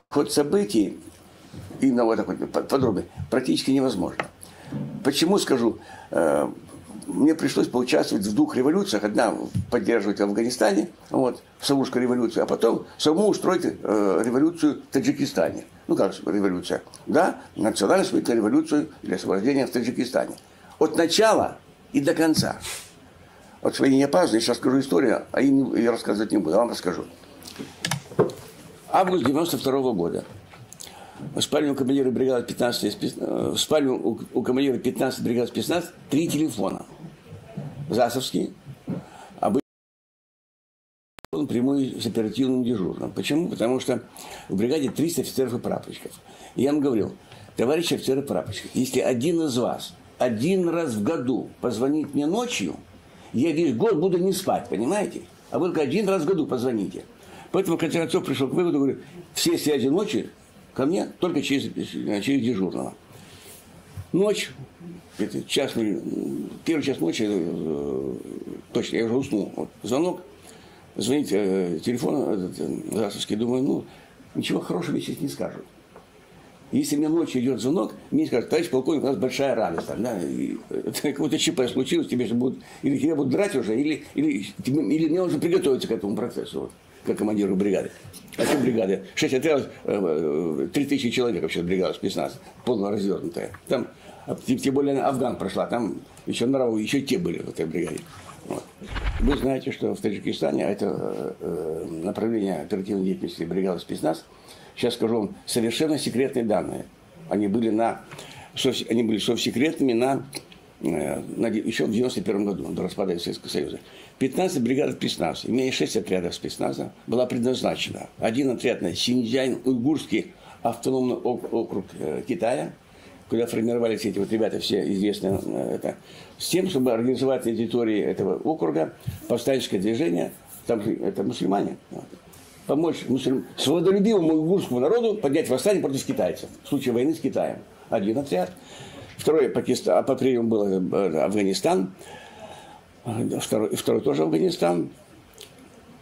Ход событий, именно вот такой подробный, практически невозможно. Почему, скажу, мне пришлось поучаствовать в двух революциях. Одна поддерживать в Афганистане, вот, Саурскую революцию, а потом саму устроить революцию в Таджикистане. Ну как революция? Да, национально-освободительную революцию для освобождения в Таджикистане. От начала и до конца. Вот свои не опаздываю, я сейчас скажу историю, а им я рассказывать не буду, а вам расскажу. Август 92 года. В спальню у командира бригады 15, в спальню у командира 15 бригады спецназ 3 телефона. Засовский, обычный, прямой с оперативным дежурным. Почему? Потому что в бригаде 300 офицеров и прапорщиков. И я им говорил: товарищи офицеры и прапорщики, если один из вас один раз в году позвонит мне ночью, я весь год буду не спать, понимаете? А вы только один раз в году позвоните. Поэтому, в конце концов, пришел к выводу, говорю, все связи ночи ко мне только через дежурного. Ночь, это час, первый час ночи, точно, я уже уснул. Вот, звонок, звонит телефон Засовский, думаю, ну, ничего хорошего здесь не скажут. Если мне ночью идет звонок, мне скажут: товарищ полковник, у нас большая радость, там, да, какое-то ЧП случилось, тебе же будут, или тебя будут драть уже, или мне нужно приготовиться к этому процессу, вот, как командиру бригады. А что бригады? 6 отрядов, 3000 человек вообще бригада спецназ, полно развернутая. Там, тем более Афган прошла, там еще нравы, еще те были в этой бригаде. Вот. Вы знаете, что в Таджикистане это направление оперативной деятельности бригады спецназ. Сейчас скажу вам совершенно секретные данные. Они были совсекретными еще в 1991 году, до распада Советского Союза. 15 бригад спецназ, имея 6 отрядов спецназа, была предназначена. Один отряд на Синьцзян-Уйгурский автономный округ Китая, куда формировались эти вот ребята, все известные, это, с тем, чтобы организовать на территории этого округа повстанческое движение, там это мусульмане, вот, помочь свободолюбивому уйгурскому народу поднять восстание против китайцев в случае войны с Китаем. Один отряд. Второй Пакистан, а по приему был Афганистан. Второй тоже Афганистан.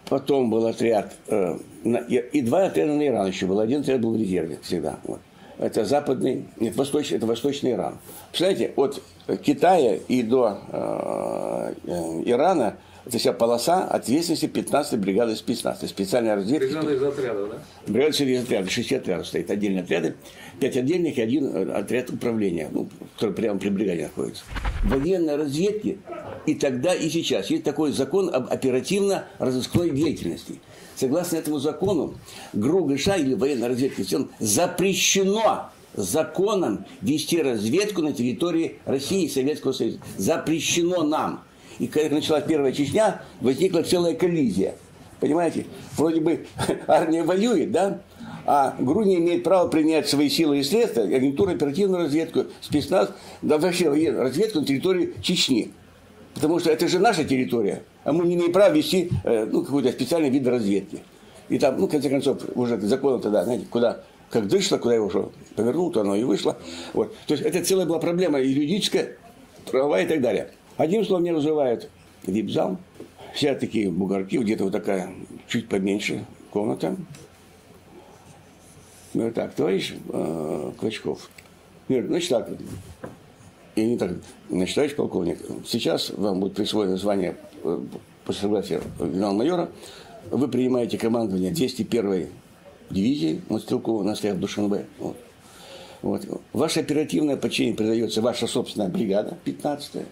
Потом был отряд, и два отряда на Иран еще было. Один отряд был в резерве всегда. Вот. Это западный, нет, восточный, это восточный Иран. Представляете, от Китая и до Ирана это вся полоса ответственности 15-й бригады спецназ. Это специальная разведка. Бригада из отряда, да? Бригада из отряда, 6 отрядов стоит, отдельные отряды, 5 отдельных и один отряд управления, ну, который прямо при бригаде находится. Военной разведки и тогда, и сейчас есть такой закон об оперативно-розыскной деятельности. Согласно этому закону, ГРУ ГШ или военной разведке запрещено законом вести разведку на территории России и Советского Союза. Запрещено нам. И когда началась первая Чечня, возникла целая коллизия. Понимаете? Вроде бы армия воюет, да? А ГРУ не имеет права применять свои силы и средства, агентуру, оперативную разведку, спецназ, да вообще разведку на территории Чечни. Потому что это же наша территория, а мы не имеем права вести ну, какой-то специальный вид разведки. И там, ну, в конце концов, уже закон тогда, знаете, куда, как дышло, куда его уже повернул, то оно и вышло. Вот. То есть это целая была проблема юридическая, правовая и так далее. Одним словом, меня вызывают вип-зал. Все такие бугорки, где-то вот такая, чуть поменьше комната. Говорю, так, товарищ Клочков. Говорю, значит так, и не так, значит, товарищ полковник, сейчас вам будет присвоено звание по согласию генерал-майора. Вы принимаете командование 201-й дивизии мотострелкового на в Душанбе. Вот. Вот. Ваше оперативное подчинение передается ваша собственная бригада, 15-я.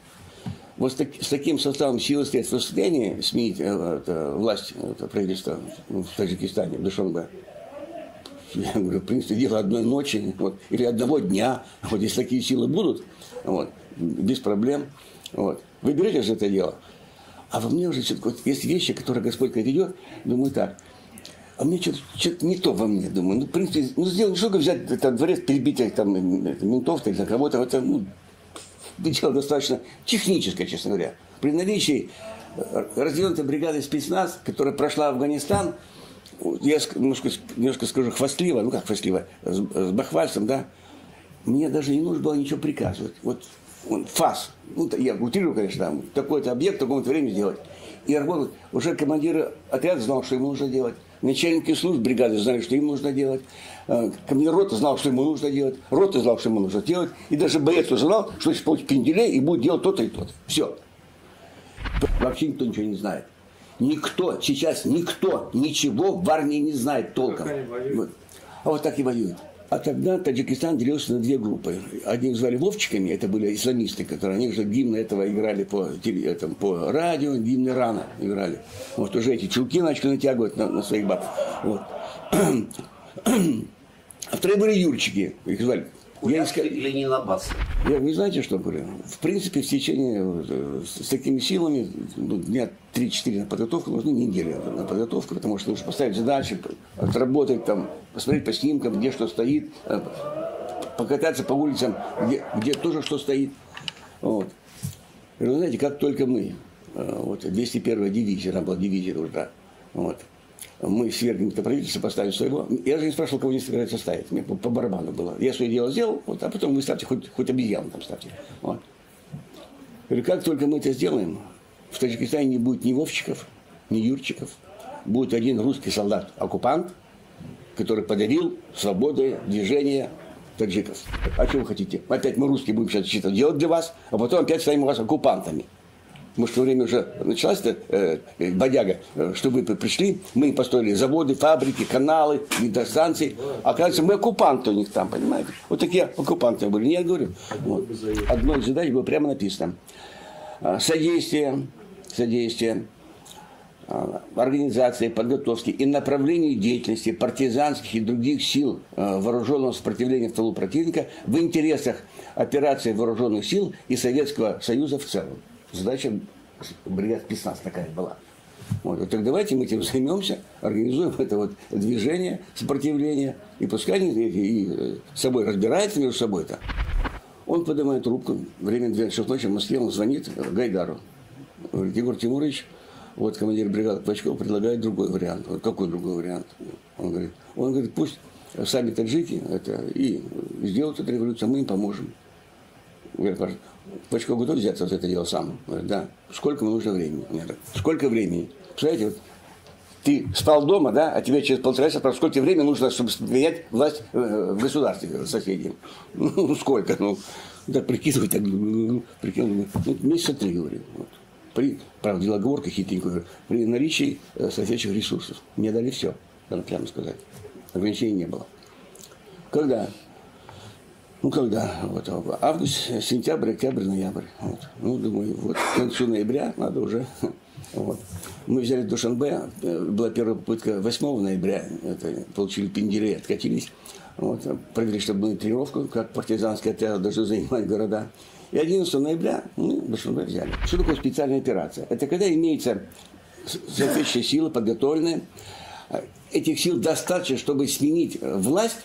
Вот с таким составом сил и средств в состоянии сменить власть правительства в Таджикистане, в Душанбе? Я говорю, в принципе, дело одной ночи, вот, или одного дня. Вот, если такие силы будут, вот, без проблем. Вот. Вы берете же это дело. А во мне уже вот, есть вещи, которые Господь ведет, думаю так. А мне что-то не то во мне, думаю. Ну, в принципе, ну, сделать, что взять там, дворец, перебить их, там, ментов, там, кого-то, это, ну, дело достаточно техническое, честно говоря. При наличии развернутой бригады спецназ, которая прошла Афганистан, я немножко скажу хвастливо, ну как хвастливо, с бахвальством, да, мне даже не нужно было ничего приказывать. Вот он, ФАС, ну, я утрирую, конечно, там, такой-то объект в таком-то времени сделать. И работал. Уже командиры отряда знал, что ему нужно делать. Начальники служб бригады знали, что им нужно делать. Командир роты знал, что ему нужно делать. Рота знал, что ему нужно делать. И даже боец узнал, что сейчас получит пенделей и будет делать то-то и то-то. Все. Вообще никто ничего не знает. Никто, сейчас никто ничего в армии не знает толком. Вот. А вот так и воюют. А тогда Таджикистан делился на две группы. Одних звали Вовчиками, это были исламисты, которые, они же гимны этого играли по радио, гимны Ирана играли. Вот уже эти чулки начали натягивать на своих баб. Вот. А вторые были юрчики, их звали. Или Ленинабадцы? Я, вы знаете, что говорю? В принципе, в течение, с такими силами, ну, дня 3-4 на подготовку, нужны недели на подготовку, потому что нужно поставить задачи, отработать там, посмотреть по снимкам, где что стоит, покататься по улицам, где тоже что стоит. Вот. И вы знаете, как только мы, вот 201-я дивизия, там была дивизия уже, вот, мы свергнем это правительство, поставим своего. Я же не спрашивал, кого не собираются ставить. Мне по барабану было. Я свое дело сделал, вот, а потом вы ставьте, хоть обезьяну там ставьте. Вот. Говорю, как только мы это сделаем, в Таджикистане не будет ни Вовчиков, ни Юрчиков. Будет один русский солдат-оккупант, который подарил свободу движения таджиков. А что вы хотите? Опять мы русские будем сейчас что-то делать для вас, а потом опять станем у вас оккупантами. Может, в то время уже началась эта бодяга, что вы пришли, мы построили заводы, фабрики, каналы, гидростанции. Оказывается, мы оккупанты у них там, понимаете? Вот такие оккупанты были. Я говорю, вот. Одной из задач было прямо написано. Содействие организации, подготовки и направлению деятельности партизанских и других сил вооруженного сопротивления в тылу противника в интересах операции вооруженных сил и Советского Союза в целом. Задача бригад спецназ такая была. Вот. Так давайте мы этим займемся, организуем это вот движение, сопротивление, и пускай они и собой разбираются между собой-то. Он поднимает трубку, время 12 часов ночи в Москве, он звонит Гайдару. Говорит, Егор Тимурович, вот командир бригады Клочков предлагает другой вариант. Вот какой другой вариант? Он говорит, пусть сами таджики это и сделают эту революцию, мы им поможем. Говорит, Клочков готов взяться за это дело сам? Говорит, да. Сколько нужно времени? Говорит, сколько времени? Представляете, вот ты спал дома, да, а тебе через полтора часа спрашивают, сколько тебе времени нужно, чтобы менять власть в государстве соседнем? Ну, сколько? Ну, так прикидывай, так прикидывай. Ну, месяца 3, говорит. Вот. Правда, дело оговорка хитренькая, при наличии соответствующих ресурсов. Мне дали все, надо прямо сказать. Ограничений не было. Когда? Ну, когда? Вот, август, сентябрь, октябрь, ноябрь. Вот. Ну, думаю, вот к концу ноября надо уже. Вот. Мы взяли Душанбе, была первая попытка 8 ноября, это, получили пенделей, откатились. Вот, провели штабную тренировку, как партизанский отряд должны занимать города. И 11 ноября мы Душанбе взяли. Что такое специальная операция? Это когда имеются соответствующие силы, подготовленные. Этих сил достаточно, чтобы сменить власть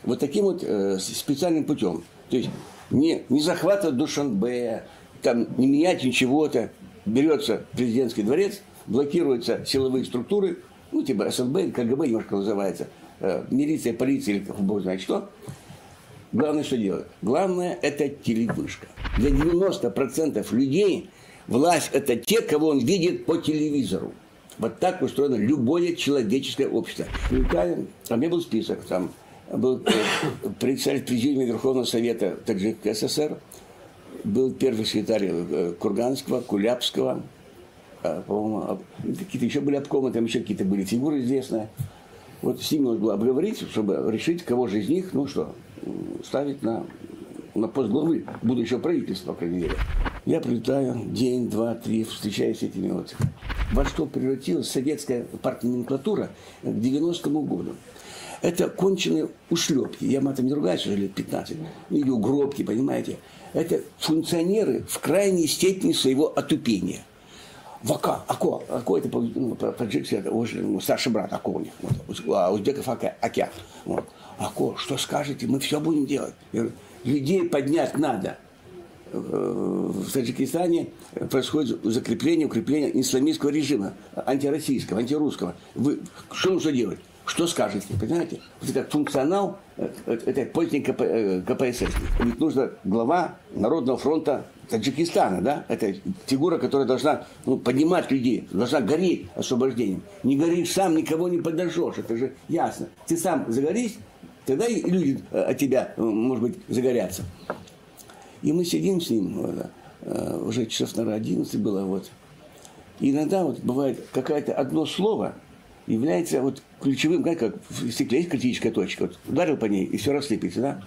вот таким вот специальным путем. То есть не захватывать Душанбе, там, не менять ничего-то. Берется президентский дворец, блокируются силовые структуры, ну, типа СНБ, КГБ немножко называется, милиция, полиция или бог знает что. Главное, что делают? Главное – это телевышка. Для 90% людей власть – это те, кого он видит по телевизору. Вот так устроено любое человеческое общество. А у меня был список, там был председатель Президиума Верховного Совета Таджикской ССР, был первый секретарь Курганского, Кулябского, по-моему, какие-то еще были обкомы, там еще какие-то были фигуры известные. Вот с ними нужно было обговорить, чтобы решить, кого же из них, ну что, ставить на пост главы будущего правительства, по крайней мере. Я прилетаю день, два, три, встречаюсь с этими вот. Во что превратилась советская партноменклатура к 90-му году. Это конченые ушлепки. Я матом не ругаюсь уже лет 15. Или угробки, понимаете. Это функционеры в крайней степени своего отупения. Вака, Ако, Ако это, ну, по-таджикски, это ну, старший брат Ако у них, вот, а узбеков Ака, Акя. Вот. Ако, что скажете, мы все будем делать. Я говорю, людей поднять надо. В Таджикистане происходит закрепление, укрепление исламистского режима, антироссийского, антирусского. Вы, что нужно делать? Что скажете, понимаете? Вот это функционал, это поздний КПСС. Ведь нужна глава Народного фронта Таджикистана, да? Это фигура, которая должна, ну, поднимать людей, должна гореть освобождением. Не горишь сам, никого не подожжешь, это же ясно. Ты сам загорись, тогда и люди от тебя, может быть, загорятся. И мы сидим с ним, уже часов, наверное, 11 было, вот. И иногда вот бывает какое-то одно слово является вот ключевым, как в стекле есть критическая точка, вот ударил по ней, и все рассыпется, да?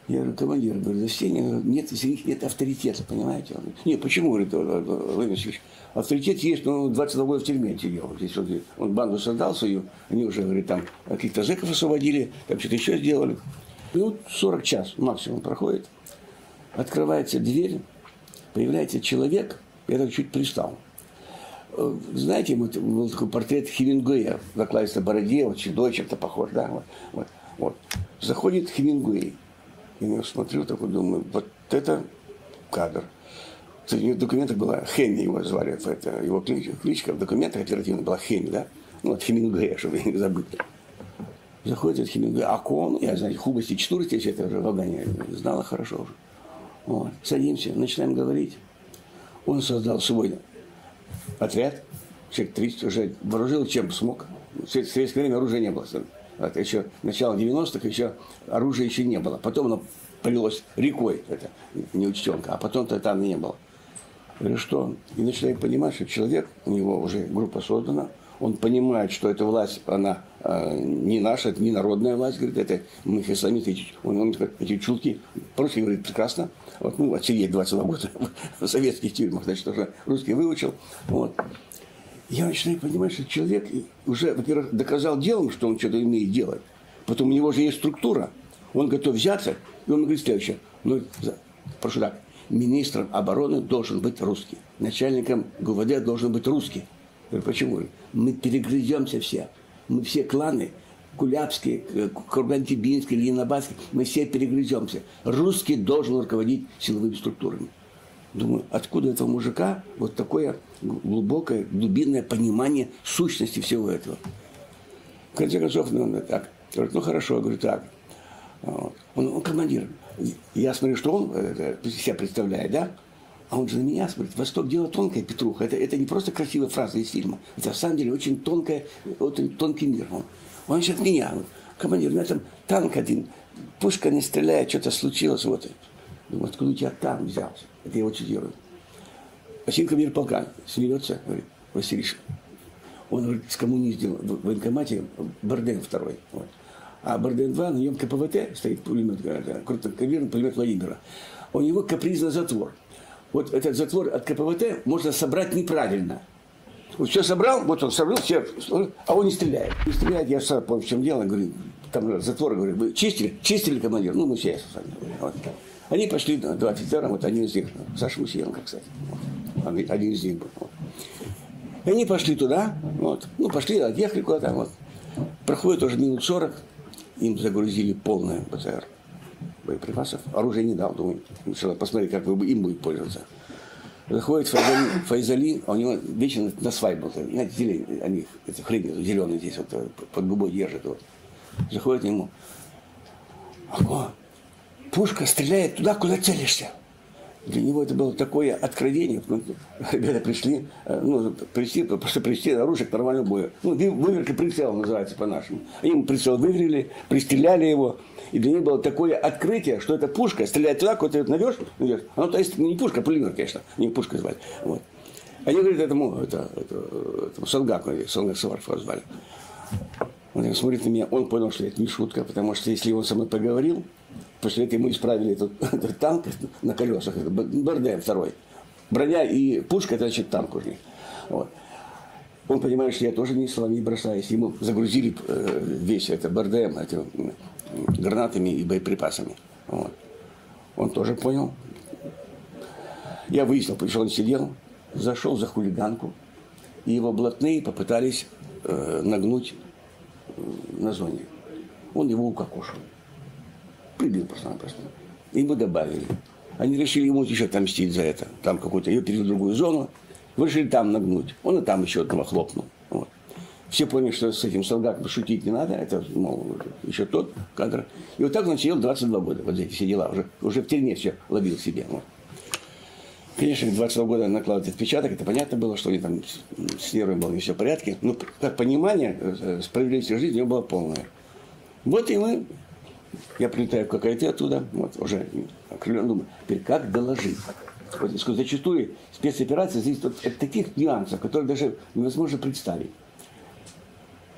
Я говорю, командир, говорю, за стене, нет, среди них нет авторитета, понимаете? Он говорит, нет, почему, говорит, Владимир Васильевич, авторитет есть, но 22 года в тюрьме сидел. Здесь он банду создал свою, они уже, говорит, там каких-то зэков освободили, там что-то еще сделали. И вот 40 час максимум проходит, открывается дверь, появляется человек, я так чуть пристал. Знаете, вот был такой портрет Хемингуэя, в окладистой бороде, вот седой чем-то похож, да, вот. Заходит Хемингуэй. Я на него смотрю, такой думаю, вот это кадр. Кстати, у него в документах была Хеми, его звали, это его кличка в документах оперативно была Хеми, да? Ну, от Хемингуэя, чтобы не забыть. Заходит этот Хемингуэй, Акон, я, знаете, хубости, четурости, все это уже в Афгане знала хорошо уже. Вот. Садимся, начинаем говорить. Он создал свой отряд, человек 30 уже вооружил, чем смог. В советское время оружия не было. Это еще начало 90-х, еще оружия еще не было. Потом оно полилось рекой, это неучтенка, а потом-то там не было. Говорю, что? И начинаю понимать, что человек, у него уже группа создана, он понимает, что эта власть, она не наша, это не народная власть, говорит, это мы их исламисты, он эти чулки, по-русски говорит прекрасно, вот, ну, отсидеть 22 года в советских тюрьмах, значит, уже русский выучил, вот. Я начинаю понимать, что человек уже, во-первых, доказал делом, что он что-то умеет делать. Потом у него же есть структура. Он готов взяться, и он говорит следующее. Ну, прошу так, министром обороны должен быть русский. Начальником ГУВД должен быть русский. Я говорю, почему? Мы перегрыземся все. Мы все кланы, Кулябский, Курган-Тюбинский, Ленинабадский, мы все перегрыземся. Русский должен руководить силовыми структурами. Думаю, откуда этого мужика вот такое глубокое, глубинное понимание сущности всего этого. В конце концов, ну, он так, говорит, ну хорошо, я говорю, так. Вот. Он командир. Я смотрю, что он себя представляет, да? А он же на меня смотрит. Восток дело тонкое, Петруха. Это не просто красивая фраза из фильма. Это на самом деле очень тонкое, очень тонкий мир. Он сейчас меня. Командир, у меня там танк один, пушка не стреляет, что-то случилось. Вот. Думаю, откуда у тебя танк взялся? Это я его цитирую. Василий, командир полка, смеется, говорит, Василий, он, говорит, скоммуниздил в военкомате БРДМ 2. Вот. А БРДМ 2, на нем КПВТ стоит пулемет, крупнокалиберный пулемет Владимира. У него капризный затвор. Вот этот затвор от КПВТ можно собрать неправильно. Вот все собрал, вот он собрал, все, а он не стреляет. Не стреляет, я сам понял, в чем дело, говорю, там затвор, говорю, вы чистили? Чистили, командир? Ну, мы все с вами. Вот. Они пошли, два офицера, вот один из них, Саша Мусиенко, кстати, вот, один из них был. Вот. И они пошли туда, вот, ну, пошли, отъехали куда-то, вот. Проходит уже минут 40, им загрузили полное БТР боеприпасов. Оружие не дал, думаю, посмотри, как им будет пользоваться. Заходит Файзали, а у него вечно на свай был, знаете, зелень, они, эта хрень зеленая здесь вот, под губой держит. Вот. Заходит к нему, ого, пушка стреляет туда, куда целишься. Для него это было такое откровение. Ребята пришли, ну, просто пришли оружие к нормальному бою. Ну, выверка прицела называется по-нашему. Они ему прицел выверили, пристреляли его. И для них было такое открытие, что эта пушка стреляет туда, куда ты навешь. Она, то есть, не пушка, а пулемет, конечно. Не пушка звали. Вот. Они говорят этому Сангаку, Сангак Саварфа звали. Он смотрит на меня, он понял, что это не шутка, потому что если он со мной поговорил, после этого ему исправили этот танк на колесах, это БРДМ второй. Броня и пушка, это значит танк уже. Вот. Он понимает, что я тоже ни словами не бросаюсь. Ему загрузили весь это БРДМ гранатами и боеприпасами. Вот. Он тоже понял. Я выяснил, потому что он сидел, зашел за хулиганку, и его блатные попытались нагнуть на зоне. Он его укокошил. Прибил просто-напросто. Ему добавили. Они решили ему еще отомстить за это. Там какую-то, ее перевели в другую зону. Решили там нагнуть. Он и там еще одного хлопнул. Вот. Все поняли, что с этим Сангаком шутить не надо, это, мол, еще тот кадр. И вот так он сидел 22 года, вот эти все дела, уже в тюрьме все ловил себе. Вот. Конечно, 22 года накладывает отпечаток, это понятно было, что у него там с нервами было не все в порядке, но как понимание справедливости жизни у него было полное. Вот и мы, я прилетаю в ККТ оттуда, вот уже, думаю, теперь как доложить? Вот, зачастую спецоперации зависит от таких нюансов, которые даже невозможно представить.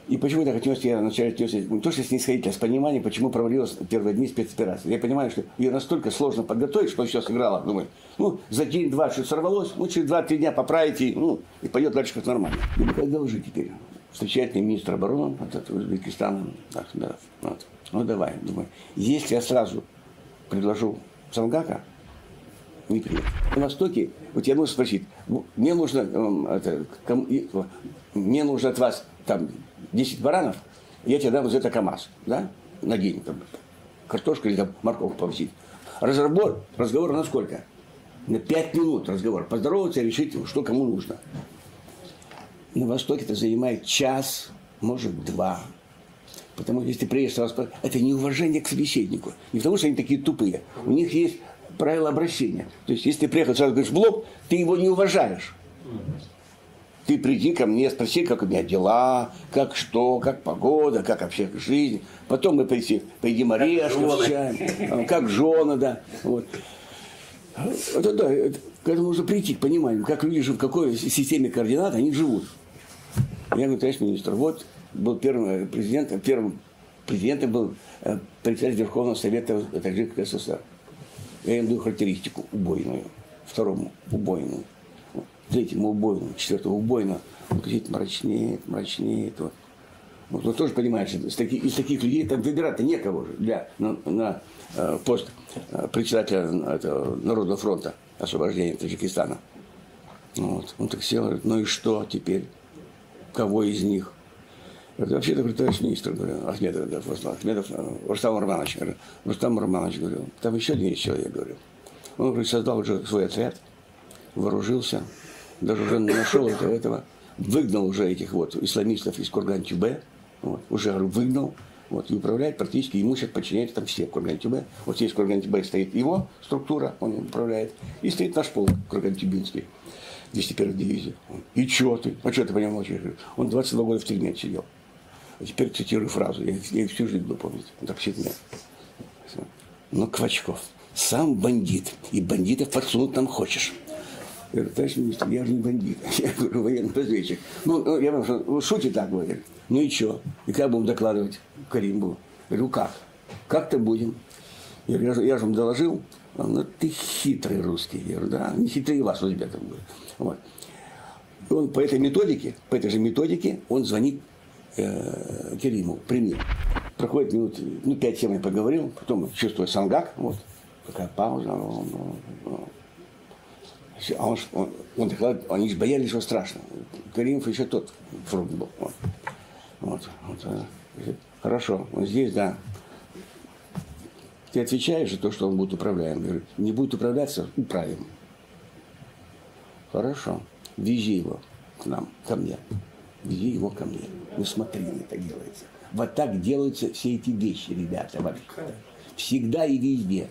И почему так отнесся, я вначале отнесся, не то что снисходительно, а с пониманием, почему провалилась первые дни спецоперации. Я понимаю, что ее настолько сложно подготовить, что все сыграло. Думаю, ну, за день-два что сорвалось, ну, через 2-3 дня поправите, ну, и пойдет дальше как нормально. Думаю, как доложить теперь? Встречает меня министр обороны от Узбекистана, Ахмедов. Вот. Ну, давай, думаю, если я сразу предложу Сангака, не приедет. На Востоке, вот я могу спросить, мне нужно, мне нужно от вас там 10 баранов, я тебе дам за это КАМАЗ, да, на день, там, картошку или там морковку повозить. Разговор на сколько? На 5 минут разговор. Поздороваться и решить, что кому нужно. На Востоке это занимает час, может, 2. Потому что если ты приедешь сразу, это неуважение к собеседнику. Не потому, что они такие тупые. У них есть правила обращения. То есть, если ты приехал, сразу говоришь в лоб, ты его не уважаешь. Ты приди ко мне, спроси, как у меня дела, как что, как погода, как вообще жизнь. Потом мы поедим орешков с чаем, как жены, да. Вот. Это, да, к этому нужно прийти, к пониманию, как люди живут, в какой системе координат они живут. Я говорю, товарищ министр, вот был первым президентом, был председатель Верховного Совета Таджикской ССР. Я им даю характеристику убойную, второму убойную, третьему убойную, четвертому убойную. Он говорит, мрачнеет, мрачнеет. Вот. Вот, он тоже понимает, что из таких людей там выбирать-то некого же для, на пост председателя этого Народного фронта освобождения Таджикистана. Вот. Он так сел, говорит, ну и что теперь? Кого из них? Я говорю, вообще-то, говорю, товарищ министр, говорю, Ахмедов, Рустам Романович, говорю, Рустам Романович, говорю, там еще один есть человек, говорю. Он, говорит, создал уже свой отряд, вооружился, даже уже нашел этого, выгнал уже этих вот исламистов из Курган-Тюбе, вот, уже, говорю, выгнал, вот, и управляет практически, ему сейчас подчиняются там все в Курган-Тюбе. Вот здесь в Курган-Тюбе стоит его структура, он управляет, и стоит наш полк Курган-Тюбинский, 201-й дивизии. И чё ты? А чё ты по нему молчишь? Он 22 года в тюрьме сидел. А теперь цитирую фразу, я ее всю жизнь буду помнить. Он так сидит. Но Квачков, сам бандит, и бандитов подсунуть нам хочешь. Я говорю, товарищ министр, я же не бандит, я говорю, военный разведчик. Ну, я говорю, что шутит так, говорит. Ну и чё? И как будем докладывать Каримову? Я говорю, как? Как-то будем. Я говорю, я же вам доложил. Он, ну, ты хитрый русский. Я говорю, да, не хитрее вас, ребята. Вот. И он по этой методике, по этой же методике, он звонит Керимову, при. Проходит минут, ну, 5-7 я поговорил, потом чувствую Сангак, вот, такая пауза. А он докладывает, они же боялись, что страшно. Каримов еще тот фрукт был. Вот. Вот, вот, хорошо, он здесь, да. Ты отвечаешь за то, что он будет управляем. Говорит, не будет управляться, управим. Хорошо, вези его к нам, ко мне. Вези его ко мне. Ну смотри, это делается. Вот так делаются все эти вещи, ребята, вообще. Всегда и везде.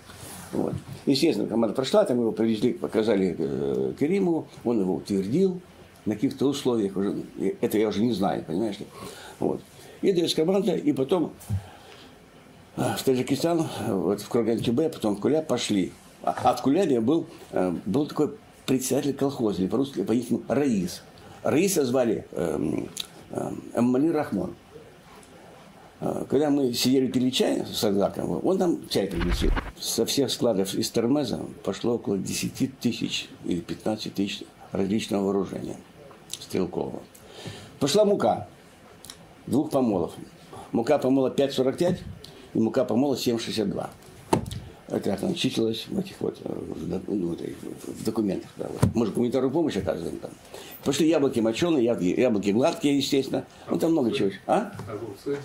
Вот. Естественно, команда прошла, там его привезли, показали Керимову, он его утвердил на каких-то условиях, уже, это я уже не знаю, понимаешь ли. Вот. И дается команда, и потом в Таджикистан, вот в Курган-Тюбе, потом в Куляб пошли. А в Кулябе был такой председатель колхоза, или по-русски, по-ихнему, Раис. Раиса звали Эммали Рахмон. Когда мы сидели пили чай с Сангаком, он нам чай принесил. Со всех складов из Термеза пошло около 10 тысяч или 15 тысяч различного вооружения стрелкового. Пошла мука двух помолов. Мука помола 5,45 и мука помола 7,62. Это как она числилась в этих вот, ну, в документах. Да, вот. Мы же гуманитарную помощь оказываем там. Пошли яблоки моченые, яблоки гладкие, естественно. Ну, там много чего. А? Огурцы.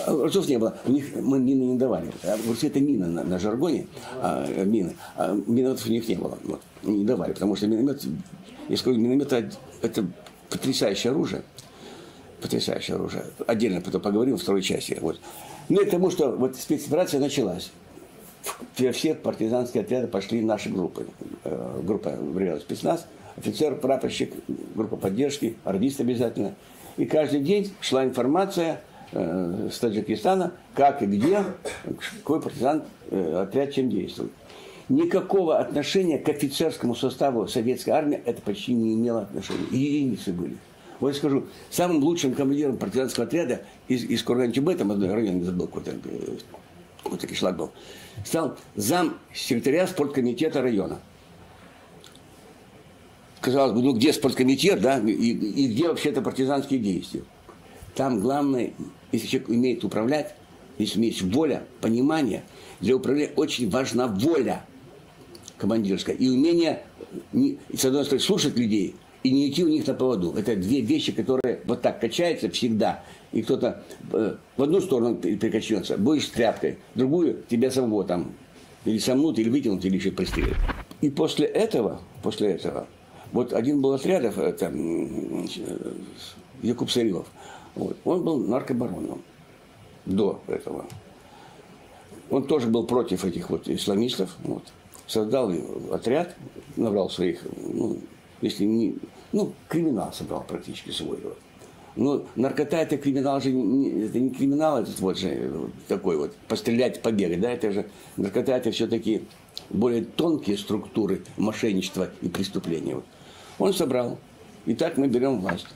Огурцов не было. У них мы мины не давали. Огурцы – это мина на жаргоне. Мины. А минометов у них не было. Вот. Не давали, потому что миномет, я скажу, миномет – это потрясающее оружие. Потрясающее оружие. Отдельно потом поговорим во второй части. Вот. Ну и к тому, что вот спецоперация началась. Все партизанские отряды пошли наши группы. Группа бригады спецназ, офицер, прапорщик, группа поддержки, радист обязательно. И каждый день шла информация с Таджикистана, как и где, какой партизан отряд чем действует. Никакого отношения к офицерскому составу советской армии это почти не имело отношения. Единицы были. Вот я скажу, самым лучшим командиром партизанского отряда из Курган-Тюбе, там одной район, забыл, какой-то кишлак был, стал зам секретаря спорткомитета района. Казалось бы, ну где спорткомитет, да, и где вообще-то партизанские действия? Там главное, если человек умеет управлять, если есть воля, понимание, для управления очень важна воля командирская и умение, с одной стороны, слушать людей и не идти у них на поводу. Это две вещи, которые вот так качаются всегда. И кто-то в одну сторону перекачнется, будешь с тряпкой, другую тебя самого там или сомнут, или вытянут, или еще пристрелят. И после этого, вот один был отрядов, это Якуб Сарилов, вот, он был наркобароном до этого. Он тоже был против этих вот исламистов, вот. Создал отряд, набрал своих, ну, если не, ну, криминал собрал практически свой. Вот. Но наркота это криминал же, это не криминал этот вот же такой вот, пострелять, побегать, да, это же наркота это все-таки более тонкие структуры мошенничества и преступления. Вот. Он собрал. Итак, мы берем власть.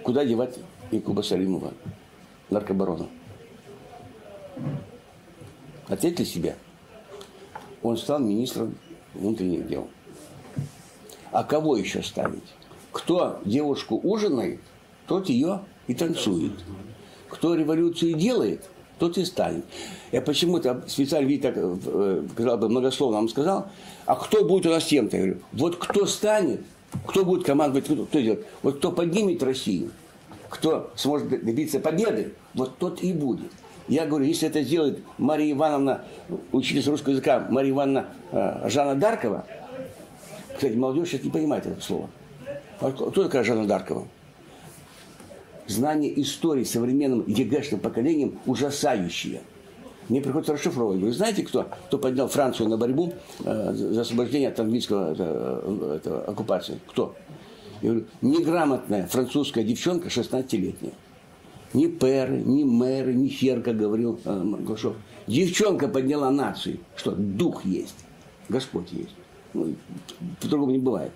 Куда девать Якуба Салимова, наркобарона? Ответили себе. Он стал министром внутренних дел. А кого еще ставить? Кто девушку ужинает, тот ее и танцует. Кто революцию делает, тот и станет. Я почему-то специально, видите, так, казалось бы, многословно вам сказал, а кто будет у нас тем-то? Я говорю, вот кто станет, кто будет командовать, кто делает? Вот кто поднимет Россию, кто сможет добиться победы, вот тот и будет. Я говорю, если это сделает Мария Ивановна, учительница русского языка Мария Ивановна Жанна Даркова, кстати, молодежь сейчас не понимает это слово. А кто такая Жанна Даркова? Знание истории современным ЕГЭшным поколением ужасающее. Мне приходится расшифровывать. Вы знаете, кто поднял Францию на борьбу за освобождение от английского оккупации? Кто? Я говорю, неграмотная французская девчонка, 16-летняя. Ни пэры, ни мэры, ни хер, как говорил Маргошов. Девчонка подняла нацию. Что? Дух есть. Господь есть. Ну, по-другому не бывает.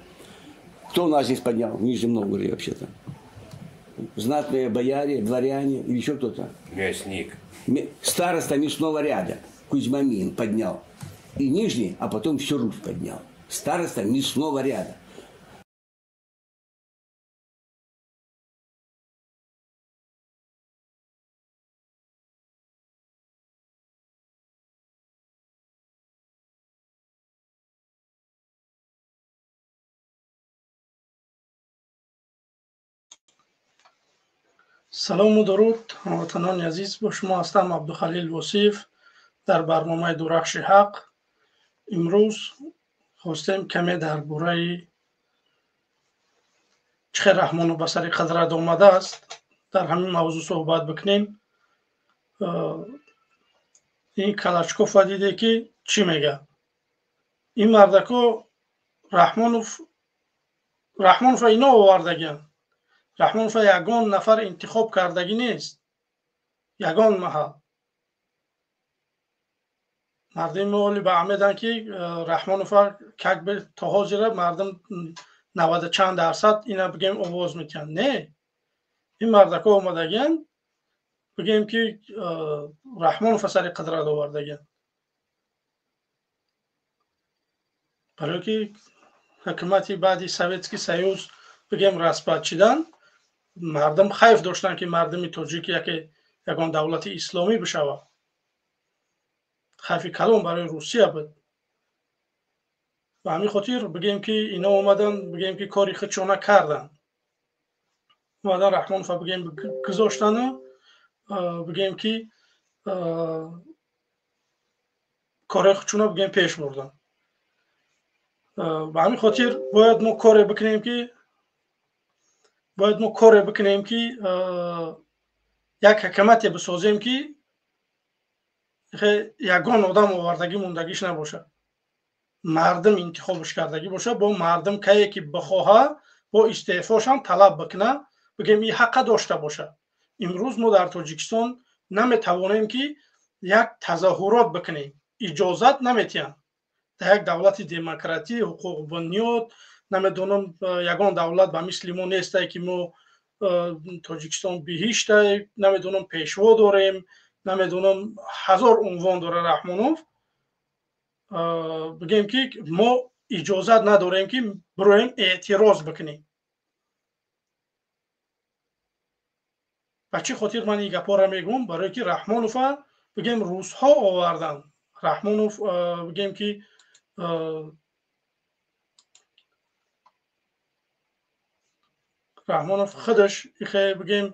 Кто у нас здесь поднял? В Нижнем Новгороде вообще-то. Знатные бояре, дворяне или еще кто-то? Мясник. Староста мясного ряда Кузьма Мин поднял. И Нижний, а потом всю Русь поднял. Староста мясного ряда. Салом ва дуруд, ҳамватанони азиз, бо шумо ҳастам Абдухалил Восиев дар барномаи Дурахши ҳақ. Имрӯз хостем каме дар бораи чӣ хел Раҳмонов ба сари қудрат омадааст дар ҳамин мавзӯъ суҳбат бикунем. Ин Калачкова диде ки чӣ мегӯяд. Ин мардако Раҳмонова ино овардагианд. Раҳмонова ягон нафар интихоб кардагӣ нест, ягон маҳал. Мардуми оли ба амеданд ки Раҳмонова как бы то ҳозира мардум 90 чанд дарсад ина бигем овоз метиҳанд. Не, ин мардако омадагианд, бигем ки Раҳмонова сари қудрат овардагианд. Барои ки ҳукумати баъди Советский Союз бигем распад шидан, мардум хайф доштанд ки мардуми тоҷик яке ягон давлати исломӣ бишавад. Хайфи калон барои Русия буд. Ба ҳамин хотир бигем ки ино омадан, бигем ки кори худшона карданд. Омадан Раҳмонова бигем гузоштану бигем ки кори худшона бигем пеш бурданд. Ба ҳамин хотир бояд мо коре бикунем ки Бояд мо коре бикунем, ки як ҳакамате бисозем, ки ягон одам овардагӣ мондагиш набошад, мардум интихобш кардагӣ бошад, бо мардум кае ки бихоҳа, бо истеъфошам талаб бикуна, бигем ин ҳаққа дошта бошад. Имрӯз мо дар Тоҷикистон наметавонем, ки як тазоҳурот бикунем, иҷозат наметиҳанд. Дар як давлати демократӣ, ҳуқуқбунёд, намедонам, ягон давлат ба мисли мо нестае, ки мо Тоҷикистон биҳиштае, намедонам, пешво дорем, намедонам, ҳазор унвон дора Раҳмонов, бигем, ки мо иҷозат надорем, ки бироем эътироз бикунем. Ба чӣ хотир ман ин гапҳоро мегӯм? Барое ки Раҳмонова, бигем, русҳо оварданд. Раҳмонов, бигем, ки Раҳмонов худаш ихе, бигем,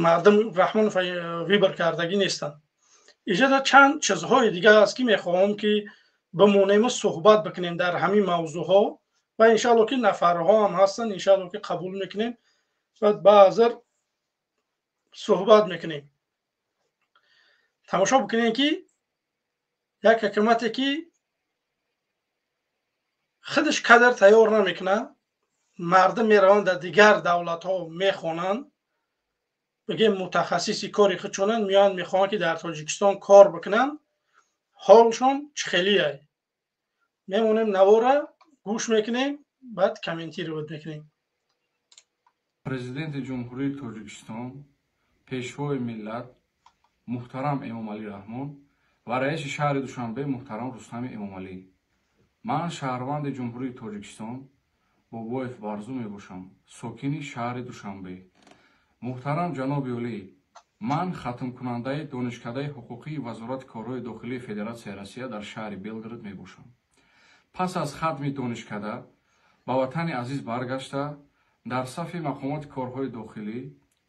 мардум Раҳмонов выбор кардагӣ нестанд. Иҷода чанд чизҳои дигар аст, ки мехоҳам, ки бимонему суҳбат бикунем дар ҳамин мавзӯъҳо, ва иншаалло, ки нафарҳо ҳам ҳастанд, иншаалло, ки қабул мекунем, баъд баъзар суҳбат мекунем. Тамошо бикунем, ки як ҳукумате, ки худаш кадр тайёр намекунад, мардум мераванд дар дигар давлатҳо мехонанд, бигем, мутахассиси кори худшонанд, меоянд, мехоҳанд, ки дар Тоҷикистон кор бикунанд, ҳолшон чӣ хелие. Мемонем, навора гӯш мекунем, баъд комментировать мекунем. Президенти Ҷумҳурии Тоҷикистон, Пешвои миллат муҳтарам Эмомалӣ Раҳмон ва раиси шаҳри Душанбе муҳтарам Рустами Эмомалӣ, ман шаҳрванди Ҷумҳурии Тоҷикистон Бобоев Барзу мебошам, сокини шаҳри Душанбе. Муҳтарам ҷаноби олӣ, ман хатмкунандаи Донишкадаи ҳуқуқии Вазорати корҳои дохилии Федератсияи Россия дар шаҳри Белгород мебошам. Пас аз хатми донишкада ба ватани азиз баргашта, дар сафи мақомоти корҳои дохилӣ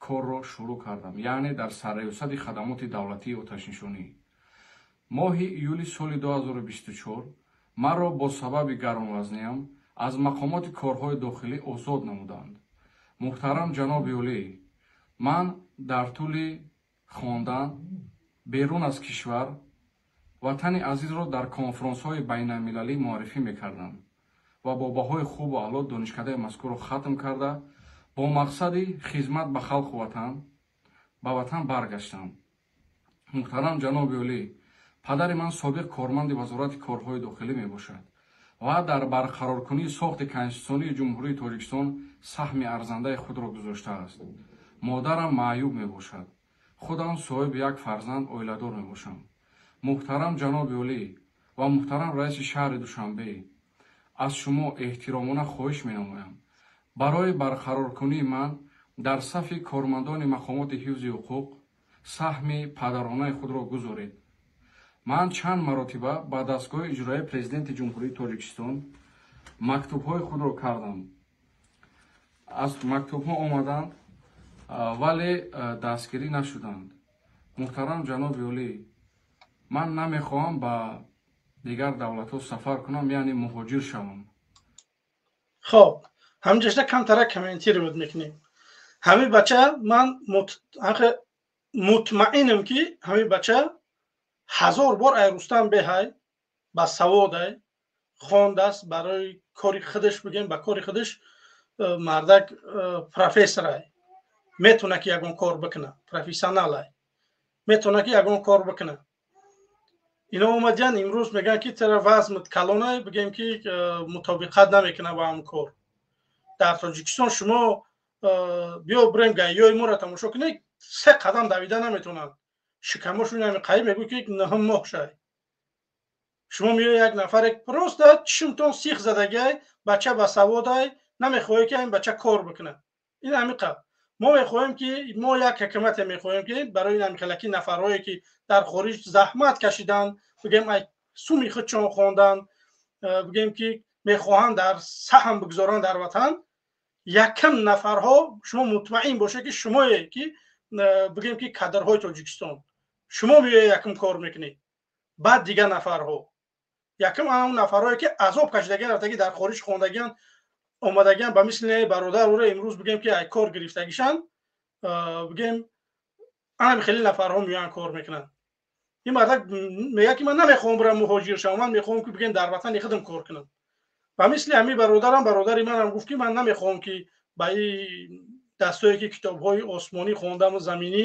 корро шурӯъ кардам, яъне дар сарраёсати хадамоти давлатии оташнишонӣ. Моҳи июли соли 2024 маро бо сабаби гаронвазниам аз мақомоти корҳои дохилӣ озод намуданд. Муҳтарам ҷаноби олӣ, ман дар тӯли хондан берун аз кишвар ватани азизро дар конфронсҳои байналмилалӣ муаррифӣ мекардам ва бо баҳои хубу аъло донишкадаи мазкурро хатм карда, бо мақсади хизмат ба халқу ватан ба ватан баргаштам. Муҳтарам ҷаноби олӣ, падари ман собиқ корманди Вазорати корҳои дохилӣ мебошад ва дар барқароркунии сохти конститутсионии Ҷумҳурии Тоҷикистон саҳми арзандаи худро гузоштааст. Модарам маъюб мебошад. Худам соҳиби як фарзанд, оиладор мебошам. Муҳтарам ҷаноби олӣ ва муҳтарам раиси шаҳри Душанбе, аз шумо эҳтиромона хоҳиш менамоям, барои барқароркунии ман дар сафи кормандони мақомоти ҳифзи ҳуқуқ саҳми падаронаи худро гузоред. Ман чанд маротиба ба дастгоҳи иҷроияи Президенти Ҷумҳурии Тоҷикистон мактубҳои худро кардам. Аз мактубҳо омаданд, вале дастгирӣ нашуданд. Муҳтарам ҷаноби олӣ, ман намехоҳам ба дигар давлатҳо сафар кунам, яъне муҳоҷир шавам. Хоб, ҳаминҷашда камтара комментировать мекунем. Ҳамин бача, ман мутмаинам, ки ҳамин бача ҳазор бор ай Рустам беҳай, ба саводай, хондааст, барои кори худаш, бигем, ба кори худаш мардак профессорай, метавона, ки ягон кор бикуна, профессионалай, метавона, ки ягон кор бикуна. Ино омадиян, имрӯз мегӯянд, ки тара вазмат калонай, бигем, ки мутобиқат намекуна ба ҳам кор. Дар Тоҷикистон шумо биё бирем, гаиёи моро тамошо кунед, се қадам давида наметавонанд, шикамошон ҳами қайиб, мегӯ, ки наҳум моҳ шай. Шумо меои, як нафаре просто чишмтон сих задагиай, бача ба саводай, намехоҳе, ки ҳамин бача кор бикунад. Ин ҳамиқа мо мехоҳем, ки мо як ҳукумате мехоҳем, ки барои ҳамихелаки нафарҳое, ки дар хориҷ заҳмат кашиданд, бигем, ай суми худшон хонданд, бигем, ки мехоҳанд дар саҳм бигузоранд дар ватан, якам нафарҳо, шумо мутмаин бошед, ки шумое, ки, бигем, ки кадрҳои Тоҷикистон, шумо меоед, якум кор мекунед, баъд дигар нафарҳо. Якум ҳамон нафарҳое, ки азоб кашидагиан, рафтаги дар хориҷ хондагиан, омадагиан ба мисли бародар ӯро имрӯз бигем ки ай кор гирифтагишанд, бигем анами хеле нафарҳо меоянд кор мекунанд. Ин мардак мегӯяд ки ман намехоҳам бирам муҳоҷир шавам, ман мехоҳам ки бигем дар ватани худам кор кунам. Ба мисли ҳамин бародарам, бародари манам гуфт ки ман намехоҳам ки ба ин дастое ки китобҳои осмонӣ хондаму заминӣ,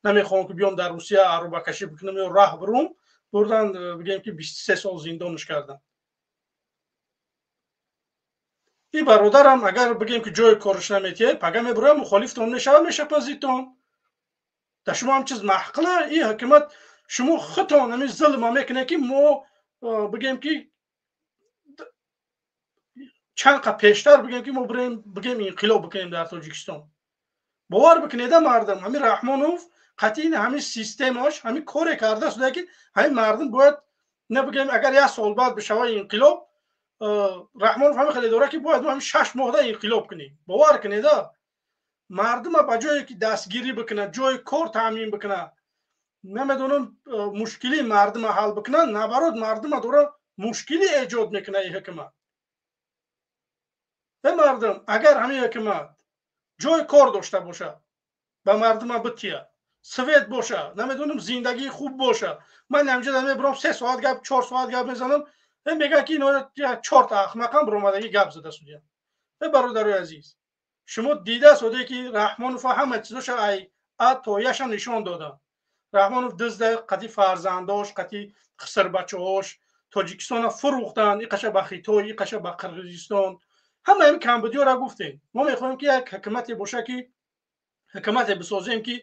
намехоҳам ки биём дар Русия арӯбакашӣ бикунам ё раҳ бирум. Бурдан бигем ки 23 сол зиндонаш кардам. Ин бародарам агар бигем ки ҷои корш наметиҳад, пага мебурояд, мухолифтон мешавад, мешапазитон. Дар шумо ҳам чиз маҳқила. Ин ҳукумат шумо худтон ҳамин зулма мекунед ки мо бигем ки чанд қа пештар бигем ки мо бирем бигем инқилоб бикунем дар Тоҷикистон. Бовар бикунеда мардум, ҳамин Раҳмонов қатъи ҳамин системаш ҳамин коре кардааст ки ҳамин мардум бояд не бигем агар як сол баъд бишавад инқилоб, Раҳмонов ҳамин хеле дорад ки бояд мо ҳамин 6 моҳда инқилоб кунем. Бовар кунеда мардума ба ҷое ки дастгирӣ бикунад, ҷои кор таъмин бикунад, намедонам мушкилии мардума ҳал бикунад, наоборот мардума дора мушкилӣ эҷод мекунад ин ҳукумат. Э мардум, агар ҳамин ҳукумат ҷои кор дошта бошад, ба мардума бития, свет боша, намедонам зиндагии хуб боша. Ман ҳамҷода мебурам 3 соат гап, 4 соат гап мезанам, мегӯяд ки ино 4 та ахмақам биромадагӣ гап зада судия. Э бародарои азиз, шумо дида соде ки Раҳмонов ҳама чизоша ай а то яша нишон додам. Раҳмонов дизда қати фарзандош, қати хисрбачаҳош Тоҷикистона фурӯхтанд, иқаша ба Хитой, иқаша ба Қирғизистон. Ҳама ҳамин камбудиёра гуфтем. Мо мехоҳем ки як ҳукумате боша ки ҳукумате бисозем ки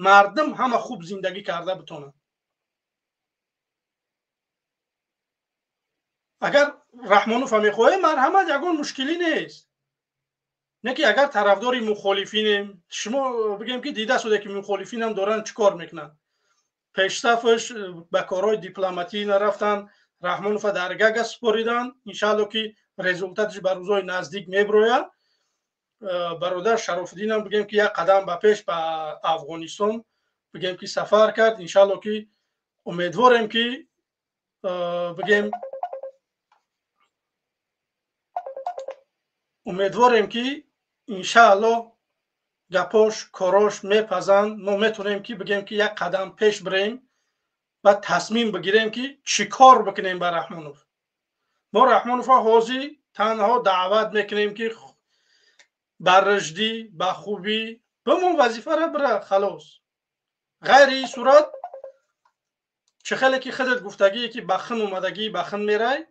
мардум ҳама хуб зиндагӣ карда битонанд. Агар Раҳмонова мехоҳем, марҳамат, ягон мушкилӣ нест. Не ки агар тарафдори мухолифинем, шумо бигем ки дида шуда ки мухолифинам доранд чӣ кор мекунанд. Пешсафаш ба корҳои дипломатӣ нарафтанд, Раҳмонова дар Гага супориданд. Иншаалло ки результаташ ба рӯзҳои наздик мебирояд. Бародар Шарофиддинам бигем ки як қадам ба пеш ба Афғонистон бигем ки сафар кард. Иншаалло ки умедворем ки бигем умедворем ки иншаалло гапош корош мепазанд, мо метавонем ки бигем ки як қадам пеш бирем ва тасмим бигирем ки чӣ кор бикунем ба Раҳмонов. Мо Раҳмонова ҳозир танҳо даъват мекунем ки ба рушдӣ, ба хубӣ бимон, вазифара бира, халос. Ғайри ин сурат чӣ хеле ки худат гуфтагие ки ба хин омадагӣ ба хин мерай,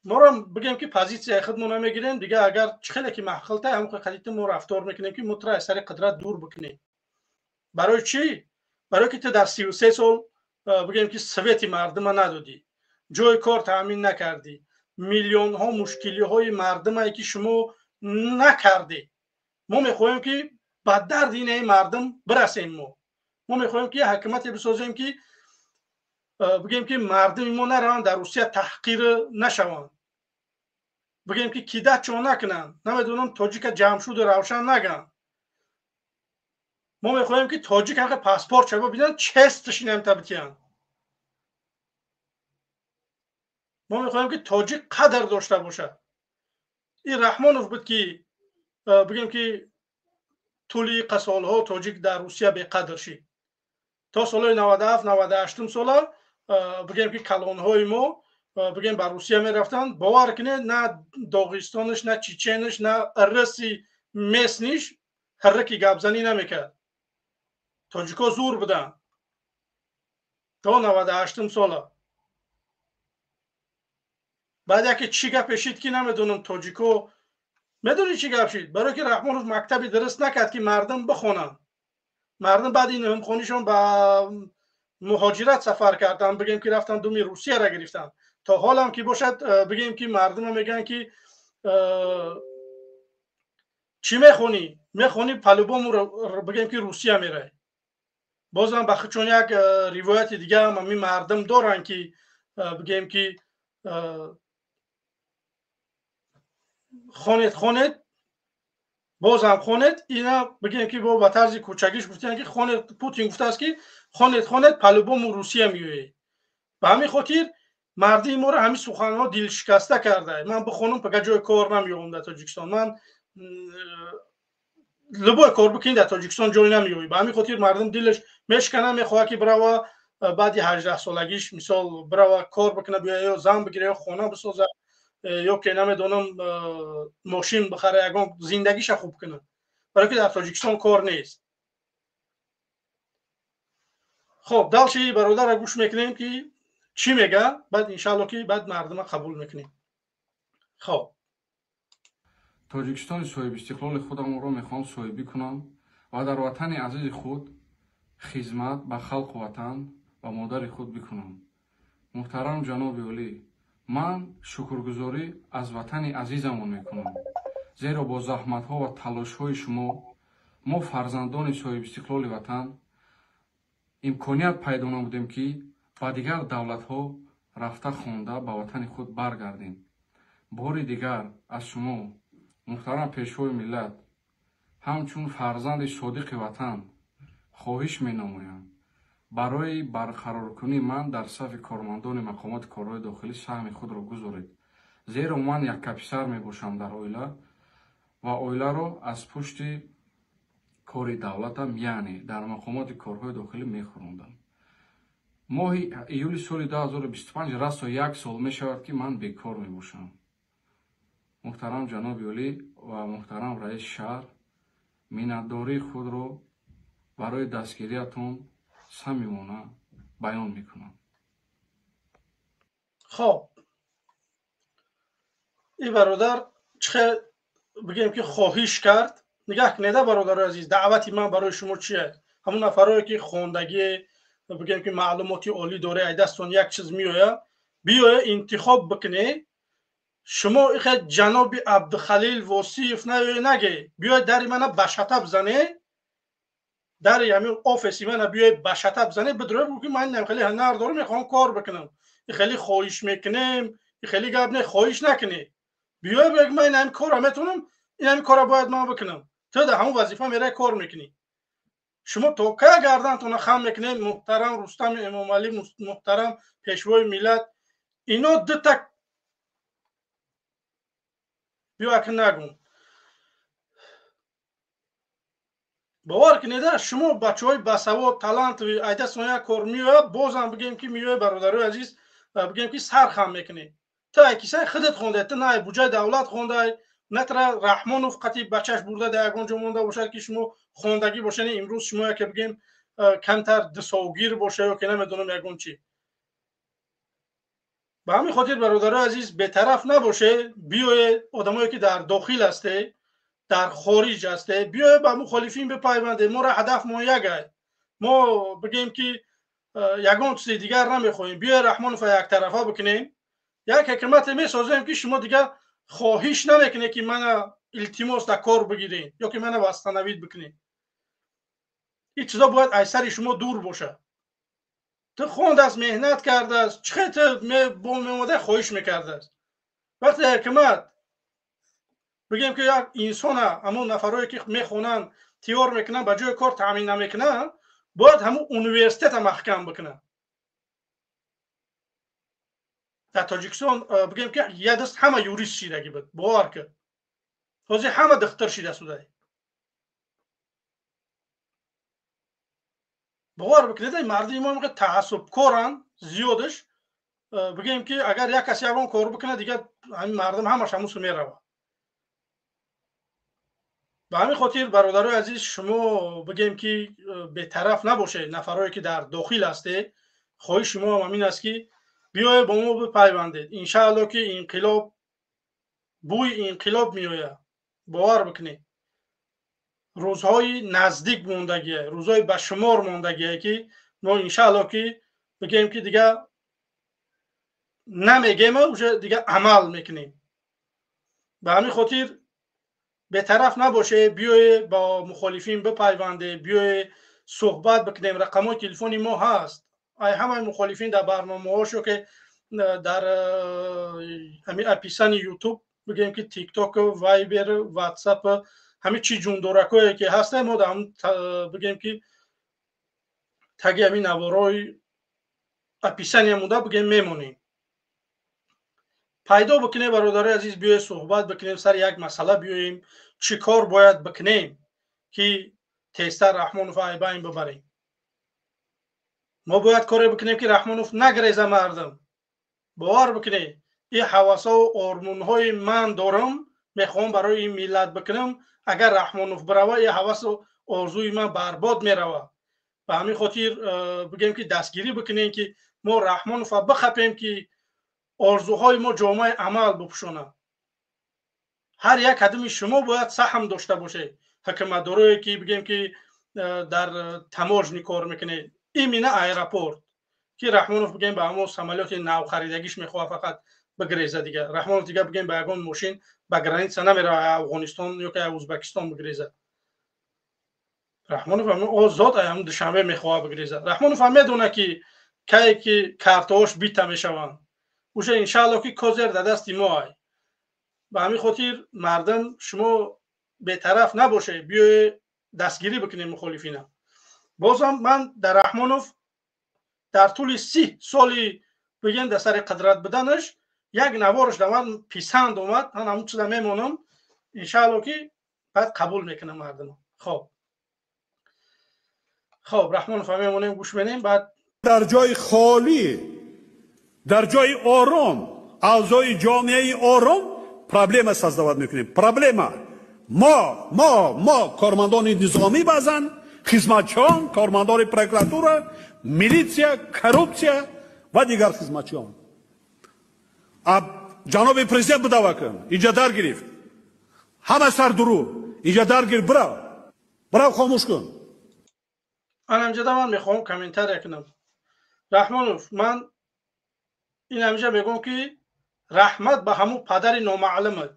моро бигем ки позитсияи худмона мегирем. Дига агар чӣ хеле ки маҳқилтай ҳамон қадити мо рафтор мекунем ки мо туро аз сари қудрат дур бикунем. Барои чӣ? Барое ки ту дар 33 сол бигем ки свети мардума надодӣ, ҷои кор таъмин накардӣ, миллионҳо мушкилиҳои мардумае ки шумо накардед. Мо мехоҳем ки ба дарди инаи мардум бирасем. Мо мехоҳем ки ҳукумате бисозем ки бигем ки мардуми мо нараванд дар Русия таҳқир нашаванд, бигем ки кидачо накунанд, намедонам тоҷика ҷамшуду равшан наганд. Мо мехоҳем ки тоҷик ҳақи паспорт шава бинанд, честш инамта битиянд. Мо мехоҳем ки тоҷик қадр дошта бошад. Ин Раҳмонов буд ки бигем ки тӯли қасолҳо тоҷик дар Русия беқадр шид. То солҳои 97 98 сола бигем ки калонҳои мо бигем ба Русия мерафтанд. Бовар кунед, на Доғистонаш, на Чеченаш, на рыси местныйш ҳиррики гапзанӣ намекард. Тоҷикҳо зур буданд то 98 сола. Баъд яке чӣ гап шид ки намедонам, тоҷикҳо медонӣ чӣ гап шид? Барое ки Раҳмонов мактаби дуруст накард ки мардум бихонанд. Мардум баъди нуҳумхонишон ба муҳоҷират сафар карданд, бигем ки рафтанд думи Русияро гирифтанд. То ҳолам ки бошад, бигем ки мардума мегӯянд ки чӣ мехонӣ? Мехонӣ по-любому бигем ки Русия мерай. Бозам ба чун як ривояти дигаам ҳамин мардум доранд ки бигем ки хонед, хонед, бозам хонед. Ина бигем ки бо ба тарзи кӯчагиш гуфтанд ки хонед, Путин гуфтааст ки хонед, хонед, по-любому Русия меоед. Ба ҳамин хотир Мардии моро ҳамин суханҳо дилшикаста карда. Ман бихонам, пага ҷои кор намеёбам дар Тоҷикистон. Ман любой кор бикунӣ, дар Тоҷикистон ҷой намеёбӣ. Ба ҳамин хотир мардум дилаш мешкана, мехоҳад ки бирава баъди 18 солагиш, мисол, бирава кор бикуна, биё, ё зан бигира, ё хона бисоза, ё ки намедонам, мошин бихара, ягон зиндагиша хуб кунад, барои ки дар Тоҷикистон кор нест. Хоб, дальше бародарро гӯш мекунем, ки чӣ мега. Баъд, иншаалло, ки баъд мардума қабул мекунем. Хоб. Тоҷикистони соҳибистиқлоли худамонро мехоҳам соҳибӣ кунам ва дар ватани азизи худ хизмат ба халқу ватан ва модари худ бикунам. Муҳтарам ҷаноби олӣ, ман шукргузорӣ аз ватани азизамон мекунам, зеро бо заҳматҳо ва талошҳои шумо мо, фарзандони соҳибистиқлоли ватан, имконият пайдо намудем, ки ба дигар давлатҳо рафта, хонда, ба ватани худ баргардем. Бори дигар аз шумо, муҳтарам Пешвои миллат, ҳамчун фарзанди содиқи ватан хоҳиш менамоям, барои барқароркунии ман дар сафи кормандони мақомоти корҳои дохилӣ саҳми худро гузоред, зеро ман яккаписар мебошам дар оила ва оиларо аз пушти кори давлатам, яъне дар мақомоти корҳои дохилӣ, мехӯрондам. Моҳи июли соли 2025 расо як сол мешавад, ки ман бекор мебошам. Муҳтарам ҷаноби олӣ ва муҳтарам раиси шаҳр, миннатдории худро барои дастгириятон самимона баён мекунам. Хоб, и бародар чихе бигем, ки хоҳиш кард. Нигаҳ кунеда, бародарои азиз, даъвати ман барои шумо чие? Ҳамун нафарое ки хондагӣ, бигем ки маълумоти олӣ доре, ай дастон як чиз меоя, биёя, интихоб бикунед. Шумо ихе ҷаноби Абдухалил Восиев наёе, наге, биёед, дари мана ба шата бизане, дари ҳамин офиси мана биёед, ба шата бизане, бидроe, бу ки ман инам хеле ҳунар дорам, мехоҳам кор бикунам. И хеле хоҳиш мекунем, и хеле гап не, хоҳиш накунед. Биёе, биг: ман ин кора метавонам, ин ҳамин кора бояд ман бикунам. Ту дар ҳамон вазифа мераи, кор мекунӣ. Шумо то кай гардантона хам мекунед? Муҳтарам Рустами Эмомалӣ, муҳтарам Пешвои миллат, ино дута биё, ака, нагум. Бовар кунеда, шумо бачаҳои басавод, талантовый, айдастон як кор меояд, бозам бигем ки меояд. Бародарои азиз, бигем ки сар хам мекунед. Ту ай кисаи худат хондай, ту на ай буҷаи давлат хондай, на тра Раҳмонов қати бачаш бурда дар ягон ҷо монда бошад, ки шумо хондагӣ бошед. Имрӯз шумо яке, бигем, камтар дусовгир боша ё ки намедонам, ягон чӣ. Ба ҳамин хотир, бародарои азиз, бетараф набошед. Биёед, одамое ки дар дохил ҳастед, дар хориҷ ҳастед, биёед, ба мухолифин бипайвандед. Моро ҳадаф мо ягай, мо, бигем ки, ягон чизи дигар намехоҳем. Биёед, Раҳмонова яктарафа бикунем, як ҳикмате месозем, ки шумо дигар хоҳиш намекунед, ки мана илтимос дар кор бигиред ё ки мана восстановить бикунед. Ин чизо бояд аз сари шумо дур бошад. Ту хондааст, меҳнат кардааст, чӣ ту бо меомада хоҳиш мекардааст? Вақте ҳикмат, бигем ки, як инсона, ҳамон нафарое ки мехонанд, тиёр мекунанд, ба ҷои кор таъмин намекунанд, бояд ҳамун университета маҳкам бикунанд. Дар Тоҷикистон, бигем ки, як даст ҳама юрист шидагӣ буд, бовар кун, ҳозир ҳама духтур шида судай. Бовар бикунед, мардуми мо таассубкоранд зиёдаш. Бигем ки, агар як кас ягон кор бикунад, дигар ҳамин мардум ҳамаш ҳамусу меравад. Ба ҳамин хотир, бародарои азиз, шумо, бигем ки, бетараф набошед. Нафарое ки дар дохил ҳастед, хоҳиши шумо ҳам ҳамин аст, ки биёед, бо мо бипайвандед. Иншаалло, ки инқилоб, бӯи инқилоб меояд. Бовар бикунед, рӯзҳои наздик мондагие, рӯзҳои ба шумор мондагие, ки мо, иншаалло, ки, бигем ки, дигар намегем, уже дигар амал мекунем. Ба ҳамин хотир бетараф набошед, биёед, бо мухолифин бипайвандед, биёед, суҳбат бикунем. Рақамҳои телефони мо ҳаст, ай ҳамаи мухолифин дар барномаҳошо, ки дар ҳамин описании Ютуб, бигем ки, Тикток, Вайбер, Ватсап, ҳамин чи ҷундоракое ки ҳаста, мо дар, бигем ки, таги ҳамин наворои описания монда, бигем, мемонем. Пайдо бикунем, бародарои азиз, биёед суҳбат бикунем, сари як масъала биёем, чӣ кор бояд бикунем, ки тезтар Раҳмонов айбайн бибарем. Мо бояд коре бикунем, ки Раҳмонов нагреза. Мардум, бовар бикунед, ин ҳавасову ормонҳои ман дорам, мехоҳам барои ин миллат бикунам. Агар Раҳмонов бирава, ин ҳавасу орзуи ман барбод мерава. Ба ҳамин хотир бигем, ки дастгирӣ бикунем, ки мо Раҳмонова бихапем, ки орзуҳои мо ҷомаи амал бипӯшонад. Ҳар як қадами шумо бояд саҳм дошта бошед, ҳукуматдорое ки, бигем, ки дар таможни кор мекунед, именно аэропорт, ки Раҳмонов, бигем, ба ҳамон самолёти навхаридагиш мехоҳад фақат бигреза. Дига Раҳмонов дига, бигем, ба ягон мошин ба граница намерава, Афғонистон ё ки Узбекистон бигреза. Раҳмонов ҳамин озод ҳам Душанбе мехоҳад бигреза. Раҳмонов ҳам медонад, ки кае ки картаҳош бита мешаванд, уже иншаалло ки козир дар дасти мо ай. Ба ҳамин хотир, мардум, шумо бетараф набошед, биёед дастгирӣ бикунем мухолифина. Бозам ман дар Раҳмонов дар тӯли 30 соли, бигем, дар сари қудрат буданаш як наворш дар ман писанд омад, ман ҳамун чиза мемонам, иншаалло ки баъд қабул мекунам мардумо. Хоб, Раҳмонов мемонем, гӯш менем баъд. Дар ҷои холӣ, дар ҷои ором, аъзои ҷомеаи ором проблема создавать мекунем. Проблема мо кормандони низомӣ, баъзан хизматчиён, кормандони прокуратура, милитсия, коррупсия ва дигар хизматчиён. Ҷаноби президент будава кун, инҷа дар гирифт, ҳама сар дуру инҷа дар гирифт, бирав, бирав, хомӯш кун. Анамҷада ман мехоҳам комментария кунам. Раҳмонов, ман ин ҳамиша мегӯям, ки раҳмат ба ҳамун падари номаълумат.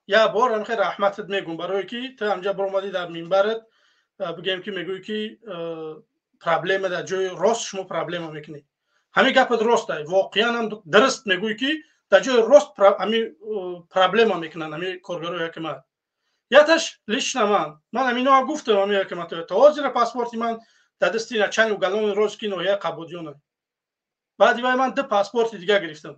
Як бор ҳамихе раҳматат мегӯм, барое ки ту ҳамҷа баромадӣ дар минбарат, бигӯем, ки мегӯӣ, ки проблема дар ҷои рост шумо проблема мекунед. Ҳамин гапат рост ай, воқеан ҳам дуруст мегӯӣ, ки дар ҷои рост ҳамин проблема мекунанд ҳамин коргарои ҳакимат. Яташ лично ман ҳаминоа гуфтам, ҳамин ҳакимат то ҳозира паспорти ман дар дасти начальник уголовный розыски ноҳияи Қабодиёна. Баъди вай ман ду паспорти дига гирифтам,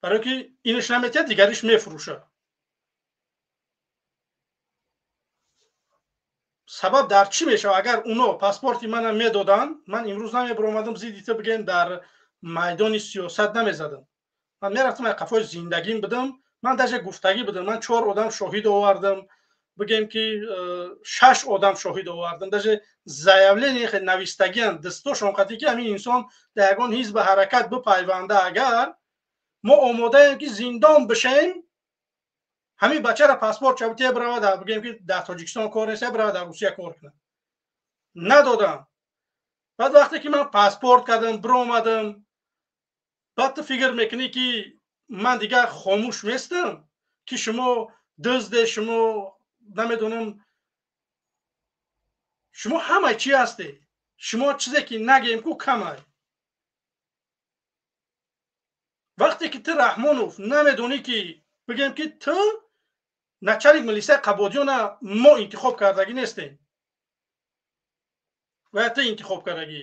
барое ки инаш наметиҳад, дигариш мефурӯшад. Сабаб дар чӣ мешавад? Агар уно паспорти мана медоданд, ман имрӯз намебиромадам зидди ту, бигем, дар майдони сиёсат намезадам. Ман мерафтам, ай қафои зиндагим будам. Ман даже гуфтагӣ будам, ман чор одам шоҳид овардам, бигем ки шаш одам шоҳид овардам, даже заявление навистагиан дастошон қатӣ, ки ҳамин инсон дар ягон ҳизби ҳаракат бипайванда, агар мо омодаем, ки зиндон бишем, ҳамин бачара паспорт чабите, бирава, бигем, ки дар Тоҷикистон кор нест, бирава дар Русия кор кунад. Надодам. Баъд вақте ки ман паспорт кардам, биромадам, баъд ту фикр мекунӣ, ки ман дигар хомӯш местам, ки шумо дузде, шумо намедонам, шумо ҳамаи чӣ ҳастед. Шумо чизе ки нагем ку камай. Вақте ки ту, Раҳмонов, намедонӣ, ки, бигем, ки ту начальник милисияи Қабодиёна мо интихоб кардагӣ нестем ва ту интихоб кардагӣ,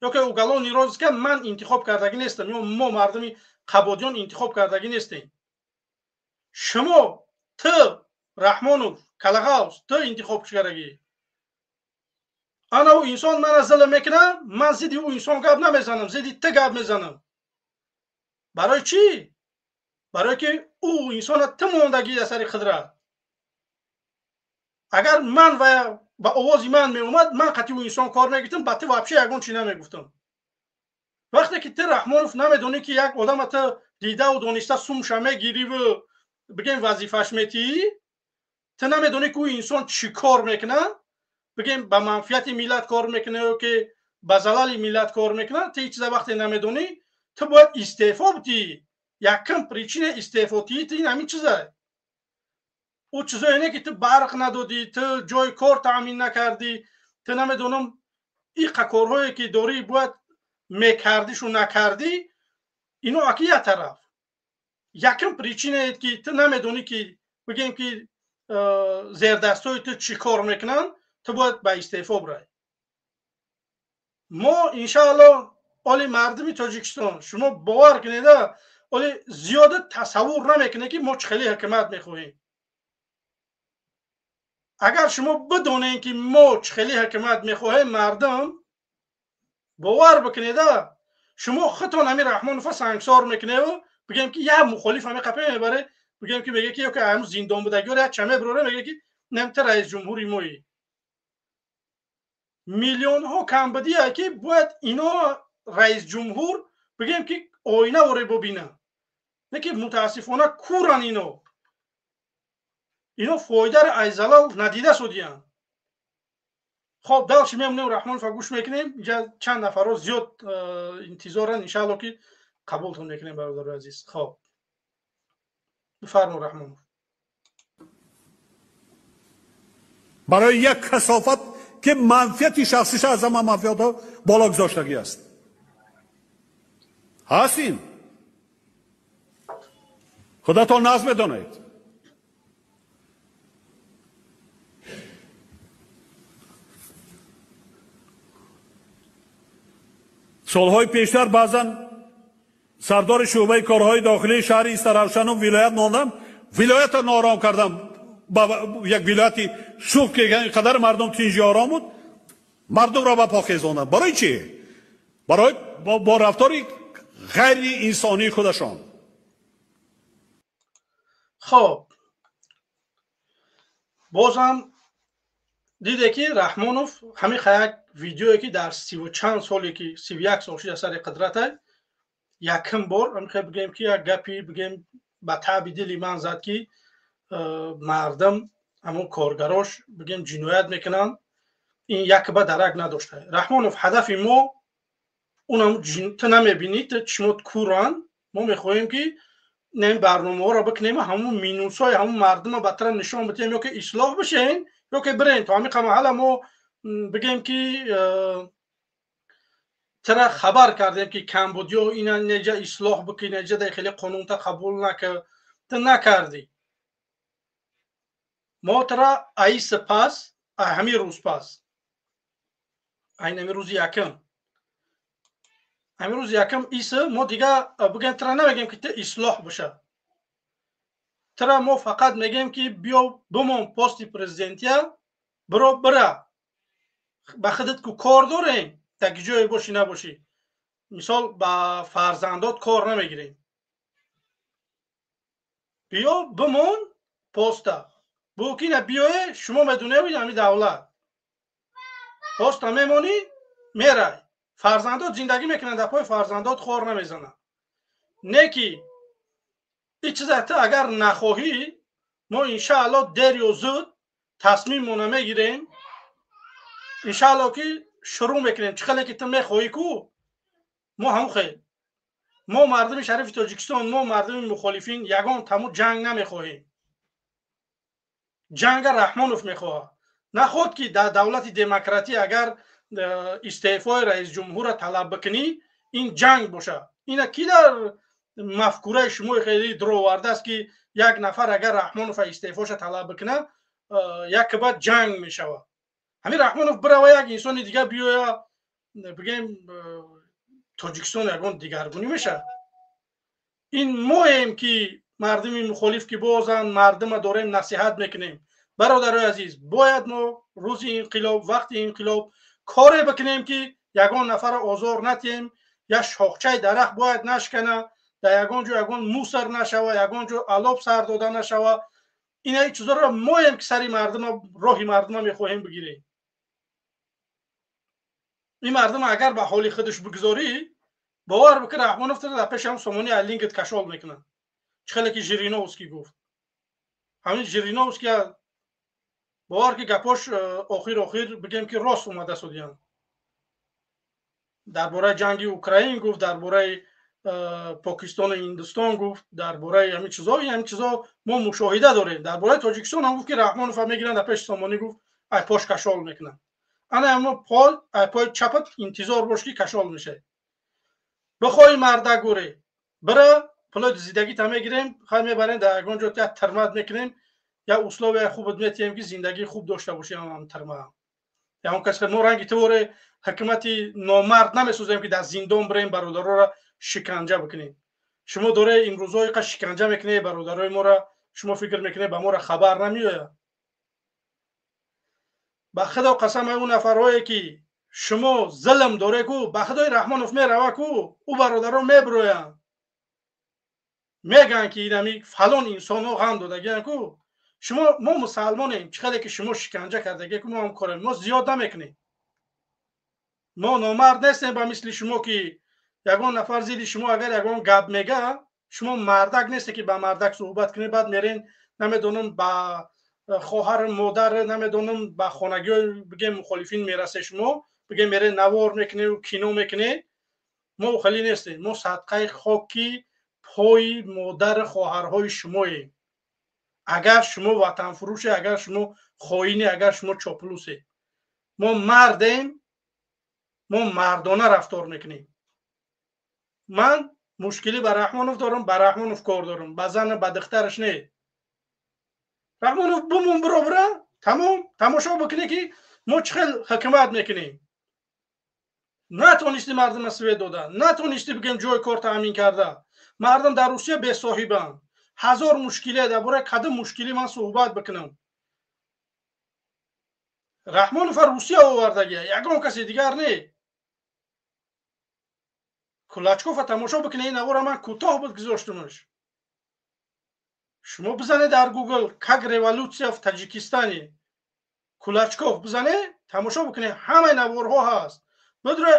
ё ки уголовный розыска ман интихоб кардагӣ нестам, ё мо мардуми Қабодиён интихоб кардагӣ нестем. Шумо, ту, Раҳмонов, калағавс, ту интихоб кардагӣ. Ана ӯ инсон мана зулм мекунад, ман зидди ӯ инсон гап намезанам, зидди ту гап мезанам. Барои чӣ? Барое ки ӯ инсона ту мондагӣ дар сари қудрат. Агар ман ва ба овози ман меомад, ман қатъи ӯ инсон кор мегирифтам, ба ту вообще ягон чӣ намегуфтам. Вақте ки ту, Раҳмонов, намедонӣ, ки як одама ту дидаву дониста сумша мегириву, бигем, вазифаш метиҳӣ, ту намедонӣ, ки ӯ инсон чӣ кор мекунад, бигем, ба манфиати миллат кор мекунад ё ки ба залали миллат кор мекунад, ту ҳеҷ чиза вақте намедонӣ, ту бояд истеъфо бидиҳӣ. Якум причина истеъфотии ту ин ҳамин чиза. Ӯ чизое не, ки ту барқ надодӣ, ту ҷои кор таъмин накардӣ, ту намедонам иқа корҳое ки дорӣ, бояд мекардишу накардӣ. Ино аки як тараф. Якум причинае, ки ту намедонӣ, ки, бигем, ки зердастои ту чӣ кор мекунанд, ту бояд ба истеъфо бирай. Мо иншаалло Оли мардуми Тоҷикистон, шумо бовар кунед, оли зиёда тасаввур намекунед, ки мо чӣ хеле ҳукумат мехоҳем. Агар шумо бидонед, ки мо чӣ хеле ҳукумат мехоҳем, мардум бовар бикунед, шумо худтон ҳамин Раҳмонова сангсор мекунед, бигем ки як мухолиф ҳамин қапе мебаре, бигем ки меге ки ё ки ҳамун зиндон будагиёро як чаме бироре, меге ки немта раис ҷумҳури моӣ. Миллионҳо камбудие ки бояд ино раис ҷумҳур бигем ки оина воре бубина. Не ки мутаассифона куран ино. Ино фоидаро аз залал надида шудиянд. Хоб, дальше мемонем, Раҳмонова гӯш мекунем. Инҷа чанд нафарро зиёд интизоранд, иншаалло ки қабултон мекунем, бародари азиз. Хоб, бифармо, Раҳмонов. Барои як касофат ки манфиати шахсиша аз ҳама манфиатҳо боло гузоштагӣ аст. Ҳаст ин? Худатон нағз медонед. Солҳои пештар баъзан сардори шӯъбаи корҳои дохилии шаҳри Истаравшану вилоят мондам, вилоятро ноором кардам. Ба як вилояти шух ки қадар мардум тинҷи ором буд, мардумро ба по хезондам. Барои чӣ? Барои бо рафтори ғайриинсонии худашон. Хоб, бозам диде ки Раҳмонов ҳамин як видеое ки дар сиву чанд соле ки 31 сол шуда сари қудрата, якум бор ҳамин бигем ки як гапи бигем ба таъби дили ман зад, ки мардум ҳамон коргарош бигем ҷиноят мекунанд, ин якба дарак надошта. Раҳмонов, ҳадафи мо унам ту намебинӣ, ту чишмот куранд. Мо мехоҳем ки ин барномаҳоро бикунем, ҳамун минусҳои ҳамун мардума ба тара нишон бидиҳем, ё ки ислоҳ бишен, ё ки бирен. То ҳамин маҳала мо бигем ки тара хабар кардем ки камбудиё ина неҷа ислоҳ бикун, неҷа дар хеле қонунта қабул накар, ту накардӣ. Мо тара аиса пас, ҳамин рӯз пас, айн ҳамин рӯзи якум, ҳамин рӯзи якум иса мо дига бигем тара намегем ки ту ислоҳ боша. Тара мо фақат мегем ки биё бимон пости президентия, биро бира. Ба худат ку кор дорем, таки ҷое бошӣ набошӣ. Мисол ба фарзандот кор намегирем. Биё бимон поста. Бу ки на биёе, шумо медонед ҳамин давлат. Поста мемонӣ, мерай. Фарзандот зиндагӣ мекунанд, дар пои фарзандот хор намезананд. Не ки ин чиза ту агар нахоҳӣ, мо иншаалло дер ё зуд тасмиммона мегирем. Иншаалло ки шурӯъ мекунем. Чӣ хеле ки ту мехоҳӣ ку, мо ҳамон хел. Мо мардуми шарифи Тоҷикистон, мо мардуми мухолифин ягон таму ҷанг намехоҳем. Ҷанга Раҳмонов мехоҳад. Наход ки дар давлати демократӣ агар истеъфои раисҷумҳурро талаб бикунӣ, ин ҷанг бошад. Ина ки дар мафкураи шумо хеле дуровардааст ки як нафар агар Раҳмонова истеъфоша талаб бикунад, якба ҷанг мешавад. Ҳамин Раҳмонов бирава, як инсони дигар биёя, бигем Тоҷикистон ягон дигаргунӣ мешавад. Ин моем ки мардуми мухолиф ки бозан мардума дорем насиҳат мекунем. Бародарои азиз, бояд мо рӯзи инқилоб, вақти инқилоб коре бикунем ки ягон нафарро озор натиҳем, як шохчаи дарахт бояд нашкана, дар ягон ҷо ягон мусар нашава, ягон ҷо алоб сар дода нашава. Ина чизоро моем ки сари мардума, роҳи мардума мехоҳем бигирем. Ин мардум агар ба ҳоли худаш бигзорӣ, бовар бикун, Раҳмонов тара дар пеши ҳам сомони алингит кашол мекунад. Чӣ хеле ки Жириновский гуфт. Ҳамин Жириновский бовар ки гапош охир охир бигем ки рост омада судиянд. Дар бораи ҷанги Украин гуфт, дар бораи Покистону Ҳиндустон гуфт, дар бораи ҳамин чизо, ҳамин чизо мо мушоҳида дорем. Дар бораи Тоҷикистон ҳам гуфт ки Раҳмонов мегиранд дар пеши сомонӣ, гуфт ай пош кашол мекунанд. Ана ҳамо пой, ай пои чапат интизор бош ки кашол мешавад. Бихоҳӣ мардак гӯре, бира пулои зиндагита мегирем, хай мебарем дар ягон ҷо як тирмат мекунем, як условияи хубат метиҳем ки зиндагии хуб дошта бошӣ. Ҳам тирма Ягон кас мо ранги туворе ҳукумати номард намесозем, ки дар зиндон бирем, бародароро шиканҷа бикунем. Шумо доре имрӯзҳо иқа шиканҷа мекунед бародарои моро, шумо фикр мекунед ба моро хабар намеояд? Ба худо қасам, он нафарҳое ки шумо зулм доре ку, ба худои Раҳмонов мерава ку, ӯ бародаро мебироянд, мегӯянд ки инами фалон инсонҳо ғам додагиянд ку. Шумо мо мусалмонем, чӣ қадар ки шумо шиканҷа кардагия ку, мо ҳам корем, мо зиёд намекунем. Мо номард нестем ба мисли шумо, ки ягон нафар зидди шумо агар ягон гап мега, шумо мардак несте ки ба мардак суҳбат кунед, баъд мерен намедонам ба хоҳар, модар, намедонам ба хонагиҳои бигем мухолифин мерасе, шумо бигем мерен навор мекунед, кино мекунед. Мо хеле нестем, мо садқаи хоки пои модар хоҳарҳои шумоем. Агар шумо ватанфурӯше, агар шумо хоине, агар шумо чоплусе, мо мардем, мо мардона рафтор мекунем. Ман мушкилӣ ба Раҳмонов дорам, ба Раҳмонов кор дорам, ба зана, ба духтараш не. Раҳмонов бумун биробира, тамом, тамошо бикунӣ ки мо чӣ хел ҳукумат мекунем. Натонисти мардума свет дода, натонисти бигем ҷои кор таъмин карда. Мардум дар Русия бесоҳибанд. Ҳазор мушкиле, дар бораи кадом мушкилӣ ман суҳбат бикунам? Раҳмонова Русия овардагия, ягон каси дигар не. Кулачкова тамошо бикунед, ин навора ман кӯтоҳ буд гузоштумаш. Шумо бизанед дар Гугл как революция в Таджикистане, Кулачков бизанед, тамошо бикунед, ҳамаи наворҳо ҳаст. Бидрои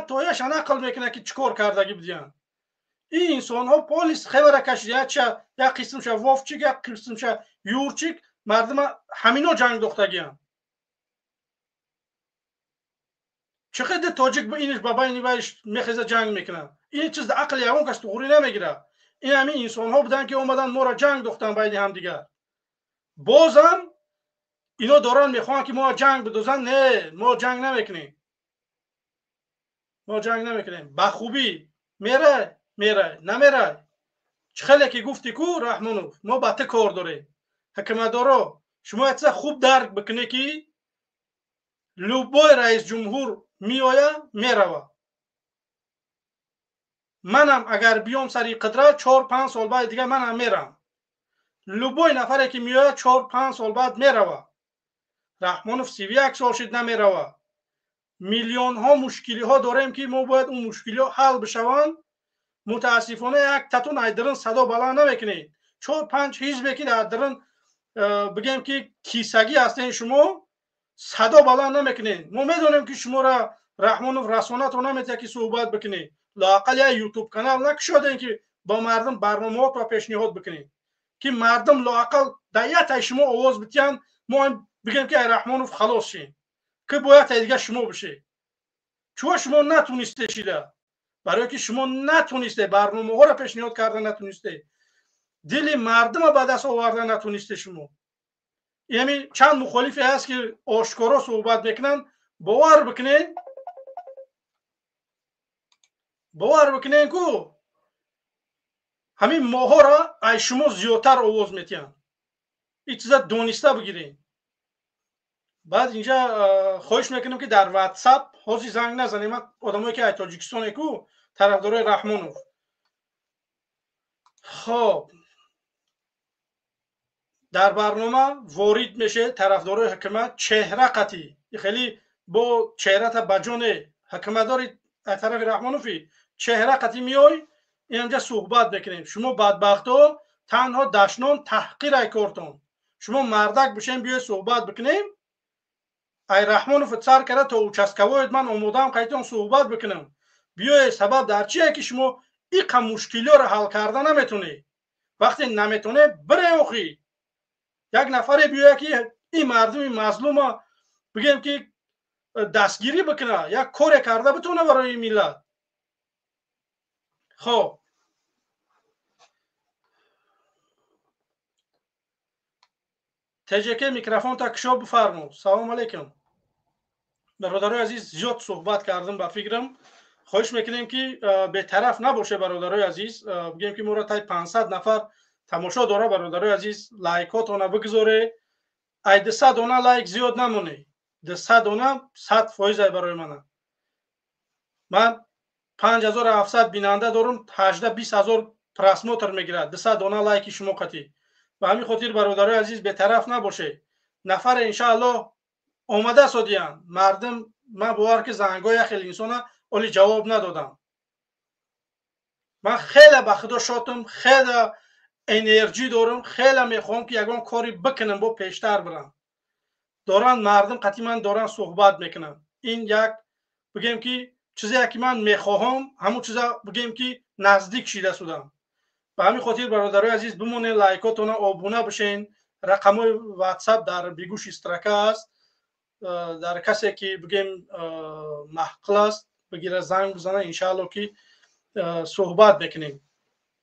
тояша нақл мекунад ки чӣ кор кардагӣ будиянд. Ин инсонҳо полис хевара кашида, як қисмша Вовчик, як қисмша Юрчик, мардума ҳамино ҷанг дохтагиянд. Чӣ қадар тоҷик ба иниш ба байни вайш мехеза ҷанг мекунад? Ин чиз дар ақли ягон кас туғрӣ намегирад. Ин ҳамин инсонҳо буданд ки омаданд моро ҷанг дохтанд байни ҳамдигар. Бозам ино доранд мехоҳанд ки мо ҷанг бидозанд. Не, мо ҷанг намекунем, мо ҷанг намекунем. Ба хубӣ мерай, мерай, намерай. Чӣ хеле ки гуфтӣ ку Раҳмонов, мо ба ту кор дорем. Ҳукуматдоро, шумо як чиза хуб дарк бикунед ки любой раис ҷумҳур меоя, мерава. Манам агар биём сари қудрат, 4-5 сол баъд дигар манам мерам. Любой нафаре ки меояд, 4-5 сол баъд мерава. Раҳмонов 31 сол шид, намерава. Миллионҳо мушкилиҳо дорем ки мо бояд он мушкилиҳо ҳал бишаванд. Мутаассифона як татун айдирин садо баланд намекунед. 4-5 ҳизбе ки дар дирин бигем ки кисагӣ ҳастен, шумо садо баланд намекунед. Мо медонем ки шуморо Раҳмонов расонато наметиҳад ки суҳбат бикунед. Лоақал як ютуб канал накушодем ки бо мардум барномаҳотро пешниҳод бикунед, ки мардум лоақал дар ятай шумо овоз битиҳанд, мо бигем ки ай Раҳмонов халос шем, ки бояд тай дигар шумо бишед. Чуво шумо натунисте шида? Барое ки шумо натунисте барномаҳоро пешниҳод карда натунисте, дили мардума ба даст оварда натунисте шумо. Яъне чанд мухолифе ҳаст ки ошкоро суҳбат мекунанд, бовар бикунед, бовар бикунед ку ҳамин моҳоро ай шумо зиёдтар овоз метиҳанд. Ин чиза дониста бигиред. Баъд инҷа хоҳиш мекунем ки дар WhatsApp ҳозир занг назанем. Ман одамое ки ай Тоҷикистоне ку тарафдорои Раҳмонов. Хоб, дар барнома ворид мешед тарафдорои ҳукумат, чеҳра қатӣ, хеле бо чеҳрата ба ҷоне ҳукуматдори аз тарафи Раҳмонофи чеҳра қатӣ меой, инҷа суҳбат мекунем. Шумо бадбахтҳо танҳо дашнон таҳқир ай кортон. Шумо мардак бишем, биёед суҳбат бикунем. Ай Раҳмонов цар карда то участковоед, ман омодаам қайтон суҳбат бикунам. Биёед, сабаб дар чие ки шумо иқа мушкилиёро ҳал карда наметонед? Вақте наметонед, бире охӣ. Як нафаре биёяд ки ин мардуми мазлума бигем ки дастгирӣ бикунад, як коре карда битавонад барои миллат. Хоб, ТЖК микрофонта кушо бифармо. Салом алейкум. Бародарои азиз, зиёд суҳбат кардам ба фикрам. Хоҳиш мекунем ки бетараф набоше бародарои азиз. Бигем ки моро тай 500 нафар тамошо дора бародарои азиз. Лайкотона бигзоре. Ай 200 дона лайк зиёд намоне. 200 дона 100% барои мана. Ман 5700 бинанда дорам, 18-20 ҳазор просмотр мегирад, 200 дона лайки шумо қатӣ. Ба ҳамин хотир бародарои азиз, бетараф набошед. Нафаре иншааллоҳ омада содиян. Мардум, ман бовар ки зангҳои як хел инсона оли ҷавоб надодам. Ман хеле ба худо шотам, хеле энерҷӣ дорам, хеле мехоҳам ки ягон кори бикунам, бо пештар бирам. Доран мардум қатъи ман доран суҳбат мекунанд. Ин як бигем ки чизе ки ман мехоҳам, ҳамон чиза бигем ки наздик шида судам. Ба ҳамин хотир бародарои азиз, бимонед, лайкотона обуна бишен. Рақамҳои WhatsApp дар бегӯши строка аст. Дар касе ки бигем маҳқил аст, бигира занг бизана, иншаалло ки суҳбат мекунем.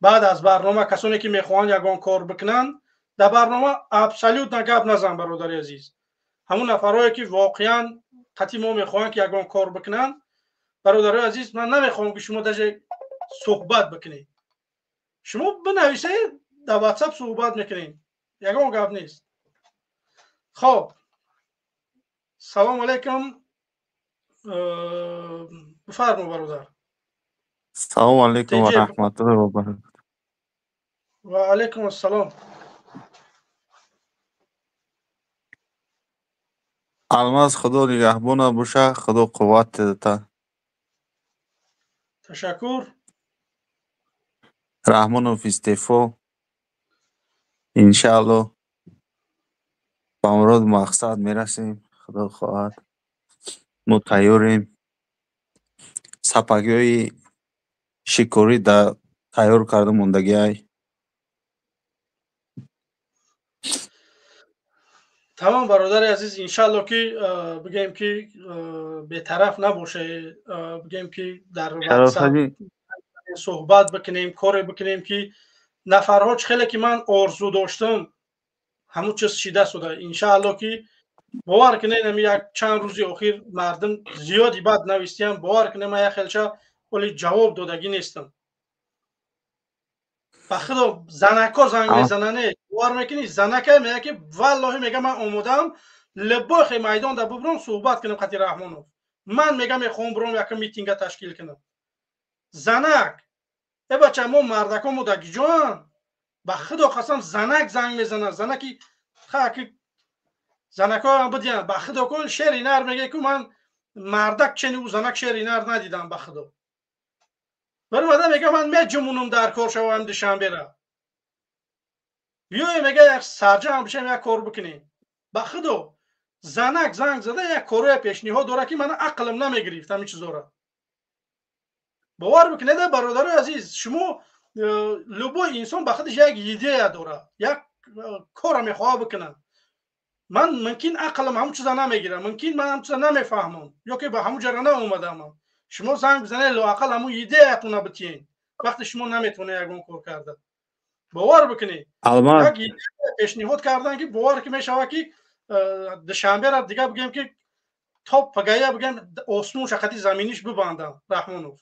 Баъд аз барнома касоне ки мехоҳанд ягон кор бикунанд, дар барнома абсолютно гап назан, бародари азиз. Ҳамон нафарое ки воқеан қатъи мо мехоҳанд ки ягон кор бикунанд, бародарои азиз, ман намехоҳам ки шумо даже суҳбат бикунед. Шумо бинависед, дар WhatsApp суҳбат мекунем, ягон гап нест. Хоб, салому алайкум, бифармо бародар. Салому алайкум ва раҳматуллоҳи ва баракатуҳ. Ва алайкум ассалом. Алмаз, худо нигаҳбона боша, худо қувват диҳад. Ташаккур. Раҳмонов истеъфо. Иншааллоҳ ба муроду мақсад мерасем, худо хоҳад. Мо тайёрем. Сапагиҳои шикорӣ тайёр карда мондагиай. Тамом бародари азиз, иншаалло ки бигем ки бетараф набоше, бигем ки дар WhatsApp суҳбат бикунем, коре бикунем ки нафарҳо чӣ хеле ки ман орзу доштам, ҳамун чиз шида шуда. Иншаалло ки бовар кунед, ҳами як чанд рӯзи охир мардум зиёди бад навистиям, бовар кунед, ман як хелча оли ҷавоб додагӣ нестам. Ба худо занако занг мезанане, бовар мекунӣ, занака мега ки валлоҳи мега ман омодаам либохе майдон да бубурам суҳбат кунам қати Раҳмонов. Ман мега мехоҳам бурам яка митинга ташкил кунам. Занак, э бача, мо мардако мо дагиҷоан. Ба худо қасам занак занг мезанад, занаки хаки занакоам бидиям. Ба худо кун шери нар мега ку ман мардак чени ӯ занак шери нар надидам ба худо. Баромада мега ман меҷумунум дар кор шавам Душанбера. Биёем мега як сарҷам бишем як кор бикунем. Ба худо занак занг зада як корое пешниҳод дора ки ман ақлам намегирифт ҳамин чизора. Бовар бикунед бародарои азиз, шумо любой инсон ба худаш як идея дора, як кора мехоҳад бикунад. Ман мумкин ақлам ҳамун чиза намегирам, мумкин ман ҳамун чиза намефаҳмам, ё ки ба ҳамун ҷара наомадам. Шумо занг бизанед, лоақал ҳамун идеятона битиен. Вақте шумо наметавонед ягон кор карда. Бовар бикунед. Як идея пешниҳод кардан ки бовар ки мешавад ки Душанбера дига бигем ки то пагая бигем осмон шақати заминиш бибандам Раҳмонов.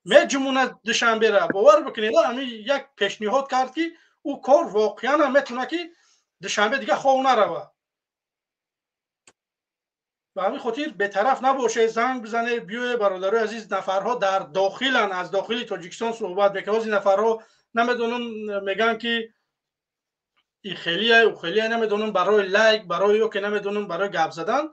Меҷумуна Душанбера, бовар бикунед, ҳамин як пешниҳод кард ки ӯ кор воқеан ҳам метавонад ки Душанбе дига хов нарава. Ба ҳамин хотир бетараф набошед, занг бизанед, биёед бародарои азиз. Нафарҳо дар дохилан, аз дохили Тоҷикистон суҳбат мекунанд. Ҳозир нафарҳо намедонам мегӯянд ки и хелия, ӯ хелия, намедонам барои лайк, барои ё ки намедонам барои гап задан.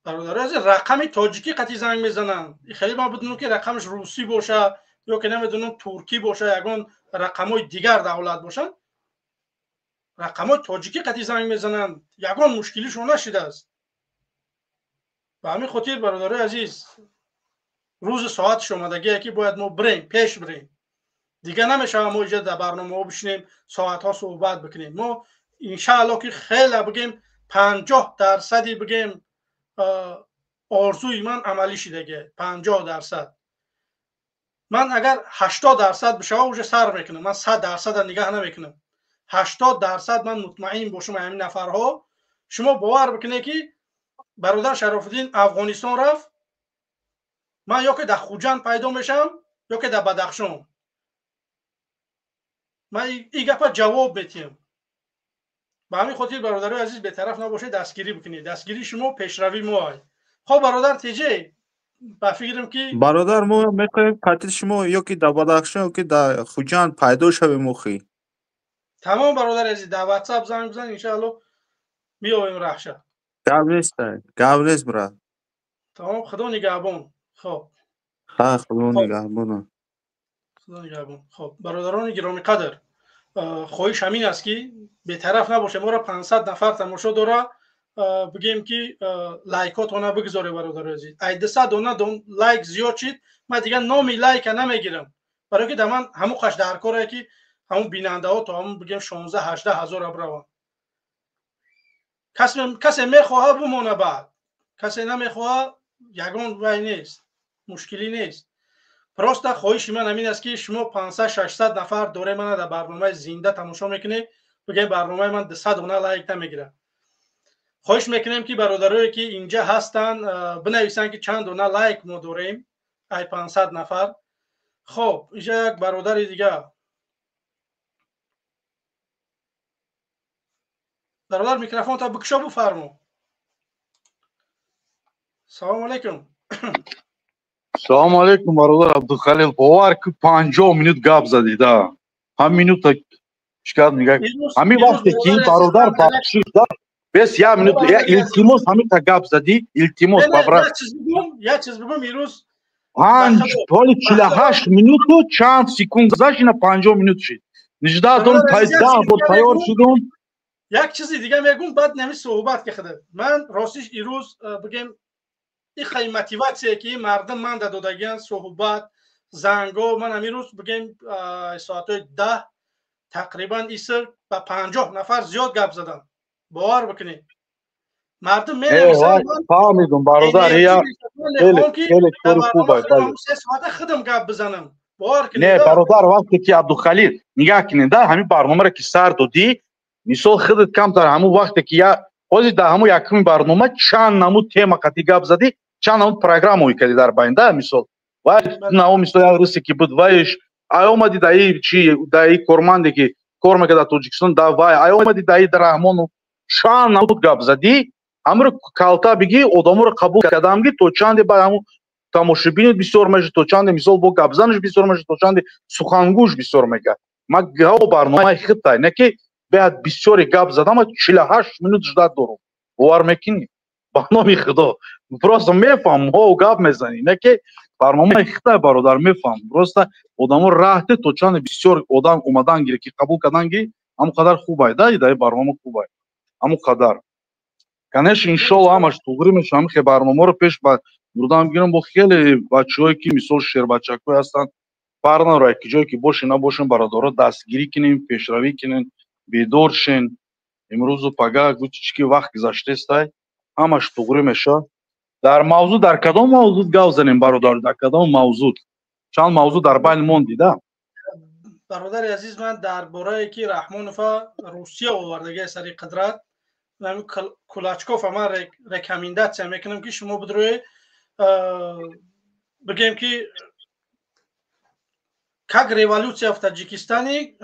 Бародарои азиз, рақами тоҷикӣ қатъи занг мезананд. И хеле ман бидонам ки рақамаш русӣ боша ё ки намедонам туркӣ боша, ягон рақамҳои дигар давлат бошанд, рақамҳои тоҷикӣ қатъи занг мезананд, ягон мушкилишон нашидааст. Ба ҳамин хотир бародарои азиз, рӯзи соаташ омадагие ки бояд мо бирем, пеш бирем. Дига намешавад мо иҷа дар барномаҳо бишинем, соатҳо суҳбат бикунем. Мо иншаалло ки хеле бигем 50% бигем орзуи ман амалӣ шидагие, 50%. Ман агар 80% бишава уже сар мекунам, ман 100% нигаҳ намекунам. 80% ман мутмаин бошам ҳамин нафарҳо. Шумо бовар бикунед ки бародар Шарофиддин Афғонистон рафт, ман ё ки дар Хуҷанд пайдо мешавам, ё ки дар Бадахшон. Ман ин гапа ҷавоб метиҳам. Ба ҳамин хотир, бародарои азиз, бетараф набошед, дастгирӣ бикунед. Дастгирии шумо пешравии мо. Хоб, бародар Теҷе, ба фикрам ки Бародар, мо мехоҳем қатил шумо ё ки дар Бадахшон, ё ки дар Хуҷанд пайдо шавем охи. Тамом, бародари азиз, дар Ватсап занг бизан, иншаалло меоем раҳша. Гап нест, гап нест, брат. Тамом, Худо нигаҳбон. Хоб. Ха, Худо нигаҳбон. Худо нигаҳбон. Хоб, бародарони гиромиқадр, хоҳиш ҳамин аст ки бетараф набошем. Моро 500 нафар тамошо дора. Бигем ки лайкотона бигзоре, бародари азиз. Ай 200 дона лайк зиёд шид, ман дигар номи лайка намегирам, барое ки дар ман ҳамун қаш дар коре ки ҳамун бинандаҳо то ҳамун бигем 16 18 ҳазора бираванд. Касе мехоҳа, бимона, баъд касе намехоҳа, ягон вай нест, мушкилӣ нест. Просто хоҳиши ман ҳамин аст ки шумо 500 600 нафар доре мана дар барномаи зинда тамошо мекунед, бигем барномаи ман 200 дона лайк намегирад. Хоҳиш мекунем ки бародарое ки инҷа ҳастанд, бинависанд ки чанд дона лайк мо дорем ай 500 нафар. Хоб, инҷа як бародари дигар. Бародар, микрофонта бикушо, буфармо. Салому алайкум. Салому алайкум, бародар Абдухалил. Бовар ки, 50 минут гап задӣ да. Ҳам минута шикат мега. Ҳамин вақте ки, бародар, бахшиш да, бес як минут, я илтимос, ҳамин та гап задӣ, илтимос, бабра. Як чиз бигӯм, ирӯз Панҷ, ҳоли 48 минуту чанд секунд гузашт, ина 50 минут шид. Нижда дон 10 бор тайёр шудум. Як чизи дига мегӯм, баъд нами суҳбат ки худат. Ман ростиш ирӯз бигем ихай мотиватсия ки мардум ман да додагиян, суҳбат, занго, ман ҳамин рӯз бигем соатҳои 10 тақрибан иср ба 50 нафар зиёд гап задам. Бовар бикунед. Мардум менависанд. Фаҳмидум, бародар, я хеле хеле кори хуб аст. 3 соата худам гап бизанам. Бовар кунед. Не, бародар, вақте ки Абдухалил, нигаҳ кунед да, ҳамин барномаро ки сар додӣ, мисол худат камтар ҳамун вақте ки я ҳозир дар ҳамун якуми барнома чанд намуд тема қатӣ гап задӣ, чанд намуд программа кардӣ дар байн да, мисол вай нао, мисол як рӯзе ки буд, вайш ай омадӣ даи чи, даи корманде ки кор мекард дар Тоҷикистон, да вай ай омадӣ даи Раҳмону, чанд намуд гап задӣ. Ҳамро калта бигӣ, одаморо қабул кардам ки то чанде баъд ҳамун тамошобинет бисёр мешавад, то чанде мисол бо гапзанаш бисёр мешавад, то чанде сухангӯш бисёр мекард. Ма гао барномаи хитай не ки беҳад бисёре гап задам, 48 минут ждать дорум, бовар мекунӣ? Ба номи Худо, просто мефаҳмам, ҳо, гап мезанӣ, не ки барномаи хитай, бародар, мефаҳмам. Просто одамо раҳте то чанде бисёр одам омадан гире ки қабул кардан ги, ҳамон қадар хубай да, идаи барнома хубай, ҳамон қадар. Конечно, иншолло, ҳамаш туғрӣ мешавад. Ҳамин хел барномаро пеш бурдан бигирам бо хеле бачаҳое ки мисол шербачакҳое ҳастанд, фарқ надорад ки ҷое ки бошем, набошем, бародаро, дастгирӣ кунем, пешравӣ кунем, бедор шен. Имрӯзу пага гучи ки вақт гузаштаестай, ҳамаш туғрӣ мешавад. Дар мавзӯъ, дар кадом мавзӯъ гап занем, бародар, дар кадом мавзӯъ? Чанд мавзӯъ дар байн монди да. Бародари азиз, ман дар борае ки Раҳмонова Русия овардагия сари қудрат, Кулачкова ман рекомендация мекунам ки шумо бидроe, бигем ки как революция в Таджикистане.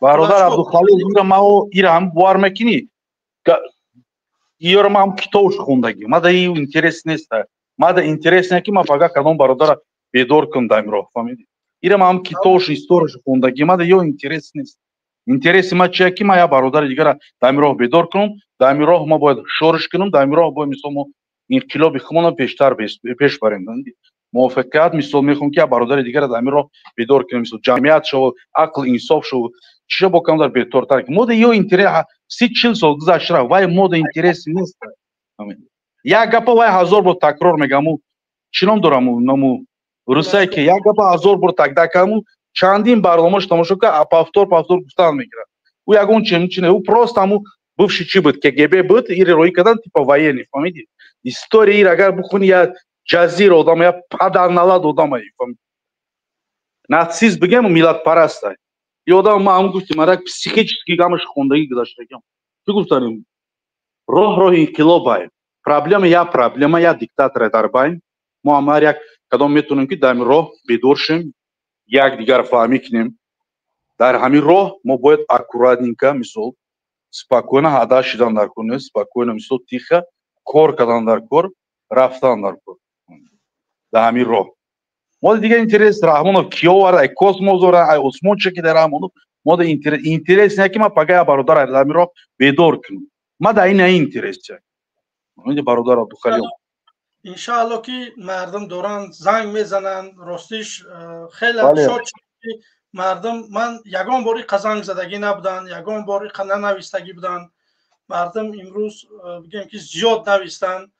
Бародар Абдухалил, ира мао, ира ҳам бовар мекунӣ, иёро ман китобш хондагӣ, мада и интерес нест. Мада интерес не ки ман фақат кадом бародара бедор кунам дар ин роҳ, фаҳмидӣ? Ира ман китобш, историяш хондагӣ, мада ё интерес нест. Интереси ман чия ки ман як бародари дигара дар ин роҳ бедор кунам. Дар ин роҳ мо бояд шориш кунам, дар ин роҳ бояд мисол мо инқилоби худмонро пештар пеш барем, муваффақият. Мисол мехоҳам ки як бародари дигара дар ин роҳ бедор кунем, мисол ҷамъият шаву, ақл инсоф шаву, чиша бо камдар бедортар. Мода ё интерес 30-40 сол гузашт, рафт, вай мода интереси нест. Як гапа вай ҳазор бор такрор мегаму, чӣ ном дораму, ному русае ки як гапа ҳазор бор такда кардаму, чандин барномааш тамошо кард, повтор, повтор гуфтан мегирад. Ӯ ягон чи не, ӯ просто ҳаму бывший чӣ буд, КГБ буд, ире роӣ кардан типа военный, фаҳмидӣ? История ир агар бихони, як ҷазир одам, як падарналад одама, нацист бигем, миллатпарастай и одам. Ма ҳам гуфтим, ара психически ҳамаш хондагӣ гузаштагиам. Чӣ гуфтанем? Роҳ роҳи инқилобай. Проблема як, проблема як диктатора дар байн. Мо ҳам ҳар як кадом метавонем ки дар ҳамин роҳ бедор шем, якдигар фаҳмӣ кунем. Дар ҳамин роҳ мо бояд аккуратненько, мисол. Спокойно ҳада шидан дар кор нест, спокойно, мисол, тихо кор кардан дар кор, рафтан дар кор дар ҳамин роҳ. Мо дигар интерес Раҳмонов ки овард, ай космос ора, ай осмон чакида Раҳмонов, мо интерес не, ки ма пага бародар дар ҳамин роҳ бедор кунам. Ма дар ин интерес ча бародар Абдухалил. Иншаалло, ки мардум доранд, занг мезананд. Ростиш, хеле шод, мардум ман ягон бор иқа занг задагӣ набуданд, ягон бор иқа нанавистагӣ буданд. Мардум имрӯз, бигем ки, зиёд навистанд,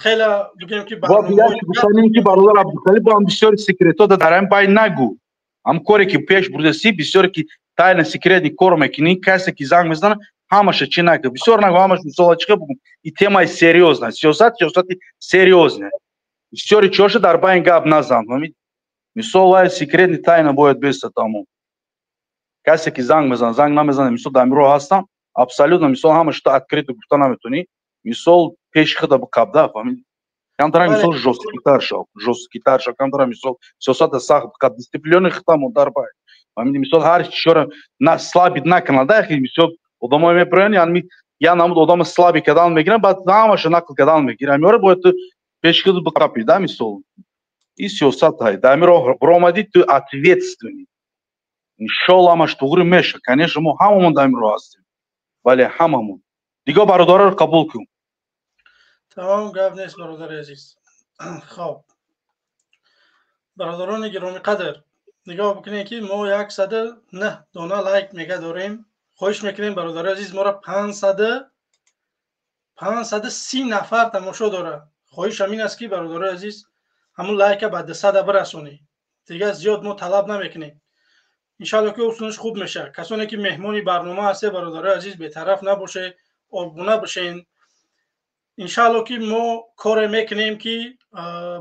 хеле, бигем ки. Ки бародар Абдухалил, бо ҳам бисёри секретҳо дар ҳамин байн нагӯ. Ҳам коре ки пеш бурдаси, бисёре ки тайна, секретный кор мекунӣ, касе ки занг мезанад, ҳамаша чӣ накун, бисёр нагӯ ҳамаш. Мисола чӣ бугум, и темаи серьёзна, сиёсат, сиёсати серьёзна, бисёри чиҳоша дар байн гап назан. Мисол, вай секретный, тайна бояд беста, тамом. Касе ки занг мезанад, занг намезанад, мисол, дар роҳ ҳастам, абсолютно, мисол, ҳамаша ту открыто гуфта наметонӣ. Мисол, пеши худа биқабда, фаҳмидӣ? Камтара, мисол, жёсткитар шав, жёсткитар шав камтара, мисол, сиёсата сахт биқаб, дисциплинои хитамон дар бай, фаҳмидӣ? Мисол, ҳар чиҳора на слабить накунад. Мисол, одамое мепироянд, яъни я намуд одама слабый кардан мегиранд, баъд ҳамаша нақл кардан мегиранд. Меора бояд ту пеши худ биқапӣ да. Мисол, и сиёсат ҳай, дар ҳамин роҳ биромадӣ, ту ответственный. Иншолло, ҳамаш туғри меша. Конечно, мо ҳамамон дар ҳамин роҳ ҳастем, вале ҳамамон дигар бародараро қабул кун. Тамом, гап нест, бародари азиз. Хоб, бародарони гиромиқадр, нигоҳ бикунед, ки мо 109 дона лайк мега дорем. Хоҳиш мекунем, бародари азиз, моро 530 нафар тамошо дорад. Хоҳиш ҳамин аст, ки, бародари азиз, ҳамун лайка ба 200 бирасонӣ. Дигар зиёд мо талаб намекунем. Иншалло, ки усунаш хуб мешавад. Касоне ки меҳмони барнома ҳасте, бародари азиз, бетараф набошед, обуна бошен. Иншалло, ки мо коре мекунем, ки,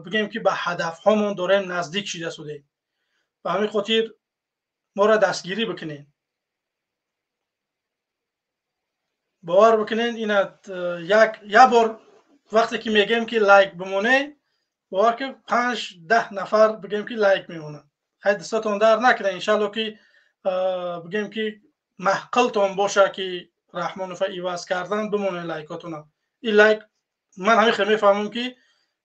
бигем ки, ба ҳадафҳомон дорем наздик шида судем. Ба ҳамин хотир моро дастгирӣ бикунем. Бовар бикунед, ина як бор вақте ки мегӯем, ки лайк бимоне, бовар ки 5-10 нафар, бигем ки, лайк мемонад. Хай, дастатон дар накунед. Иншалло, ки, бигем ки, маҳқилтон боша, ки Раҳмонова иваз кардан, бимонед лайкотона. Ин лайк ман ҳамин хел мефаҳмам, ки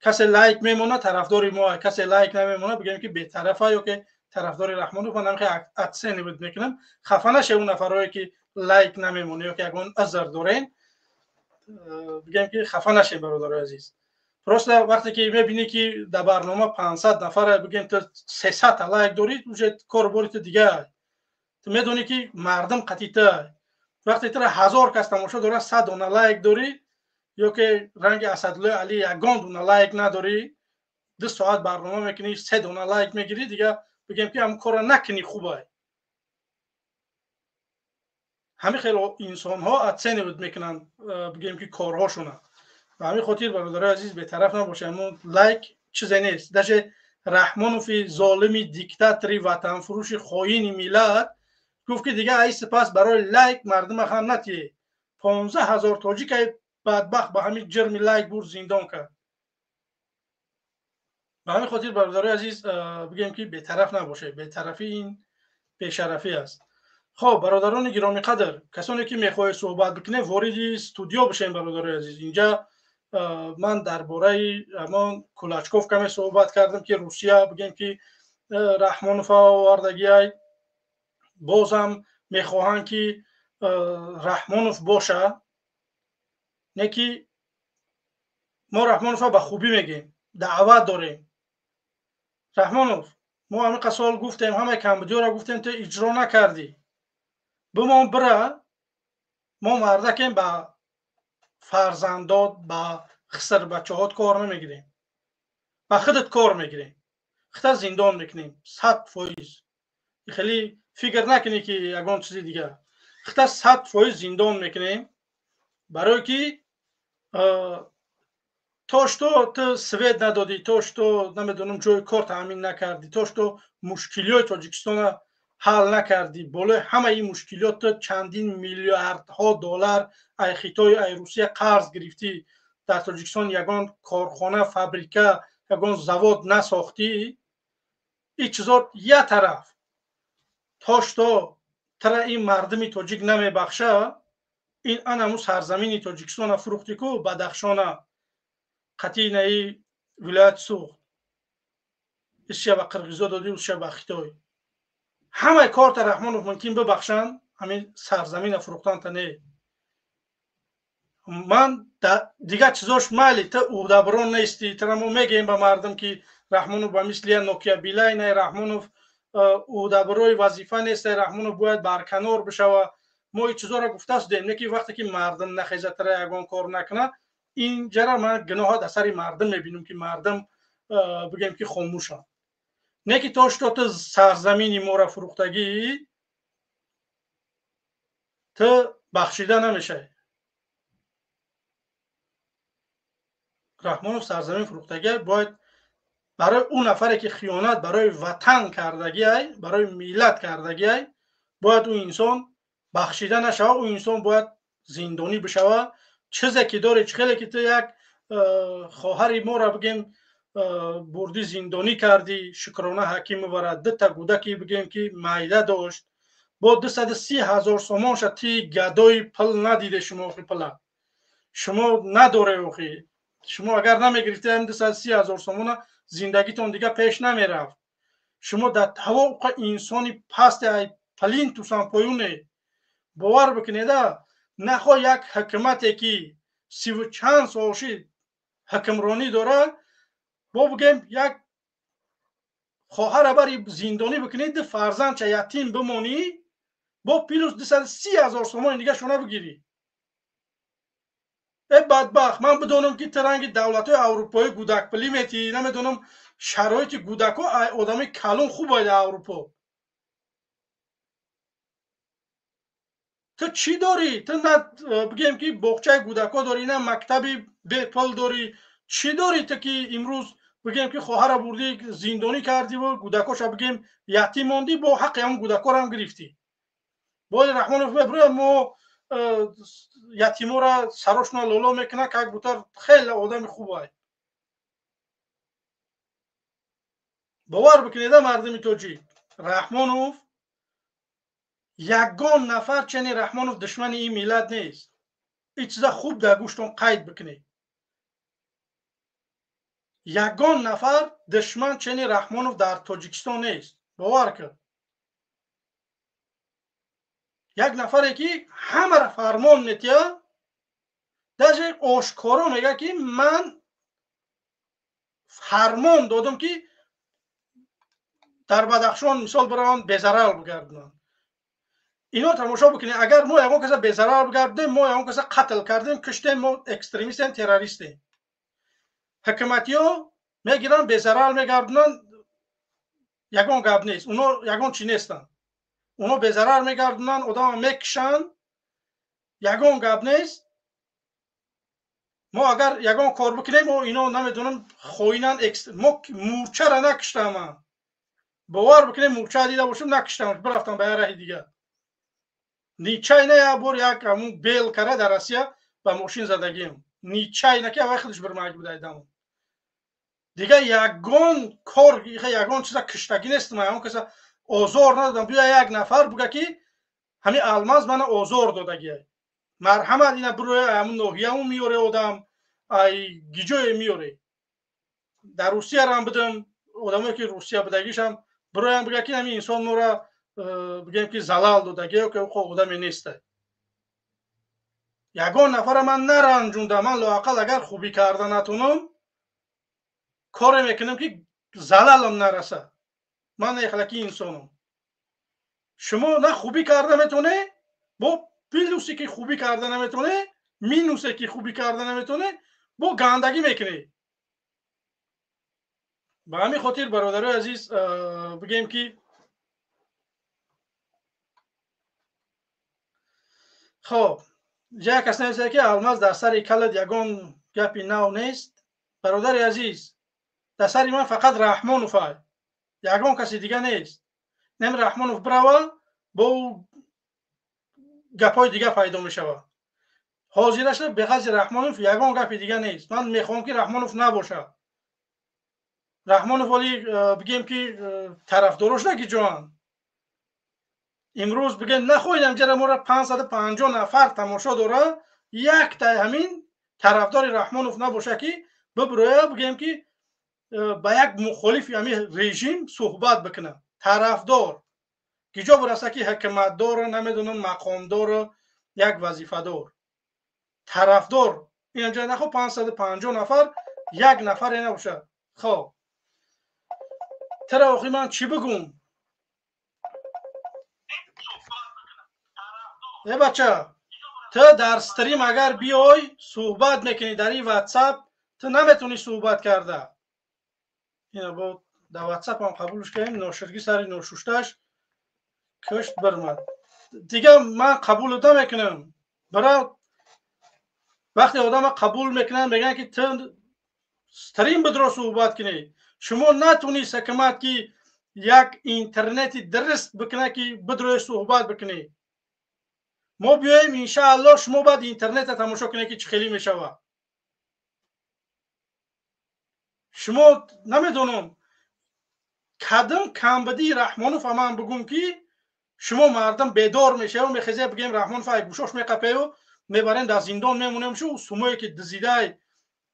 касе лайк мемонад, тарафдори мо, касе лайк намемонад, бигем ки, бетарафа ё ки тарафдори Раҳмонов. Ман ҳамин хел оценивать мекунам. Хафа нашед он нафарое ки лайк намемонад ё ки ягон азар дорен, бигем ки, хафа нашед, бародарои азиз. Просто вақте ки мебинӣ, ки дар барнома 500 нафара, бигем, ту 300 лайк дорӣ, уже корбори ту дигар, ту медонӣ, ки мардум қатита. Вақте тура 1000 кас тамошо дорад, 100 дона лайк дорӣ, ё ки ранги Асадуллои Али ягон дона лайк надорӣ, 2 соат барнома мекунӣ, се дона лайк мегирӣ, дигар, бигем ки, ҳамн корро накунӣ хубай. Ҳамин хел инсонҳо оценивать мекунанд, бигем ки, корҳошона. Ба ҳамин хотир, бародарои азиз, бетараф набошед. Мо лайк чизе нест. Даже Раҳмонови золими, диктатори, ватанфурӯши, хоини миллат гуфт, ки дигар ай сипас барои лайк мардума хам натие. 15 000 тоҷикай бадбахт ба ҳамин ҷирми лайк бурд, зиндон кард. Ба ҳамин хотир, бародарои азиз, бигем ки, бетараф набошед. Бетарафӣ ин бешарафӣ аст. Хоб, бародарони гиромиқадр, касоне ки мехоҳед суҳбат бикунед, вориди студио бишем. Бародарои азиз, инҷа ман дар бораи ҳамон Кулачков каме суҳбат кардам, ки Русия, бигем ки, Раҳмонова овардагиай, бозам мехоҳанд, ки Раҳмонов боша. Не ки мо Раҳмонова ба хубӣ мегӯем, даъват дорем. Раҳмонов, мо ҳамин сол гуфтем, ҳамаи камбудиёро гуфтем, ту иҷро накардӣ. Бимон, бира. Мо мардакем, ба фарзандот, ба хисарбачаҳот кор намегирем, ба худат кор мегирем. Хита зиндон мекунем 100%. Хеле фикр накунӣ, ки ягон чизи дигар. Хита 100% зиндон мекунем, барое ки то что ту свет надодӣ, то что, намедонам, ҷои кор таъмин накардӣ, то что мушкилиҳои Тоҷикистона ҳал накардӣ. Болои ҳамаи ин мушкилиёт ту чандин миллиардҳо доллар ай Хитой, ай Русия қарз гирифтӣ, дар Тоҷикистон ягон корхона, фабрика, ягон завод насохтӣ. Ин чизо як тараф, то что тара ин мардуми тоҷик намебахша. Ин анаму сарзамини Тоҷикистона фурӯхтӣ ку, Бадахшона, қатинаи вилояти Суғд, исша ба қирғизо додӣ, усша ба Хитой. Ҳамаи корта Раҳмонов мумкин бибахшанд, ҳамин сарзамина фурӯхтанта не. Ман дигар чизош майли, ту уҳдабарон нестӣ, тара мо мегӯем ба мардум, ки Раҳмонов ба мисли я Нокия Билайна, Раҳмонов уҳдабарои вазифа нест, Раҳмонов бояд барканор бишава. Мо ин чизоро гуфта шудем, не ки вақте ки мардум нахеза, тара ягон кор накуна, инҷара ман гуноҳа дар сари мардум мебинам, ки мардум бигӯем ки хомӯшанд. Не ки то что ту сарзамини моро фурӯхтагӣ, ту бахшида намешавӣ. Раҳмонов сарзамин фурӯхтагӣ, бояд барои ӯ нафаре ки хиёнат барои ватан кардагиай, барои миллат кардагиай, бояд ӯ инсон бахшида нашава, ӯ инсон бояд зиндонӣ бишава. Чизе ки дори, чӣ хеле ки ту як хоҳари моро бигем бурдӣ зиндонӣ кардӣ, Шукрона Ҳакимовара, дута гудаки бигем ки майда дошт, бо 230 000 сомонша ти гадои пул надиде шумо, охи пула шумо надоре, охи шумо агар намегирифте ҳамин 230 000 сомона, зиндагитон дига пеш намерафт. Шумо дар тавоқа инсони пасте, ай плинтусан поюне. Бовар бикунеда, нахо як ҳукумате ки сиву чанд сол шид ҳукмронӣ дорад, бо бигем як хоҳара бари зиндонӣ бикунед, ду фарзандча ятим бимонӣ, бо плюс 230 000 сомони дига шуна бигирӣ. Э бадбахт, ман бидонам ки ту ранги давлатҳои аврупоӣ гудакпулӣ метиҳӣ, намедонам шароити гудако одами калон хуб ай дар Аврупо. Ту чӣ дорӣ? Ту на бигем ки боғчаи гудако дорӣ, на мактаби бепул дорӣ. Чӣ дорӣ ту ки имрӯз бигем ки хоҳара бурдӣ зиндонӣ кардиву гудакоша бигем ятим мондӣ, бо ҳаққи ҳамон гудакорам гирифтӣ. Бои Раҳмонов мебурӯяд, мо ятимора сарошона лоло мекунад, как будто хеле одами хубай. Бовар бикунеда мардуми тоҷик, Раҳмонов ягон нафар чени Раҳмонов душмани ин миллат нест. Ин чиза хуб дар гӯштон қайд бикунед. Ягон нафар душман чени Раҳмонов дар Тоҷикистон нест. Бовар кун. Як нафаре ки ҳамаро фармон метиҳад, даже ошкоро мегӯяд ки ман фармон додам ки дар Бадахшон мисол бираванд безарар бигардонанд. Ино тамошо бикунед, агар мо ягон каса безарар бигардем, мо ягон каса қатл кардем, куштем, мо экстремистем, террористем. Ҳукуматиҳо мегиранд, безарар мегардонанд, ягон гап нест, уно ягон чӣ нестанд. Уно безарар мегардонанд, одама мекушанд, ягон гап нест. Мо агар ягон кор бикунем, мо ино намедонам хоинанд, мо мӯрчара накуштам. Бовар бикунем, мӯрча дида бошам, накуштам, бирафтам ба як раҳи дигар. Ничай на як бор як ҳамун бел кара дар Россия ба мошин задагием. Ничай на ки аввай худаш бирмаг буда айдамон. Дигар ягон кор, ягон чиза куштагӣ нестам, ягон каса озор надодам. Биё як нафар буга ки ҳамин алмаз мана озор додагия. Марҳамат, ина бироя ҳамун ноҳиямун меёре одам, ай гиҷое меёре. Дар Русиярам будам, одамое ки Русия будагишам бироям буга ки ҳамин инсон мора бигем ки залал додагия, ки одаме нестай. Ягон нафара ман наранҷундам. Ман лоақал агар хубӣ карда натонам, коре мекунам ки залалам нараса. Ман эхлаки инсонам. Шумо на хубӣ карда метоне, бо плюсе ки хубӣ карда наметоне, минусе ки хубӣ карда наметоне, бо гандагӣ мекунӣ. Ба ҳамин хотир бародарои азиз, бигем ки хоб як кас нависад ки алмаз дар сари калат ягон гапи нав нест. Бародари азиз, дар сари ман фақат Раҳмонов ай, ягон каси дига нест. Нем Раҳмонов бирава, бо гапҳои дига пайдо мешавад. Ҳозираша беғази Раҳмонов ягон гапи дига нест. Ман мехоҳам ки Раҳмонов набошад. Раҳмонов вале бигем ки тарафдорош наги ҷоанд. Имрӯз бигем нахоҳед ҳамҷара моро 550 нафар тамошо дора, яктай ҳамин тарафдори Раҳмонов набоша ки биброя бигем ки ба як мухолифи ҳамин режим суҳбат бикунад. Тарафдор киҷо бираса ки ҳукуматдор, намедонам мақомдор, як вазифадор. Тарафдор инҷа нахо 550 нафар як нафаре набошад. Хоб тара охи ман чӣ бигум? Э бача, ту дар стрим агар биёй суҳбат мекунӣ, дар ин ватсап ту наметавонӣ суҳбат карда. Ина бо дар ватсап ҳам қабулш кардем, ноширгӣ сари ношушташ кушт бирмад. Дига ман қабул намекунам. Бира вақте одама қабул мекунанд, мегӯянд ки ту стрим бидро суҳбат кунӣ. Шумо натунист ҳукумат ки як интернети дуруст бикунад ки бидрои суҳбат бикунӣ. Мо биёем иншааллоҳ, шумо баъд интернета тамошо кунед ки чӣ хелӣ мешавад. Шумо намедонам кадом камбудии Раҳмонов ман бигӯм ки шумо мардум бедор мешаву мехезед, бигем Раҳмонов ай гӯшош меқапею мебарем дар зиндон мемонем. Шу сумое ки дизидай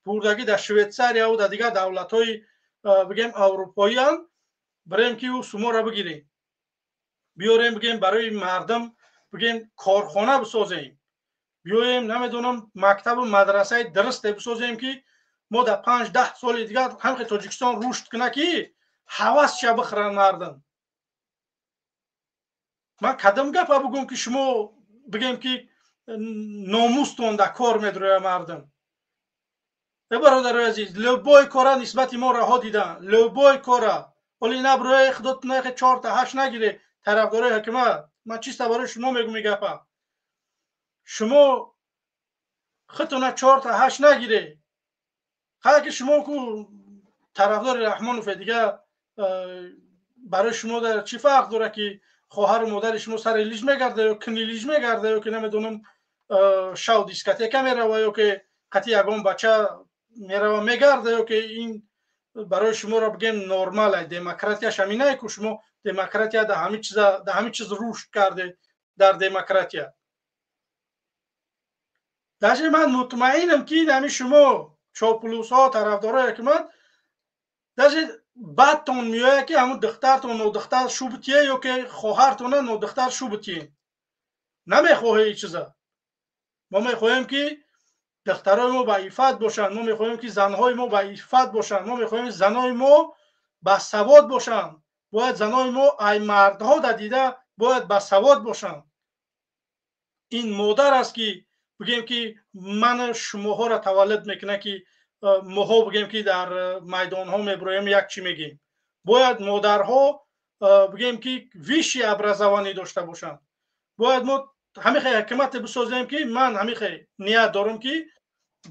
бурдагӣ дар Швейтсарияву дар дигар давлатҳои бигем аврупоиам, бирем ки ӯ суморо бигирем, биёрем бигем барои мардум бигем корхона бисозем, биёем намедонам мактабу мадрасаи дурусте бисозем ки мо дар 5-10 соли дигар ҳамхе Тоҷикистон рушд кунад ки ҳавасша бихӯранд мардум. Ман кадом гапа бигӯм ки шумо бигем ки номустон дар кор медрояд мардум? Э бародарои азиз, любой кора нисбати мо раҳо дидан, любой кора. Оли наброи худотон 4-8 нагире тарафдорои ҳукумат. Ман чиста барои шумо мегӯм ин гапа. Шумо худтона 4-8 нагире. Ҳар ки шумо ку тарафдори Раҳмонове, дига барои шумо дар чӣ фарқ дорад ки хоҳару модари шумо сари лиж мегарда ё кини лиж мегарда ё ки намедонам шав дискотека мерава ё ки қатъи ягон бача мерава мегарда ё ки ин барои шуморо бигем нормал ай. Демократияш ҳаминае ку шумо демократия дар ҳамин чиз рушд карде дар демократия. Даже ман мутмаинам ки ҳамин шумо чоплусҳо тарафдорои ҳукумат даже бадтон меояд ки ҳамун духтартон нодухтар шу битие ё ки хоҳартона нодухтар шу битие. Намехоҳе ин чиза. Мо мехоҳем ки духтарои мо ба иффат бошанд, мо мехоҳем ки занҳои мо ба иффат бошанд, мо мехоҳем занои мо басавод бошанд. Бояд занои мо ай мардҳо да дида бояд басавод бошанд. Ин модар аст ки бигем ки ман шумоҳоро таваллуд мекунад ки моҳо бигем ки дар майдонҳо меброем як чӣ мегем. Бояд модарҳо бигем ки высшее образование дошта бошанд. Бояд мо ҳамихе ҳукумате бисозем ки ман ҳамихе ният дорам ки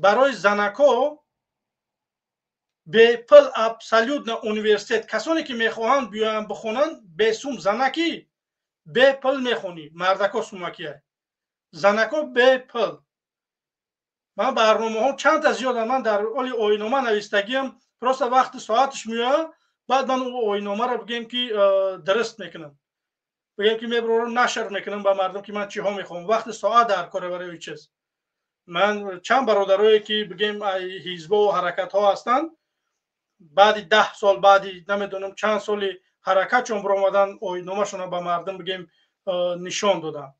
барои занакҳо бепул абсолютно университет, касоне ки мехоҳанд биёянд бихонанд бесум, занакӣ бепул мехонӣ, мардако сумакия, занако бепул. Ман барномаҳо чандта зиёдам, ман дар оли оинома навистагиам, просто вақти соаташ меояд, баъд ман ӯ оиномаро бигем ки дуруст мекунам, бигем ки мебарорам нашр мекунам ба мардум ки ман чиҳо мехоҳам. Вақти соат дар кора барои чиз. Ман чанд бародарое ки бигем ҳизбо ва ҳаракатҳо ҳастанд, баъди 10 сол, баъди намедонам чанд соли ҳаракатшон баромадан оиномашонро ба мардум бигем нишон доданд.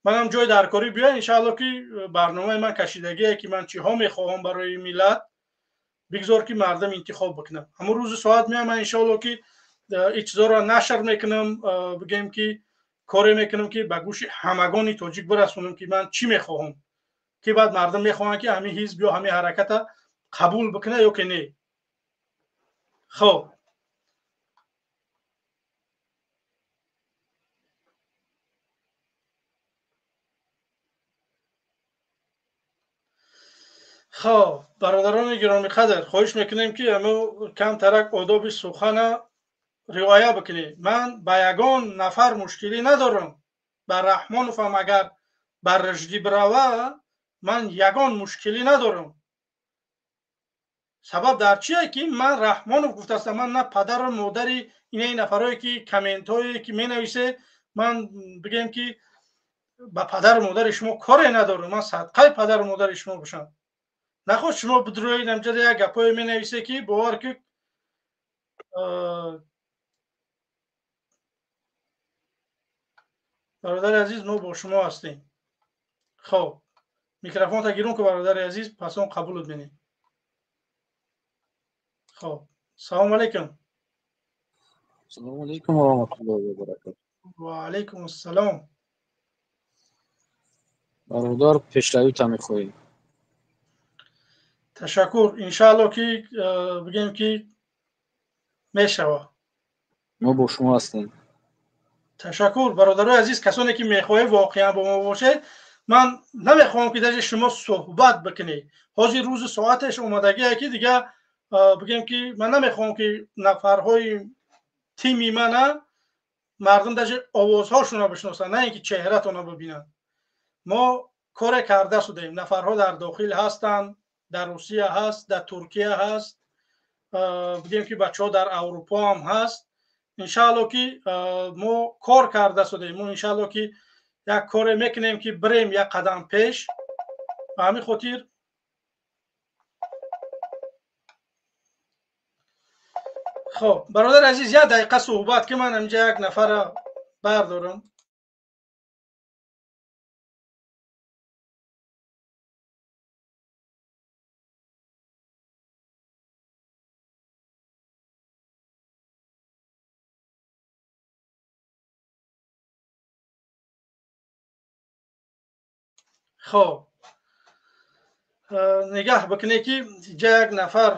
Манам ҷои даркорӣ биёя иншаалло ки барномаи ман кашидагие ки ман чиҳо мехоҳам барои миллат, бигзор ки мардум интихоб бикунад. Ҳамон рӯзи соат меоям ман иншаалло ки ин чизоро нашр мекунам, бигем ки коре мекунам ки ба гӯши ҳамагони тоҷик бирасонам ки ман чӣ мехоҳам, ки баъд мардум мехоҳанд ки ҳамин ҳизб ё ҳамин ҳараката қабул бикунад ё ки не. Хоб хоб бародарони гиромиқадр, хоҳиш мекунем ки ҳамун камтарак одоби сухана риоя бикунед. Ман ба ягон нафар мушкилӣ надорам. Ба Раҳмоновам агар ба рушдӣ бирава, ман ягон мушкилӣ надорам. Сабаб дар чие ки ман Раҳмонов гуфтаастам, ман на падару модари инаи нафарое ки комментҳое ки менависе, Ман бигем ки ба падару модари шумо коре надорам, ман садқаи падару модари шумо бошам. Нахост шумо бидроед ҳамҷода як гапое менависе ки бовар ки бародари азиз, мо бо шумо ҳастем. Хоб, микрофонта гирун ку, бародари азиз, пас он қабулут менем. Хоб, салому алайкум. Салому алайкум ва раҳматуллоҳи ва баракатуҳ. Ва алайкум ассалом. Бародар, пешравита мехоҳем. Ташаккур. Иншаалло ки бигем ки мешава. Мо бо шумо ҳастем. Ташаккур, бародарои азиз, касоне ки мехоҳед воқеан бо мо бошед. Ман намехоҳам ки даже шумо суҳбат бикунед. Ҳозир рӯзи соаташ омадагие ки дига бигем ки ман намехоҳам ки нафарҳои тими мана мардум даже овозҳошонро бишносанд, на ин ки чеҳратонро бибинанд. Мо коре карда шудаем, нафарҳо дар дохил ҳастанд, дар Русия ҳаст, дар Туркия ҳаст, бигем ки бачаҳо дар Аврупо ҳам ҳаст. Иншаалло ки мо кор карда шудаем, мо иншаалло ки як коре мекунем ки бирем як қадам пеш. Ба ҳамин хотир хоб, бародари азиз, як дақиқа суҳбат ки ман ҳаминҷа як нафарро бардорам. Хоб, нигаҳ бикунед ки ҷа як нафар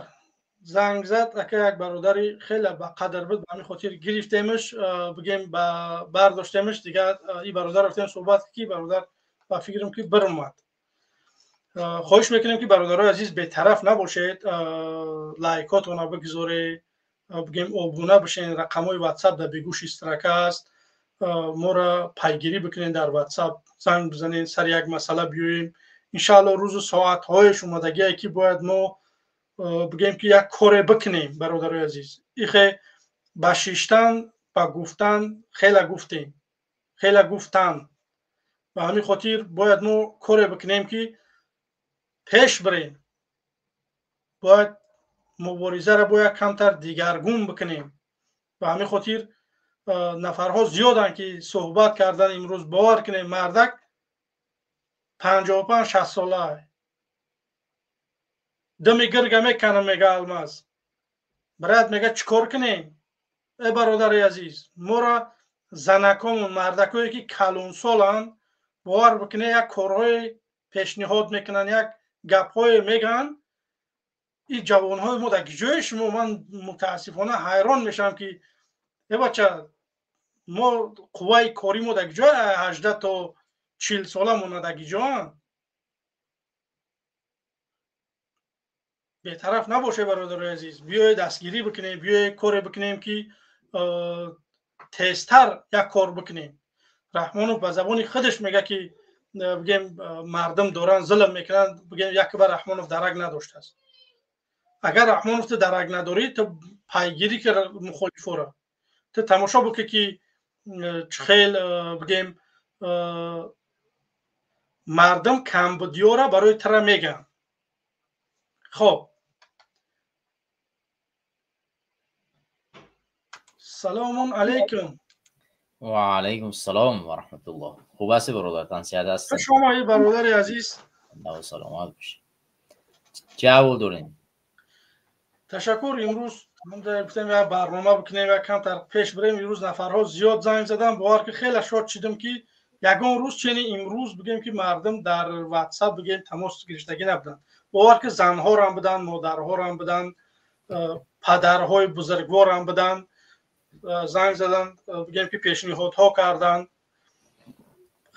занг зад, ака як бародари хеле ба қадр буд, ба ҳамин хотир гирифтемш, бигем ба бардоштемш. Дигар и бародар рафтем суҳбат ки бародар ба фикрам ки биромад. Хоҳиш мекунем ки бародарои азиз бетараф набошед, лайкотонро бигзоред, бигем обуна бишед, рақамҳои ватсап дар бегӯши строка аст, моро пайгирӣ бикунед, дар ватсап занг бизанед, сари як масъала биёем. Иншаалло рӯзу соатҳояш омадагие ки бояд мо бигем ки як коре бикунем, бародарои азиз. Ихе ба шиштан, ба гуфтан хеле гуфтем, хеле гуфтан. Ба ҳамин хотир бояд мо коре бикунем ки пеш бирем. Бояд муборизаро бояд камтар дигаргун бикунем. Ба ҳамин хотир нафарҳо зиёданд ки суҳбат кардан имрӯз. Бовар кунем, мардак 55-60 сола дами гирга меканам, мега алмаз брат, мега чӣ кор кунем? Э бародари азиз, моро занакомон, мардакое ки калонсоланд, бовар бикуне, як корҳое пешниҳод мекунанд, як гапҳое мегӯянд. Ин ҷавонҳои мо дар ҷои шумо, ман мутаассифона ҳайрон мешавам ки э бача, мо қувваи кори мо дар ҷои 18 то 40 сола монда дар ҷоанд. Бетараф набошед, бародарои азиз, биёед дастгирӣ бикунем, биёед коре бикунем ки тезтар як кор бикунем. Раҳмонов ба забони худаш мега ки бигем мардум доранд зулм мекунанд, бигем як бар Раҳмонов дарак надоштааст. Агар Раҳмонов ту дарак надорӣ, ту пайгирӣ ки мухолифора, ту тамошо бикун ки чӣ хел бигем мардум камбудиёра барои тура мегӯянд. Хоб, салому алайкум. Ва алайкум салом ва раҳматуллоҳ. Хуб ҳастӣ бародар, тансиҳат ҳастӣ? Шумо бародари азиз, Аллоҳ саломат бошед. Чӣ аҳвол дорем? Ташаккур. Имрӯз гуфтем як барнома бикунем, як камтар пеш бирем. Имрӯз нафарҳо зиёд занг заданд, бовар ки хеле шод шудам ки ягон рӯз чени имрӯз бигем ки мардум дар ватсап бигем тамос гирифтагӣ набуданд. Бовар ки занҳорам буданд, модарҳорам буданд, падарҳои бузургворам буданд, занг заданд, бигем ки пешниҳодҳо карданд.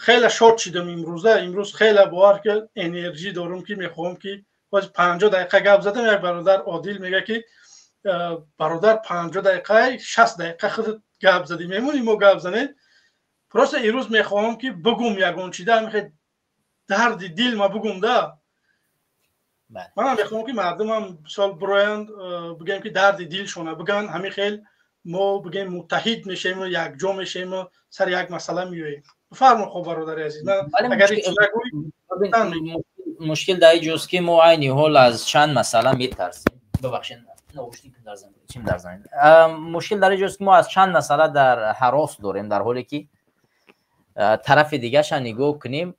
Хеле шод шудам имрӯза. Имрӯз хеле бовар ки энержӣ дорам ки мехоҳам ки боз 50 дақиқа гап задам. Як бародар Одил мега ки бародар 50 дақиқа 60 дақиқа худат гап задӣ, мемонӣ мо гап занем. Просто имрӯз мехоҳам ки бигум ягон чида, мехоҳ дарди дил ма бигум да. Манам мехоҳам ки мардумам мисол бироянд, бигӯем ки дарди дилшона бигӯянд, ҳамин хел Мо бигем, муттаҳид мешавем, якҷо мешавем, сари як масъала меоем. Бифармо. Хоб, бародари азиз, агар Мушкил дар инҷост, ки мо айни ҳол аз чанд масъала метарсем. Бибахшед, мушкил дар инҷост, ки мо аз чанд масъала дар ҳарос дорем, дар ҳоле ки тарафи дигаша нигоҳ кунем.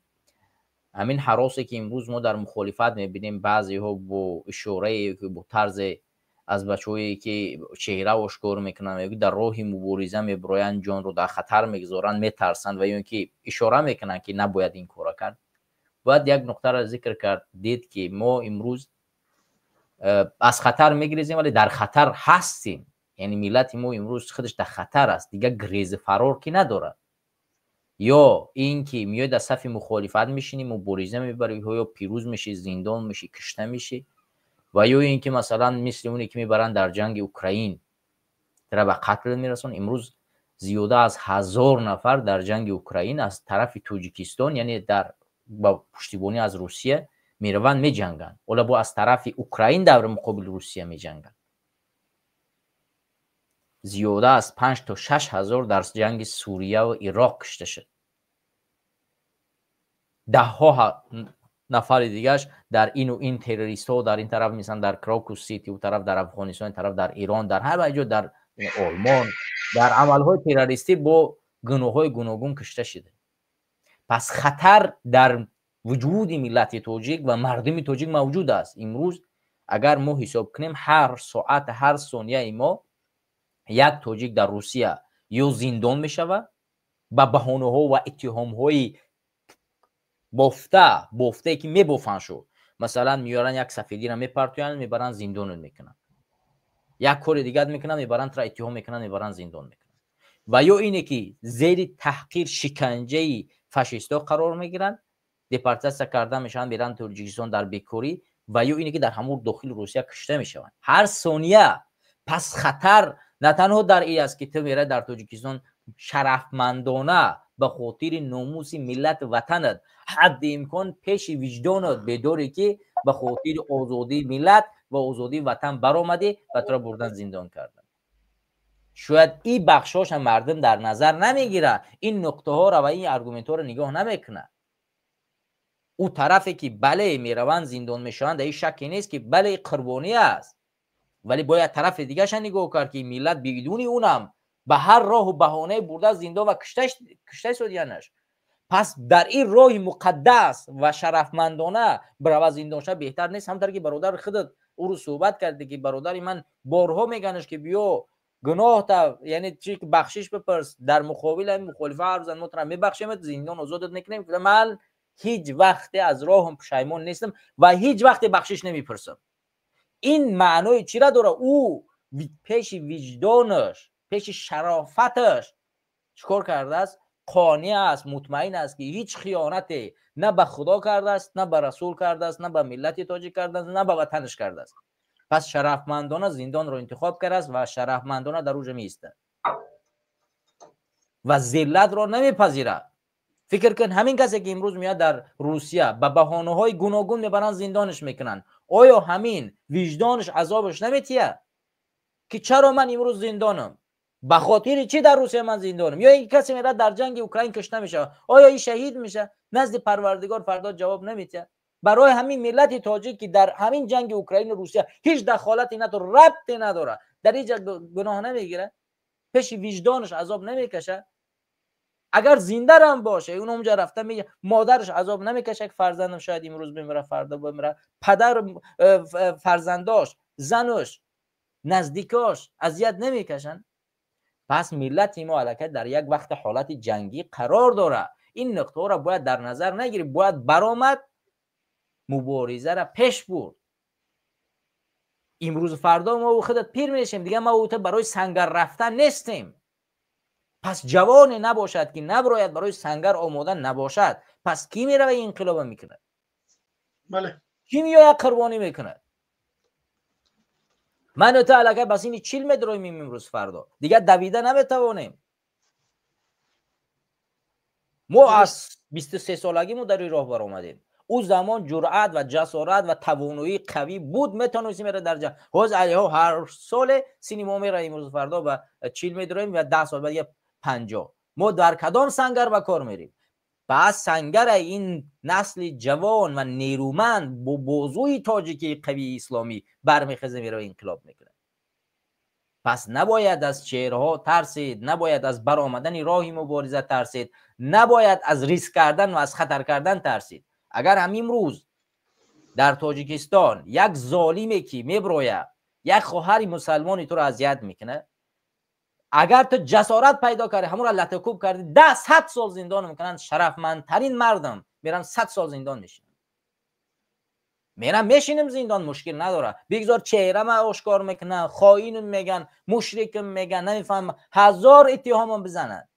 Ҳамин ҳаросе, ки имрӯз мо дар мухолифат мебинем, баъзеҳо бо ишорае, бо тарзе аз бачаҳое, ки чеҳра ошкор мекунанд, дар роҳи мубориза мебироянд, ҷонро дар хатар мегузоранд, метарсанд ва ё ин ки ишора мекунанд, ки набояд ин кора кард. Бояд як нуқтаро зикр кард, дид, ки мо имрӯз аз хатар мегирезем, вале дар хатар ҳастем. Яъне миллати мо имрӯз худаш дар хатар аст, дигар грези фарор ки надорад. Ё ин ки меои дар сафи мухолифат мешинӣ, мубориза мебарӣ, ё пирӯз мешӣ, зиндон мешӣ, кишта мешӣ, ва ё ин ки, масалан, мисли оне ки мебаранд дар ҷанги Украин, тара ба қатл мерасон. Имрӯз зиёда аз 1000 нафар дар ҷанги Украин аз тарафи Тоҷикистон, яъне дар ба пуштибонӣ аз Русия мераванд, меҷанганд. Ҳола бо аз тарафи Украин дар муқобили Русия меҷанганд. Зиёда аз 5 то 6 ҳазор дар ҷанги Сурияву Ироқ кушта шуд. Даҳҳо нафари дигараш дар ину ин террористҳо дар ин тараф, мисалан, дар Крокус Сити, у тараф дар Афғонистон, ин тараф дар Ирон, дар ҳама ҷо, дар Олмон дар амалҳои террористӣ бо гуноҳҳои гуногун кушта шуда. Пас хатар дар вуҷуди миллати тоҷик ва мардуми тоҷик мавҷуд аст. Имрӯз агар мо ҳисоб кунем, ҳар соат, ҳар сонияи мо як тоҷик дар Русия ё зиндон мешавад ба баҳонаҳо ва иттиҳомҳои бофта бофтае, ки мебофанд шуд. Масалан, меёранд, як сафедиро мепартоянд, мебаранд, зиндонот мекунанд. Як кори дигар мекунанд, мебаранд, тра иттиҳом мекунанд, мебаранд, зиндон мекунанд. Ва ё ине ки зери таҳқир, шиканҷаи фашистҳо қарор мегиранд, депортатсия карда мешаванд, меранд Тоҷикистон дар бекорӣ, ва ё ине ки дар ҳамун дохили Русия кушта мешаванд ҳар сония. Пас хатар на танҳо дар ин аст, ки ту меравӣ дар Тоҷикистон шарафмандона ба хотири номуси миллату ватанат, ҳадди имкон пеши виҷдонат бедорӣ, ки ба хотири озодии миллат ва озодии ватан баромадӣ ва туро бурдан зиндон карданд. Шояд ин бахшҳоша мардум дар назар намегирад, ин нуқтаҳоро ва ин аргументҳоро нигоҳ намекунад. Ӯ тарафе ки, бале, мераванд, зиндон мешаванд, дар ин шакке нест, ки бале, қурбонӣ аст, вале бояд тарафи дигаша нигоҳ кард, ки миллат бидуни унам ба ҳар роҳу баҳонае бурда зиндон ва кишта содиянаш. Пас дар ин роҳи муқаддас ва шарафмандона бирава, зиндон шава, беҳтар нест? Ҳамтар ки бародари худат ӯро суҳбат карде, ки бародари ман борҳо меганаш, ки биё, гуноҳта, яъне чи, бахшиш бипурс, дар муқобили ҳамин мухолифа ҳарф зан, мо тура мебахшем, зиндон озодат мекунем. Ман ҳеҷ вақте аз роҳам пушаймон нестам ва ҳеҷ вақте бахшиш намепурсам. Ин маънои чира дорад? Ӯ пеши виҷдонаш, пеши шарофаташ чикор кардааст? Қонеъ аст, мутмаин аст, ки ҳеҷ хиёнате на ба Худо кардааст, на ба Расул кардааст, на ба миллати тоҷик кардааст, на ба ватанаш кардааст. Пас шарафмандона зиндонро интихоб кардааст ва шарафмандона дар уҷа меистад ва зиллатро намепазирад. Фикр кун, ҳамин касе ки имрӯз меояд дар Русия ба баҳонаҳои гуногун мебаранд, зиндонаш мекунанд, оё ҳамин виҷдонаш азобаш наметиҳад, ки чаро ман имрӯз зиндонам, ба хотири чӣ дар Русия ман зиндонам? Ё ин касе мерад, дар ҷанги Украин кушта мешавад, оё ин шаҳид мешавад, назди Парвардигор фардо ҷавоб наметиҳад? Барои ҳамин миллати тоҷик, ки дар ҳамин ҷанги Украину Русия ҳеҷ дахолате надорад, рабте надорад, дар ин ҷа гуноҳ намегирад, пеши виҷдонаш азоб намекашад? Агар зиндарам боше, он онҷа рафта модараш азоб намекашад, ки фарзандам шояд имрӯз бимира, фардо бимира? Падар, фарзандош, зануш, наздикош азият намекашанд? Пас миллати мо аллакай дар як вақти ҳолати ҷангӣ қарор дорад. Ин нуқтаҳоро бояд дар назар нагирӣ, бояд баромад, муборизаро пеш бурд. Имрӯзу фардо мо худат пир мешем, дигар ма ту барои сангар рафтан нестем. Пас ҷавоне набошад, ки наброяд, барои сангар омода набошад. Пас кӣ мерава, инқилоба мекунад? Бале. Кӣ меояд, қурбонӣ мекунад? Ману ту аллакай ба синни 40 медроимем имрӯз фардо, дигар давида наметавонем. Мо аз 23 солагӣ мо дар ин роҳ баромадем. او زمان جرأت و جسارت و توانایی قوی بود، میتونستیم میره در جنگ. باز علیها هر سال سینما میره، امروز فردا و 40 میدرویم و 10 سال بعد 50. ما در کدام سنگر به کار میریم؟ پس سنگر این نسل جوان و نیرومند با بازوی تاجیکی قوی اسلامی برمیخیزه میره و انقلاب میکنه. پس نباید از چهره‌ها ترسید، نباید از برآمدن راهی مبارزه ترسید، نباید از ریسک کردن و از خطر کردن ترسید. اگر همین روز در تاجیکستان یک ظالمی که میبروید یک خواهر مسلمانی تو را اذیت میکنه، اگر تو جسارت پیدا کردی همون را لطه کوب کردی، 100 سال زندان میکنن. شرفمندترین مردم میرن 100 سال زندان میشینن. میرم میشینم زندان، مشکل نداره، بگذار چهره ما آشکار میکنن، خائنم میگن، مشرکم میگن، نمیفهم، هزار اتهامم بزنن،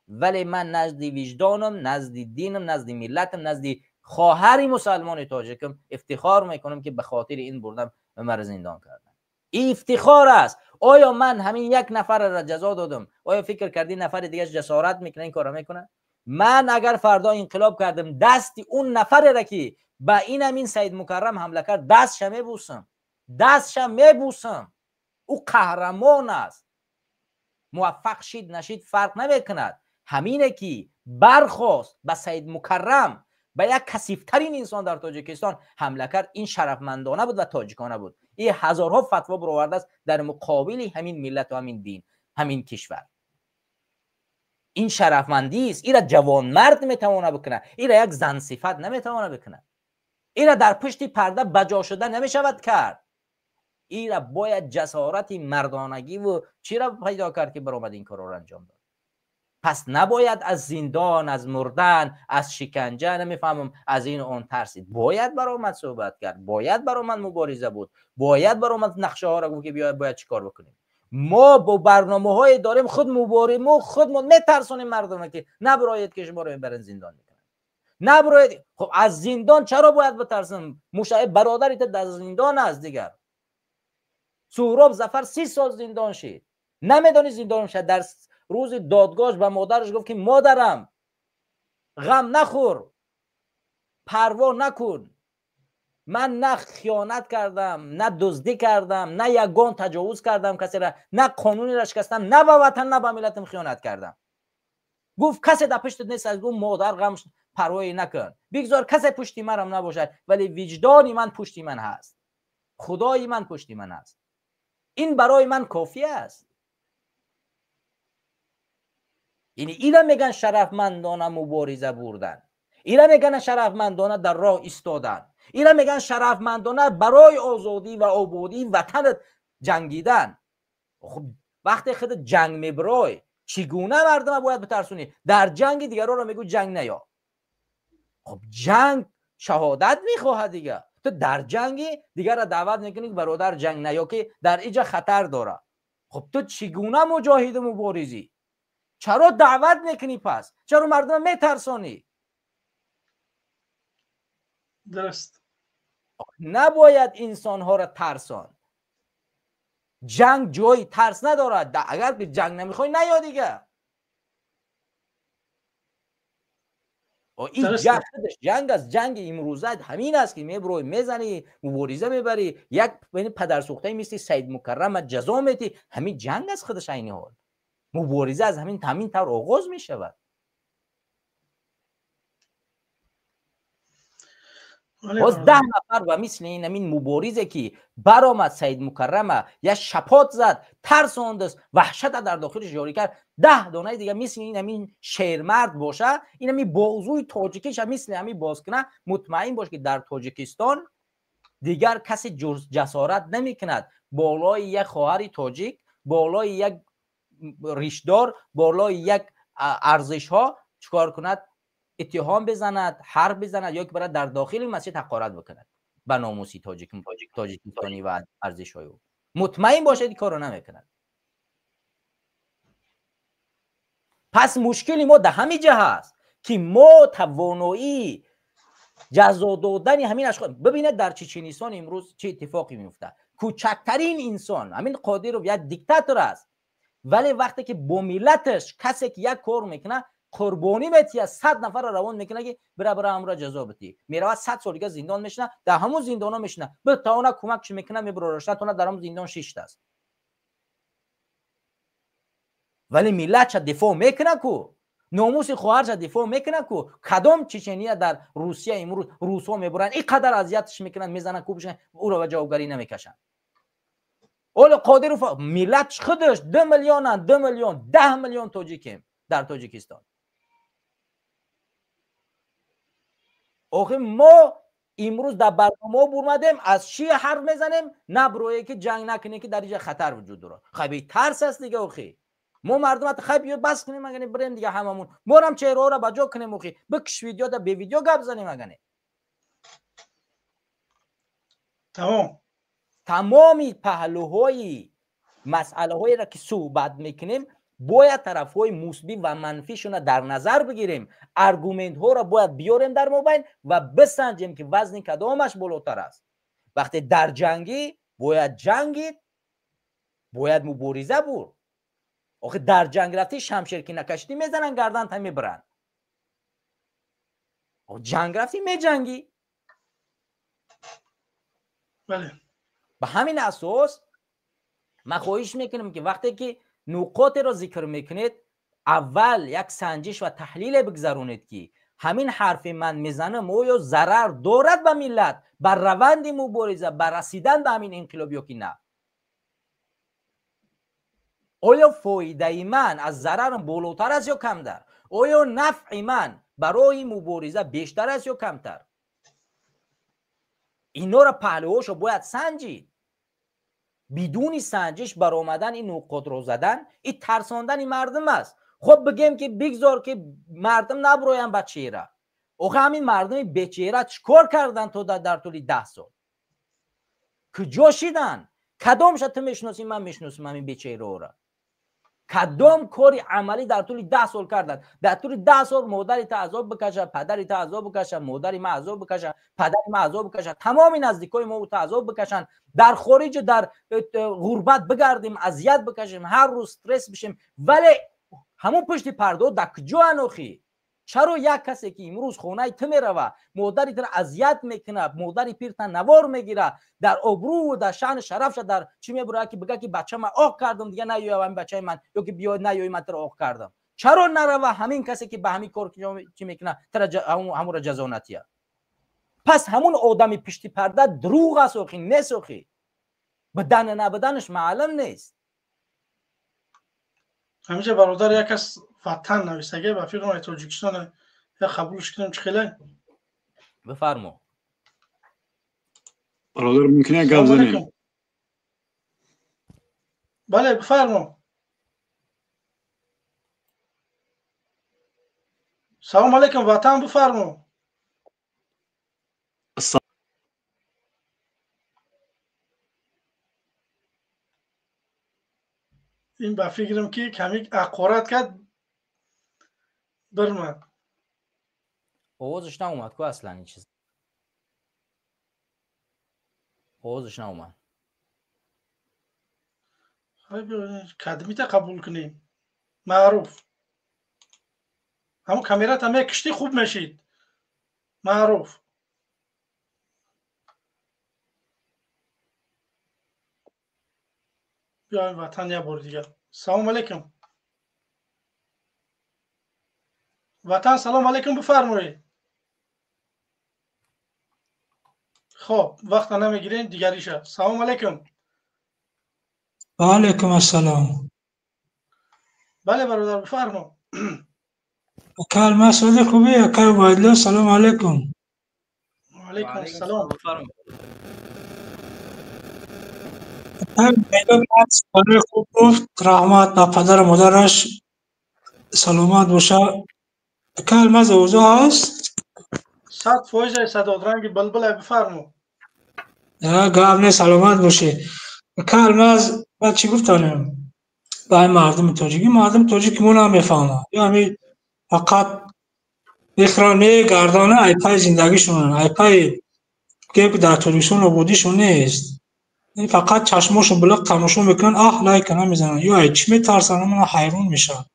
ولی من نزد وجدانم، نزد دینم، نزد ملتم، نزد خواهر مسلمان تاجیکم افتخار میکنم که به خاطر این بردم مرا زندان کردن. این افتخار است. آیا من همین یک نفر را جزا دادم؟ آیا فکر کردی نفر دیگه جسارت میکنه این کارو میکنه؟ من اگر فردا انقلاب کردم، دست اون نفر را که با این همین سید مکرم حمله کرد دستش میبوسم، دستش میبوسم. او قهرمان است. موفق شید نشید فرق نمیکند. همینه که برخواست به سید مکرم، به یک کثیف‌ترین انسان در تاجیکستان حمله کرد، این شرفمندانه بود و تاجیکانه بود. این هزارها فتوا برآورده است در مقابل همین ملت و همین دین، همین کشور. این شرفمندی است. این را جوانمرد میتونه بکنه، این را یک زن صفت نمیتونه بکنه، این را در پشت پرده بجا شده نمیشود کرد. این را باید جسارت مردانگی و چی را پیدا کرد که برآمد این کار را انجام داد. پس نباید از زندان، از مردن، از شکنجه، نمیفهمم از این اون ترسید. باید برآمد صحبت کرد، باید برآمد مبارزه بود، باید برآمد نقشه ها را گفت که بیاید باید چیکار بکنیم. ما با برنامه های داریم خود مباریم و خودمون میترسونیم مردم که نبراید که شما رو میبرن زندان میکنن، نبراید. خب از زندان چرا باید بترسم؟ مشابه برادری تو در زندان است دیگر. سهراب ظفر 30 سال زندان شد، نمیدونی زندان شد. در روز دادگاهش به مادرش گفت که مادرم غم نخور، پروا نکن، من نه خیانت کردم، نه دزدی کردم، نه یگان تجاوز کردم کسی را، نه قانونی را شکستم، نه به وطن نه به ملتم خیانت کردم. گفت کسی در پشتت نیست. از گفت مادر غم پروایی نکن، بگذار کسی پشتی مرم نباشد، ولی وجدان من پشتی من هست، خدای من پشتی من هست، این برای من کافی است. یعنی اینا میگن شرفمندانه مبارزه بردن، اینا میگن شرفمندانه در راه ایستادن، اینا میگن شرفمندانه برای آزادی و آبادی وطن جنگیدن. خب وقتی خود جنگ میبرای چگونه مردم باید بترسونی؟ در جنگ دیگران رو میگو جنگ نیا. خب جنگ شهادت میخواهد دیگه. تو در جنگ دیگر را دعوت میکنی که برادر جنگ نیا که در اینجا خطر داره. خب تو چگونه مجاهد مبارزی؟ چرا دعوت میکنی پس؟ چرا مردم میترسونی؟ درست. نباید انسانها را ترسان. جنگ جای ترس ندارد. اگر به جنگ نمیخوای نیا دیگه. این جنگ جنگ از جنگ امروزه همین است که میبروی میزنی مبارزه میبری، یک پدر سوخته میستی سید مکرم جزا میتی، همین جنگ از خودش عینی حال مبارزه از همین طور آغاز میشود. باز 10 نفر و مثل این همین مبارزه که برآمد سید مکرمه یا شپات زد، ترساند، وحشت در داخلش جاری کرد، 10 دانه دیگه مثل این همین شیرمرد باشه، این همین بازوی تاجیکیش مثل همین باز کنه، مطمئن باش که در تاجیکستان دیگر کسی جسارت نمیکند بالای یک خواهر تاجیک، بالای یک ریشدار، بالای یک ارزش ها چیکار کند؟ اتهام بزند، حرف بزند، یا که برای در داخل مسجد حقارت بکند به ناموسی تاجیکستانی و ارزش های او. مطمئن باشید این کارو نمیکند. پس مشکل ما در همین جه هست که ما توانایی جزا دادن همین اشخاص. ببینید در چچنستان امروز چه اتفاقی میفته. کوچکترین انسان، همین قادیروف یک دیکتاتور است، ولی وقتی که با ملتش کسی که یک کار میکنه Қурбонӣ метия, 100 нафарро равон мекуна, ки бира, бира, ҳамура ҷазо битӣ. Меравад, 100 сол дига зиндон мешина, дар ҳамун зиндонҳо мешина. Битавона, кӯмак чӣ мекуна, мебурораш, натавона, дар ҳамун зиндон шиштааст. Вале миллатша дифоъ мекуна ку, номуси хоҳарша дифоъ мекуна ку. Кадом чечения дар Русия имрӯз русҳо мебуранд, ин қадар азиятш мекунанд, мезананд, кӯбишанд, ӯро ба ҷавобгарӣ намекашанд? Оло Қодиров миллат худаш 2 миллионанд, 2 миллион, 10 миллион тоҷикем дар Тоҷикистон. Охи, мо имрӯз дар барномаҳо бурмадем, аз чӣ ҳарф мезанем? Наброе ки ҷанг накунем, ки дар инҷа хатар вуҷуд дорад. Хаби тарс аст дига. Охи, мо мардумат хай биё, бас кунем, агане бирем дига, ҳамамун морам чеҳраҳоро ба ҷо кунем. Охи, бикш видеода, бе видео гап занем агане. Тамом. Тамоми паҳлӯҳои масъалаҳоеро ки суҳбат мекунем, бояд тарафҳои мусбӣ ва манфишона дар назар бигирем, аргументҳоро бояд биёрем дар мобайн ва бисанҷем, ки вазни кадомаш болотар аст. Вақте дар ҷангӣ, бояд ҷангид, бояд мубориза бурд. Охи, дар ҷанг рафтӣ, шамшер ки накашидӣ, мезананд, гарданта мебаранд. Ҷанг рафтӣ, меҷангӣ. Ба ҳамин асос ман хоҳиш мекунам, ки вақте ки нуқотеро зикр мекунед, аввал як санҷиш ва таҳлиле бигзаронед, ки ҳамин ҳарфи ман мезанам оё зарар дорад ба миллат, ба раванди мубориза, ба расидан ба ҳамин инқилоб ё ки на, оё фоидаи ман аз зарарам болотар аст ё камтар, оё нафъи ман барои мубориза бештар аст ё камтар. Инора паҳлӯҳошо бояд санҷид. Бидуни санҷиш баромадан, ин нуқотро задан, ин тарсондани мардум аст. Хоб, бигем, ки бигзор, ки мардум наброянд ба чеҳра. Охе, ҳамин мардуми бечеҳра чӣ кор карданд то дар тӯли 10 сол? Куҷо шиданд? Кадомша ту мешиносӣ? Ман мешиносам ҳамин бечеҳраҳоро. Кадом кори амалӣ дар тӯли 10 сол карданд? Дар тӯли 10 сол модари та азоб бикашад, падари та азоб бикашад, модари ман азоб бикашад, падари ман азоб бикашад, тамоми наздикои мо та азоб бикашанд, дар хориҷу дар ғурбат бигардем, азият бикашем, ҳар рӯз стресс бишем, вале ҳамон пушти пардо дар куҷоанд охи? Чаро як касе ки имрӯз хонаи ту мерава, модари туро азият мекунад, модари пирта навор мегирад, дар обрӯ, дар шаъну шарафша дар чӣ мебурад, ки бига, ки бача ман оқ кардам, дига наёя ҳамин бачаи ман, ё ки биё, наёи, ман туро оқ кардам? Чаро нарава ҳамин касе ки ба ҳамин кор чӣ мекунад, тура ҳамура ҷазо натия? Пас ҳамун одами пишти парда дурӯғ аст охи, нест охи, бидан набуданаш маълум нест. Ҳамиҷа, бародар, як кас «Ватан» нависаге, ба фикрам, ай Тоҷикистон. Я қабулш кунем, чӣ хеле? Бифармо. Бародар, мумкин як гап занем? Бале, бифармо. Салом алейкум, Ватан, бифармо. Ин ба фикрам, ки каме ҳақорат кард, бирмад. Овозаш наомад ку аслан, ин чиз, овозаш наомад. Кадмита қабул кунем. Маъруф, ҳамун камерата мекиштӣ, хуб мешид, Маъруф. Биёем, Ватан, як бори дигар. Салому алейкум, Ватан, салому алейкум, бифармоед. Хоб, вақта намегирем дигариша. Салому алейкум. Ва алейкум ассалом. Бале, бародар, бифармо. Ака Алмаз, сози хубӣ? Акай Убайдулло, салому алейкум. Ва алейкум ассалом. Акай хуб гуфт, раҳмат ба падару модараш, саломат боша. Ака Алмаз, овозо ҳаст? 100%, садодранги булбула, бифармо. Гап не, саломат бошӣ. Ака Алмаз, баъд чӣ гуфтанем ба ин мардуми тоҷикӣ? Мардуми тоҷики мо намефаҳмад, ё ҳами фақат мехӯранд, мегардонанд, айпаи зиндагишон, айпаи гӯем, ки дар Тоҷикистон ободишон нест. Ин фақат чашмошон булиқ тамошо мекунанд, аҳ, лайка намезананд. Ё ай чӣ метарсанд, ман ҳайрон мешавам.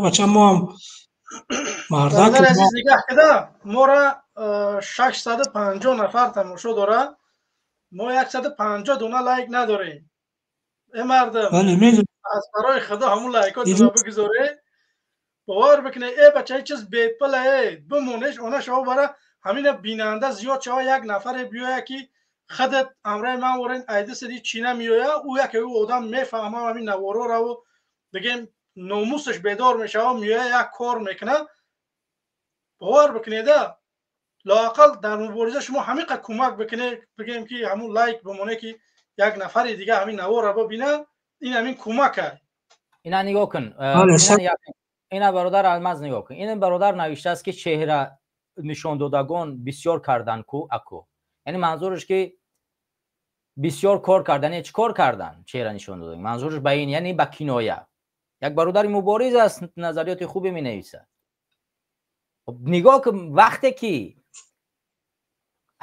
Бача, мо ҳам Мардак азиз нигаҳ кида, моро 650 нафар тамошо дорад, мо 150 дона лайк надорем. Э мардум, аз барои худо ҳамун лайкотро бигузоред, бовар бикунед, э бача ҳеҷ чиз бепула, э бимонеш, она шава бара ҳамина бинанда зиёд шава, як нафаре биёя ки худат ҳамроҳи ман ворен айдисиди чина меоя, ӯ яке ӯ одам мефаҳма ҳамин навороро, бигем номусаш бедор мешава, меоя як кор мекунад. Бовар бикунеда, лоақал дар мубориза шумо ҳамин қадр кӯмак бикунед, бигем ки ҳамун лайк бимоне ки як нафари дига ҳамин наворро бибина, ин ҳамин кӯмак аст. Ина нигоҳ кун, ина бародар Алмаз нигоҳ кун, ин бародар навиштааст ки чеҳра нишондодагон бисёр кардан ку аку, яъне манзураш ки бисёр кор кардан, чӣ кор кардан чеҳра нишон додагон, манзураш ба ин, яъне ба киноя. Як бародари мубориз аст, назариёти хубе менависад. Нигоҳ кун, вақте ки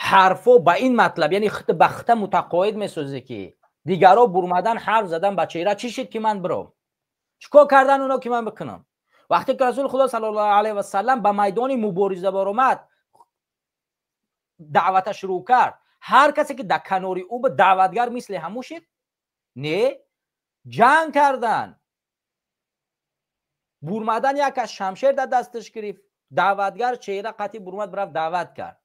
ҳарфо ба ин матлаб, яъне ба хита мутақоид месозӣ ки дигарро бурмадан, ҳарф задан ба чеҳра, чӣ шид ки ман биром, чӣ кор кардан оно ки ман бикунам? Вақте ки Расули Худо саллаллоҳу алайҳи васаллам ба майдони мубориза баромад, даъвата шурӯъ кард, ҳар касе ки дар канори ӯ буд даъватгар мисли ҳамӯ шид? Не, ҷанг кардан, бурмадан, як аз шамшер дар дасташ гирифт, даъватгар чеҳра қатъи бурмад, бирафт даъват кард.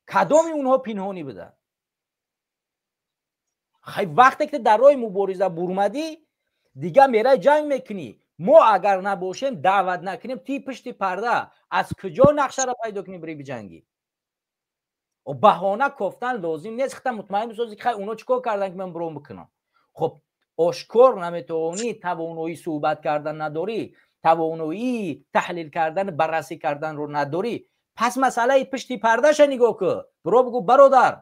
Кадоми онҳо пинҳонӣ буданд? Вақте ки дар роҳи мубориза бурмадӣ, дига мерай ҷанг мекунӣ. Мо агар набошем, даъват накунем, ти пушти парда аз куҷо нақшаро пайдо кунӣ бири биҷангӣ? Баҳона кофтан лозим нест. Хита мутмаин бисозӣ ки хай оно чӣ кор кардан ки ман биром бикунам. Хоб ошкор наметавонӣ, тавоноии суҳбат кардан надорӣ, тавоноии таҳлил кардан, баррасӣ карданро надорӣ. Пас масъалаи пушти пардаша нигоҳ кун. Биро бигӯ бародар,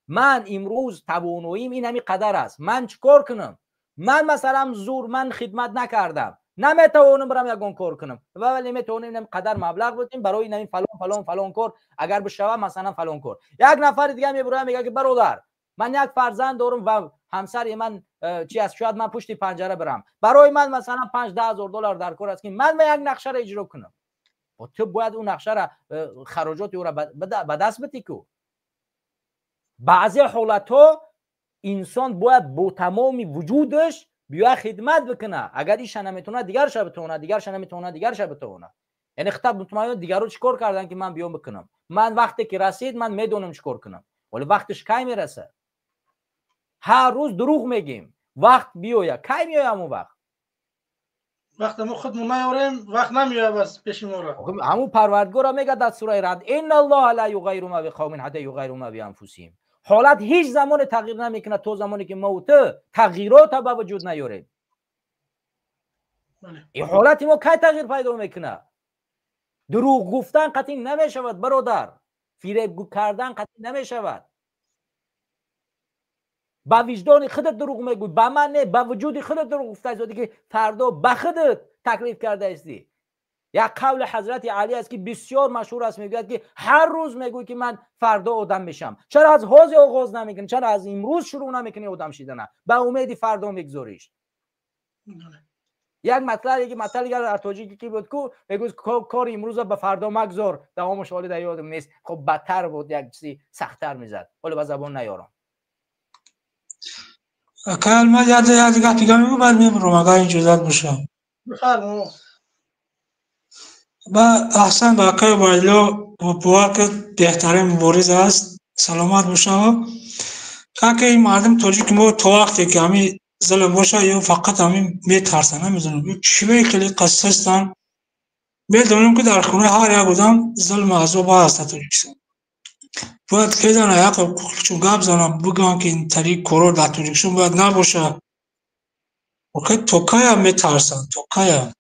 ман имрӯз тавоноим ин ҳамин қадар аст, ман чӣ кор кунам? Ман масалан зур, ман хидмат накардам, наметавонам бирам ягон кор кунам, вале метавонем ин қадар маблағ бидем барои ин фалон фалон фалон кор, агар бишава масалан фалон кор. Як нафари дига мебурояд, мегӯяд ки бародар, ман як фарзанд дорам ва ҳамсари ман чи аст, шояд ман пушти панҷара бирам, барои ман масалан 5-10 ҳазор доллар дар кор аст ки ман як нақшаро иҷро кунам. Ту бояд он нақшаро, хароҷоти ӯро ба даст битӣ ку. Баъзе ҳолатҳо инсон бояд бо тамоми вуҷудаш биёяд хидмат бикунад. Агар иша наметавонад, дигарша битавонад, дигарша наметавонад, дигарша битавонад. Яъне хита мутмаин дигарро чӣ кор кардан ки ман биём бикунам. Ман вақте ки расид, ман медонам чӣ кор кунам. Вале вақташ кай мерасад? Ҳар рӯз дурӯғ мегӯем, вақт биёяд. Кай меояд ҳамон вақт? Вақте мо худмон наёрем, вақт намеояд аз пеши моро. Ҳамун Парвардигорро мегӯяд дар сураи Рад: инналлоҳа ла юғаййиру ма биқавмин ҳатта юғаййиру ма бианфусиҳим. Ҳолат ҳеҷ замоне тағйир намекунад то замоне ки мо ту тағйирота ба вуҷуд наёрем. Ин ҳолати мо кай тағйир пайдо мекунад? Дурӯғ гуфтан қатъӣ намешавад бародар, фиреб кардан қатъӣ намешавад. Ба виҷдони худат дурӯғ мегӯй, ба ман не, ба вуҷуди худат дурӯғ гуфтаистӣ ки фардо ба худат таклиф кардаистӣ. Як қавли ҳазрати Алӣ аст ки бисёр машҳур аст, мегӯяд ки ҳар рӯз мегӯй ки ман фардо одам мешам. Чаро аз ҳозир оғоз намекунӣ? Чаро аз имрӯз шурӯъ намекунӣ одам шидана? Ба умеди фардо мегузориш. Як матлабе ки матлаби дигар дар тоҷикӣ ки буд ку, мегӯяд кори имрӯза ба фардо магзор, давомаш ҳоле дар ёдам нест. Хоб бадтар буд, як чизи сахттар мезад, ҳоло ба забон наёрам. Акай Алмаз, як гап дига мегӯ, баъд мебурам, агар иҷозат бошад. Бифармо. Ба аҳсан ба акай Убайдулло бовар кард, беҳтарин мубориз аст, саломат бошад. Ака ин мардум тоҷики мо то вақте ки ҳамин зулм бошад, ё фақат ҳамин метарсанд, намедонам чӣ хеле қассастанд. Медонем ки дар хонаи ҳар як одам зулму азоб ҳаст дар Тоҷикистон. Бояд хезан як ҳуқуқчун гап занам, бигӯям ки ин тариқ корҳо дар Тоҷикистон бояд набошад. Охир то кая метарсанд, то кая?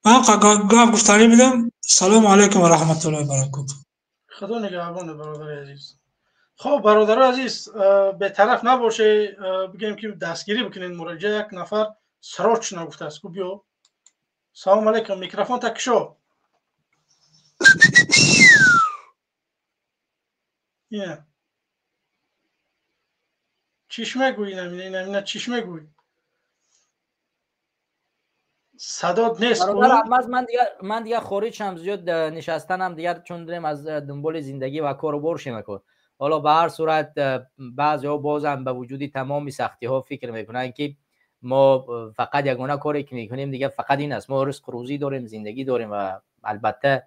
Ман гап гуфтанӣ будам. Салому алайкум ва раҳматуллоҳи ва баракотуҳ. Худо нигаҳбоне бародари азиз. Хоб бародари азиз, бетараф набоше, бигем ки дастгирӣ бикунед муроҷиа. Як нафар срочно гуфтааст ку биё. Салому алайкум, микрофон та кушо. Ина чиш мегӯй? Инамина чиш мегӯй? Садот нест. Ман дигар хориҷ шам, зиёд нишастанам дигар, чун дорем аз дунболи зиндагӣ ва кору бор шемако. Ҳоло ба ҳар сурат баъзеҳо бозам ба вуҷуди тамоми сахтиҳо фикр мекунанд, ки мо фақат ягона коре ки мекунем дигар фақат ин аст. Мо ризқу рӯзӣ дорем, зиндагӣ дорем ва албатта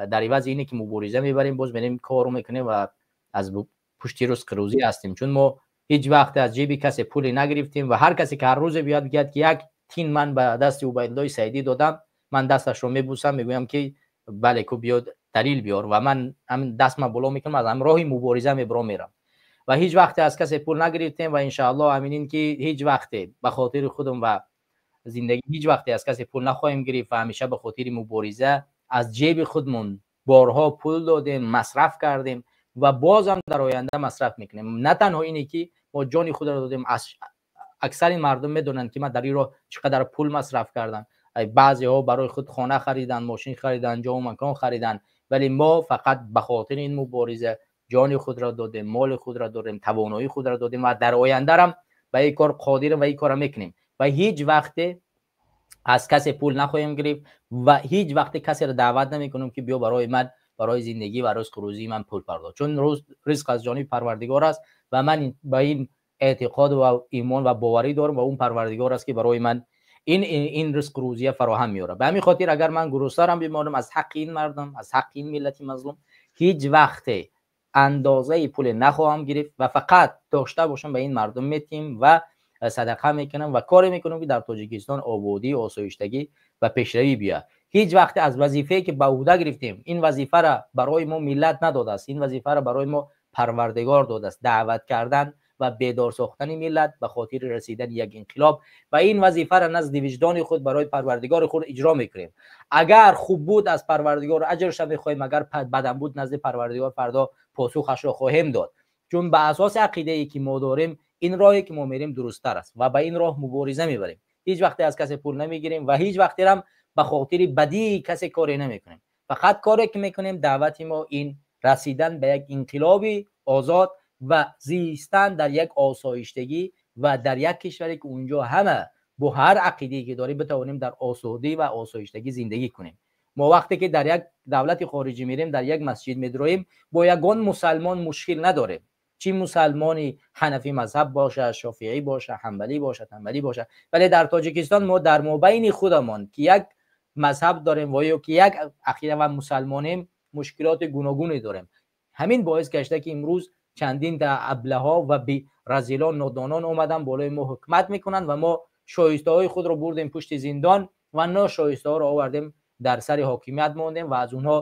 дар ивази ине ки мубориза мебарем, боз мерем кору мекунем ва аз пушти ризқу рӯзӣ ҳастем, чун мо ҳеҷ вақт аз ҷеби касе пуле нагирифтем ва ҳар касе ки ҳар рӯзе биёяд бигӯяд, ки як тин ман ба дасти Убайдуллои Саидӣ додам, ман дасташро мебӯсам, мегӯям, ки бале, ку биёд далил биёр, ва ман ҳамин дастма боло мекунам, аз ҳамин роҳи мубориза мебро мерам. Ва ҳеҷ вақте аз касе пул нагирифтем ва иншааллоҳ ҳаминин ки ҳеҷ вақте ба хотири худам ва зиндагӣ ҳеҷ вақте аз касе пул нахоҳем гирифт ва ҳамеша ба хотири мубориза аз ҷеби худмон борҳо пул додем, масраф кардем ва бозам дар оянда масраф мекунем. На танҳо ине ки мо ҷони худро додем, аксари мардум медонанд, ки ман дар ин роҳ чӣ қадар пул масраф кардам. Баъзеҳо барои худ хона харидан, мошин харидан, ҷову макон харидан, вале мо фақат ба хотири ин мубориза ҷони худро додем, моли худро додем, тавоноии худро додем ва дар ояндарам ба ин кор қодирем ва ин корро мекунем. Ва ҳеҷ вақте аз касе пул нахоҳем гирифт ва ҳеҷ вақте касеро даъват намекунем, ки биё барои ман, барои зиндагӣ ва ризқу рӯзии ман пул пардохт, чун ризқ аз ҷониби Парвардигор аст ва ман ба ин эътиқод ва имон ва боварӣ дорам ва он Парвардигор аст, ки барои ман ин ризқу рӯзия фароҳам меорад. Ба ҳамин хотир агар ман гуруснарам бимонам, аз ҳаққи ин мардум, аз ҳаққи ин миллати мазлум ҳеҷ вақте андозаи пуле нахоҳам гирифт ва фақат дошта бошам ба ин мардум метиҳем ва садақа мекунам ва коре мекунам, ки дар Тоҷикистон ободӣ, осоиштагӣ ва пешравӣ биёяд. Ҳеҷ вақте аз вазифае ки ба ӯҳда гирифтем, ин вазифаро барои мо миллат надодааст, ин вазифаро барои мо Парвардигор додааст: даъват кардан ва бедор сохтани миллат ба хотири расидани як инқилоб. Ва ин вазифаро назди виҷдони худ барои Парвардигори худ иҷро мекунем. Агар хуб буд, аз Парвардигор аҷрша мехоҳем, агар бадам буд, назди Парвардигор фардо посухашро хоҳем дод, чун ба асоси ақидае ки мо дорем, ин роҳе ки мо мерем дурусттар аст ва ба ин роҳ мубориза мебарем. Ҳеҷ вақте аз касе пул намегирем ва ҳеҷ вақтерам ба хотири бадии касе коре намекунем. Фақат коре ки мекунем, даъвати мо ин расидан ба як инқилоби озод ва зистан дар як осоиштагӣ ва дар як кишваре, ки унҷо ҳама бо ҳар ақидае ки дорем битавонем дар осудӣ ва осоиштагӣ зиндагӣ кунем. Мо вақте ки дар як давлати хориҷӣ мерем, дар як масҷид медроем, бо ягон мусалмон мушкил надорем, чӣ мусалмони ҳанафӣ мазҳаб боша, шофиӣ боша, ҳанбалӣ боша, танбалӣ боша. Вале дар Тоҷикистон мо дар мобайни худамон, ки як мазҳаб дорем ва ё ки як ақида ва мусалмонем, мушкилоти гуногуне дорем. Ҳамин боис гашта, ки имрӯз чандин та аблаҳо ва разилон, нодонон омадан болои мо ҳукмат мекунанд ва мо шоистаҳои худро бурдем пушти зиндон ва ношоистаҳоро овардем дар сари ҳокимият мондем ва аз онҳо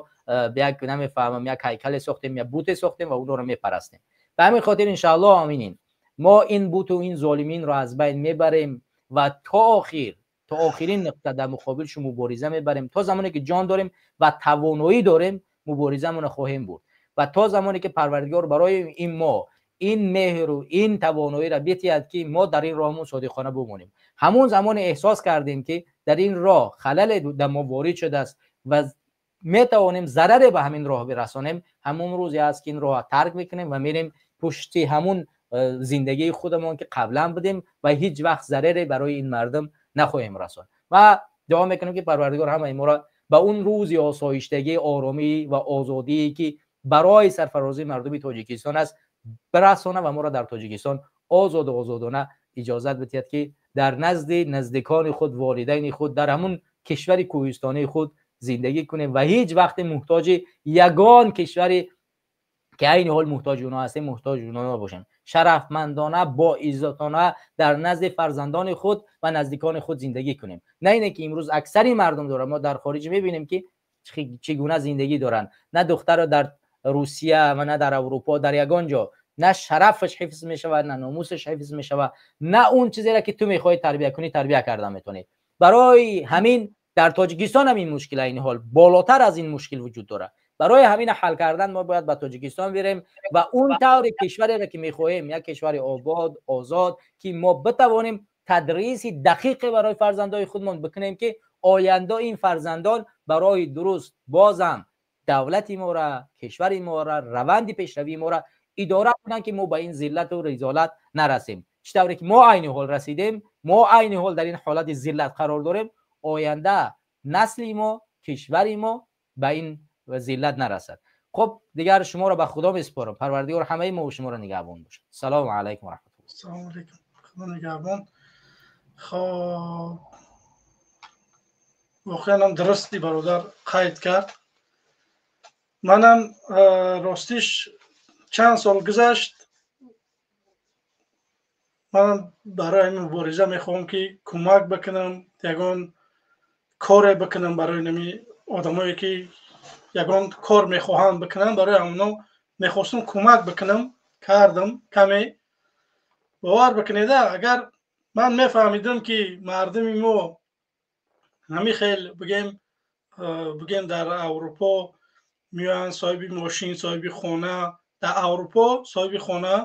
як намефаҳмам, як ҳайкале сохтем, як буте сохтем ва онҳоро мепарастем. Ба ҳамин хотир иншааллоҳ аминин мо ин буту ин золиминро аз байн мебарем ва то охир, то охирин нуқта дар муқобилшон мубориза мебарем. То замоне ки ҷон дорем ва тавоноӣ дорем, муборизамонро хоҳем бурд ва то замоне ки Парвардигор барои ин мо ин меҳру ин тавоноиро битиҳад, ки мо дар ин роҳмон содиқона бимонем. Ҳамон замоне эҳсос кардем, ки дар ин роҳ халале дар мо ворид шудааст ва метавонем зараре ба ҳамин роҳ бирасонем, ҳамон рӯзе аст, ки ин роҳро тарк мекунем ва мерем пушти ҳамун зиндагии худамон, ки қаблан будем, ва ҳеҷ вақт зараре барои ин мардум нахоҳем расон. Ва дуо мекунем, ки Парвардигор ҳамаи моро ба он рӯзи осоиштагӣ, оромӣ ва озодие, ки барои сарфарозии мардуми Тоҷикистон аст, бирасона ва моро дар Тоҷикистон озоду озодона иҷозат бидиҳад, ки дар назди наздикони худ, волидайни худ, дар ҳамун кишвари кӯҳистонии худ зиндагӣ кунем ва ҳеҷ вақте муҳтоҷи ягон кишваре, ки айни ҳол муҳтоҷи онҳо ҳастем, муҳтоҷи онҳо набошем. Шарафмандона, боиззатона дар назди фарзандони худ ва наздикони худ зиндагӣ кунем, на ине ки имрӯз аксари мардум дорад. Мо дар хориҷ мебинем, ки чӣ гуна зиндагӣ доранд. На духтаро дар Русия ва на дар Аврупо, дар ягон ҷо на шарафаш ҳифз мешавад, на номусаш ҳифз мешавад, на он чизеро, ки ту мехоҳӣ тарбия кунӣ, тарбия карда метавонӣ. Барои ҳамин дар Тоҷикистон ҳам ин мушкил айни ҳол болотар аз ин мушкил вуҷуд дорад. Барои ҳамин ҳал кардан мо бояд ба Тоҷикистон бирем ва он таври кишвареро, ки мехоҳем, як кишвари обод, озод, ки мо битавонем тадриси дақиқе барои фарзандои худмон бикунем, ки оянда ин фарзандон ба роҳи дуруст бозам давлати моро, кишвари моро, раванди пешравии моро идора кунанд, ки мо ба ин зиллату ризолат нарасем, чӣ тавре ки мо айни ҳол расидем. Мо айни ҳол дар ин ҳолати зиллат қарор дорем. оянда насли мо, кишвари мо ба ин зиллат нарасад. Хуб, дигар шуморо ба Худо месупорам. Парвардигор ҳамаи мо ва шуморо нигаҳбон бошад. Салому алайкум ва раҳматуллоҳ. Салому алайкум. Худо нигаҳбон. Хоб, воқеан ҳам дурусти бародар қайд кард. Манам ростиш чанд сол гузашт, манам барои ҳамин мубориза мехоҳам ки кӯмак бикунам, ягон коре бикунам барои нами одамое ки ягон кор мехоҳанд бикунанд, барои ҳамоно мехостам кӯмак бикунам, кардам каме. Бовар бикунеда, агар ман мефаҳмидам ки мардуми мо ҳамин хел бигем дар Аврупо меоянд соҳиби мошин, соҳиби хона, дар Аврупо соҳиби хона,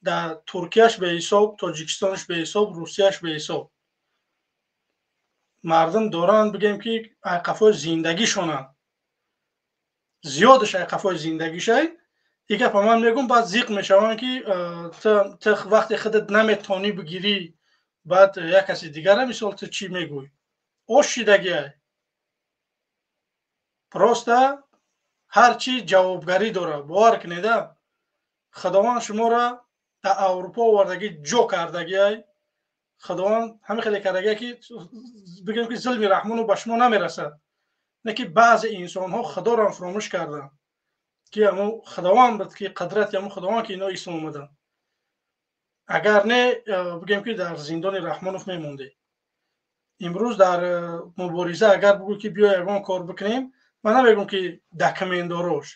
дар Туркияш беҳисоб, Тоҷикистонаш беҳисоб, Русияш беҳисоб мардум доранд, бигем ки айқафои зиндагишонанд, зиёдаш айқафои зиндагишай. И гапа ман мегӯм, баъд зиқ мешаванд ки ту вақте худат наметонӣ бигирӣ, баъд як каси дигара мисол ту чӣ мегӯй? Ош шидагиай. Просто ҳар чӣ ҷавобгарӣ дорад. Бовар кунеда, Худованд шуморо дар Аврупо овардагӣ, ҷо кардагиай. Худованд ҳамин хеле кардагиай ки бигем ки зулми Раҳмону ба шумо намерасад. Не ки баъзе инсонҳо Худоро фаромӯш карданд, ки ҳамун Худованд буд, ки қудрати ҳамун Худованд ки ино ислом омаданд. Агар не, бигем ки дар зиндони Раҳмонов мемондед. Имрӯз дар мубориза агар бигӯ ки биё ягон кор бикунем, ман намегӯм ки документдорош,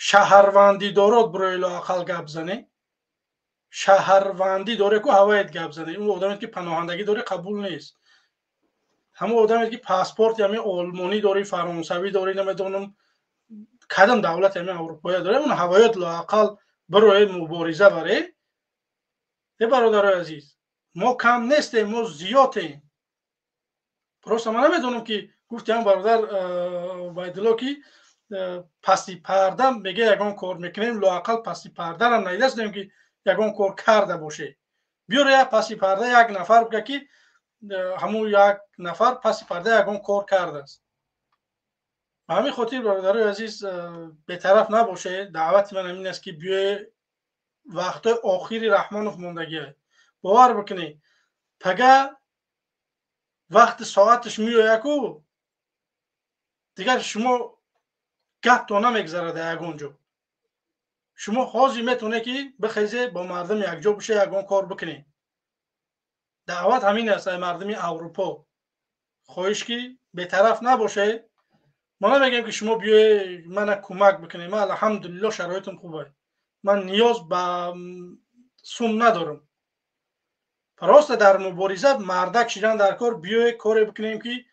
шаҳрвандидорот бирои лоақал гап занем. Шаҳрвандӣ доре ку ҳавоят гап занем. Он одаме ки паноҳандагӣ дорӣ қабул нест. Ҳамон одаме ки паспорти ҳамин олмонӣ дорӣ, фаронсавӣ дорӣ, намедонам кадом давлати ҳамин аврупоя дорӣ, он ҳавоят лоақал бирои мубориза баре. Э бародарои азиз, мо кам нестем, мо зиёдем. Просто ман намедонам ки гуфтиам бародар Убайдулло ки пасти парда мега ягон кор мекунем, лоақал пасти пардарам надидастем ки ягон кор карда боше. Биёр як паси парда як нафар бига ки ҳамун як нафар паси парда ягон кор кардааст. Ба ҳамин хотир бародарои азиз, бетараф набоше. Даъвати ман ҳамин аст ки биёе, вақтҳои охири Раҳмонов мондагиа. Бовар бикунед, пага вақти соаташ меояку дигар шумо гапто намегзарад ягон ҷо. Шумо ҳозир метавонед ки бихезе, бо мардум якҷо биша, ягон кор бикунед. Даъват ҳамин аст ай мардуми Аврупо. Хоҳиш ки бетараф набошед. Мо намегӯем ки шумо биёе мана кӯмак бикунед. Ман алҳамдулилло шароитам хуб аст. Ман ниёз ба сум надорам. Просто дар мубориза мардак шидан дар кор, биёе коре бикунем ки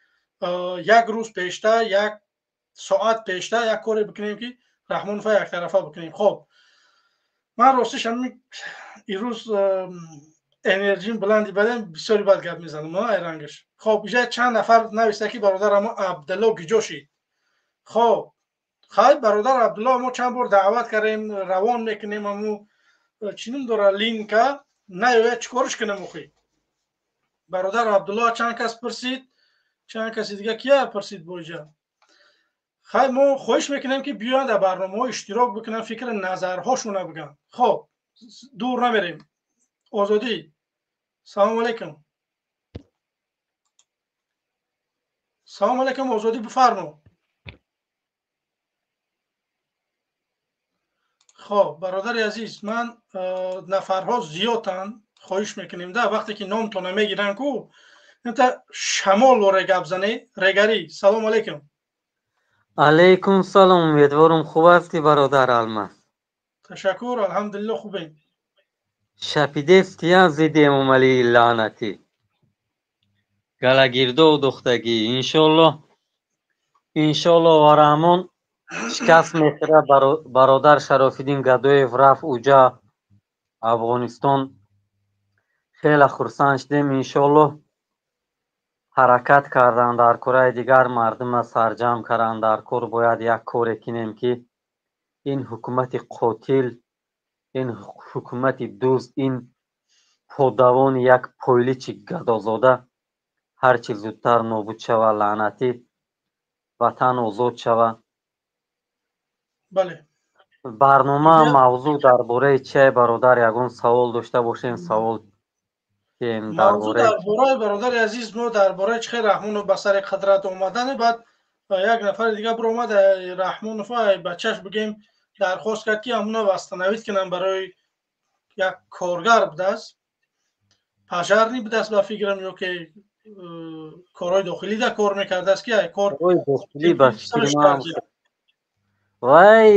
як рӯз пешта, як соат пешта як коре бикунем ки Раҳмонова яктарафа бикунем. Хоб, ман ростиш ҳамин ирӯз энерҷим баланди бадем, бисёри бад гап мезанам айрангаш. Хоб, иҷа чанд нафар нависта ки бародар амо Абдулло гиҷо шид. Хоб, хай бародар Абдулло мо чанд бор даъват кардем, равон мекунем, аму чӣ ном дора линка наёяд, чӣ корш кунем охи? Бародар Абдулло чанд кас пурсид, чанд каси дига кия пурсид бо иҷа? Хай мо хоҳиш мекунем ки биёянд дар барномаҳо иштирок бикунанд, фикри назарҳошона бигӯянд. Хоб, дур намерем. Озодӣ, салому алайкум. Салому алайкум, Озодӣ, бифармо. Хоб, бародари азиз, ман нафарҳо зиёданд, хоҳиш мекунем да вақте ки номтона мегиранд ку инта шамол воре гап зане. Регарӣ, салому алайкум. Алейкум салом, умедворам хуб ҳастӣ бародар Алмаз. Ташаккур, алҳамдулилло хубем. Шапидестиян зидди Эмомалии лаънатӣ. Галагирдов духтагӣ. Иншолло, иншолло ва Раҳмон шикаст мехӯрад. Бародар Шарофиддин Гадоев рафт уҷа Афғонистон. Хеле хурсанд шудем. Иншолло ҳаракат кардан дар кораи дигар мардума сарҷамъ кардан дар кор. Бояд як коре кунем ки ин ҳукумати қотил, ин ҳукумати дузд, ин подавони як пойличи гадозода Ҳарчи зудтар нобуд шава, лаънатӣ, ватан озод шава. Бале. Барнома мавзӯъ дар бораи чие, бародар? Ягон савол дошта бошем, савол мавзӯъ дар бораи, бародари азиз, мо дар бораи чихел Раҳмонов ба сари қудрат омадане. Баъд як нафари дига биромад, Раҳмонов бачаш бигем, дархост кард, ки ҳамуна восстановить кунам, барои як коргар будааст, пожарный будааст ба фикрам, ё ки корҳои дохилӣ да кор мекардааст, ки кор Вай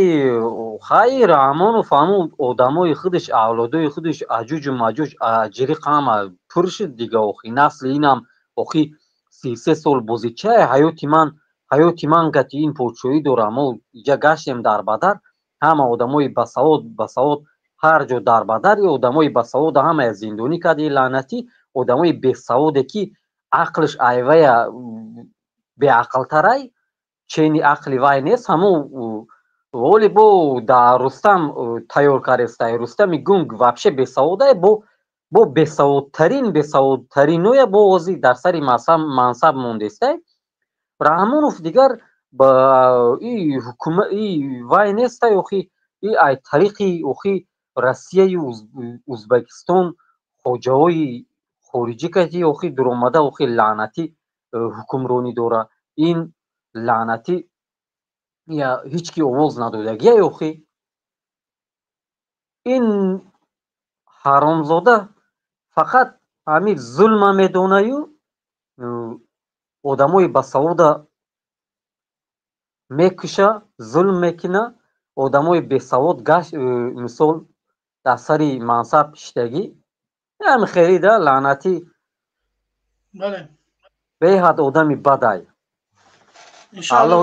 хайр, Раҳмонов ҳамун одамои худаш, авлодои худаш, аҷуҷу маҷуҷ аҷриқ ҳама пур шуд дига. Охи, насли инам охи 33 сол бозичае. Ҳаёти ман гати ин подшоҳӣ дорам. Мо иҷа гаштем дар бадар, ҳама одамои басавод ҳар ҷо дар бадар, и одамои басавода ҳамая зиндонӣ кард, и лаънатӣ. Одамои бесаводе, ки ақлш айвая беақлтарай, чени ақли вай нест. Ҳамун воли бо да Рустам тайёр кардестай. Рустами гунг вообще бесаводай, бо бесаводтарин бесаводтариноя бо ози дар сари мансаб мондестай. Раҳмонов дигар ба и ҳукума и вай нестай. Охи, и ай тариқи охи Россияю Узбекистон, хоҷаҳои хориҷӣ кати охи дуромада, охи лаънатӣ, ҳукмронӣ дора. Ин лаънатӣ я ҳеҷ ки овоз надодагия. Охи, ин ҳаромзода фақат ҳамин зулма медонаю, одамои басавода мекуша, зулм мекуна, одамои бесавод гашт, мисол, дар сари мансаб шиштагӣ. Ҳами хеле да лаънатӣ, беҳад одами бадай. Иншаалло,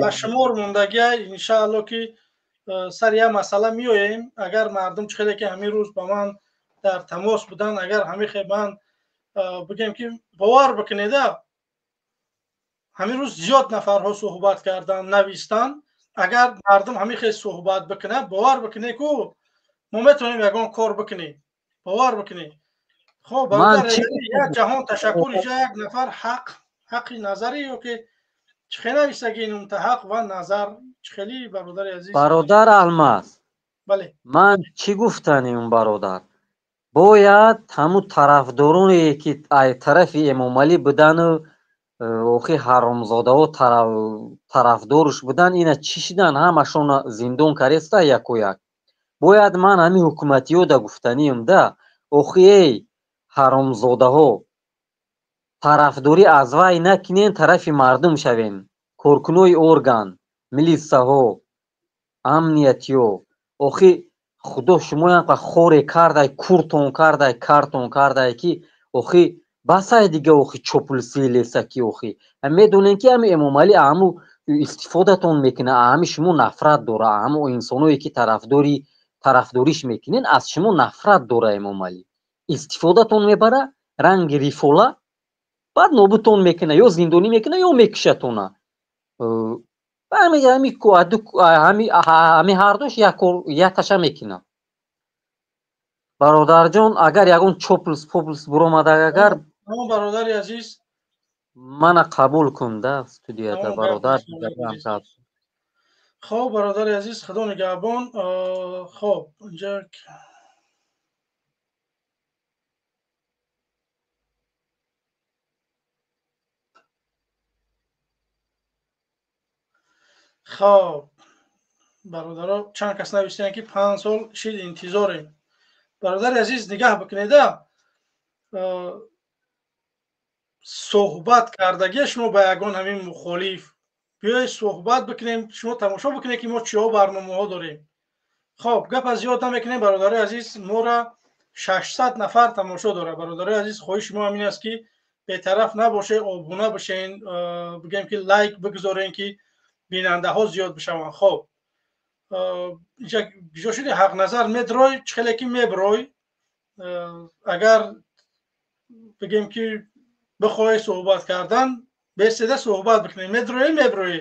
ба шумор мондагия, иншаалло, ки сари як масъала меоем. Агар мардум чӣ хеле ки ҳамин рӯз ба ман дар тамос буданд, агар ҳамин хел ман бигем, ки бовар бикунеда, ҳамин рӯз зиёд нафарҳо суҳбат карданд, навистанд. Агар мардум ҳамин хел суҳбат бикунад, бовар бикунед, ку мо метавонем ягон кор бикунем, бовар бикунед. Хоб, бародар, як ҷаҳон ташаккур. Иҷа як нафар ҳаққи назарӣ ё ки чӣ хел навистаги, ҳақ ва назар чӣ хели, бародари азиз? Бародар Алмаз. Бале. Ман чӣ гуфтанем, бародар? Бояд ҳамун тарафдороне, ки ай тарафи Эмомалӣ будану охи ҳаромзодаҳо тарафдоруш будан, ина чӣ шидан? Ҳамашона зиндон кареста яку як. Бояд ман ҳамин ҳукуматиёда гуфтанием да: охи, эй ҳаромзодаҳо, тарафдорӣ аз вай накунен, тарафи мардум шавем. Коркунои орган, милисаҳо, амниятиё, охи, худо шумоям хоре кардай, куртон кардай, картон кардай, ки охи басай дига. Охи, чоплусии лесаки, охи, медонем, ки ҳами Эмомалӣ ҳаму истифодатон мекунад, ҳами шумо нафрат дора. Ҳаму инсоное, ки тарафдориш мекунен, аз шумо нафрат дора. Эмомалӣ истифодатон мебара ранги рифола, баъд нобудтон мекуна, ё зиндонӣ мекуна, ё мекушатона. Ҳами ҳардуш як таша мекуна. Бародарҷон, агар ягон чоплус поплус буромада, агар Бародари азиз. Мана қабул кун да студияда, бародар. Хоб, бародари азиз, худо нигаҳбон. Хоб, инҷа хоб, бародаро, чанд кас нависиянд, ки 5 сол шид, интизорем. Бародари азиз, нигаҳ бикунеда, суҳбат кардагия шумо ба ягон ҳамин мухолиф биёед, суҳбат бикунем. Шумо тамошо бикунед, ки мо чиҳо барномаҳо дорем. Хоб, гап аз зиёд намекунем, бародарои азиз. Моро 600 нафар тамошо дорад. Бародарои азиз, хоҳиши мо ҳамин аст, ки бетараф набошед, обуна бишен, бигем, ки лайк бигузорем, ки бинандаҳо зиёд бишаванд. Хоб, ҷо шуди, Ҳақназар, медрой, чӣ хеле ки меброй. Агар бигем, ки бихоҳӣ суҳбат кардан, беседа суҳбат бикунем. Медроӣ, меброӣ.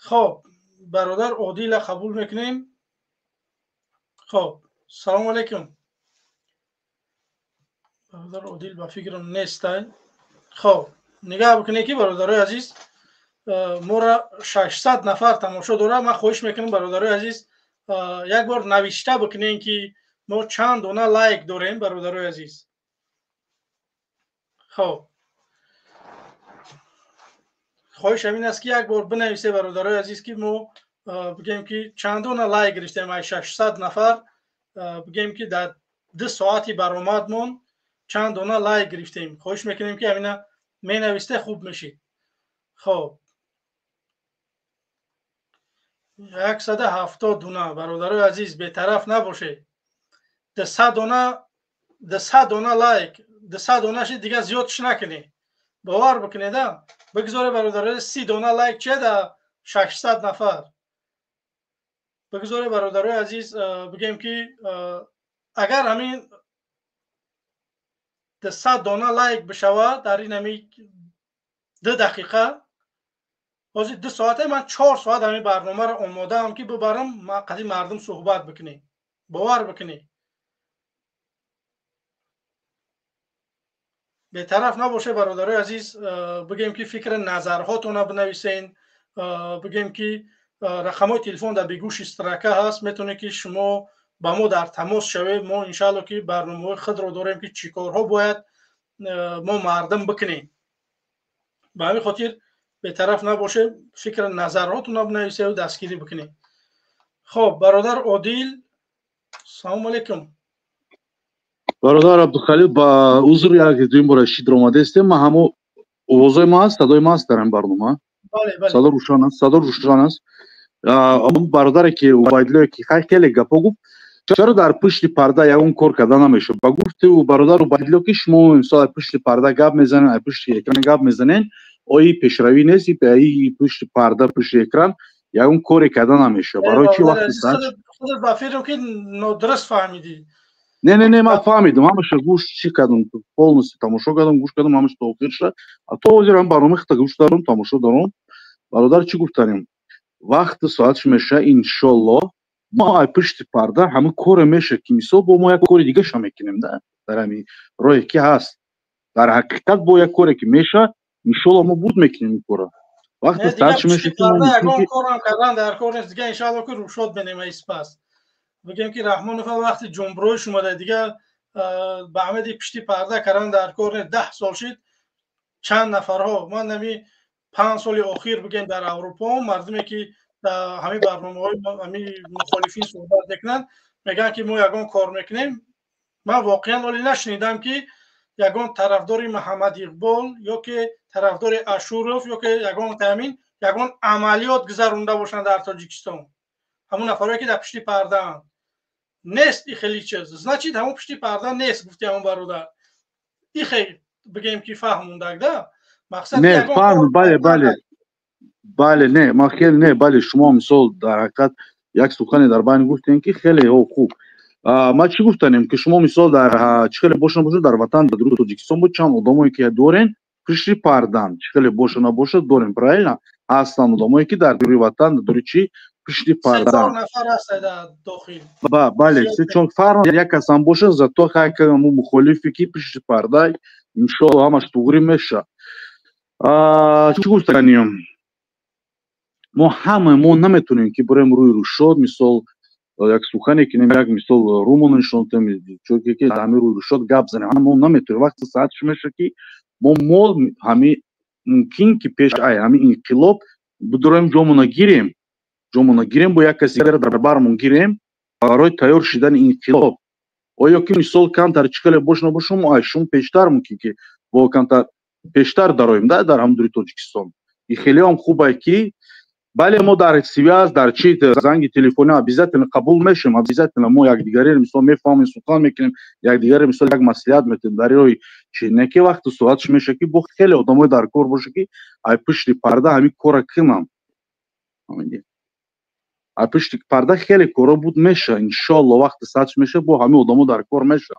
Хоб, бародар Одила қабул мекунем. Хоб, салому алайкум. Бародар Одил ба фикрам нестай. Хоб, нигаҳ бикунед, ки бародарои азиз, моро 600 нафар тамошо дорад. Ман хоҳиш мекунам, бародарои азиз, як бор навишта бикунем, ки мо чанд дона лайк дорем, бародарои азиз. Хоб, хоҳиш ҳамин аст, ки як бор бинависе, бародарои азиз, ки мо бигем, ки чанд дона лайк гирифтем ай 600 нафар. Бигем, ки дар 2 соати баромадмон чанд дона лайк гирифтем. Хоҳиш мекунем, ки ҳамина менависте, хуб мешид. Хоб, 170 дона. Бародарои азиз, бетараф набошед. 200 дона, 200 дона лайк, 200 донаши дига зиёдш накунед, бовар бикунеда. Бигзоре, бародарои, 30 дона лайк че да 600 нафар. Бигзоре, бародарои азиз, бигем, ки агар ҳамин 200 дона лайк бишавад дар ин ҳами 2 дақиқа, ҳозир 2 соате, ман 4 соат ҳамин барномаро омодаам, ки бибарам, қади мардум суҳбат бикунем. Бовар бикунед, бетараф набоше, бародарои азиз. Бигем, ки фикри назарҳотона бинависен. Бигем, ки рақамҳои телефон дар бегӯши строка ҳаст, метавонед, ки шумо ба мо дар тамос шавед. Мо, иншаалло, ки барномаҳои худро дорем, ки чӣ корҳо бояд мо мардум бикунем. Ба ҳамин хотир бетараф набошед, фикри назарҳотона бинависеду дастгирӣ бикунед. Хоб, бародар Одил, салому алейкум. Бародар Абдухалил, ба узр, як дуюм бора шидр омадастем. Ма ҳамо овозои ма ҳаст, садои ма ҳаст дар ин барнома? Садо рӯшан аст, садо рӯшан аст. Бародаре ки Убайдуллое, ки хай хеле гапо гуфт, чаро дар пушти парда ягон кор карда намешуд? Ба гуфти бародар Убайдулло, ки шумо мисол пушти парда гап мезанен, пушти экран гап мезанен, ои пешравӣ нест, и пушти парда, пушти экран ягон коре карда намешавад. Барои чӣ вақти саат Ба фикрам, ки нодуруст фаҳмидӣ. Не, не, не, ман фаҳмидам, ҳамаша гӯш чӣ кардам, полностью тамошо кардам, гӯш кардам ҳамаша то охирша. То ҳозир ҳам барномаи худта гӯш дорам, тамошо дорам. Бародар, чӣ гуфтанем, вақти соатш меша, иншолло, мо ай пушти парда ҳама коре меша, ки мисол бо мо як кори дигаша мекунем да, дар ҳами роҳе ки ҳаст, дар ҳақиқат бо як коре ки меша, иншолло, мо буд мекунем ин кора. Вақти соатш меша, ки ягон корам кардан дар кор нест дига. Иншалло, ки рӯшод бенем. Испас бигем, ки Раҳмонов вақти ҷумбуроиш омада, дига ба ҳамади пишти парда кардан дар кор нест. 10 сол шид, чанд нафарҳо, ман нами 5 соли охир, бигем, дар Аврупо мардуме ки ҳамин барномаҳои ҳамин мухолифин суҳбат мекунанд, мегӯянд, ки мо ягон кор мекунем. Ман воқеан олӣ нашунидам, ки ягон тарафдори Муҳаммад Иқбол ё ки тарафдори Ашуров ё ки ягон таъмин ягон амалиёт гузаронда бошанд дар Тоҷикистон. Ҳамон нафарое ки дар пишти пардаанд, нест и хеле чиз. Значит, ҳамон пишти парда нест, гуфти ҳамон бародар. Ихе бигем, ки фаҳмондак да мақсад. Не, фаҳм, бале, бале, бале, не, ман хеле не, бале, шумо мисол дар ҳақиқат як сухане дар байни гуфтем, ки хеле хуб. Ман чӣ гуфтанем, ки шумо мисол дар чӣ хеле боша набошад, дар ватан, дар дуруди Тоҷикистон буд, чанд одамое ки дорен, пушти пардан, чӣ хеле боша набошад, дорем, правильно? Ҳастанд одамое, ки дар дури ватан, дар дури чӣ, пушти пардан. Бале, чун фарқ як касам боша, зато хайкаму мухолифе ки пушти парда, иншолло, ҳамаш туғри меша. Чӣ гуфтанем, мо ҳама мо наметонем, ки бурем рӯи рӯшод, мисол як сухане кинем, як мисол румон нишонтем, чунки ҳами рӯи рӯшод гап занем, мо наметонем. Вақти саатш меша, ки мо ҳами мумкин, ки пеш ай ҳами инқилоб бидуроем, ҷомона гирем, ҷомона гирем, бо як каси дар бармон гирем барои тайёр шидани инқилоб. Оё ки мисол камтар чӣ хеле бош набошам, ай шум пештар мумкин, ки бо камтар пештар дароем да дар ҳамдури Тоҷикистон. И хелеам хубае, ки бале, мо дар связь, дар чи, занги телефони обязательно қабул мешем, обязательно мо якдигаре мисол мефаҳмем, сухан мекунем, якдигаре мисол як маслиҳат метем дар роҳи чи. Не ки вақти соатш меша, ки бо хеле одамои дар кор боша, ки ай пушти парда ҳамин кора кунам. Ай пушти парда хеле коро буд меша, иншолло, вақти соатш меша, бо ҳамин одамо дар кор меша.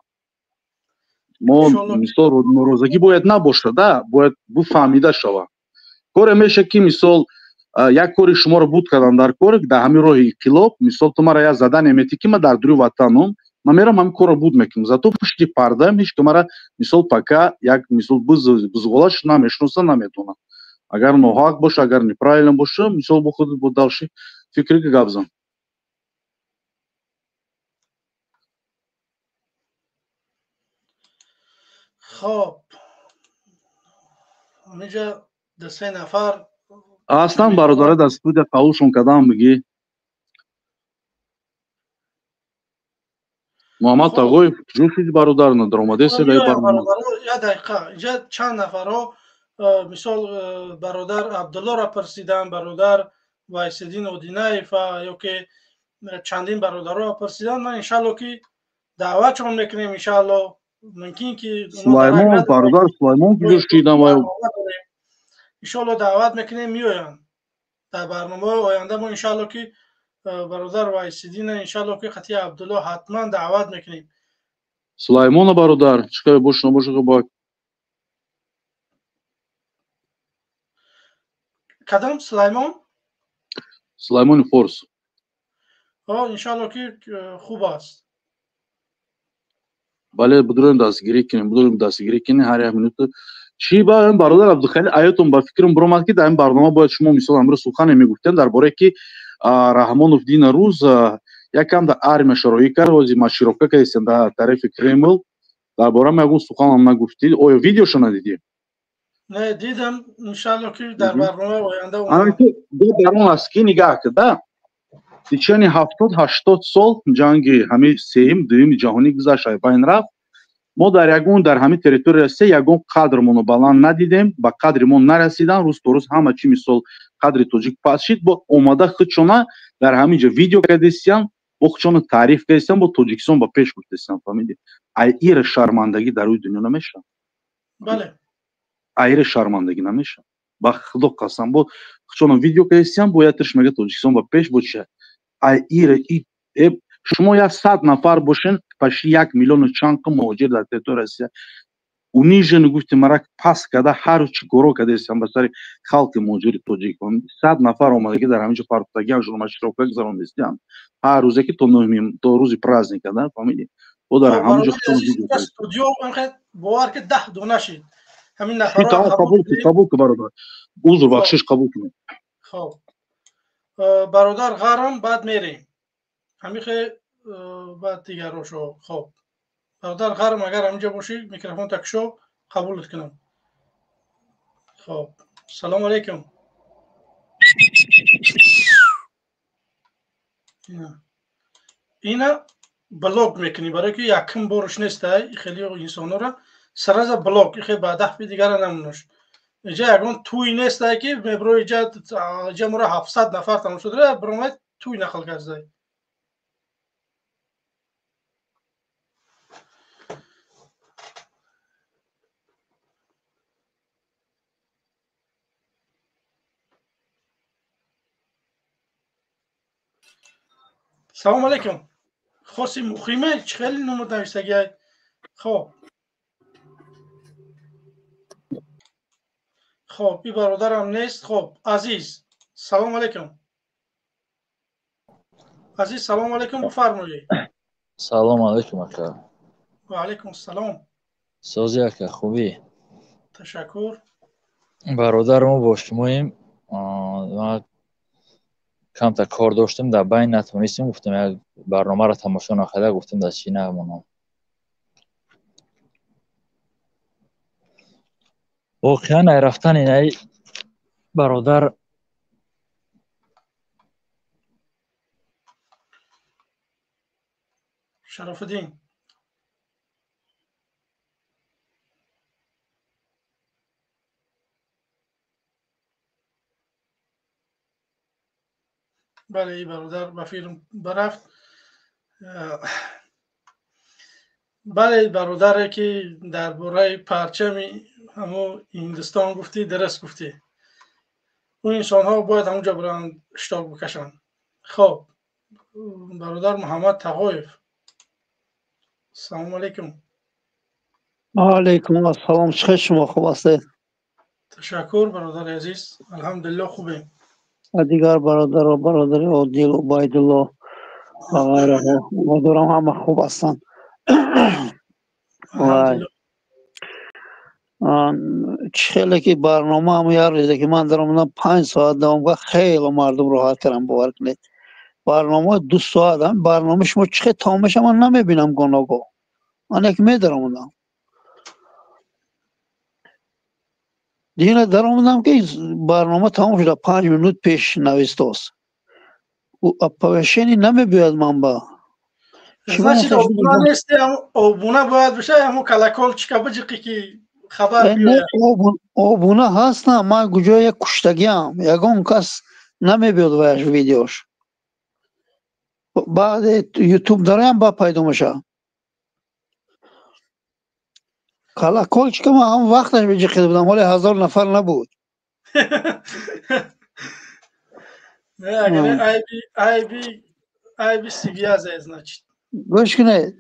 Мо мисол норозагӣ бояд набошад да, бояд буфаҳмида шава. Коре меша, ки мисол як кори шуморо буд кардан дар кор дар ҳамин роҳи инқилоб. Мисол, ту мара як задание метӣ, ки ман дар дури ватанум. Ман мерам ҳамин корро буд мекунам. Зато пушти пардаам ҳеч ки мара мисол пока як мисол бузғолаш намешноса, наметонам. Агар ноҳақ боша, агар неправильно боша, мисол бо худ бо дальше фикри гап зан. Хоб, ҳаминҷа ду се нафар ҳастанд бародаре дар студия қабулшон кардам бигӣ. Муҳаммад Тағоев куҷо шуди бародар надаромадеси дар барнома? Як дақиқа, инҷа чанд нафарҳо мисол бародар Абдуллоро пурсиданд, бародар Вайсиддин Одинаев ё ки чандин бародарро пурсиданд. Ман иншаалло ки даъватшон мекунем, иншаалло мумкин ки Сулаймон бародар Сулаймон куҷо шудидам ва иншоалло даъват мекунем, меоянд дар барномаҳои оянда. Мо иншоалло ки бародар Вайсиддина иншоалло ки қатъи Абдулло ҳатман даъват мекунем. Сулаймона бародар чӣ кор бош набоша бо кадом Сулаймон? Сулаймони Форс. Иншоалло ки хуб аст. Бале, бидурем дастгирӣ кунем, бидурем дастгирӣ кунем ҳар як минута. Чӣ ба бародар Абдухалил аётон ба фикрам биромад ки дар ин барнома бояд шумо мисол амрӯз сухане мегуфтем дар бораи ки Раҳмонов дина рӯз якам дар армия шароӣ кард, ҳозир маршировка кардистем дар тарафи Кремл. Дар бораам ягон суханам нагуфтӣ. Оё видеошо надидӣ? Не, дидам, иншаалло ки дар барномаи оянда дар он аст ки нигаҳ куда течение 70-80 сол ҷанги ҳамин сеюм дуюми ҷаҳонӣ гузашт, байн рафт. Мо дар ягон дар ҳамин территория Россия ягон қадрмонро баланд надидем, ба қадри мо нарасидан. Рӯз то рӯз ҳама чи мисол қадри тоҷик паст шид. Бо омада худшона дар ҳамин ҷо видео кардистиян, бо худшона таъриф кардистиян, бо Тоҷикистон ба пеш бурдистиян. Фаҳмидӣ? Ай ира шармандагӣ дар рӯи дунё намешавад. Бале, айра шармандагӣ намешавад. Ба худо қасам, бо худшона видео кардистиян, бо ятриш мега Тоҷикистон ба пеш бо чи ай ира шумо як 100 нафар бошен, почти 1 миллиону чанд муҳоҷир дар территорияи Россия унижен гуфти марак пас карда ҳар чӣ коро кардастам ба сари халқи муҳоҷири тоҷик. 100 нафар омадаги дар ҳамин ҷо партутагиам журмашировка гузарондистиам ҳар рӯзе ки то рӯзи праздника, да, фаҳмидӣ? Бо дар ҳамин ҷо студио бовар ки 10 дона шид ҳамин нафарро қабул кун, қабул кун бародар, узр бахшиш қабул кун. Хоб бародар Ғарм, баъд мерем ҳамихе баъд дигарошо. Хоб бародар Ғарм, агар ҳаминҷо бошӣ микрофон такшо қабулат кунам. Хоб салому алайкум. Ина блок мекунӣ барои ки якум борш нестай хеле инсонора сараза блок ихе ба даҳфи дигара намонаш. Иҷа ягон туй нестай ки мебро иҷа мора 700 нафар тамошо дора биромад туй нақл кардай. Салом алейкум. Хоси муқиме чӣ хеле номуд навиштагиай? Хоб хоб и бародарам нест. Хоб Азиз, салом алейкум. Азиз, салом алейкум, бифармоед. Салом алейкум ака. Ва алейкум салом. Сози ака, хубӣ? Ташаккур. Бародар, мо бо шумоем. Камтар кор доштем, дар байн натонистем, гуфтем як барномаро тамошо накарда, гуфтем дар чӣ намонам. Воқеан ай рафтан инай бародар Шарафиддин. Бале, бародар ба филм барафт. Бале, бародаре ки дар бораи парчами ҳамо Ҳиндустон гуфтӣ, дуруст гуфтӣ. Ӯ инсонҳо бояд ҳамонҷо биранд иштирок бикашанд. Хоб бародар Муҳаммад Тағоев, салому алейкум. Ва алейкум ассалом. Чӣ хел шумо, хуб ҳастед? Ташаккур бародари азиз, алҳамдулилло хубем. Ва дигар бародаро, бародари Одил, Убайдулло, Ва ғайраҳо. Умедворам ҳама хуб ҳастанд. Вай. Чӣ хеле ки барнома ҳам як рӯзе ки ман даромадам 5 соат давом кард, хеле мардум роҳат кардам, бовар кунед. Барнома 2 соат ҳам барнома шумо чӣ хел тамом мешавад, ман намебинам гоного. Ман як медаромадам. Дина даромадам ки барнома тамом шуда 5 минут пеш навистост. Оповещение намебиёяд манба. Значит, обуна нести, обуна бояд бошад, ҳамун колокольчика биҷиқӣ ки хабар биёяд. Обуна ҳастам, ман куҷо як куштагиам, ягон кас намебиёд ваяш видеош. Баъде ютуб дароям ба пайдо мешавад. Колокольчика ман ҳам вақташ биҷиқида будам, ҳоле 1000 нафар набуд. Не, агар айби айби связь, значит. Гӯш кунед.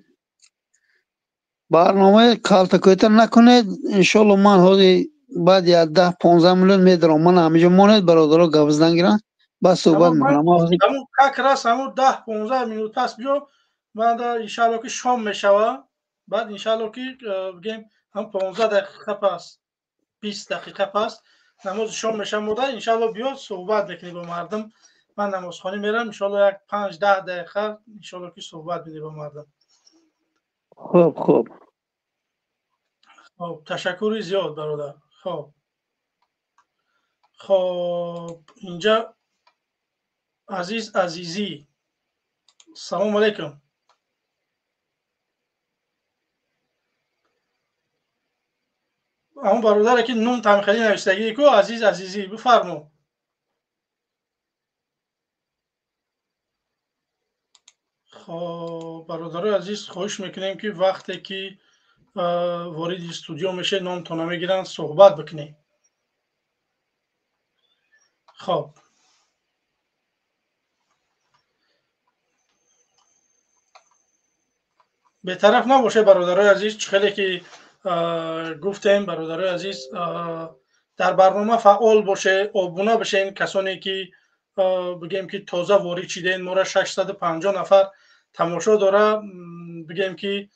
Барномаи калтакӯта накунед. Иншоалло ман ҳозир баъд я 10-15 минут медарам. Ман ҳаминҷо монед, бародаро гап задан гиранд. Баъд суҳбат мекунам. Ҳамун как раз ҳамун 10-15 минут пас биё. Ман да иншоалло ки шом мешава. Баъд иншоалло ки бигем ҳам 15 дақиқа пас, 20 дақиқа пас намози шом мешава мода иншоалло биё суҳбат мекунем бо мардум. Ман намозхонӣ мерам, иншоалло як 5-10 дақиқа иншоалло ки суҳбат мекунем бо мардум. Хуб, хуб. Хуб, ташаккури зиёд бародар. Хуб. Хуб, инҷа Азиз Азизӣ. Салом алейкум. Ҳамон бародаре ки нум тамхелӣ навиштагӣ ку Азиз Азизӣ, бифармо. Хоб, бародарои азиз, хоҳиш мекунем ки вақте ки вориди студио мешавед, номтона мегиранд, суҳбат бикунед. Хоб, бетараф набошед бародарои азиз. Чӣ хеле ки гуфтем бародарои азиз, дар барнома фаъол боше, обуна бишен. Касоне ки бигем ки тоза ворид шиден, мора 650 нафар тамошо дора, бигем ки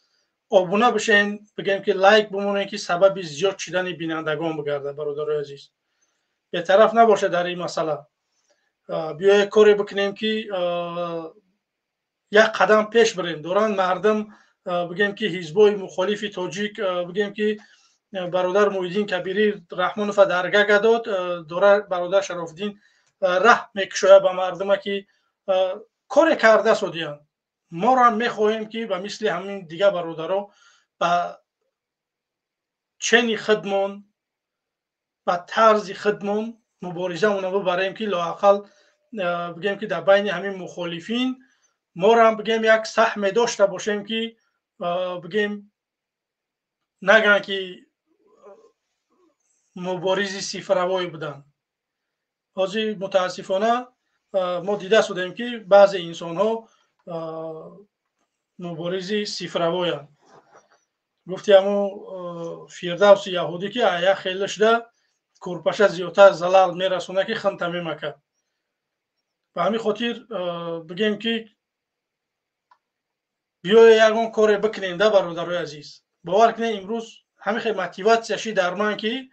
обуна бишен, бигем ки лайк бимонен ки сабаби зиёд шидани бинандагон бигардад. Бародарои азиз, бетараф набошед дар ин масъала. Биёед коре бикунем ки як қадам пеш бирем. Доранд мардум бигем ки ҳизбои мухолифи тоҷик, бигем ки бародар Муҳиддин Кабирӣ Раҳмонова дар гага дод, дора бародар Шарофиддин раҳ мекушояд ба мардума ки коре карда содиянд. Моро мехоҳем ки ба мисли ҳамин дигар бародаро ба чени худмон, ба тарзи худмон муборизамонро бибарем ки лоақал бигем ки дар байни ҳамин мухолифин моро бигем як саҳме дошта бошем ки бигем наган ки муборизи сифравой буданд. Ҳозир мутаассифона мо дида шудем ки баъзе инсонҳо муборизи сифравоянд. Гуфти ҳамун Фирдавси яҳудӣ ки як хеле шуда кӯрпаша зиёдтар залал мерасонад ки хунта мемакад. Ба ҳамин хотир бигем ки биёед ягон коре бикунем да бародарои азиз. Бовар кунед имрӯз ҳамин хел мотиватсия шид дар ман ки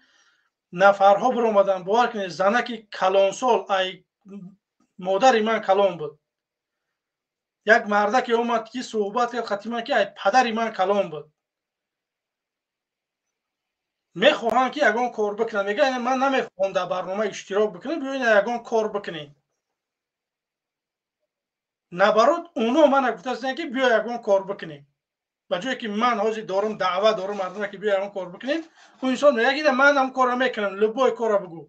нафарҳо биромаданд. Бовар кунед занаки калонсол, ай модари ман калон буд, як мардаке омад ки суҳбат кард қати ман ки ай падари ман калон буд. Мехоҳанд ки ягон кор бикунанд. Мегӯянд ман намехоҳам дар барнома иштирок бикунам, биёед ягон кор бикунем. Наоборот, уно мана гуфтаанд ки биё ягон кор бикунем. Ба ҷое ки ман ҳозир дорум даъва дорум мардума ки биё ягон кор бикунем, ӯ инсон мегӯяд ки ман ҳам корро мекунам, любой корро бигӯ.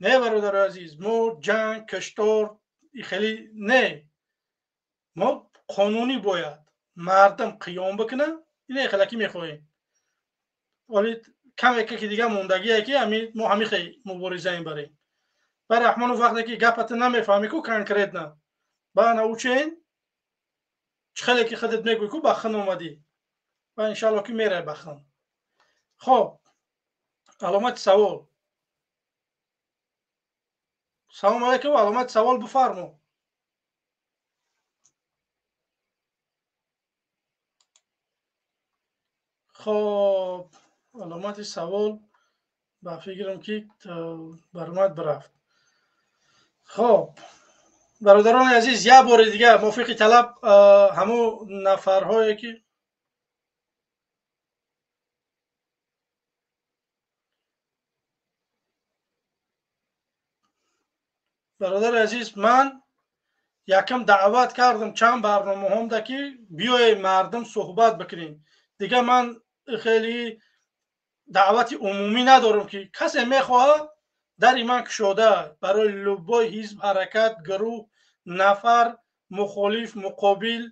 Не бародарои азиз, мо ҷанг, киштор хеле не. Мо қонунӣ бояд мардум қиём бикунад, ине хелаки мехоҳем. Вале каме ки дига мондагие ки мо ҳамин хел муборизаем барем. Ба Раҳмонов вақте ки гапата намефаҳмӣ ку конкретно, ба научен чӣ хеле ки худат мегӯӣ ку ба хун омадӣ, ва иншаалло ки мерай ба хун. Хоб, аломати савол. Салом алейкум, аломати савол бифармо. Хоб, аломати савол ба фикрам ки баромад бирафт. Хоб, бародарони азиз, як бори дигар мувофиқи талаб ҳамун нафарҳое ки бародари азиз, ман якам даъват кардам чанд барномаҳомда ки биёем мардум суҳбат бикунем. Дигар ман хеле даъвати умумӣ надорам ки касе мехоҳад дари ман кушода барои любой ҳизб, ҳаракат, гурӯҳ, нафар, мухолиф, муқобил,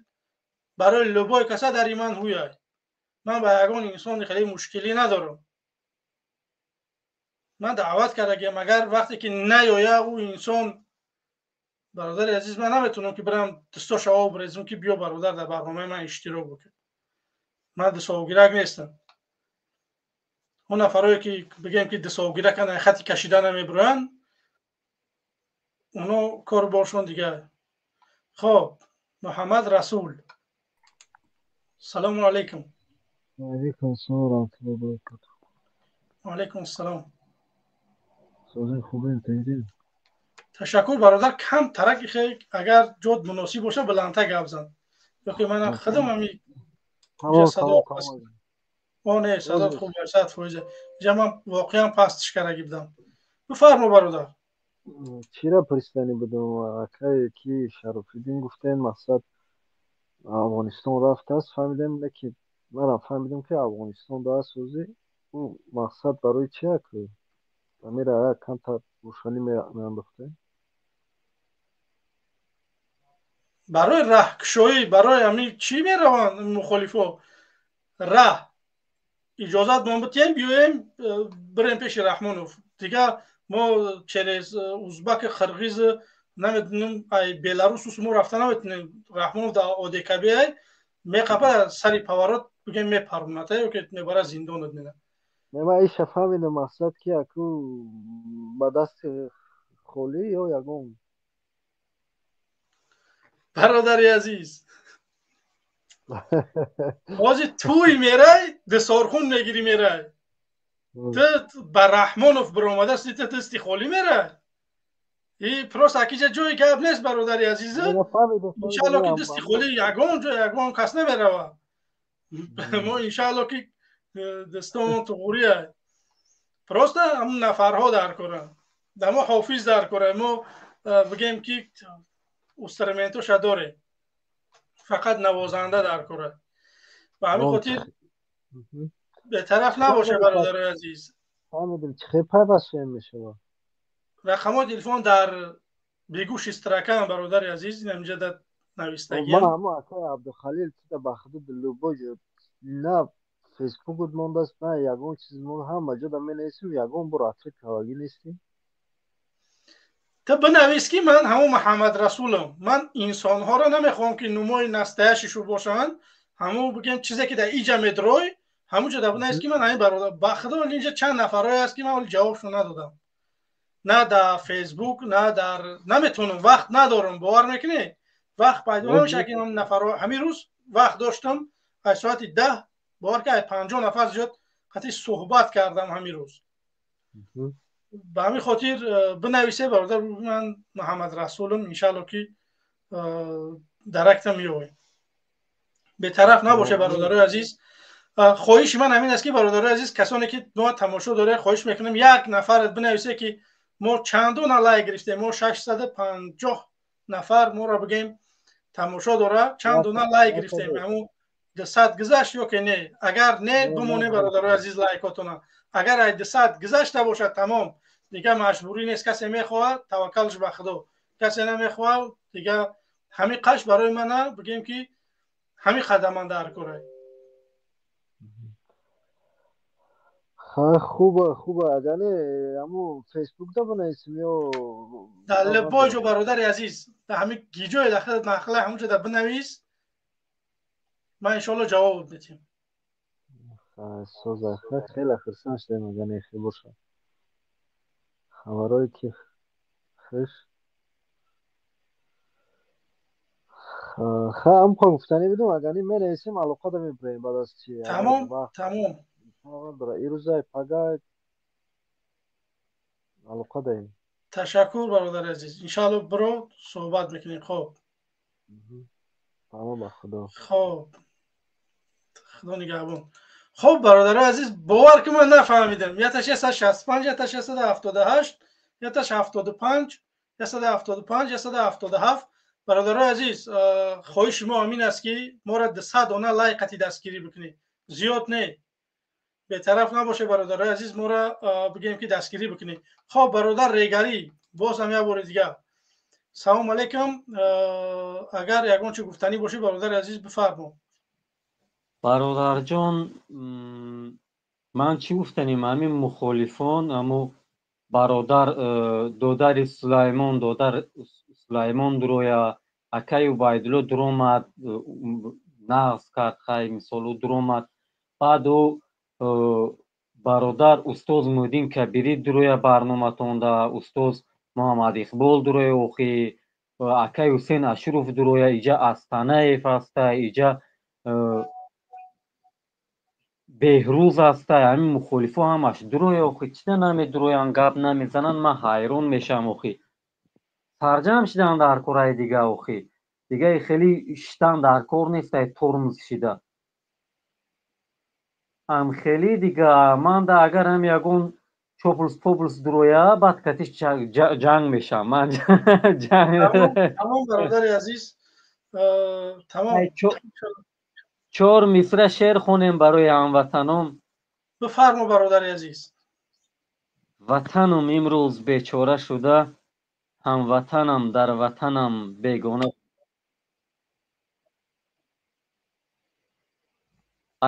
барои любой каса дари ман ҳуяй. Ман ба ягон инсони хеле мушкилӣ надорам. Ман даъват кардагиам, агар вақте ки наёя ӯ инсон, бародари азиз, ман наметавонам ки бирам дастошо об резам ки биё бародар дар барномаи ман иштирок бикун. Ман дастовгирак нестам. Он нафарое ки бигем ки дастовгиракан, хати кашида намебуранд, оно кор бошон дигар. Хоб, Муҳаммад Расул, салому алайкум. Ва алайкум ассалом ва раҳматуллоҳи ва баракатуҳ. Ва алайкум ассалом. Созин хубен тенҷин? Ташаккур бародар, кам тараки хе, агар ҷод муносиб боша баландтар гап зан. Ёки ман худам ҳами садо о не, садо хуб 100%. Иҷа ман воқеан пастиш кардаги будам. Бифармо бародар. Чира пурсидани будам, акае ки Шарофиддин гуфтем, мақсад Афғонистон рафтааст, фаҳмидем, лекин манам фаҳмидам ки Афғонистон дааст ҳозир. Ӯ мақсад барои чи аку? Амира як камтар рӯшанӣ меандохтем. Барои раҳкушоӣ, барои ҳамин чӣ мераванд мухолифо? Раҳ иҷозат мо битием, биёем бирем пеши Раҳмонов. Дигар мо через узбак, қирғиз, намедонам, ай Беларусус мо рафта наметонем. Раҳмонов дар ОДКБ ай меқапа сари поворот бигем мепармонад, ё ки мебара зиндонат мена. Не, ман иша фаҳмидам, мақсад ки аку ба дасти холӣ ё ягон. Бародари азиз, ҳозир тӯй мерай, дисорхун мегирӣ мерай. Ту ба Раҳмонов биромадасти, ту дасти холӣ мерай. И просто акиҷа ҷои гап нест, бародари азиз. Иншаалло ки дасти холӣ ягон ҷо ягон кас намеравад. Мо иншаалло ки дастомон туғурия. Просто ҳамун нафарҳо дар коранд, дамо ҳофиз дар кора. Мо бигем ки инструментоша дорем, фақат навозанда дар кора. Ба ҳамин хотир бетараф набоша, бародарои азиз. Фаҳмидем, чӣ хел пайваст шуем мешавад? Рақамҳои телефон дар бегӯши строкаам, бародари азиз, инаминҷа дар навистагиам. Ман ҳамон акаи Абдухалил тида ба худуд любой ҷо на фейсбукут мондааст, на ягон чиз монд, ҳама ҷода менависем, ягон бор ответ кавагӣ нестем. Ту бинавис ки ман ҳамон Муҳаммад Расулам. Ман инсонҳоро намехоҳам ки нумои настоящишу бошанд, ҳамон бигем чизе ки дар иҷа медрой, ҳамон ҷо дар бинавис ки ман ҳамин бародар. Ба худо инҷа чанд нафарое аст ки ман ҳоли ҷавобшон надодам. На дар фейсбук, на дар наметавонам, вақт надорам, бовар мекунӣ? Вақт пайдо намешавад ки ман нафарҳо ҳамин рӯз вақт доштам, аз соати 10 бовар ки 50 нафар зиёд қатъи суҳбат кардам ҳамин рӯз. Ба ҳамин хотир бинависе бародар, ман Муҳаммад Расулам, иншаалло ки даракта меоем. Бетараф набоше бародарои азиз. Хоҳиши ман ҳамин аст ки бародарои азиз, касоне ки мо тамошо дорем, хоҳиш мекунам як нафарат бинависе ки мо чандона лайк гирифтем, мо 650 нафар моро бигем тамошо дора, чандона лайк гирифтем, ҳамун 200 гузашт ё ки не? Агар не, бимонем бародарои азиз лайкотона. Агар ай 200 гузашта бошад, тамом, дигар маҷбурӣ нест. Касе мехоҳад таваккалш ба Худо, касе намехоҳад дигар ҳамин қаш барои мана бигем ки ҳамин қадаман дар корай. Хуба, хуба. Агар не, ҳамун фейсбукда бинависем ё дар любой ҷо бародари азиз, дар ҳамин гиҷое дар худат махла ҳамун ҷо дар бинавис, ман иншоалло ҷавоб медиҳам. Соза, хеле хурсанд шудем, агар не хел бошад. Хабарое ки хуш. Ха, ам хо гуфтанӣ будум, агар ни менависем, алоқа да мебурем баъд аз чи. Тамом, тамом. Ирӯзай пага алоқа даем. Ташаккур, бародари азиз. Иншаалло, биро суҳбат мекунем. Хоб. Тамом, ба Худо. Хоб. Худо нигаҳбон. Хоб, бародари азиз, бовар ки ман нафаҳмидам. Яташ 165, яташ 178, яташ 75, 175, 177. Бародарои азиз, хоҳиши мо ҳамин аст, ки моро 200 дона лайк қати дастгирӣ бикунед. Зиёд не. Бетараф набошед, бародарои азиз, моро бигӯем, ки дастгирӣ бикунед. Хоб, бародар Регарӣ, боз ҳам як бори дигар. Салом алейкум. Агар ягон чи гуфтанӣ бошӣ, бародари азиз, бифармо. Бародарҷон, ман чӣ гуфтанем? Ҳамин мухолифон, ҳамо бародар додари Сулаймон, додар Сулаймон дуроя, акаи Убайдулло дуромад, нағз кард, хай, мисол, ӯ дуромад. Баъд ӯ бародар устоз Муҳиддин Кабирӣ дуроя барноматонда, устоз Муҳаммад Иқбол дуроя, охи акаи Ҳусейн Ашуров дуроя, иҷа Астанаев аста, иҷа Беҳрӯз аста. Ҳамин мухолифо ҳамаш дуроя, охи чида намедуроянд, гап намезананд? Ман ҳайрон мешавам, охи сарҷамъ шидан дар кораи дига, охи дига хеле шитан дар кор нестай, тормоз шида ам хеле дига. Ман да агар ҳам ягон чоплус поплус дуроя, баъд катиш ҷанг мешавам ман. Тамом, бародари азиз, тамом. Чор мисра шеър хонем барои ҳамватанон. Бифармо, бародари азиз. Ватанум имрӯз бечора шуда, ҳамватанам дар ватанам бегона.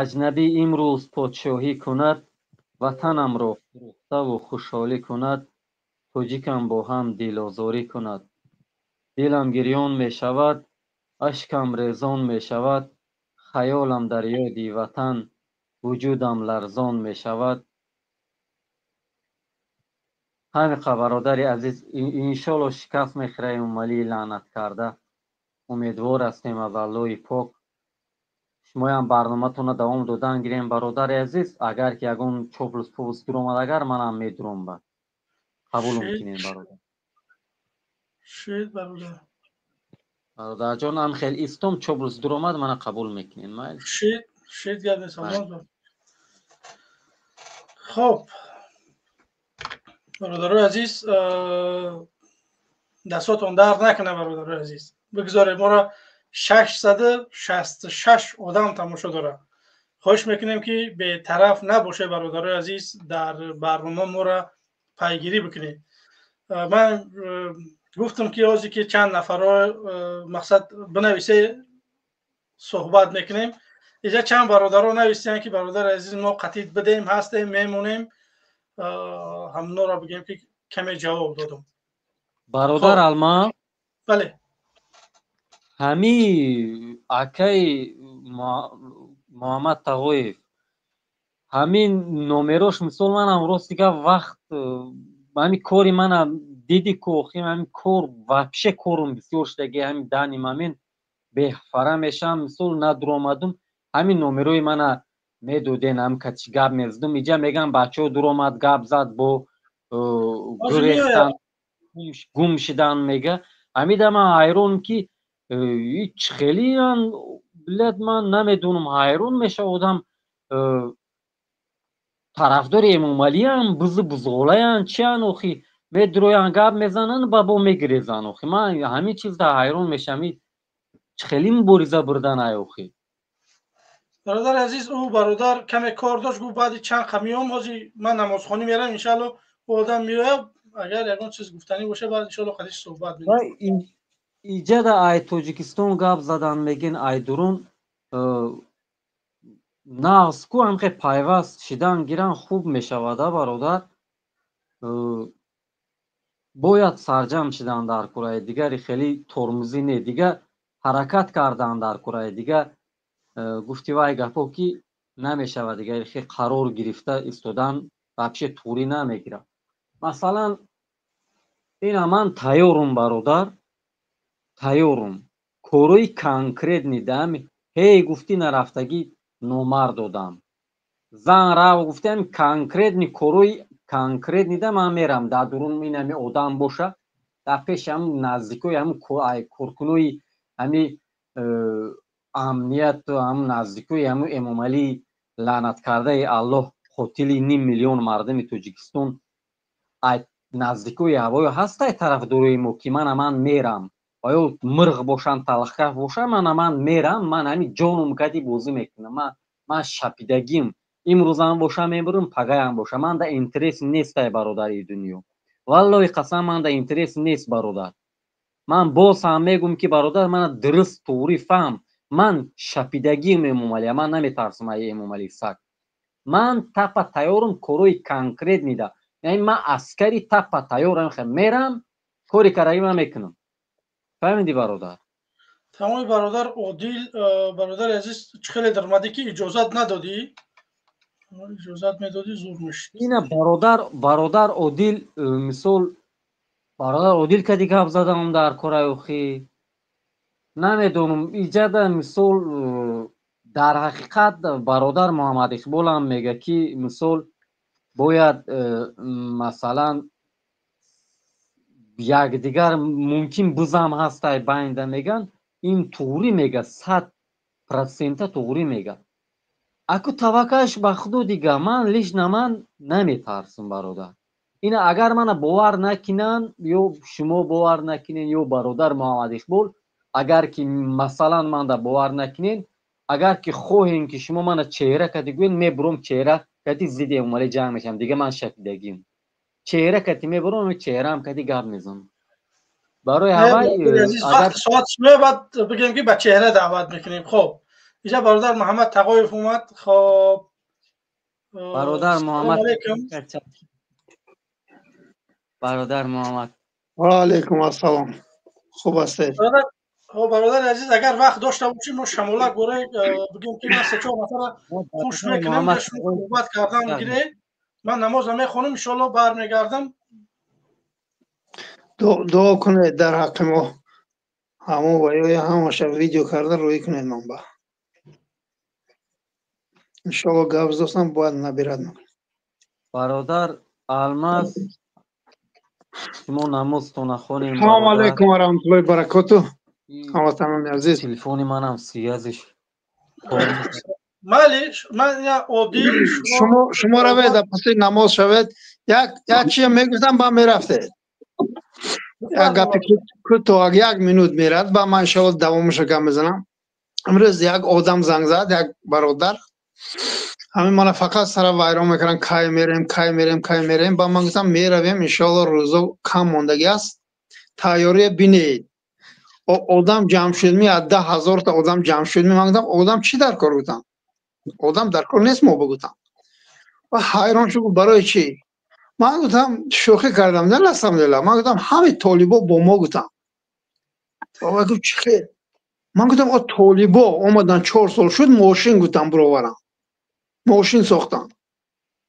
Аҷнабӣ имрӯз подшоҳӣ кунад, ватанамро фурӯхтаву хушҳолӣ кунад, тоҷикам бо ҳам дилозорӣ кунад. Дилам гирён мешавад, ашкам резон мешавад, хаёлам дар ёди ватан, вуҷудам ларзон мешавад. Ҳамиқа, бародари азиз, иншолло шикаст мехӯра Эмомалии лаънат карда. Умедвор ҳастем аз Аллоҳи пок. Шумоям барноматонро давом додан гирем, бародари азиз. Агар ки ягон чоплус поплус дуромад, агар манам медуром, ба қабулум кунем, бародар. Шед, бародар. Бародарҷон, ам хел истом, чоплус дуромад, мана қабул мекунем, майли. Шед, шед, гап нест. Хоб, бародарои азиз, дастотон дард накунад, бародарои азиз. Бигзоред, моро 666 одам тамошо дорад. Хоҳиш мекунем, ки бетараф набошед, бародарои азиз, дар барнома моро пайгирӣ бикунед. Ман гуфтам, ки ҳозир ки чанд нафарро мақсад бинависе, суҳбат мекунем. Иҷа чанд бародаро нависиянд, ки бародари азиз, мо қатид бидем, ҳастем, мемонем. Ҳамноро бигем, ки каме ҷавоб додум. Бародар Алма. Бале. Ҳами акаи Муҳаммад Тағоев, ҳамин номерош, мисол, манам рости гап вақт ҳами кори мана диди ку, охи ҳами кор вообще корум бисёр шудаги, ҳами дани мамин беҳфара мешавам, мисол, надуромадум. Ҳамин номерои мана медоден, ҳам качи гап мезадум. Иҷа мегам, бачаҳо дуромад, гап зад, бо гурехтан, гум шидан мега. Ҳамида ман ҳайронам, ки ҳеч хелиан блядь, ман намедонам, ҳайрон мешава одам. Тарафдори Эмомалиам, бузу бузғолаян, чиян, охи медуроян, гап мезананд, ба бо мегирезанд. Охи ман ҳамин чизда ҳайрон мешавам, хеле мубориза бурдан ай, охи. Бародари азиз, ӯ бародар каме кор дошт, гуфт, баъди чанд қа меом, ҳозир ман намозхонӣ мерам, иншаалло ӯ одам меояд, агар ягон чиз гуфтанӣ боша, баъд иншаалло қадиш суҳбат мекунем. Иҷада ай Тоҷикистон гап задан мегин, ай дурун нағз ку, ҳамхе пайваст шидан гиран, хуб мешавад, а бародар. Бояд сарҷамъ шидан дар кураи дигари, хеле тормузӣ не, дига ҳаракат кардан дар кураи дига. Гуфти вай гапо, ки намешавад, дигар хе қарор гирифта истодан вообще туғрӣ намегирад. Масалан, ина ман тайёрум, бародар, тайёрум. Корои конкретный дам ҳей гуфтӣ, нарафтагӣ номард одам. Зан рав гуфти, ҳами конкретный, корои конкретный да ман мерам. Дар дурун ин ҳами одам боша, дар пеши ҳам наздикои ҳам коркунои ҳами амният, ҳам наздикои ҳаму Эмомалии лаънаткардаи Аллоҳ, қотили ним миллион мардуми Тоҷикистон, ай наздикои ҳавоё ҳастай тарафдорои мо, ки мана ман мерам. Оё мирғ бошанд, талхкаф бошанд, мана ман мерам. Ман ҳами ҷонум кади бозӣ мекунам. Ман шапидагим. Имрӯзам боша мебурам, пагаям боша. Ман да интерес нестай, бародари дунё, валлоҳи қасам, ман да интерес нест, бародар. Ман боз ҳам мегӯм, ки бародар, мана дуруст туғрӣ фаҳм. Ман шапидагим Эмомалия, ман наметарсам ай Эмомали саг. Ман тапа тайёрам корои конкретный да, яъне ман аскари тапа тайёрам, мерам, кори карагӣ ман мекунам. Фаҳмидӣ, бародар? Тамоми бародар Одил, бародари азиз, чӣ хеле даромадӣ, ки иҷозат надодӣ? Иҷозат медодӣ, зур мешуд. Ина бародар Одил, мисол, бародар Одил кади гап задам дар кораи охи, намедонам, иҷада мисол, дар ҳақиқат бародар Муҳаммад Иқболам мега, ки мисол бояд масалан якдигар мумкин бузам ҳастай байнда меган. Ин туғрӣ мега, 100% туғрӣ мега. Аку таваккалш ба Худо дига. Ман лично ман наметарсам, бародар. Ина агар мана бовар накунанд, ё шумо бовар накунен, ё бародар Муҳаммад Иқбол, агар ки масалан манда бовар накунен, агар ки хоҳем, ки шумо мана чеҳра кади гӯен, мебуром, чеҳра кати зидди Эмомалӣ ҷанг мешавам. Дига ман шапидагим, чеҳра кати мебуром, чеҳраам кати гап мезанам. Барои ҳавай агар соат баъд бигем, ки ба чеҳра даъват мекунем. Хоб, инҷа бародар Муҳаммад Тағоев омад. Хоб. Бародар Муҳаммад, бародар Муҳаммад. Ва алайкум ассалом, хуб ҳастед? Хоб, бародари азиз, агар вақт дошта бошем, мо шамола гӯре бигем, ки ман се-чор нафара хуш мекунем, суҳбат кардан гире. Ман намоза мехонам, иншоалло бармегардам. Дуо кунед дар ҳаққи мо. Ҳамон ва ё ҳамаша видео карда рӯй кунед манба. Иншоалло гап задостам, бояд набират. Бародар Алмаз, шумо намозтона хонем. Салому алайкум ва раҳматуллоҳи баракоту, ҳамватанони азиз. Телефони манам связиш. Майли, ман я Одил. Шумо равед, паси намоз шавед. Як чия мегуфтам, ба мерафтед. Як гапи кӯтоҳ, як минут мерад, ба ман иншоалло давомаша гап мезанам. Имрӯз як одам занг зад, як бародар. Ҳамин мана фақат сара вайрон мекунанд: кай мерем, кай мерем, кай мерем? Ба ман гуфтам, меравем иншоалло, рӯзо кам мондагӣ аст, тайёрия бинед. Одам ҷамъ шудми, аз 10 000-та одам ҷамъ шудми. Ман гуфтам, одам чӣ дар кор? Гуфтам, одам дар кор нест мо, бигуфтам. Ва ҳайрон шуд, гуфт, барои чӣ? Ман гуфтам, шӯхӣ кардам, на на самом деле. Ман гуфтам, ҳамин толибо бо мо, гуфтам. Баба гуфт, чӣ хел? Ман гуфтам, о толибо омадан, 4 сол шуд, мошин, гуфтам, бироварам, мошин сохтан,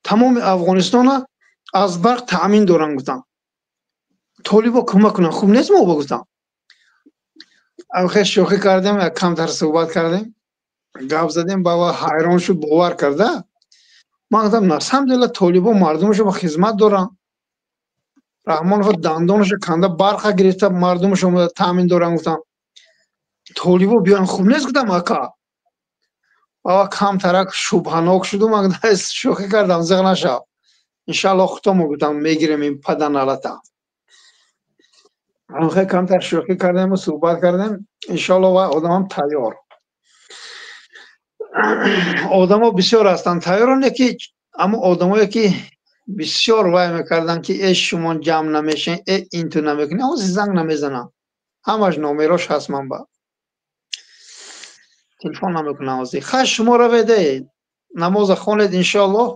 тамоми Афғонистона аз барқ таъмин дорам. Гуфтам, толибо кӯмак кунанд, хуб нест мо, гуфтам. Хел шӯхӣ кардем, як камтар суҳбат кардем, гап задем, баба ҳайрон шуд, бовар карда. Ман гуфтам, на самом деле толибо мардумашо ба хизмат доранд. Раҳмонов дандонашо канда, барқа гирифта, мардумашо таъмин доранд. Гуфтам, толибо биён, хуб нест, гуфтам, ака. Баба камтарак шубҳанок шуду. Ман шӯхӣ кардам, зиғ нашав, иншаалло худомо, гуфтам, мегирем ин паданалата. Хел камтар шӯхӣ кардему суҳбат кардем. Иншоалло ва одамам тайёр, одамо бисёр ҳастанд тайёроне, ки аммо одамое ки бисёр вай мекарданд, ки э шумо ҷамъ намешен, э инту намекунед, ҳозир занг намезанам. Ҳамаш номерош ҳаст, ман ба телефон намекунам ҳозир. Хай, шумо раведе, намоза хонед, иншоаллоҳ,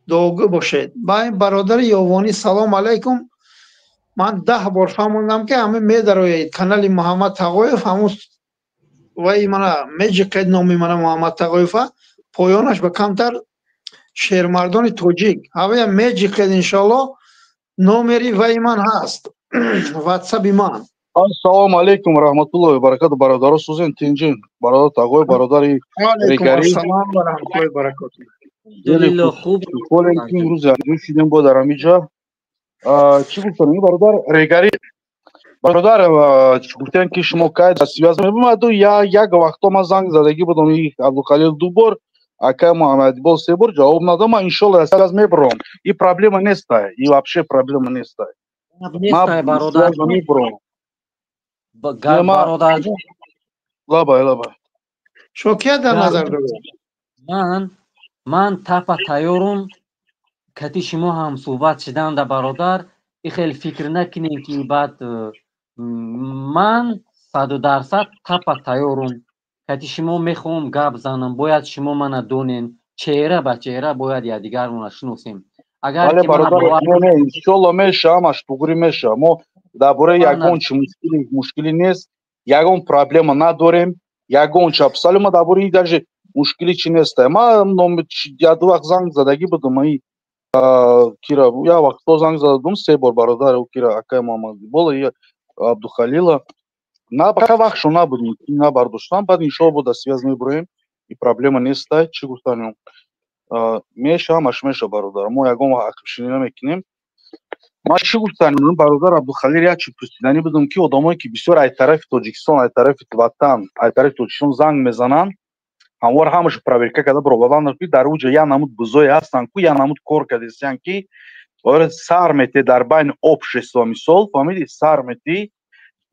дуогӯ бошед. Ба бародари Ёвонӣ салом алайкум. Ман 10 бор фаҳмондам, ки ҳама медароед канали Муҳаммад Тағоев, ҳамун вай мана меҷиқед, номи мана Муҳаммад Тағоева, поёнаш ба камтар шермардони тоҷик, ҳавая меҷиқед, иншоалло номери вай ман ҳаст, ватсаби ман. Ассалому алайкум ва раҳматуллоҳи ва баракатуҳ, бародаро, сузен тинҷин, бародар Тағой, бародари Алайкум Регари. Ассалом ва раҳматуллоҳи ва баракатуҳ. Алҳамдулиллоҳ, хуб. Хушҳолем, ки имрӯз якҷо шудем бо дар ҳамин ҷа. Чӣ гуфтам, ин бародар Регари, бародар, чӣ гуфтем, ки шумо кай дар связь мебумаду як вақто ман занг задагӣ будам, и Абдухалил ду бор, акай Муҳаммадиқбол се бор ҷавоб надодам. Ман иншолло дар связь мебурам, и проблема нестай, и вообще проблема нестай. Нестай, бародар. Ман мебурам. Бародарҷон. Лабай, лабай. Шумо кия дар назар доред? Ман тапа тайёрум кати шумо ҳам суҳбат шидан да, бародар. И хел фикр накунем, ки баъд ман 100% тапа тайёрум, кати шумо мехоҳам гап занам. Бояд шумо мана донен, чеҳра ба чеҳра бояд якдигармона шиносем. Агар Бале, ки мана бародар, бовар не, не, иншолло меша, ҳамаш туғри меша. Мо дар бораи ягон чи мушкилӣ нест, ягон проблема надорем, ягон чи абсолютно дар бораи даже мушкилӣ чи нестай. Ман як ду вақт занг задагӣ будам, и кира як вақтҳо занг зададум се бор, бародар, кира акай Муҳаммадиқбола и Абдухалила на пока вақтшо набуд, набардоштам. Баъд иншолло бо дар связь мебуроем, и проблема нестай. Чӣ гуфтанем, меша, ҳамаш меша, бародар, мо ягон вақт ақибшинӣ намекунем. Ман чӣ гуфтанем, бародар Абдухалил, як чи пурсиданӣ будам, ки одамое ки бисёр ай тарафи Тоҷикистон, ай тарафи ватан, ай тарафи Тоҷикистон занг мезананд, ҳамвор ҳамаша проверка карда баровардан, ки дар уҷа як намуд бузое ҳастанд, ку як намуд кор кардесиян, ки оро сар метӣ дар байни общество, мисол, фаҳмидӣ, сар метӣ,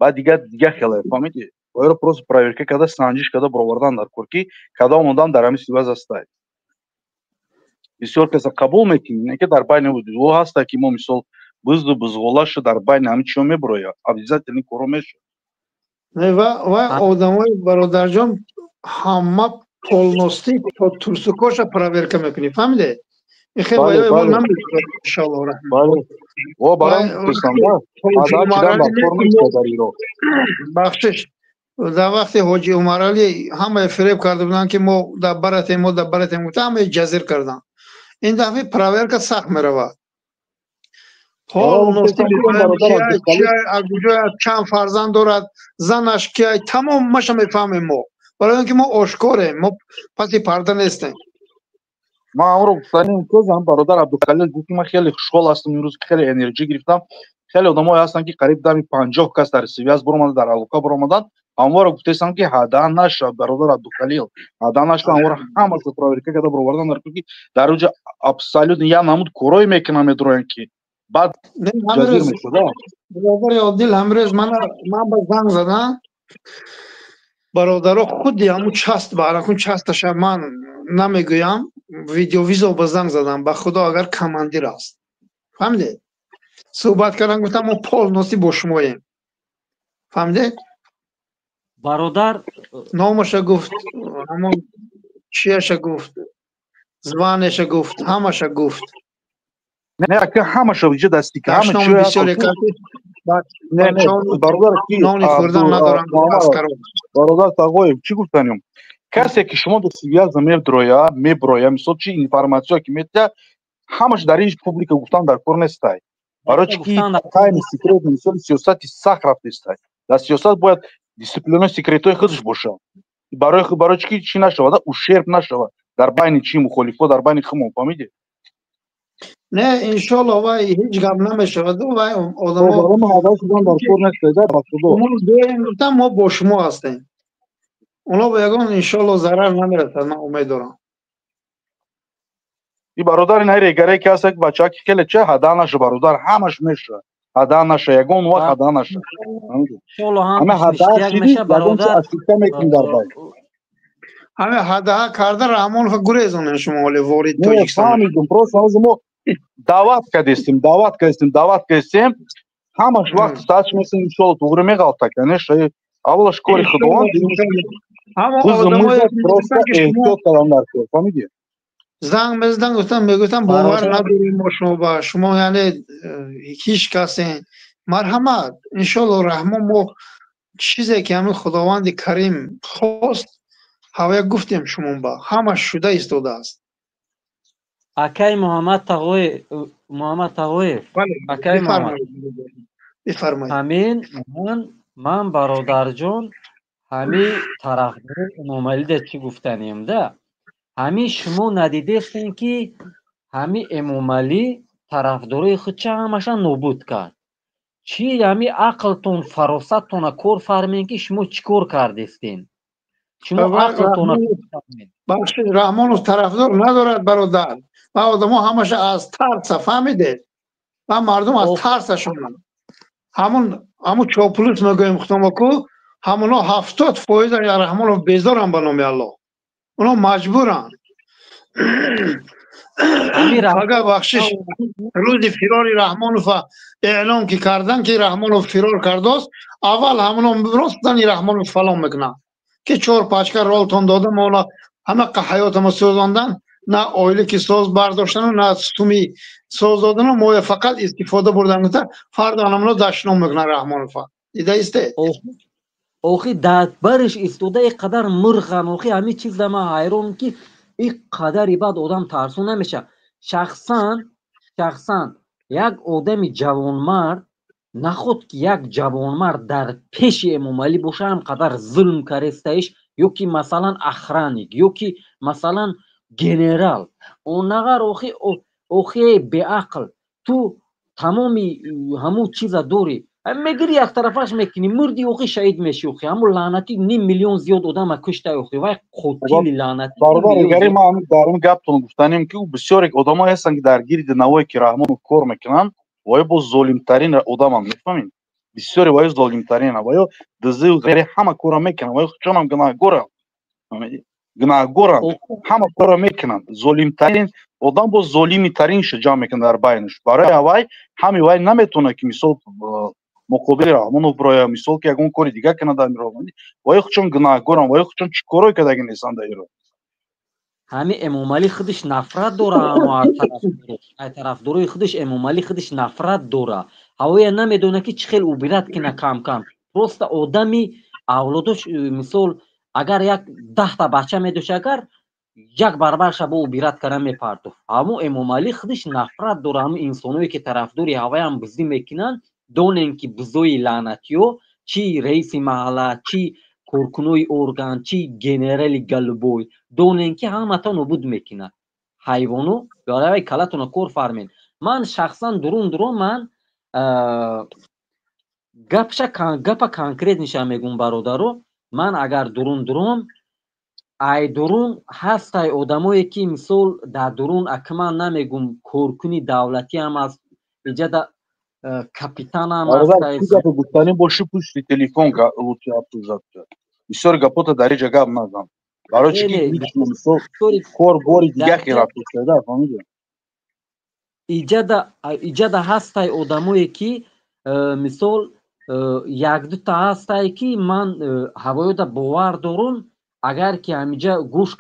баъд дига хеле, фаҳмидӣ, оро просто проверка карда, санҷиш карда баровардан дар кор, ки кадом одам дар ҳамин связь ҳастай. Бисёр каса қабул мекунӣ, не ки дар байни ӯ ҳаста, ки мо мисол бузду бузғолашу дар байни ҳамин чиё мебурояд, обязательно коро мешавад. Не, ва одамои, бародарҷон, ҳама полностью то турсукоша проверка мекунӣ, фаҳмиде? Ин хел Бале, ваёи мо бале. намешавад, иншоалло раҳмат. Бале, о, барам пурсам да, ҳада чидан дар кор нест дар Ироқ. Бахшиш, дар вақти Ҳоҷи Умаралӣ ҳамаи фиреб карда буданд, ки мо дар баратем, мо дар баратем, гуфта ҳамаи ҷазир карданд. Ин дафъа проверка сахт меравад. Полностью мефаҳмем, кияй, кияй, аз куҷоя, чанд фарзанд дорад, занаш кияй, тамомаша мефаҳмем мо, барои он ки мо ошкорем, мо паси парда нестем. Ман амро гуфтанем, козам бародар Абдухалил гуфт, ман хеле хушҳол ҳастам имрӯз, хеле энерҷӣ гирифтам. Хеле одамое ҳастанд, ки қариб дами 50 кас дар связь баромада, дар алоқа баромаданд. Ҳамвора гуфтаистам, ки ҳада наша, бародар Абдухалил, ҳада наша, ҳамвора ҳамаша проверка карда баровардан дар ки дар уҷа абсолютно як намуд корое мекунам, медроянд, ки баъд ҷазир мешуда. Бародари Одил, ҳамрӯз ман ба занг задам бародаро, худи ҳамун част ба аракун часташа ман намегӯям, видеовызов ба занг задам, ба худо, агар командир аст, фаҳмидед, суҳбат кардам, гуфтам, мо полностью бо шумоем, фаҳмидед? Бародар. Номаша гуфт, ҳамон чияша гуфт, звание ша гуфт, ҳамаша гуфт. Не, ака, ҳамаша иҷа дасти ки ҳама Номи бисёре Не, не, бародар, ки нони хӯрдан надорам, аскаро. Бародар Тағоев, чӣ гуфтанем, касе ки шумо дар связь меброя, мисол, чи информация ки метия, ҳамаш дар ин публика гуфтан дар кор нестай. Барои чи ки тайны, секрет, мисол, сиёсати сахт рафтестай. Дар сиёсат бояд дисциплина, секретҳои худаш бошад, барои чи ки чӣ нашавад, ущерб нашавад дар байни чи мухолифо, дар байни хумон, фаҳмидӣ? Не, иншолло, вай ҳеҷ гап намешавад, вай одамо гуфтам, мо бо шумо ҳастем, оно ба ягон иншолло зарар намерасад, ман умед дорам. И бародар, ин регаре ки ҳаст, бачаки хеле ча ҳада наша, бародар, ҳамаш меша, ҳада наша, ягон вақт ҳада наша. Иншолло ҳамаш меша, бародар. Мекунӣ дар бай. Ҳаме ҳадаҳа карда Раҳмонов гурезонен, шумо ҳоле ворид Тоҷикистон. Фаҳмидум, просто ҳозир мо даъват кардестем, даъват кардестем, даъват кардестем, ҳамаш вақт саат месем, иншолло туғри меғалта, конечно, аввалаш кори худованд. Просто эҳтиёт кардан дар кор, фаҳмидӣ? Занг мезадан, гуфтам, мегуфтам, бовар надорем мо шумо ба шумо, яъне ҳеҷ касен. Марҳамат, иншолло Раҳмон, мо чизе ки ҳамин Худованди Карим хост, ҳавая гуфтем, шумо ба ҳама шуда истодааст. Акай Муҳаммад Тағоев, Муҳаммад Тағоев, акай Муҳаммад. Бифармоед. Ҳамин ман Ман бародарҷон, ҳами тарафдори Эмомалида чӣ гуфтанем да? Ҳами шумо надидестен, ки ҳами Эмомалӣ тарафдорои худча ҳамаша нобуд кард. Чӣ ҳами ақлтон, фаросаттона кор фармен, ки шумо чӣ кор кардестен? Шумо ақлтона Бахшид, Раҳмонов тарафдор надорад, бародар. Ва одамо ҳамаша аз тарса, фаҳмидед? Ва мардум аз тарсашонанд. Ҳамун чоплус мегӯем худомо ку, ҳамуно 70% Раҳмонов безоранд, ба номи Аллоҳ. Оно маҷбуранд. Агар, бахшиш, рӯзи фирори Раҳмонова эълон ки кардан, ки Раҳмонов фирор кардост, аввал ҳамуно ростани Раҳмонов фалон мекунанд, ки чор пачка ролтон додам, она ҳама ҳаётамо сӯзондан, на оила ки соз бардоштану, на суми соз додану, моя фақат истифода бурдан гуфта, фардо ҳамуно дашном мекунанд Раҳмонова. Дида истед? Охи, дар барш истода ин қадар мурған. Охи, ҳамин чиза ман ҳайрон, ки ин қадари баъд одам тарсо намешавад. Шахсан як одами ҷавонмард наход, ки як ҷавонмард дар пеши Эмомалӣ боша, ҳам қадар зулм карестаиш, ё ки масалан охранник, ё ки масалан генерал онағар. Охи, эй беақл, ту тамоми ҳамун чиза дорӣ, мегири, яктарафаш мекунӣ, мурди, охи, шаҳид мешӣ. Охи, ҳамун лаънатӣ ним миллион зиёд одама куштай, охи, вай қотили лаънатӣ. Бародар, агари ман дар он гаптон гуфтанем, ки бисёре одамое ҳастанд, ки дар гирди навое ки Раҳмонов кор мекунанд, ваё боз золимтарин одамам, мефаҳмед? Бисёре ваё золимтаринам, ваё дизию ғайри ҳама корро мекунанд, ваё худшонам гунаҳгорам, гунаҳгоранд, ҳама корро мекунанд. Золимтарин одам боз золимитаринша ҷамъ мекунад дар байнаш. Барои авай ҳами вай наметавонад, ки мисол муқобили Раҳмонов бироя, мисол ки ягон кори дигар кунад дар ваё худшон гунаҳгоранд, ваё худшон чӣ корое кардаги нестанд дар Ирон. Ҳами Эмомалӣ худаш нафрат дора, ай тарафдорои худаш Эмомалӣ худаш нафрат дора. Ҳавоя намедона, ки чӣ хел убират кина. Кам кам просто одами авлодош, мисол, агар як 10-та бача медошт, агар як баробарша бо убират кара мепартофт. Ҳамо Эмомалӣ худаш нафрат дора. Ҳамо инсоное, ки тарафдори ҳаваям бизӣ мекунанд, донем, ки бизои лаънатиё, чӣ раиси маҳалла, чӣ коркунои орган, чӣ генерали голубой, донем, ки ҳамата нобуд мекунад. Ҳайвону ёравай, калатона кор фармен. Ман шахсан дурун дурун ман гапша, гапа конкретный ша мегум, бародаро. Ман агар дурун дурум, ай дурун ҳастай одамое, ки мисол дар дурун, ака, ман намегум, коркуни давлатиам аст, иҷада капитанам. Гуфтанӣ боши, пушти телефон лучше обсуждать. Бисёр гапота дар иҷа гап назан, барои чи ки мисол кор бори дига хел рафтода, фаҳмидӣ? Иҷада ҳастай одамое, ки мисол якдута ҳастай, ки ман ҳавоёда бовар дорум, агар ки ҳамиҷа гӯш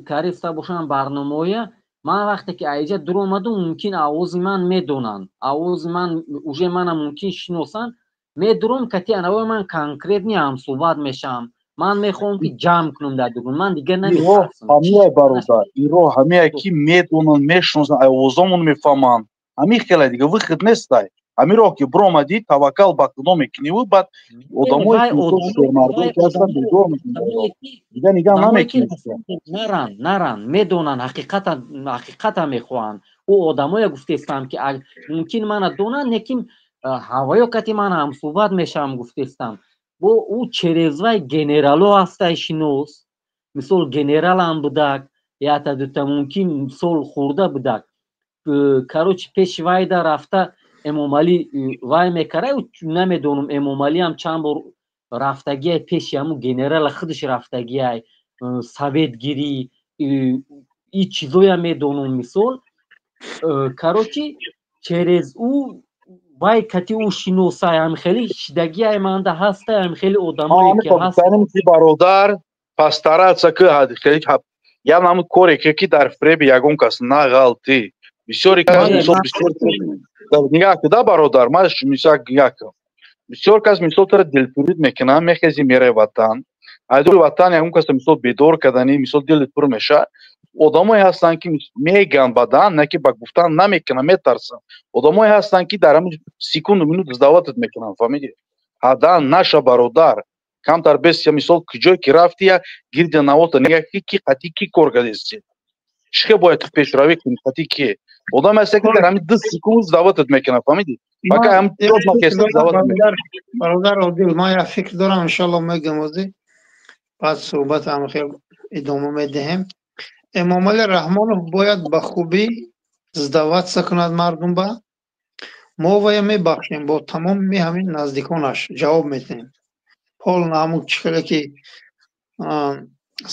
кариста бошам барномаоя. Ман вақте ки аиҷа дуромадум, мумкин овози ман медонанд, овози ман уже мана мумкин шиносанд. Медуром кати анавои ман конкретный ҳамсӯҳбат мешавам. Ман мехоҳам, ки ҷамъ кунам дар дурун, ман дигар наметарсам. Ҳамияй, бародар, ин роҳ ҳамияй, ки медонанд, мешиносанд, овозомон мефаҳманд. Ҳамин хеле дига выход нестай. Ҳамин роҳ ки биромадӣ, таваккал ба Худо мекуниву баъд одамое ки ҳастанд, бедор мекунанд, дига нигаҳ намекунӣ. Наран, наран, медонанд ҳақиқата, ҳақиқата мехоҳанд. Ӯ одамое гуфтестам, ки мумкин мана донанд, лекин ҳавоё кати ман ҳамсӯҳбат мешавам, гуфтестам. Бо ӯ через вай генерало ҳастай шинос, мисол генералам будак, ята дута мумкин мисол хурда будак. Короче, пеши вайда рафта Эмомалӣ вай мекара, намедонам, Эмомалиам чанд бор рафтагиай пеши ҳамун генерала, худаш рафтагиай советгирӣ, и чизоя медонам. Мисол, короче, через ӯ вай кати ӯ шиносай, ҳамхели шидагиай манда ҳастай, ҳамхели одамое ки ҳаст. Бародар, постараться ки я намуд коре ки дар фреби ягон кас нағалтӣ. Бисёре кас, мисол, бисёр нигаҳ куда, бародар, ман мисол нигаҳ кун, бисёр кас, мисол, туро дилпурид мекунанд, мехези, мераи ватан, айдори ватан ягон каса, мисол, бедор кардани, мисол, дилит пур мешавад. Одамое ҳастанд, ки мегӯянд бадан, на ки ба гуфтан намекунанд, метарсанд. Одамое ҳастанд, ки дар ҳамин секунду минут сдавать ат мекунанд, фаҳмидӣ? Ҳадан наша бародар. Камтар бес я мисол куҷое ки рафти я гирди навота нигоҳ ки қати ки кор кардести. Чӣ бояд ту пешравӣ кунӣ қати ки? Одам ҳаст ки дар ҳамин 2 секунд заватат мекунад, фаҳмидӣ? Пока ҳам дод накеста заватат мекунад. Бародар Одил, ман як фикр дорам, иншаллоҳ мегӯям ҳозир. Баъд суҳбат ҳам хел идома медиҳем. Эмомалӣ Раҳмонов бояд ба хубӣ сдаваться кунад мардум ба. Мо вая мебахшем бо тамоми ҳамин наздиконаш ҷавоб медиҳем. Пол ҳамун чӣ хеле ки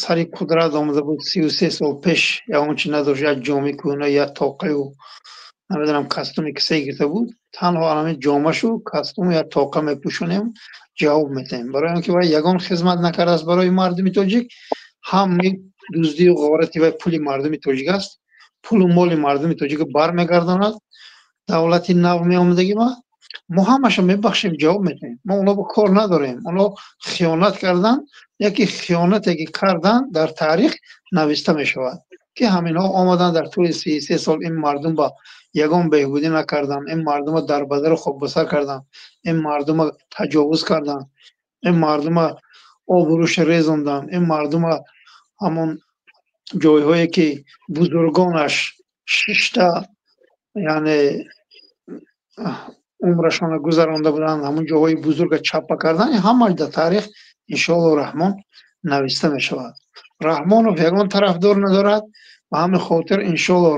сари қудрат омада буд 33 сол пеш, ягон чи надошт, як ҷоми кӯҳна, як тоқаю намедонам костюми кисе гирифта буд, танҳо ҳамин ҷомашу костюму як тоқа мепӯшонем, ҷавоб медиҳем. Барои он ки вай ягон хизмат накардааст барои мардуми тоҷик, ҳамаи дуздию ғорати вай пули мардуми тоҷик аст, пулу моли мардуми тоҷикро бармегардонад. Давлати нав меомадагӣ ма мо ҳамаша мебахшем, ҷавоб медиҳем. Мо онҳо ба кор надорем. Онҳо хиёнат карданд, яке хиёнате ки карданд дар таърих нависта мешавад ки ҳаминҳо омаданд дар тӯли 33 сол ин мардум ба ягон беҳбудӣ накарданд, ин мардума дарбадару хокбасар карданд, ин мардума таҷовуз карданд, ин мардума обрӯша резонданд, ин мардума ҳамон ҷойҳое ки бузургонаш шишта яъне умрашонро гузаронда буданд, ҳамон ҷойҳои бузурга чаппа карданд, ҳамаш дар таърих иншоаллоҳ Раҳмон нависта мешавад. Раҳмонов ягон тарафдор надорад, ба ҳамин хотир иншоаллоҳ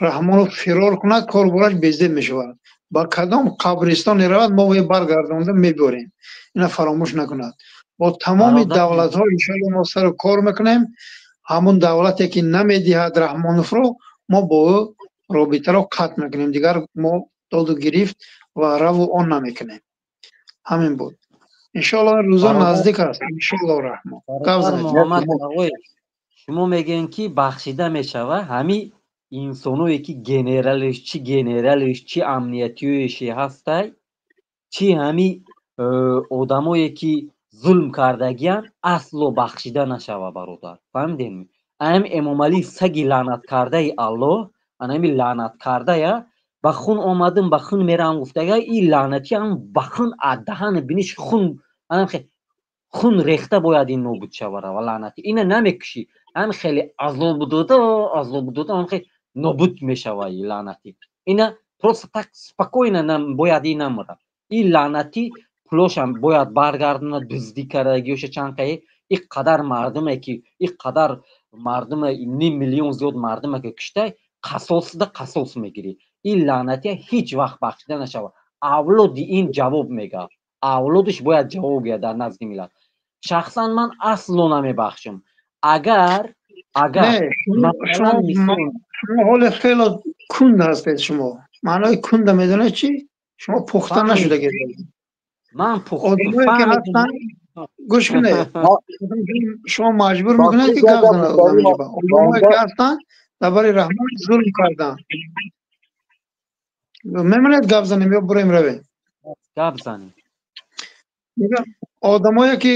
Раҳмонов фирор кунад, корбораш безеб мешавад. Ба кадом қабристон меравад, мо вай баргардонда меборем. Ина фаромӯш накунад. Бо тамоми давлатҳо иншоаллоҳ мо сару кор мекунем. Ҳамон давлате ки намедиҳад Раҳмоновро, мо бо ӯ робитаро қатъ мекунем. Дигар мо доду гирифт ва раву он намекунем. Ҳамин буд. Иншоаллоҳ рӯзо наздик аст. Иншоаллоҳ Раҳмон. Муҳаммад Тағоев, шумо мегӯед ки бахшида мешавад ҳамин инсоное ки генералиш, чи генералиш, чи амниятиёеше ҳастай, чи ҳамин одамое ки зулм кардагиянд, асло бахшида нашава, бародар. Фаҳмидем? Ҳамин Эмомалӣ саги лаънаткардаи Аллоҳ, ана ҳамин лаънаткардая ба хун омадим, ба хун мерам гуфтага, ин лаънатӣ ҳам ба хун аз даҳани биниш хун, хун рехта бояд ин нобуд шава рава лаънатӣ. Ина намекушӣ, ҳам хеле азоб дода, азоб дода, ҳам хеле нобуд мешава ин лаънатӣ. Ина просто так спокойно бояд ин намура. Ин лаънатӣ пулошам бояд баргардонад, дуздӣ кардагиёша чанд қае, ин қадар мардуме ки, ин қадар мардуме, ним миллион зиёд мардуме ки куштай, қасосда қасос мегирӣ. Ин лаънатия ҳеҷ вақт бахшида нашавад. Авлоди ин ҷавоб мегӯяд, авлодиш бояд ҷавоб гӯяд дар назди миллат. Шахсан ман асло намебахшам. Агар шумо ҳоле хело кунд ҳастед, шумо маънои кунда медонед чӣ? Шумо пухта нашудагед. Ман пухта гӯш кунед, шумо маҷбур мекунед ки гап занад. Одамое ки ҳастанд дар бари Раҳмон зулм карданд. Мемонед гап занем ё бурем равем? Гап занем. Одамое ки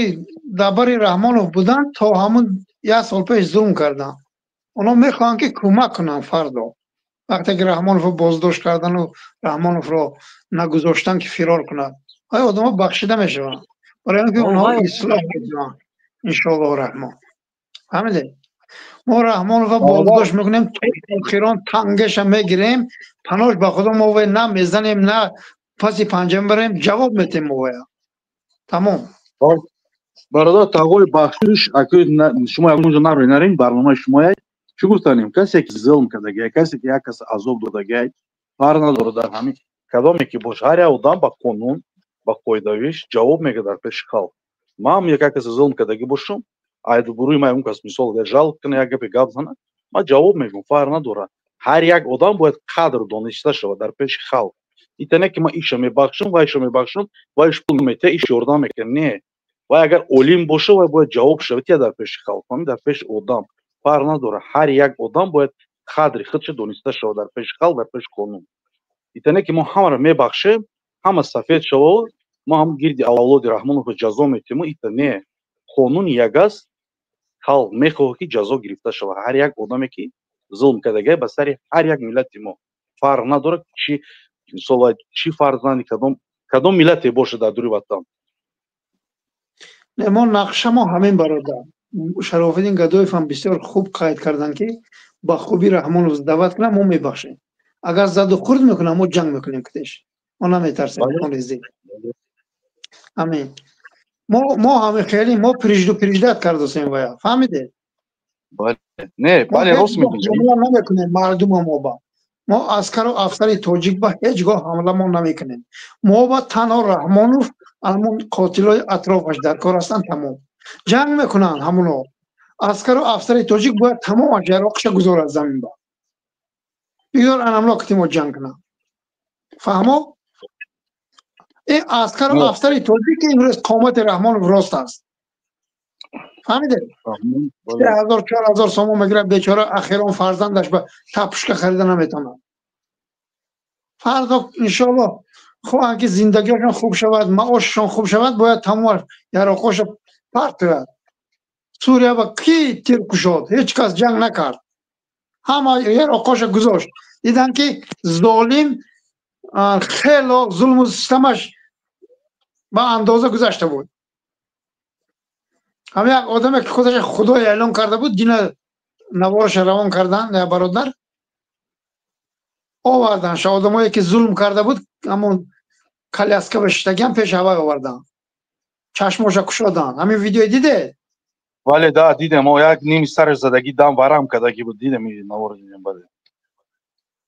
дар бари Раҳмонов буданд то ҳамун як сол пеш зулм карданд. Онҳо мехоҳанд ки кӯмак кунанд фардо. Вақте ки Раҳмоновро боздошт кардану Раҳмоновро нагузоштанд ки фирор кунад, ай одамҳо бахшида мешаванд. Барои он ки онҳо ислоҳ мекунанд. Иншоаллоҳ Раҳмон. Фаҳмидед? Мо Раҳмоновро боздошт мекунем, то охирон тангаша мегирем, паноҳ ба Худо мо вай на мезанем, на паси панҷа мебарем, ҷавоб метем мо вая. Тамом. Бародар Тағои, бахшиш, акӯ шумо ягон ҷо нарои нарем, барномаи шумояй. Чӣ гуфтанем? Касе ки зулм кардагиай, касе ки як кас азоб додагиай, фарқ надорад дар ҳамин кадоме ки бош, ҳар як одам ба қонун, ба қоидавиш ҷавоб мегӯяд дар пеши халқ. Ман як касе зулм кардагӣ бошам, айдубуруи ман ягон кас мисол жалоб кунад, як гапе гап занад, ман ҷавоб мегӯям, фарқ надорад. Ҳар як одам бояд қадр дониста шавад дар пеши халқ. Ита не ки ман иша мебахшам, ва иша мебахшам, ва иш пул метиҳад, иш ёрдам мекунад. Не. Вай агар олим боша, вай бояд ҷавоб шавад дар пеши халқ, дар пеши одам. Фарқ надорад. Ҳар як одам бояд қадри худша дониста шавад дар пеши халқ, дар пеши қонун. Ита не ки мо ҳамаро мебахшем, ҳама сафед шавад, мо ҳам гирди авлоди Раҳмоновро ҷазо метиҳем. Ита не. Қонун як аст, халқ мехоҳад ки ҷазо гирифта шавад. Ҳар як одаме ки зулм кардагиай ба сари ҳар як миллати мо. Фарқ надорад чи мисол чи фарзанди кадом Кадом миллате бошад дар дури ватан. Не, мо нақша мо ҳамин, бародар. Шарофиддин Гадоев ҳам бисёр хуб қайд карданд, ки ба хуби Раҳмонов даъват кунам, мо мебахшем. Агар заду хурд мекунам, мо ҷанг мекунем китеш. Мо наметарсем, хонрезӣ. Амин. Мо ҳамин хеле мо предупреждать кардосем вая. Фаҳмидед? Бале. Не, бале, рост мегӯед. Ҳамла намекунем мардума мо ба. Мо аскару афсари тоҷик ба ҳеҷ гоҳ ҳамла мо намекунем. Мо ба танҳо Раҳмонов, ҳамон қотилои атрофаш дар кор ҳастанд, тамом. Ҷанг мекунанд ҳамуно. Аскару афсари тоҷик бояд тамомаш яроқша гузорад замин ба. Бигзор анамло ки мо ҷанг кунанд. Фаҳмо? Ин аскару афсари тоҷик ки имрӯз қомати Раҳмонов рост аст. Фаҳмидед? 3000 4000 сомон мегирад бечора, ахирон фарзандаш ба тапушка харида наметавонад. Фардо иншоаллоҳ хоҳанд ки зиндагиашон хуб шавад, маошашон хуб шавад, бояд тамомаш яроқоша партояд. Сурия ба ки тир кушод? Ҳеҷ кас ҷанг накард. Ҳама яроқоша гузошт. Диданд ки золим хело зулму систамаш ба андоза гузашта буд. Ҳам як одаме ки худаш худо эълон карда буд, дина навораша равон кардан, я бародар овардан ша одамое ки зулм карда буд, ҳамон коляска ба шиштагиам пеш ҳавай овардан. Чашмоша кушодан. Ҳамин видео дидед? Бале, да, дидем. О, як ними сараш задагӣ, дам варам кардагӣ буд, дидем ин наворо, дидем, бале.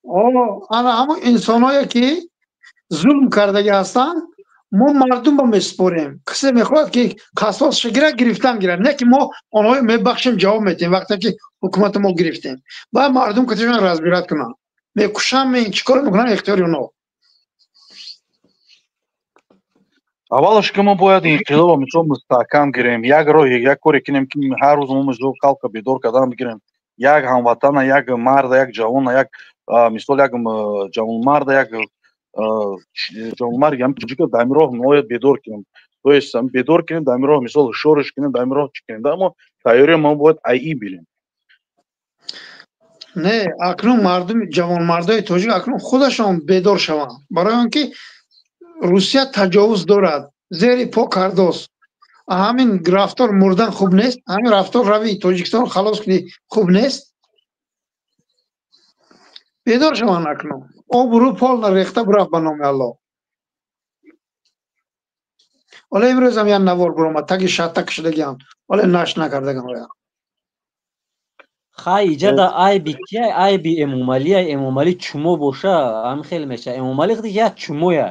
О, ана ҳамон инсоное ки зулм кардагӣ ҳастанд, мо мардум ба месупорем. Касе мехоҳад ки қасосша гирад, гирифтан гирад. Не ки мо онҳоро мебахшем, ҷавоб метиҳем вақте ки ҳукумата мо гирифтем. Баъд мардум катишон разбират кунанд. Мекушам, чӣ кор мекунанд, ихтиёри онҳо. Аввалаш ки мо бояд инқилобро мисол мустаҳкам гирем, як роҳе, як коре кунем ки ҳар рӯз мо мисол халқа бедор кардан бигирем. Як ҳамватана, як марда, як ҷавона, як мисол як ҷавонмарда, як ҷавонмарди ҳам тоҷика дар ҳамин роҳ нояд бедор кунем. То есть бедор кунем, дар ҳамин роҳ мисол ҳушёрш кунем, дар ҳамин роҳ чӣ кунем. Да мо тайёрии мо бояд айӣ бирем. Не, акнун мардуми ҷавонмардои тоҷик акнун худашон бедор шаванд. Барои он ки Русия таҷовуз дорад, зери по кардост. Ҳамин рафтор мурдан хуб нест, ҳамин рафтор рави Тоҷикистон халос кунӣ хуб нест. Бедор шаванд акнун. Обрӯ пол нарехта бурафт ба номи Аллоҳ. Ҳоло имрӯз ҳам як навор буромад, таги шатта кашидагиам, ҳоло нашр накардагам оя. Хай, иҷада айби кия? Айби Эмомалия. Эмомалӣ чумо боша, ҳам хел меша. Эмомалӣ худи як чумоя.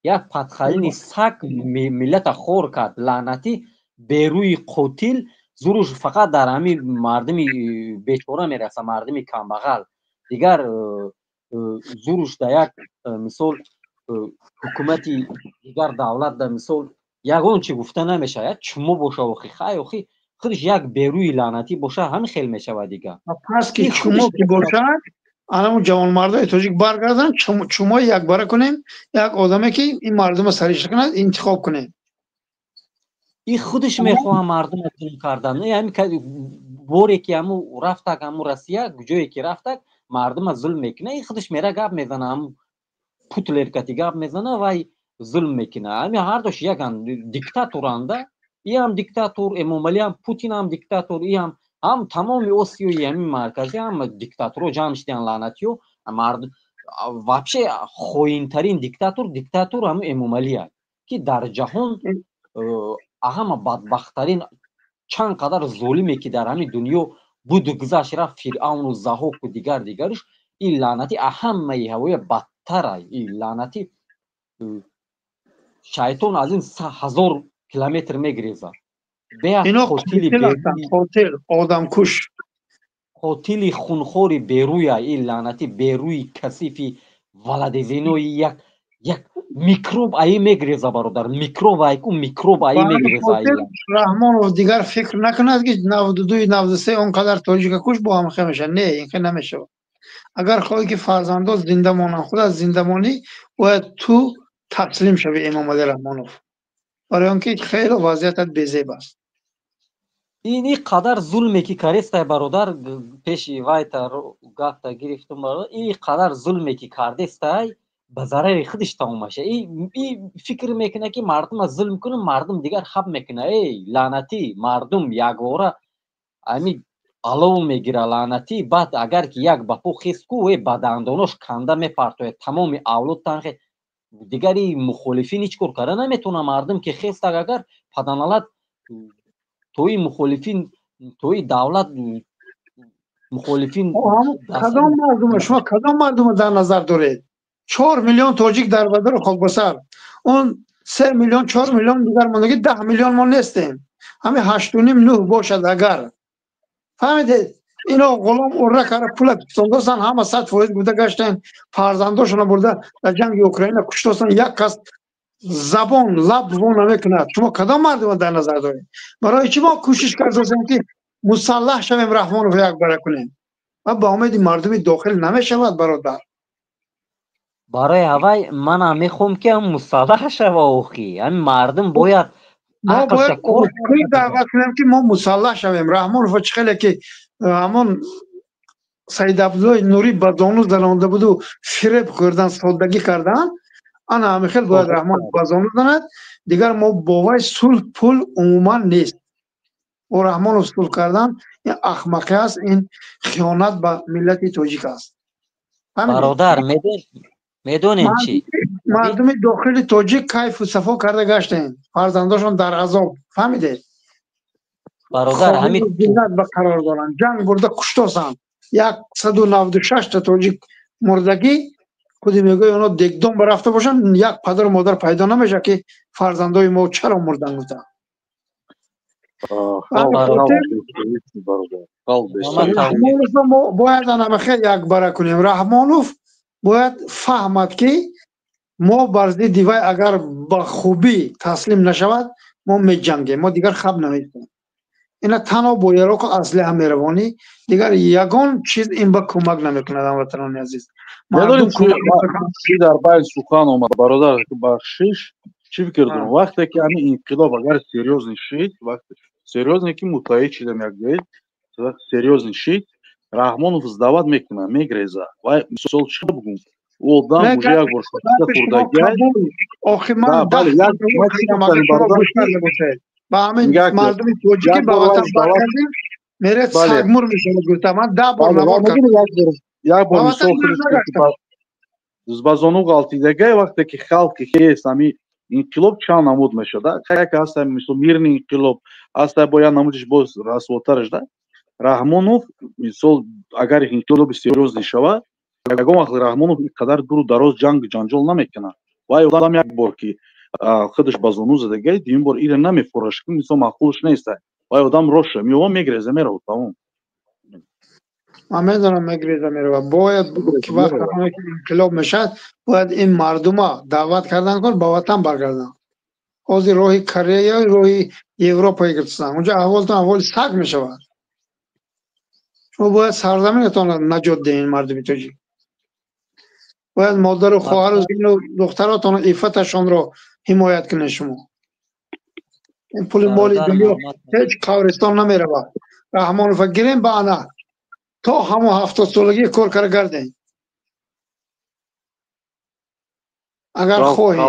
Як падхалини саг миллата хор кард. Лаънатӣ берӯи қотил зуруш фақат дар ҳамин мардуми бечора мераса, мардуми камбағал. Дигар зуруш дар як мисол ҳукумати дигар давлат дар мисол ягон чи гуфта намешавад. Як чумо боша охи, хай охи худиш як берӯи лаънатӣ боша, ҳамин хел мешавад дигар. Пас ки чумо ки бошад, анамун ҷавонмардои тоҷик баргарданд, чумои якбара кунем, як одаме ки ин мардума саришта кунад, интихоб кунем. И худиш мехоҳам мардума зулм кардан. Ҳамин боре ки ҳаму рафтак, ҳаму Россия, ҷое ки рафтак, мардума зулм мекунад. И худиш мера гап мезана, ҳаму Путлер кати гап мезана вай зулм мекунад. Ҳамин ҳардуш яган диктаторанда. И ҳам диктатор, Эмомалӣ ҳам, Путин ҳам диктатор, и ҳам ҳам тамоми Осиёи ҳамин марказӣ ҳама диктаторо ҷамъ шидан лаънатиё. Мард вообще хоинтарин диктатор, диктатор ҳамун Эмомалӣ аст, ки дар ҷаҳон ҳама бадбахттарин чанд қадар золиме ки дар ҳамин дунё буду гузашт рафт, Фиръавну Заҳоку дигар дигарш, ин лаънатӣ ҳамаи ҳавоя бадтара. Ин лаънатӣ шайтон аз ин 1000 километр мегирезад. Ино қотил, одамкуш, қотили хунхори берӯя. Ин лаънатӣ берӯи касифи валадезинои як микроб аи мегиреза, бародар, микроб айку микроб аи мегиреза. Раҳмонов дигар фикр накунад ки 92 93 он қадар тоҷика куш бо ҳам хел мешавад. Не, ин хел намешавад. Агар хоҳӣ ки фарзандот зинда монанд, худат зинда монӣ, бояд ту таслим шавӣ Эмомалӣ Раҳмонов. Барои он ки хеле вазъиятат безеб аст. Ин қадар зулме ки кардестай, бародар, пеши вайта гапта гирифтум, бародар, ин қадар зулме ки кардестай, Ба зарари худаш тамом меша. И фикр мекунад, ки мардума зулм кунам, мардум дигар хаб мекунад. Эй, лаънатӣ, мардум яквора ами алов мегира, лаънатӣ. Баъд агар ки як ба по хез ку, э, ба дандонош канда мепартояд тамоми авлод танхе. Дигари мухолифин ҳеҷ кор карда наметавонад. Мардум ки хестак, агар паданалат тои мухолифин, тои давлат мухолифин. Кадом мардума шумо, кадом мардума дар назар доред? 4 миллион тоҷик дар бадару хокбасар, он 3 миллион, 4 миллион дигар мондагӣ, 10 миллион мо нестем, ҳамин ҳаштуним, нӯҳ бошад агар. Фаҳмидед, ино ғулом урра кара пула пистондостан, ҳама 100% гуфта гаштен, фарзандошона бурда дар ҷанги Украина куштостан, як кас забон лаб во намекунад. Шумо кадом мардума дар назар доред? Барои чӣ мо кӯшиш кардостем, ки мусаллаҳ шавем, Раҳмонов якбара кунем ва ба умеди мардуми дохил намешавад, бародар. Барои ҳавай манам мехоҳам, ки ҳам мусаллаҳ шава. Охи, ҳамин мардум бояд мо бояд даъват кунем, ки мо мусаллаҳ шавем. Раҳмонов чӣ хеле ки ҳамон Саид Абдуллои Нурӣ ба зону занонда буду, фиреб хӯрдан, соддагӣ кардан, ана ҳамин хел бояд Раҳмон ба зону занад. Дигар мо бо вай сулҳ пул умуман нест. Бо Раҳмонов сулҳ кардан ин ахмақӣ аст, ин хиёнат ба миллати тоҷик аст. Бародар, медонем чӣ? Мардуми дохили тоҷик кайфу сафо карда гаштем, фарзандошон дар азоб, фаҳмидед? Бародар, ҳамин ба қарор доранд, ҷанг бурда куштосанд, 196-та тоҷик мурдагӣ. Худи мегӯи оно дегдон барафта бошанд, як падару модар пайдо намешавад, ки фарзандои мо чаро мурдан гуфта. Мо бояд анамахел якбара кунем. Раҳмонов бояд фаҳмад, ки мо бар зидди вай агар ба хубӣ таслим нашавад, мо меҷангем, мо дигар хаб намекунем. Ина танҳо бо яроқу аслиҳа меравонӣ, дигар ягон чиз ин ба кӯмак намекунад, ҳамватанони азиз. Чӣ дар байни сухан омад, бародар, бахшиш, чӣ фикр дорам? Вақте ки ҳамин инқилоб агар серьёзный шид, вақте серьёзный ки муттаҳид шидам, як ҷои серьёзный шид, Раҳмонов сдавать мекунад, мегреза. Вай мисол чӣ бугум, ӯ одам уже як бор хӯрдагиай. Охи, ман ба ҳамин мардуми тоҷикӣ ба ватан баргардем, меред, сагмур мешавад гуфта, ман 10 бор навор кардам. Як бор мисол ба зону ғалтидагай, вақте ки халқи хес ҳами инқилоб чанд намуд мешавад, яке ҳаста мисол мирный инқилоб ҳаста, бо як намудиш боз расвотараш да. Раҳмонов мисол агар инқилоби серьёзный шавад, ягон вақт Раҳмонов ин қадар дуру дароз ҷангу ҷанҷол намекунад. Вай одам як бор ки худаш ба зону задагай, дуюм бор ира намефураш, мисол маъқулш неста. Вай одам роша меова, мегреза, меравад, тамом. Ман медонам, мегреза, меравад. Бояд ки вақт инқилоб мешавад, бояд ин мардума даъват кардан кун, ба ватан баргарданд. Ҳозир роҳи Корея, роҳи Европа гирифтанд, унҷо аҳволтон аҳволи саг мешавад. Шумо бояд сарзаминатонро наҷот диҳед. Мардуми тоҷик бояд модару хоҳару зину духтаротонро, иффаташонро ҳимоят кунед. Шумо ин пули моли дунё ҳеҷ қабристон намеравад. Раҳмонова гирем, ба ана то ҳамон 70-солагӣ кор кара гардем, агар хоҳем.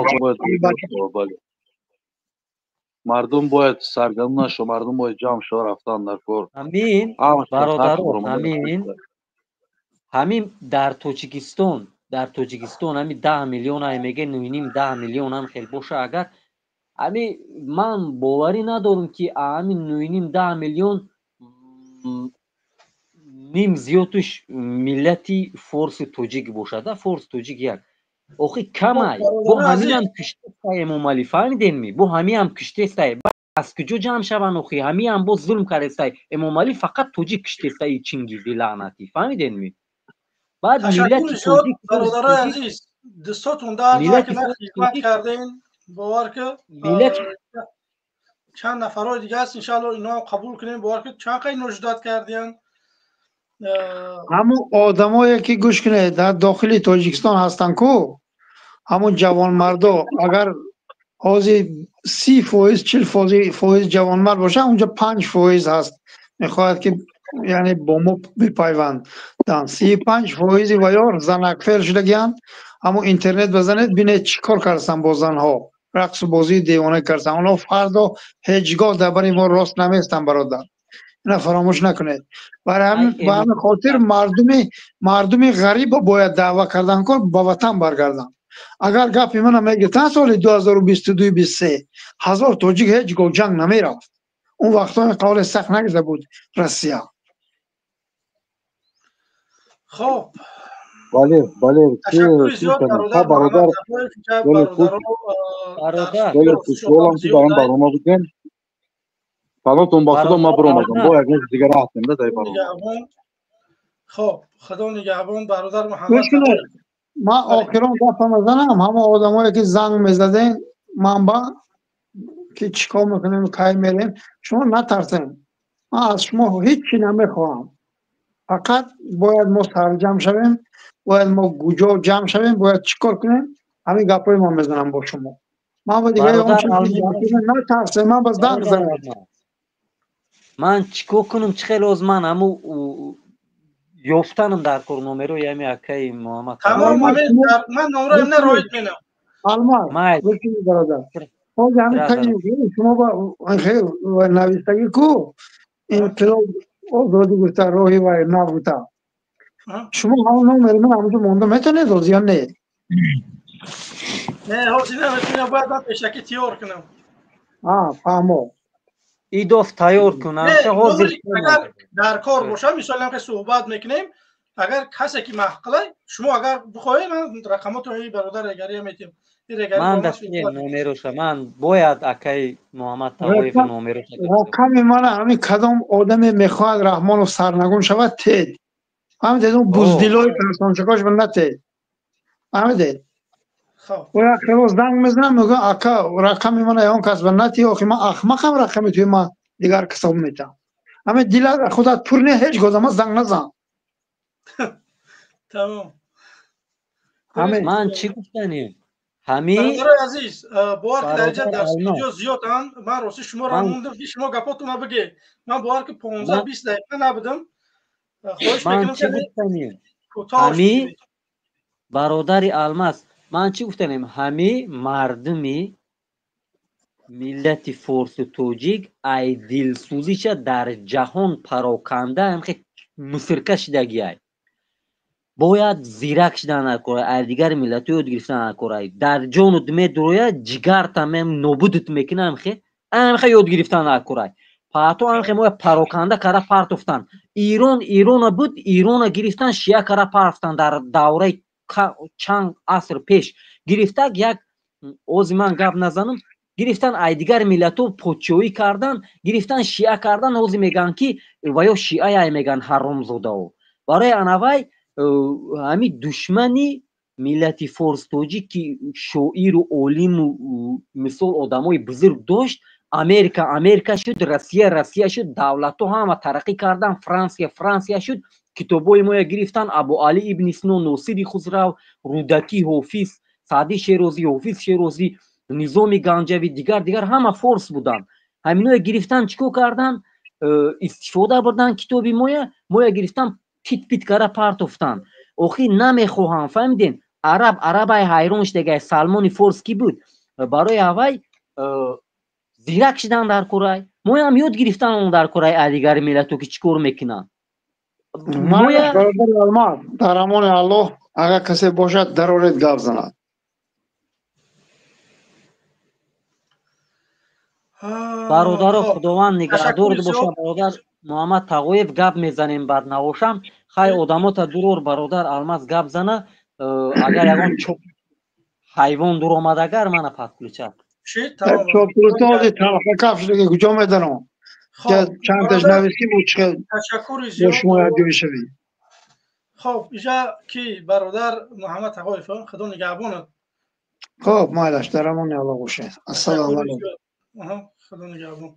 Мардум бояд саргардон нашав, мардум бояд ҷамъ шава, рафтан дар кор. Ҳамин, бародарон, ҳамин дар Тоҷикистон ҳамин 10 миллион ай меге, нӯним 10 миллион ҳам хел боша агар, ҳами ман боварӣ надорам, ки ҳамин нӯним 10 миллион ним зиёдуш миллати форсу тоҷик бошад. Форс тоҷик як охи камай, бо ҳаминам киштестай Эмомалӣ, фаҳмиденми? Бо ҳамиам киштестай, аз куҷо ҷамъ шаванд? Охи, ҳамиам боз зулм кардестай Эмомалӣ, фақат тоҷик киштестай, Чингизи лаънатӣ, фаҳмиденми? Баъд миллати тоҷик, бародарои азиз, дастотон дард накунад, хизмат кардем, бовар ки чанд нафарҳои дига аст, иншаалло инҳоам қабул кунем. Бовар ки чанд қай нождат кардиян. Ҳамун одамое ки, гӯш кунед, дар дохили Тоҷикистон ҳастанд ку, ҳамун ҷавонмардо, агар ҳозир 30%, 40% ҷавонмард бошад, унҷо 5% ҳаст, мехоҳад ки Яъне бо мо бипайванданд. 35 фоизи ваёр занакфер шудагианд. Ҳамун интернет базанед, бинед, чӣ кор кардастанд бо занҳо, рақсу бозии девона кардастанд. Онҳо фардо ҳеҷ гоҳ дар бари мо рост наместанд, бародар, ина фаромӯш накунед. Барои ҳамин, ба ҳамин хотир мардуми ғарибо бояд даъва кардан, кор ба ватан баргарданд. Агар гапи мана мегиртан, соли 2022, 23 ҳазор тоҷик ҳеҷ гоҳ ҷанг намерафт. Он вақтҳо қавле сахт нагирифта буд Россия. Хоб. Бале. Ташаккури зиёд, бародар. Бародар. Хеле хушҳолам, ки дар ин барнома будем. Саломтон ба Худо, ман биромадам, бо як рӯзи дигар ҳастем да дар барнома. Хоб, Худо нигаҳбон, бародар Муҳаммад. Ман охирон гапама занам. Ҳама одамое ки занг мезаден манба, ки чӣ кор мекунем, кай мерем, шумо натарсем. Ман аз шумо ҳеҷ чӣ намехоҳам, фақат бояд мо сарҷамъ шавем, бояд мо гуҷо ҷамъ шавем, бояд чӣ кор кунем, ҳамин гапҳои ман мезанам бо шумо. Ман ба дигари натарсем, ман ба занг занам. Ман чӣ кор кунам? Чӣ хел оз ман ҳаму ёфтанам дар кор номеро ями акаи Муҳаммад. Тамом, ман номро на роид менам. Алмаз, бародар, ҳозир ҳамин шумо ба навистагӣ ку инқилоб озодӣ гуфта, роҳи вай нав гуфта, шумо ҳамон номери ман ҳамонҷо монда метавонед ҳозир ё не? Не, ҳозир наметавонам, бояд ман пешакӣ тиёр кунам. Фаҳмо. Идоф тайёр кунам. Ҳозир агар дар кор бошам, мисол ҳам ки суҳбат мекунем, агар касе ки маҳқила, шумо агар бихоҳед, ман рақамотро бародар регария метиҳам. Ман дастем номероша, ман бояд акаи Муҳаммад Тағоев номероша. Рақами мана ҳамин. Кадом одаме мехоҳад Раҳмонов сарнагун шавад, тед, фаҳмидед? Он буздилои тарсончакош ба натед, фаҳмидед? Як рӯз занг мезанам, мегӯям: ака, рақами мана он кас ба нати. Охи ман ахмақам, рақами туи ман дигар касоб метам? Ҳамин дила худат пур не, ҳеҷ гоҳ ма занг назан. Тамом. Ман чӣ гуфтанем, ҳамин. Бародарои азиз, бовар ки дар инҷа дар студио зиёданд. Ман рости шуморо мондам, ки шумо гапотона бигед. Ман бовар ки 15-20 дақиқа набудам. Хоҳиш мекунам. Чӣ гуфтанем, ҳами бародари Алмаз, ман чӣ гуфтанем, ҳами мардуми миллати форсу тоҷик ай дилсӯзиша дар ҷаҳон пароканда ҳамхе мусирка шидагиай. Бояд зирак шидан накора, ай дигар миллатҳо ёд гирифтан накора. Дар ҷону медуроя, ҷигарта мем нобудут мекуна, ҳамхе ҳамхе ёд гирифтан накора. Паҳто ҳамхе моя пароканда кара партофтан. Ирон Ирона буд, Ирона гирифтан, шия кара партофтан дар давраи чанд аср пеш гирифтак. Як ози ман гап назанам. Гирифтан ай дигар миллатҳо подшоҳӣ кардан, гирифтан, шиа кардан. Ҳозир мегӯянд, ки ва ё шиаяй мегӯянд, ҳаромзодао. Барои анавай ҳами душмани миллати форс тоҷик, ки шоиру олиму мисол одамои бузург дошт. Америка Америка шуд, Россия Россия шуд, давлатҳо ҳама тараққӣ кардан, Франсия Франсия шуд. Китобҳои моя гирифтан: Абу Али ибни Сино, Носири Хусрав, Рӯдакӣ, Ҳофиз, Саъди Шерозӣ, Ҳофиз Шерозӣ, Низоми Ганҷавӣ, дигар дигар, ҳама форс буданд. Ҳаминое гирифтан, чӣ кор кардан? Истифода бурдан китоби моя. Моя гирифтан, пит пит кара партофтан. Охир намехоҳам, фаҳмидем? Араб арабай ҳайрон шудагай, Салмони форс кӣ буд? Барои ҳавай зирак шидан дар курай, моям ёд гирифтан он дар курай ай дигари миллатҳо, ки чӣ кор мекунанд. Дар амони Аллоҳ, агар касе бошад, дароред, гап занад. Бародаро, Худованд нигаҳдор бошад. Бародар Муҳаммад Тағоев, гап мезанем, бад набошам. Хай, одамота дурор, бародар Алмаз гап зана. Агар ягон чоп ҳайвон дуромадагар, мана подключать. Чоптуртози талхакаф шудаги, куҷо медаром? Чандташ нависӣ бо чӣ бо шумо якҷоя шавем. Хоб, иҷа ки бародар Муҳаммад Тағоев, Худо нигаҳбонат. Хоб, майлаш, дар амони Аллоҳ бошед. Ассалому алайкум. Худо нигаҳбон.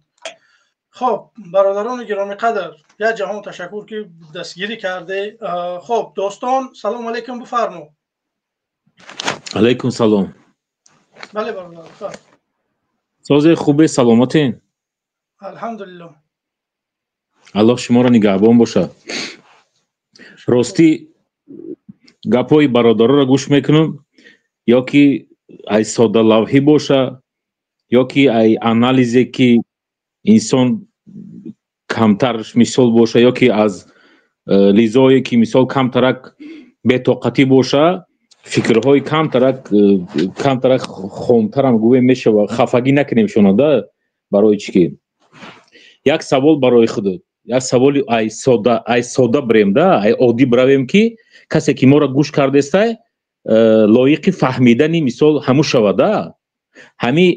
Хоб, бародарони гиромиқадр, як ҷаҳон ташаккур, ки дастгирӣ карде. Хоб, дӯстон, салому алайкум, бифармо. Алайкум салом. Бале, бародар. Созе, хубе, саломатен? Алҳамдулилло. Аллоҳ шуморо нигаҳбон бошад. Ростӣ гапҳои бародароро гӯш мекунам, ё ки ай соддалавҳӣ боша, ё ки ай анализе ки инсон камтар мисол боша, ё ки аз лизое ки мисол камтарак бетоқатӣ боша, фикрҳои камтарак хомтарам гӯем мешава. Хафагӣ накунем шонада. Барои чӣ ки як савол барои худат, як саволи ай содда бирем да, ай оддӣ биравем, ки касе ки моро гӯш кардестай лоиқи фаҳмидани мисол ҳаму шавада. Ҳами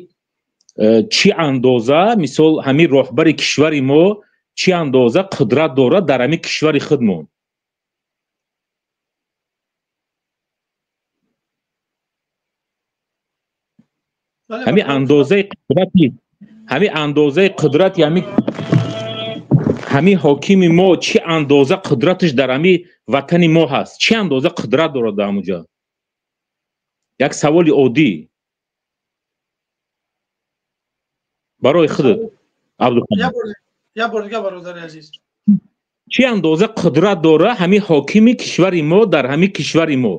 чӣ андоза мисол ҳами роҳбари кишвари мо чӣ андоза қудрат дорад дар ҳами кишвари худмон? Ҳами андозаи қудрати, ҳами андозаи қудрати ҳами ҳокими мо чӣ андоза қудраташ дар ҳами ватани мо ҳаст? Чӣ андоза қудрат дорад дар ҳамуҷа? Як саволи оддӣ барои худат, Абдухалил. Як бор дига, бародари азиз. Чӣ андоза қудрат дора ҳами ҳокими кишвари мо дар ҳами кишвари мо?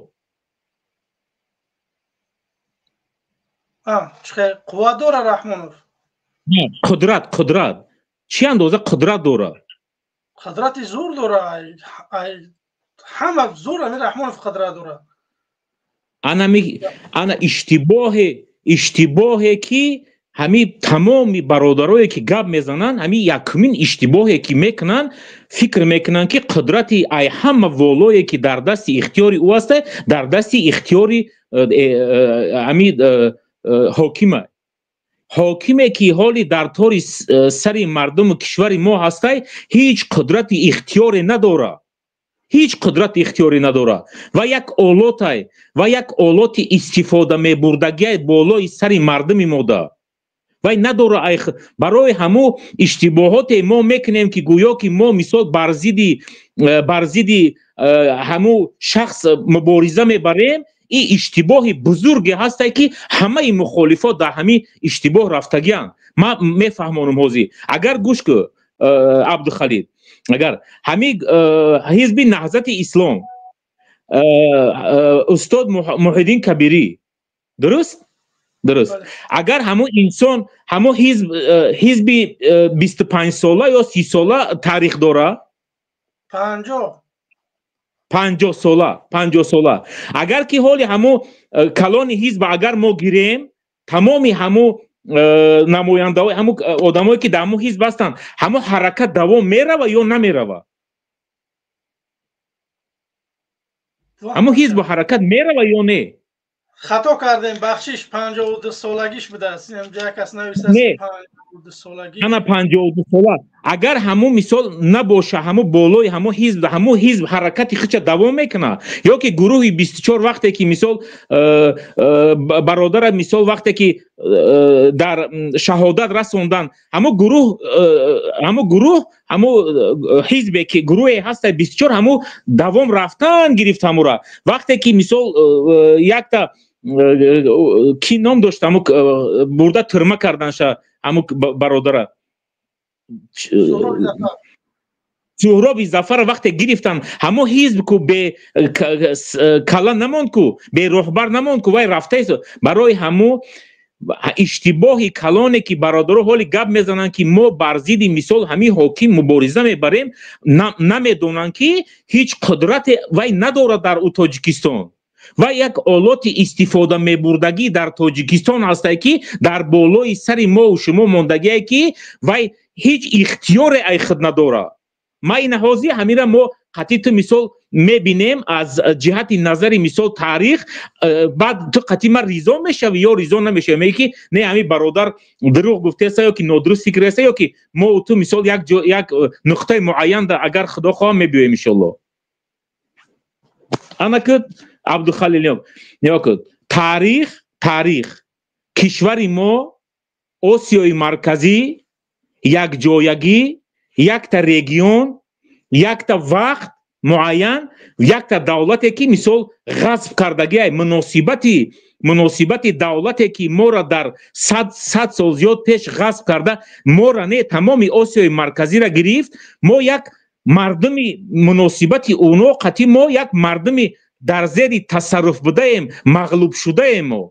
Қувват дора Раҳмонов? Қудрат чӣ андоза қудрат дора? Қудрати зур дора, ҳама зур ҳами Раҳмонов қудрат дора. Ана иштибоҳе ки ҳами тамоми бародарое ки гап мезананд, ҳами якумин иштибоҳе ки мекунанд, фикр мекунанд ки қудрати ай ҳама волое ки дар дасти ихтиёри ӯ аст, дар дасти ихтиёри ҳами ҳокима. Ҳокиме ки ҳоли дар тори сари мардуму кишвари мо ҳастай, ҳеҷ қудрати ихтиёре надора. Ҳеҷ қудрати ихтиёре надора ва як олотай, ва як олоти истифода мебурдагиай болои сари мардуми мода. Вай надора. Барои ҳаму иштибоҳоте мо мекунем ки гӯё ки мо мисол бар зидди ҳаму шахс мубориза мебарем. Ин иштибоҳи бузурге ҳастай ки ҳамаи мухолифот дар ҳамин иштибоҳ рафтагианд. Ман мефаҳмонам ҳозир. Агар гӯш ку, Абдухалил, агар ҳамин ҳизби Наҳзати Ислом, устод Муҳиддин Кабирӣ, дуруст? Дуруст. Агар ҳамун инсон, ҳамун ҳизби 25 сола ё 30 сола таърих дора? 50 сола, 50 сола. Агар ки ҳоли ҳамун калони ҳизб агар мо гирем, тамоми ҳамун намояндаҳои ҳамун одамое ки дар ҳамун ҳизб ҳастанд, ҳамун ҳаракат давом мерава ё намерава? Ҳамун ҳизбу ҳаракат мерава ё не? Хато кардем, бахшиш, 52 солагиш будааст. Инҷа як кас навиштааст 52 солагӣ. Ана 52 сола. Агар ҳамун мисол набоша, ҳамун болои ҳамун ҳизб, ҳамун ҳизб ҳаракати худша давом мекунад, ё ки гурӯҳи 24 вақте ки мисол бародара мисол вақте ки дар шаҳодат расондан, ҳамун гурӯҳ, ҳамун ҳизбе ки гурӯҳе ҳаста 24, ҳамун давом рафтан гирифт ҳамура. Вақте ки мисол якта ки ном дошт, ҳамун бурда тюрма карданша ҳамун бародара Суҳроби Зафар вақте гирифтан, ҳамон ҳизб ку бе кала намонд, ку бе роҳбар намонд, ку вай рафтаест. Барои ҳамун иштибоҳи калоне ки бародаро ҳоли гап мезананд ки мо бар зидди мисол ҳамин ҳоким мубориза мебарем, намедонанд ки ҳеҷ қудрате вай надорад дар ӯ Тоҷикистон. Ва як олоти истифода мебурдагӣ дар Тоҷикистон ҳастай ки дар болои сари мо шумо мондагие ки вай ҳеҷ ихтиёре ай худ надорад. Ма ина ҳозир ҳамира мо қатъи ту мисол мебинем аз ҷиҳати назари мисол таърих, баъд ту қатъи ма ризо мешавӣ ё ризо намешавӣ, мегӣ ки не, ҳамин бародар дурӯғ гуфтеса ё ки нодуруст фикреса, ё ки мо ту мисол як нуқтаи муайян агар худо хоҳам мебиёем иншоллоҳ. Ана ки Абдухалил, нигоҳ кун, таърих кишвари мо Осиёи Марказӣ якҷоягӣ, якта регион, якта вақт Муайян якта давлате ки мисол ғасб кардагиай, муносибати давлате ки моро дар 100 сол зиёд пеш ғасб карда, мора не, тамоми Осиёи Марказиро гирифт. Мо як мардуми, муносибати уно қатъи мо як мардуми дар зери тасарруф будаем, мағлуб шудаем.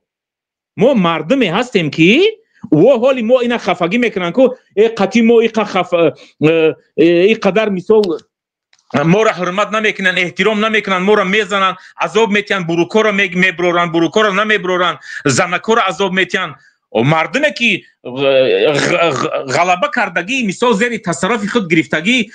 Мо мардуме ҳастем ки ӯ ҳоли мо ина хафагӣ мекунанд ку э қатъи мо и қадар мисол моро ҳурмат намекунанд, эҳтиром намекунанд, моро мезананд, азоб метиҳанд, бурукоро меброранд, бурукоро намеброранд, занакоро азоб метиҳанд. Мардуме ки ғалаба кардагӣ, мисол зери тасарруфи худ гирифтагӣ,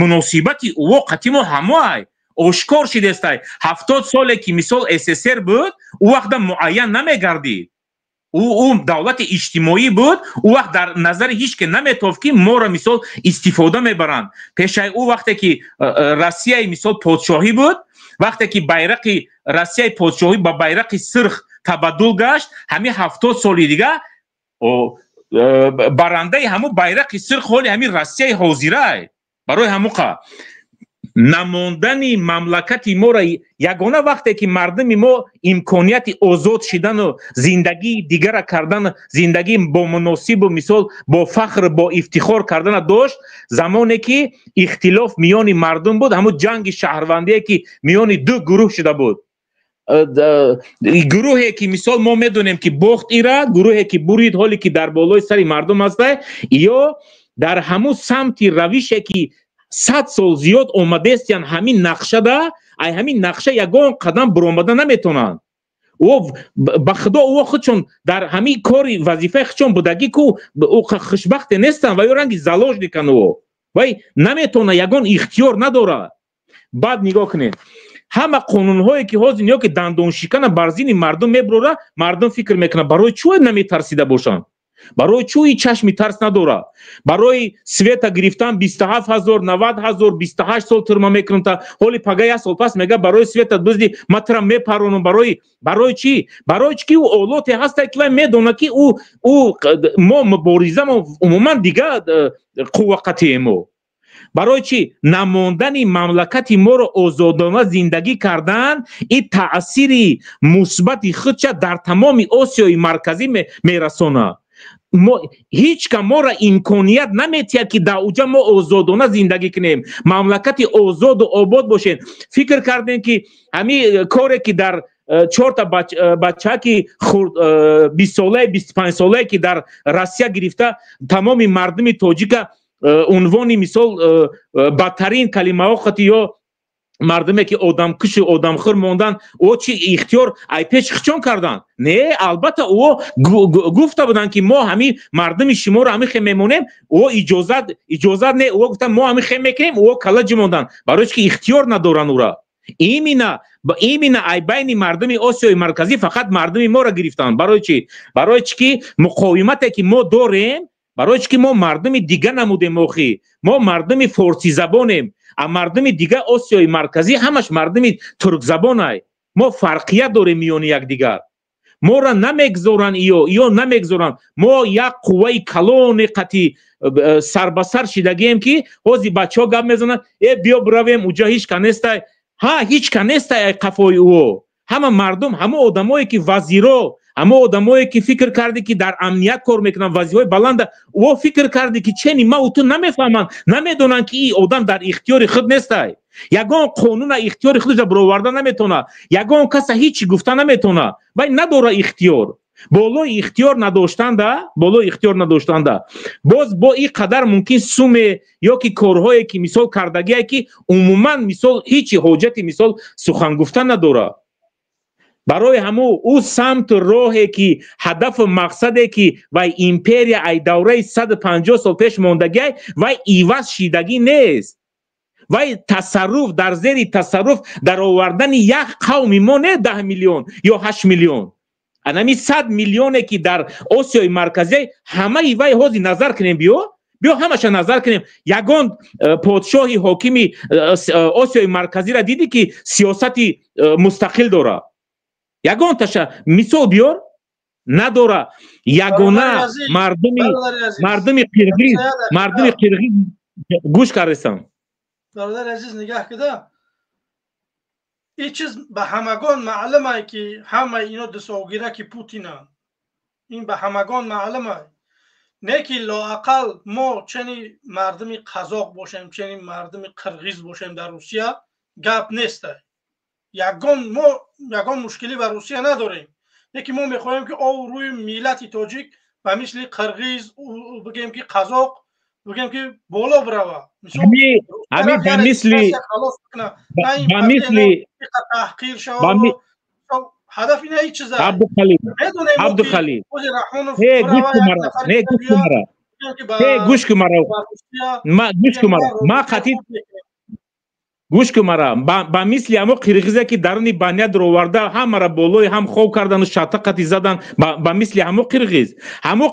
муносибати ӯ қатъи мо ҳамоай ошкор шидестай. 70 соле ки мисол СССР буд, ӯ вақта муайян намегардид. Ӯ давлати иҷтимоӣ буд, ӯ вақт дар назари ҳеҷ ке наметофт ки моро мисол истифода мебаранд. Пешаи ӯ вақте ки Россияи мисол подшоҳӣ буд, вақте ки байрақи Россияи подшоҳӣ ба байрақи сирх табаддул гашт, ҳамин 70 соли дига барандаи ҳамун байрақи сирх ҳоли ҳамин Россияи ҳозирай. Барои ҳамуқа намондани мамлакати моро ягона вақте ки мардуми мо имконияти озод шидану зиндагии дигара кардан, зиндагӣ бо муносибу мисол бо фахр, бо ифтихор кардана дошт, замоне ки ихтилоф миёни мардум буд, ҳамун ҷанги шаҳрвандие ки миёни ду гурӯҳ шуда буд. Гурӯҳе ки мисол мо медонем ки бохт ира, гурӯҳе ки бурид, ҳоле ки дар болои сари мардум ҳастай, ё дар ҳамун самти равише ки 100 сол зиёд омадестиян, ҳамин нақшада, ай ҳамин нақша ягон қадам буромада наметонанд. Ба худо ӯ худшон дар ҳамин кори вазифаи худшон будагӣ ку хушбахте нестанд ва ё ранги заложникан ӯ вай наметона, ягон ихтиёр надорад. Баъд нигоҳ кунед, ҳама қонунҳое ки ҳозир ё ки дандоншикана бар зини мардум мебурора, мардум фикр мекунад барои чӯ наметарсида бошанд, барои чӯи чашми тарс надорад, барои света гирифтан 27 ҳазор, 90 ҳазор, 28 сол турма мекунам, та ҳоли пага як сол пас мега барои света дузди ма тра мепаронам. Барои чӣ? Барои чӣ ки ӯ олоте ҳаста ки вай медонад ки ӯ мо муборизамо умуман дига қувва қатъием. Барои чӣ намондани мамлакати моро озодона зиндагӣ кардан ин таъсири мусбати худша дар тамоми Осиёи Марказӣ мерасонад. Ҳеҷ ка моро имконият наметиҳад ки дар уҷа мо озодона зиндагӣ кунем, мамлакати озоду обод бошем. Фикр кардем ки ҳамин коре ки дар чорта бачаки 20-солае, 25-солае ки дар Россия гирифта тамоми мардуми тоҷика унвони мисол бадтарин калимаҳо қати ё мардуме ки одамкушу одамхӯр мондан, ӯ чӣ ихтиёр ай пеш хичон карданд? Не, албатта ӯ гуфта буданд ки мо ҳамин мардуми шуморо ҳамин хе мемонем, ӯ иҷозат не, ӯ гуфтанд мо ҳамин хе мекунем, ӯ кала ҷимонданд, барои чӣ ки ихтиёр надоранд ӯра. Именно ай байни мардуми Осиёи Марказӣ фақат мардуми моро гирифтанд. Барои чӣ? Барои чӣ ки муқовимате ки мо дорем, барои чӣ ки мо мардуми дига намудем, охи мо мардуми форсизабонем, а мардуми дига Осиёи Марказӣ ҳамаш мардуми туркзабонай. Мо фарқият дорем миёни якдигар. Моро намегзоранд, ё намегзоранд. Мо як қувваи калони қатъи сарбасар шидагием ки ҳозир бачаҳо гап мезананд, э биё биравем уҷа ҳеҷ ка нестай. Ҳа, ҳеҷ ка нестай ай қафои ӯ. Ҳама мардум, ҳама одамое ки вазиро, ҳама одамое ки фикр карде ки дар амният кор мекунанд, вазифаҳои баланда, ӯ фикр карде ки чени ма ӯ ту намефаҳманд, намедонанд ки ин одам дар ихтиёри худ нестай. Ягон қонуна ихтиёри худро бароварда наметавонад, ягон каса ҳеҷ гуфта наметавонад, вай надора ихтиёр. Болои ихтиёр надоштанда боз бо ин қадар мумкин суме ё ки корҳое ки мисол кардагие ки умуман мисол ҳеҷ ҳоҷати мисол сухан гуфта надорад. Барои ҳаму ӯ самту роҳе ки ҳадафу мақсаде ки вай империя ай давраи 150 сол пеш мондагиай, вай иваз шидагӣ нест. Вай тасарруф дар зери тасарруф даровардани як қавми мо не 10 миллион ё 8 миллион, анами 100 миллионе ки дар Осиёи Марказӣ ҳамаи вай ҳозир назар кунем, биё ҳамаша назар кунем. Ягон подшоҳи ҳокими Осиёи Марказиро дидӣ ки сиёсати мустақил дорад? Ягон таша мисол биёр, надора. Ягона мардуми қирғиз гӯш кардесам. Бародари азиз, нигаҳ кида, Ин чиз ба ҳамагон маълумае, ки ҳамаи ино дусогираки Путинанд. Ин ба ҳамагон маълумае. Не ки лоақал мо чени мардуми қазоқ бошем, чени мардуми қирғиз бошем, дар Русия гап нестай. Ягон мо ягон мушкилӣ ба Русия надорем. Не ки мо мехоҳем, ки обрӯи миллати тоҷик ба мисли қирғиз, бигем ки қазоқ, бигем ки боло бирава. Ҳами ба мисли таҳқир шава. Ҳадаф ина ҳеҷ чиза. Абдухалил, Абдухалил, не, гӯш кун мара, не, гӯш кун мара, не, гӯш кун мара, ма, гӯш кун мара, ма қатъи гӯш кун мара. Ба мисли ҳамо қирғизе, ки даруни баня дуроварда, ҳамара болои ҳам хоб кардану шата қати задан, ба мисли ҳамо қирғиз, ҳамо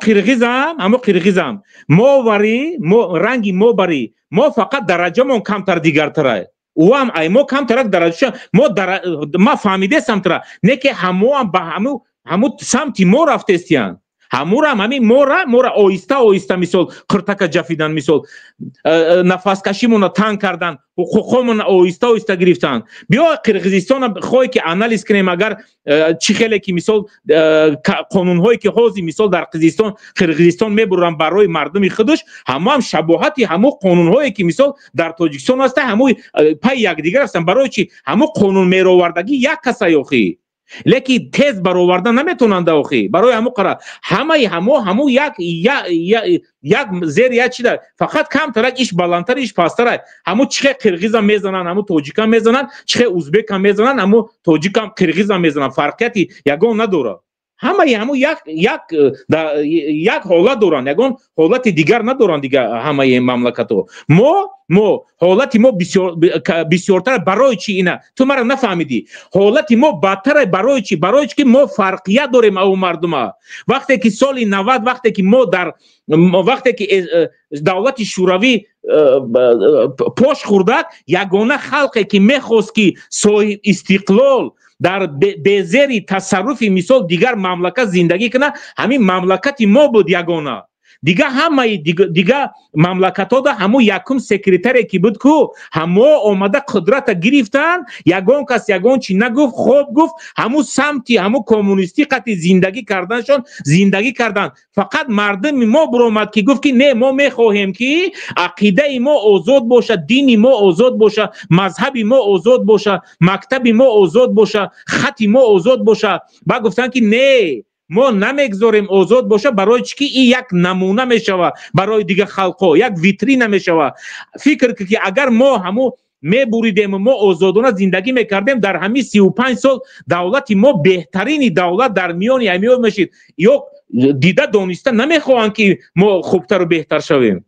қирғизам мо вари мо ранги мо бари мо, фақат дараҷамон камтар дигартарай. Ӯам ай мо камтарак дараҷа мо, ма фаҳмидесам тара, не ки ҳамоам ба ҳаму самти мо рафтестиянд. Ҳамурам ҳамин мора оҳиста оҳиста, мисол, қиртака ҷафидан, мисол, нафаскашимона танг кардан, ҳуқуқҳомона оҳиста оҳиста гирифтан. Биё, Қирғизистона хоҳе ки анализ кунем, агар чӣ хеле ки, мисол, қонунҳое ки ҳозир, мисол, дар Қирғизистон мебуранд барои мардуми худаш, ҳамоам шабоҳати ҳамо қонунҳое ки, мисол, дар Тоҷикистон ҳаста, ҳамо пайи якдигар ҳастанд. Барои чи ҳамо қонун меровардагӣ як каса ёхӣ, лекин тез бароварда наметавонанд охи. Барои ҳамо қара ҳамаи ҳамо як зери як чида, фақат камтарак иш баландтар, иш пасттара. Ҳамо чихе қирғизам мезананд, ҳамо тоҷикам мезананд, чихе узбекам мезананд, ҳамо тоҷикам, қирғизам мезананд, фарқияти ягон надорад. Ҳамаи ҳамо як ҳолат доранд, ягон ҳолати дигар надоранд. Дигар ҳамаи мамлакатҳо мо ҳолати мо бисёртар. Барои чи ина ту мара нафаҳмидӣ? Ҳолати мо бадтара. Барои чи? Барои чи ки мо фарқият дорем ав мардума. Вақте ки соли 90, вақте ки мо дар вақте ки давлати Шӯравӣ пош хӯрдак, ягона халқе ки мехост ки соҳиб истиқлол дар безери тасарруфи, мисол, дигар мамлакат зиндагӣ кунад, ҳамин мамлакати мо буд ягона. Дига ҳамаи дига мамлакатҳода ҳамо якум секретаре ки буд ку, ҳамо омада қудрата гирифтанд, ягон кас ягон чи нагуфт, хоб гуфт, ҳамо самти ҳамо коммунистӣ қати зиндагӣ карданшон зиндагӣ карданд. Фақат мардуми мо биромад ки гуфт ки не, мо мехоҳем ки ақидаи мо озод бошад, дини мо озод бошад, мазҳаби мо озод бошад, мактаби мо озод бошад, хати мо озод бошад. Ба гуфтанд ки не, мо намегзорем озод боша. Барои чӣ ки ин як намуна мешава барои дигар халқҳо, як витрина мешава. Фикр ки агар мо ҳамо мебуридему мо озодона зиндагӣ мекардем, дар ҳамин 35 сол давлати мо беҳтарини давлат дар миёни ҳамиё мешид. Ё дида дониста намехоҳанд ки мо хубтару беҳтар шавем.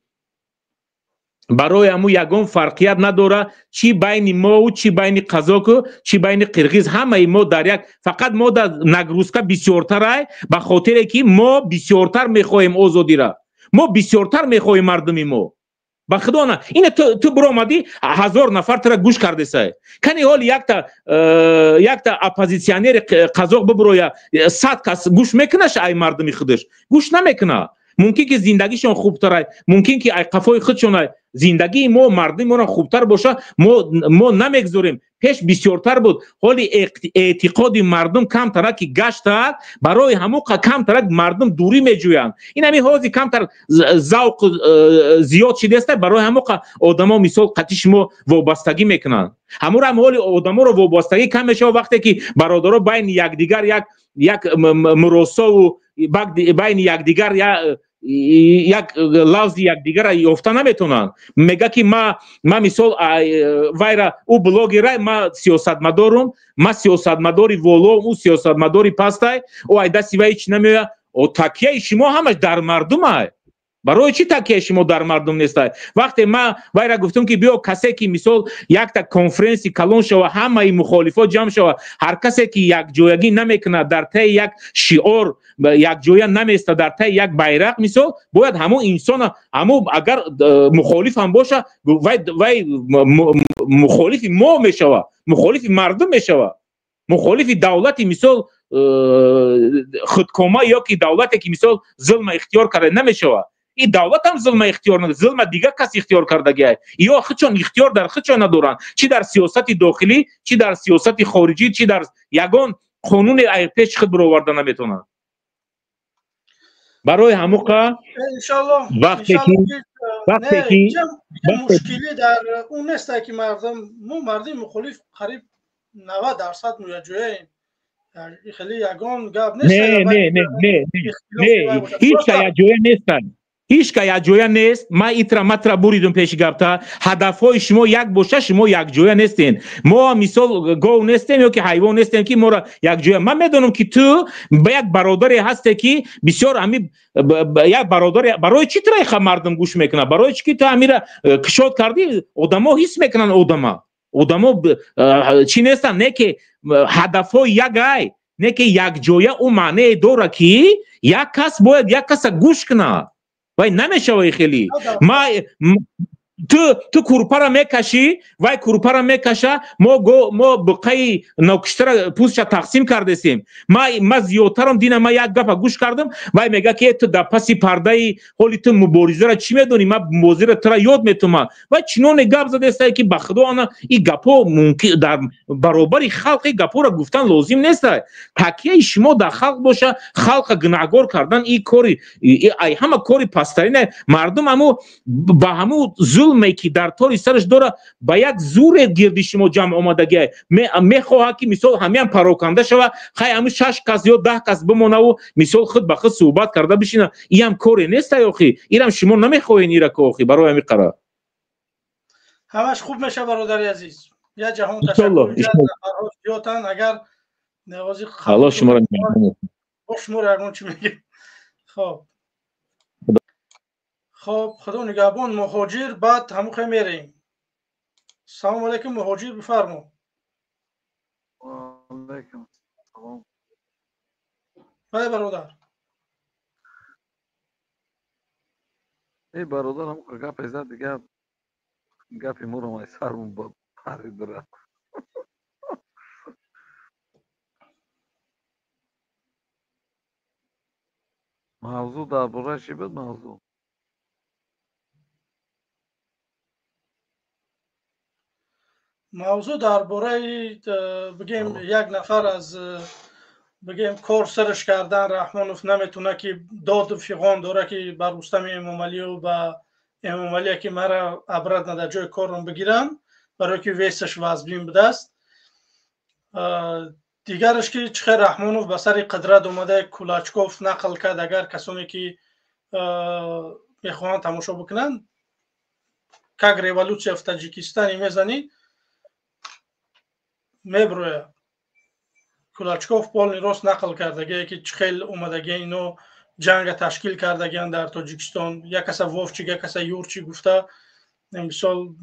Барои ҳамун ягон фарқият надора, чӣ байни мову, чӣ байни қазоку, чӣ байни қирғиз. Ҳамаи мо дар як, фақат мо дар нагрузка бисёртарай, ба хотире ки мо бисёртар мехоҳем озодира, мо бисёртар мехоҳем мардуми мо. Ба худо на, ина ту биромадӣ, 1000 нафар тура гӯш кардесай. Кани ҳоли якта оппозитсионери қазоқ бибироя, 100 кас гӯш мекунаш? Ай мардуми худаш гӯш намекуна. Мумкин ки зиндагишон хубтарай, мумкин ки ай қафои худшон. Зиндагии мо, мардуми моро хубтар боша, мо намегзорем. Пеш бисёртар буд, ҳоли эътиқоди мардум камтарак ки гаштаак, барои ҳамон камтарак мардум дурӣ меҷӯянд. Ин ҳами ҳозир камтар завқ зиёд шидеста, барои ҳамон одамо, мисол, қатъи шумо вобастагӣ мекунанд. Ҳамонам ҳоли одаморо вобастагӣ кам мешавад, вақте ки бародаро байни якдигар як муросову байни якдигар як лавзи якдигарра ёфта наметавонанд. Мега ки ма, мисол, вайра ӯ блогера, ма сиёсатмадорум, ма сиёсатмадори волоум, ӯ сиёсатмадори пастай, ӯ ай дасти вай ҳеч намеояд. Такияи шумо ҳамаш дар мардумай. Барои чӣ такияи шумо дар мардум нестай? Вақте ма вайра гуфтам ки биё, касе ки, мисол, якта конференси калон шава, ҳамаи мухолифот ҷамъ шава, ҳар касе ки якҷоягӣ намекунад, дар таи як шиор якҷоя наместа, дар таи як байрақ, мисол, бояд ҳамон инсона, ҳамон агар мухолиф ҳам боша, вай мухолифи мо мешава, мухолифи мардум мешава, мухолифи давлати, мисол, худкома ё ки давлате ки, мисол, зулма ихтиёр карда намешава. И давлат ҳам зулма ихтиёр надорад, зулма дигар кас ихтиёр кардагиай. Ё худшон ихтиёр дар худшон надоранд, чӣ дар сиёсати дохилӣ, чӣ дар сиёсати хориҷӣ, чӣ дар ягон қонуни пеши худ бароварда наметавонанд. Барои ҳамуқа вақте ки мушкилӣ дар он нест, ки мардум, мо мардуми мухолиф қариб 90% муяҷояем. Хеле ягон гап нест. Не, не, не, не, не, ҳеҷ ка якҷоя нестанд. Ҳеҷ ка якҷоя нест. Ман итра матра буридум пеши гапта. Ҳадафҳои шумо як боша, шумо якҷоя нестен. Мо мисол гов нестем ё ки ҳайвон нестем, ки моро якҷоя. Ман медонам, ки ту ба як бародаре ҳасте, ки бисёр ҳами як бародаре. Барои чӣ тура иха мардум гӯш мекунад? Барои чӣ ки ту ҳамира кушод кардӣ, одамо ҳис мекунанд одама. Одамо чӣ нестанд, не ки ҳадафҳои як ай, не ки якҷоя. Ӯ маънее дорад, ки як кас бояд як каса гӯш кунад. Вай намешавад хеле. Ма ту курпара мекашӣ, вай курпара мекаша, мо буқаи нокуштара пӯстша тақсим кардесем. Ма зиёдтарам дина, ма як гапа гӯш кардам, вай мега, ки ту дар паси пардаи ҳоли ту муборизара чӣ медонӣ, ма муборизара тура ёд метума. Вай чиноне гап задеста, ки ба худо ана и гапҳо мумкин дар баробари халқ и гапҳоро гуфтан лозим неста. Такияи шумо дар халқ боша, халқа гунаҳгор кардан и кори ай ҳама кори пасттарина. Мардум ҳаму ба ҳаму зулме, ки дар тори сараш дора, ба як зуре гирди шумо ҷамъ омадагиай. Мехоҳад, ки мисол ҳамиам пароканда шава, хай ҳаму 6 кас ё 10 кас бимонаву мисол худ ба худ суҳбат карда бишина. Иам коре неста, охи. Ирам шумо намехоҳен ира ко, охи, барои ҳами қара. Ҳамаш хуб меша, бародари азиз. Я ҷаҳон ташаккур. Зиёдтан агар Аллоҳ шуморо бо шуморо ягон чӣ мегӯем. Хоб. Хоб, худо нигаҳбон. Муҳоҷир, баъд ҳамухе мерем. Салому алайкум, муҳоҷир, бифармо. Алайкум салом. Бале, бародар. Эй бародар, ҳам гапе зад, дигар гапи моро май сармон ба парид рафт. Мавзӯъ дар бораи чӣ буд мавзӯъ? Мавзӯъ дар бораи, бигем, як нафар аз, бигем, кор сарш кардан Раҳмонов наметавона, ки доду фиғон дора, ки ба Рустами Эмомалию ба Эмомалия, ки мара обратно дар ҷои корам бигиранд, барое ки весаш вазбин будааст. Дигараш ки чӣ хел Раҳмонов ба сари қудрат омада, Кулачков нақл кард. Агар касоне ки мехоҳанд тамошо бикунанд, как революция в Таджикистане мезанӣ, меброяд. Кулачков полный рост нақл кардагие, ки чӣ хел омадагия ино ҷанга ташкил кардагиянд дар Тоҷикистон. Як каса Вовчик, як каса Юрчик гуфта, мисол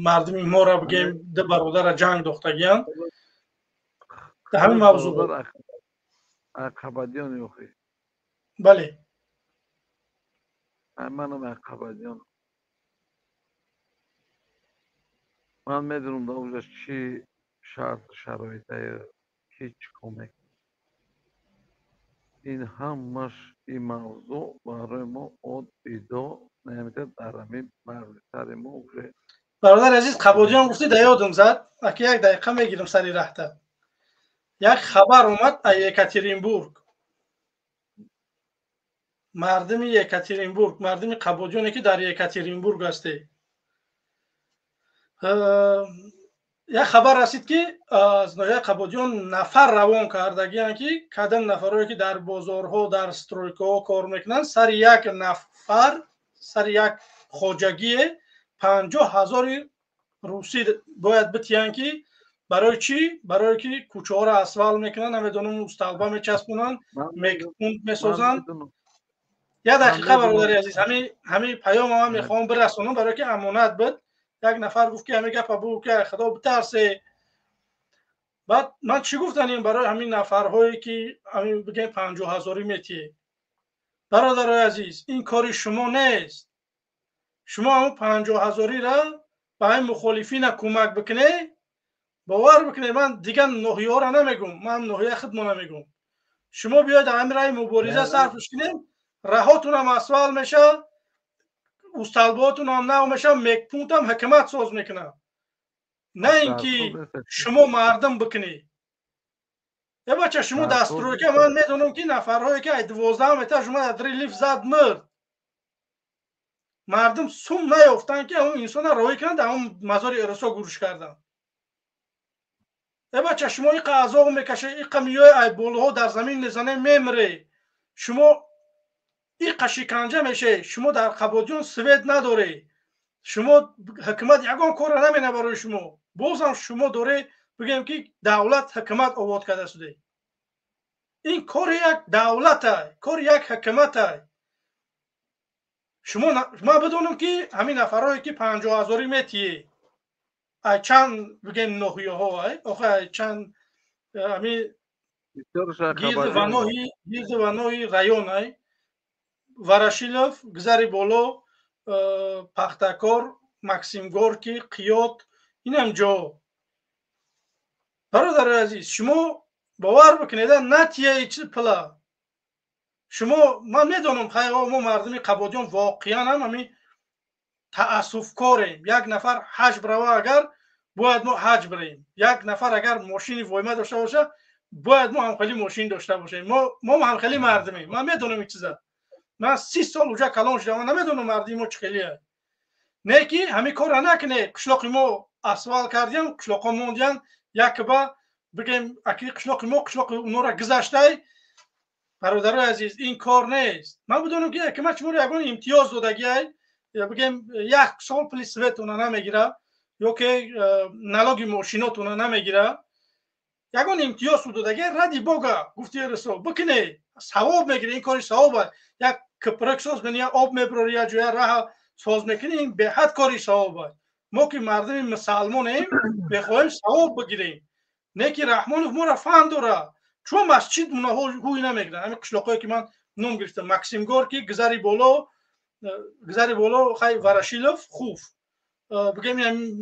мардуми моро, бигем, ду бародара ҷанг дохтагиянд. Дар ҳамин мавзӯъ буд. Ақабадиён ёхи. Бале. Манам Ақабадиён. Ман медонам дар онҷа чӣ шарт шароитае, ки чӣ кор мекунад. Ин ҳамаш ин мавзӯъ барои мо оддидо наметавад дар ҳамин мағзи сари мо уже. Бародари азиз, Қабодиён гуфтӣ, да ёдам зад. Аки як дақиқа мегирам сари раҳта. Як хабар омад аз Екатеринбург. Мардуми Екатеринбург, мардуми Қабодиёне, ки дар Екатеринбург ҳастед, як хабар расид, ки аз ноҳияи Қабодиён нафар равон кардагиянд, ки кадом нафарое, ки дар бозорҳо, дар стройкаҳо кор мекунанд, сари як нафар, сари як хоҷагие 50 ҳазори русӣ бояд битиҳанд, ки барои чӣ? Барое ки кӯчаҳоро асфалт мекунанд, намедонам, столба мечаспонанд, мекунт месозанд. Як дақиқа, бародари азиз, ҳамин паёма ман мехоҳам бирасонам, барое ки амонат буд. Як нафар гуфт, ки ҳамин гапа бугӯ, ки худо битарсе. Баъд ман чӣ гуфтанем барои ҳамин нафарҳое, ки ҳамин, бигем, 50 ҳазорӣ метиҳед? Бародарои азиз, ин кори шумо нест. Шумо ҳамун 50 ҳазориро ба ҳамин мухолифина кӯмак бикунед. Бовар бикунед, ман дигар ноҳияҳоро намегӯм, ман ноҳияи худмона мегӯм. Шумо биёед ҳамин раи мубориза сарфш кунем, раҳотунам асфалт мешавад. Усталботун ҳам нав мешавад, мекпунктам ҳукумат соз мекунад. На ин ки шумо мардум бикунед. Э бача, шумо дар стройка, ман медонам, ки нафарҳое ки ай 12 этаж омад, лифт зад, мурд. Мардум сум наёфтанд, ки он инсона роҳӣ кунанд, дар он мазори эросо гурӯш карданд. Э бача, шумо иқа азоб мекашед, иқа миёи ай болоҳо дар замин мезанед, мемиред. Шумо иқа шиканҷа мешед, шумо дар Қабодиён свет надоред. Шумо ҳукумат ягон корро намена барои шумо. Бозам шумо доред бигӯем, ки давлат, ҳукумат обод карда шуде. Ин кори як давлатай, кори як ҳукуматай. Шумо, ман бидонам, ки ҳамин нафарҳое ки 50 ҳазорӣ метиҳе, ай чанд, бигем, ноҳияҳо, ай охе, ай чанд ҳамин гирду ваноҳи район, ай Ворошилов, Гузари Боло, Пахтакор, Максим Горки, Қиёт, инам ҷо. Бародари азиз, шумо бовар бикунед, натияи чи пила шумо. Ман медонам, хай, мо мардуми Қабодиён воқеан ҳам ҳамин таассуфкорем. Як нафар ҳаҷ бирава агар, бояд мо ҳаҷ бирем. Як нафар агар мошини войма дошта боша, бояд мо ҳамхели мошин дошта бошем. Мо ҳамхели мардумем. Ман медонам ин чиза. Ман 30 сол уҷа калон шудам, ман намедонам мардуми мо чӣ хелия. Не ки ҳамин корро накунед. Қишлоқи мо асфалт кардиям, қишлоқҳо мондиян. Якба бигем, аки қишлоқи мо қишлоқи онора гузаштай. Бародарои азиз, ин кор нест. Ман бидонам, ки ҳукумат шуморо ягон имтиёз додагиай, бигем, як сол пули светона намегира ё ки налоги мошинотона намегира, ягон имтиёз додагиай, ради бога, гуфти расо бикуне, савоб мегире. Ин кори савоб. Як кипрак соз мекунӣ, як об мебарорӣ, як ҷоя раҳа соз мекунӣ, ин беҳад кори савоб. Мо ки мардуми мусалмонем, мехоҳем савоб бигирем. Не ки Раҳмонов моро фан дора. Чун масҷид ҳуй намегиранд. Ҳамин қишлоқҳое ки ман ном гирифтам: Максим Горки, Гузари Боло, Гузари Боло, хай, Ворошилов, Хуф, бигем,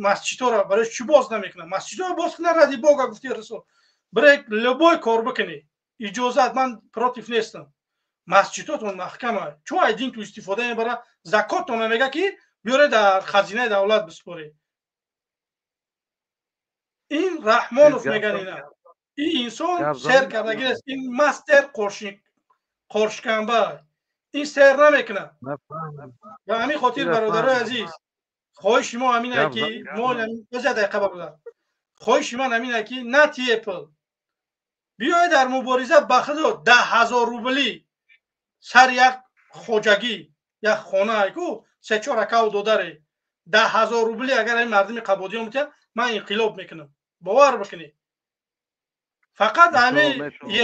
масҷидҳоро барои чӣ боз намекунанд? Масҷидҳоро боз кунанд, ради бога, гуфти расул. Бирек, любой кор бикунӣ, иҷозат, ман против нестам. Масҷидҳотон маҳкама. Чун ай дин ту истифода мебара, закоттона мега, ки биёре дар хазинаи давлат биспоред. Ин Раҳмонов меган, ина ин инсон сер кардагӣ нест. Ин мастер қоршиканба, ин сер намекунад. Ба ҳамин хотир, бародарои азиз, хоҳиши мо ҳамин ки мо дақиқа, бародар, хоҳиши ман ҳамин ки натие пул, биёед дар мубориза. Ба худо, 10 000 рубли сар як хоҷагӣ, як хона ку се чор акаву додаре, 10 000 рубли агар ин мардуми Қабодиён битиҳад, ман инқилоб мекунам, бовар бикунед. Фақат ҳамин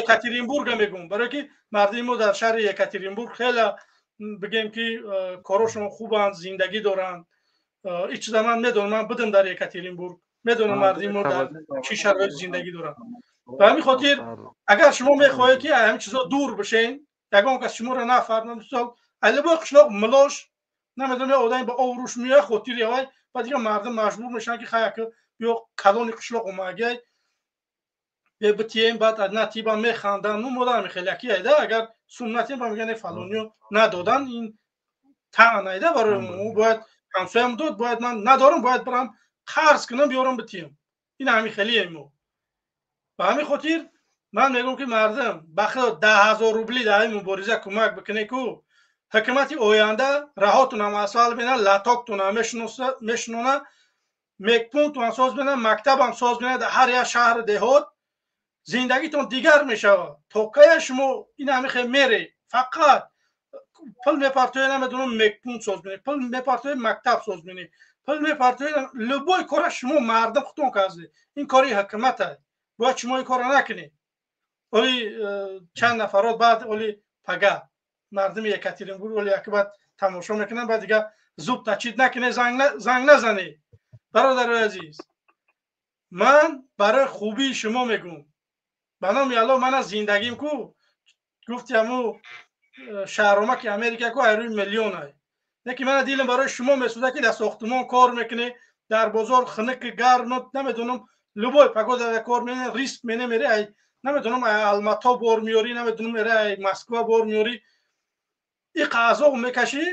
Екатеринбурга мегӯм, барое ки мардуми мо дар шаҳри Екатеринбург хеле, бигем, ки корошон хубанд, зиндагӣ доранд. Ин чиза ман медонам, ман будам дар Екатеринбург, медонам мардуми мо дар чӣ шароит зиндагӣ доранд. Ба ҳамин хотир, агар шумо мехоҳед, ки ҳамин чизо дур бишен, ягон кас шуморо нафарма. Мисол, алибои қишлоқ милош намедонам, одаме ба обрӯш меояд, хотири авай, ба дигар мардум маҷбур мешаванд, ки хай, ё калони қишлоқ омагиай, битием. Баъд натиба механданд. Ну модам хеле айда, агар сум натием, ба мегӯянд, фалониё надодан. Ин таън айда барои мо. Бояд ҳамсоям дод, бояд ман надорам, бояд барам қарз кунам, биёрам, битием. Ин ҳамин хелие мо. Ба ҳамин хотир ман мегӯям, ки мардум, ба худо, 10 000 рубли дар ҳамин мубориза кӯмак бикунед, ку ҳукумати оянда раҳотунам асфал бина, латоктунам мешинона, мекпунктунам соз бина, мактабам соз бина. Дар ҳар як шаҳру деҳот зиндагитон дигар мешавад. То кая шумо ин ҳамин хел мере? Фақат пул мепартоед, намедонам, мекпункт соз бинед, пул мепартоед, мактаб соз бинед, пул мепартоед, любой кора шумо мардум худтон кардед. Ин кори ҳукумат аст, бояд шумо ин корро накунед. Оли чанд нафарот баъд, оли пага мардуми Екатеринбург оли яки баъд тамошо мекунанд, баъд дигар зуб точить накунед, занг назанед. Бародарои азиз, ман барои хубии шумо мегӯм. Ба номи Алло, мана зиндагим ку, гуфти ҳаму шаҳромаки Америка ку, айрӯи миллионай. Леки мана дилам барои шумо месӯзад, ки дар сохтумон кор мекунед, дар бозор хунук, гарм, намедонам, любой погода кор мене, риск мене, мере, ай намедонам, ай Алмато бор меёрӣ, намедонам, мере, ай Москва бор меёрӣ, иқа азоб мекашӣ.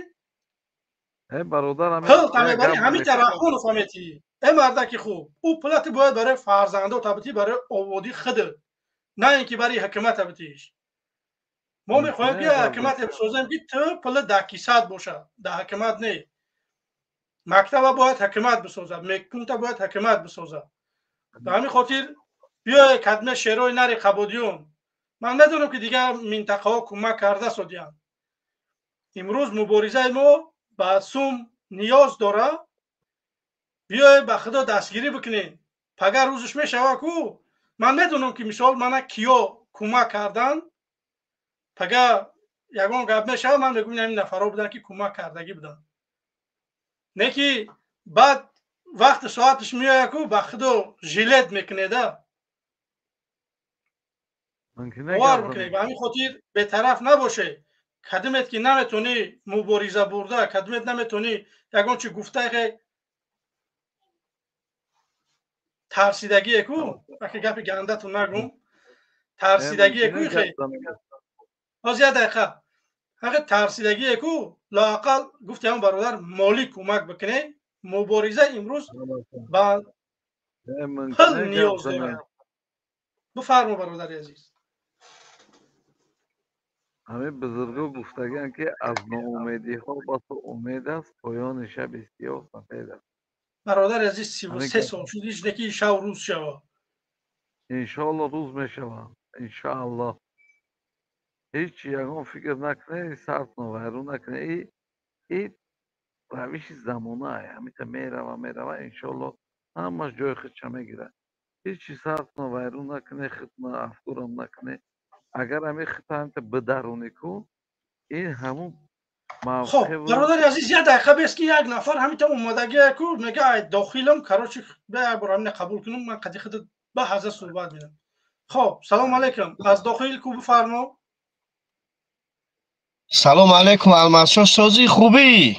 Бародар, пул та мебарӣ, ҳамита Раҳмонов метӣ. Э мардаки хуб, ӯ пулати бояд барои фарзандо табитӣ, барои ободии худат, на ин ки барои ҳукумата битиш. Мо мехоҳем ки ҳукумате бисозем, ки ту пули дар кисат бошад, дар ҳукумат не. Мактаба бояд ҳукумат бисозад, мекунта бояд ҳукумат бисозад. Ба ҳамин хотир биёе кадме шерои нари Қабодиён. Ман медонам, ки дигар минтақаҳо кӯмак карда содиянд. Имрӯз муборизаи мо ба сум ниёз дора. Биёе ба худо дастгирӣ бикунем. Пагар рӯзш мешава ку. Ман медонам, ки мисол мана киё кӯмак кардан. Пага ягон гап мешава, ман мегӯям ҳамин нафарҳо буданд, ки кӯмак кардагӣ буданд. Не ки баъд вақти соаташ меояд ку, ба худо жилет мекунеда. Бовар бикунед, ба ҳамин хотир бетараф набоше. Кадимет ки наметонӣ мубориза бурда, кадимет наметонӣ ягон чи гуфтае, тарсидагие ку, аки гапи гандату нагум, тарсидагие ку, ҳозир як дақиқа, ҳақи тарсидагие ку, лоақал гуфти ҳамон бародар молӣ кӯмак бикунед. Мубориза имрӯз ба пул ниёз дорад. Бифармо, бародари азиз. Ҳамин бузургҳо гуфтагианд, ки аз ноумедиҳо басо умед аст, поёни шаби сиёҳ сафед аст. Бародари азиз, 33 сол шуд, ҳеҷ неки шав рӯз шава. Иншоалло рӯз мешавад, иншоалло. Ҳеҷ ягон фикр накунед, сартно вайрон накунед. И равиши замонае, ҳамита мерава, мерава, иншоалло ҳамаш ҷои худша мегирад. Ҳеҷ сартно вайрон накунед, худна афкорам накунед. Агар ҳамин худта ҳамита бидаронӣ ку, ин ҳамун хоб. Бародари азиз, як дақиқа бес, ки як нафар ҳамита омадагие ку, мега ай дохилам, короче, як бор ҳамина қабул кунам, ман қади худат ба ҳаза суҳбат менам. Хоб, салом алейкум, аз дохил ку, бифармо. Салом алейкум, Алмазшо, созӣ, хубӣ?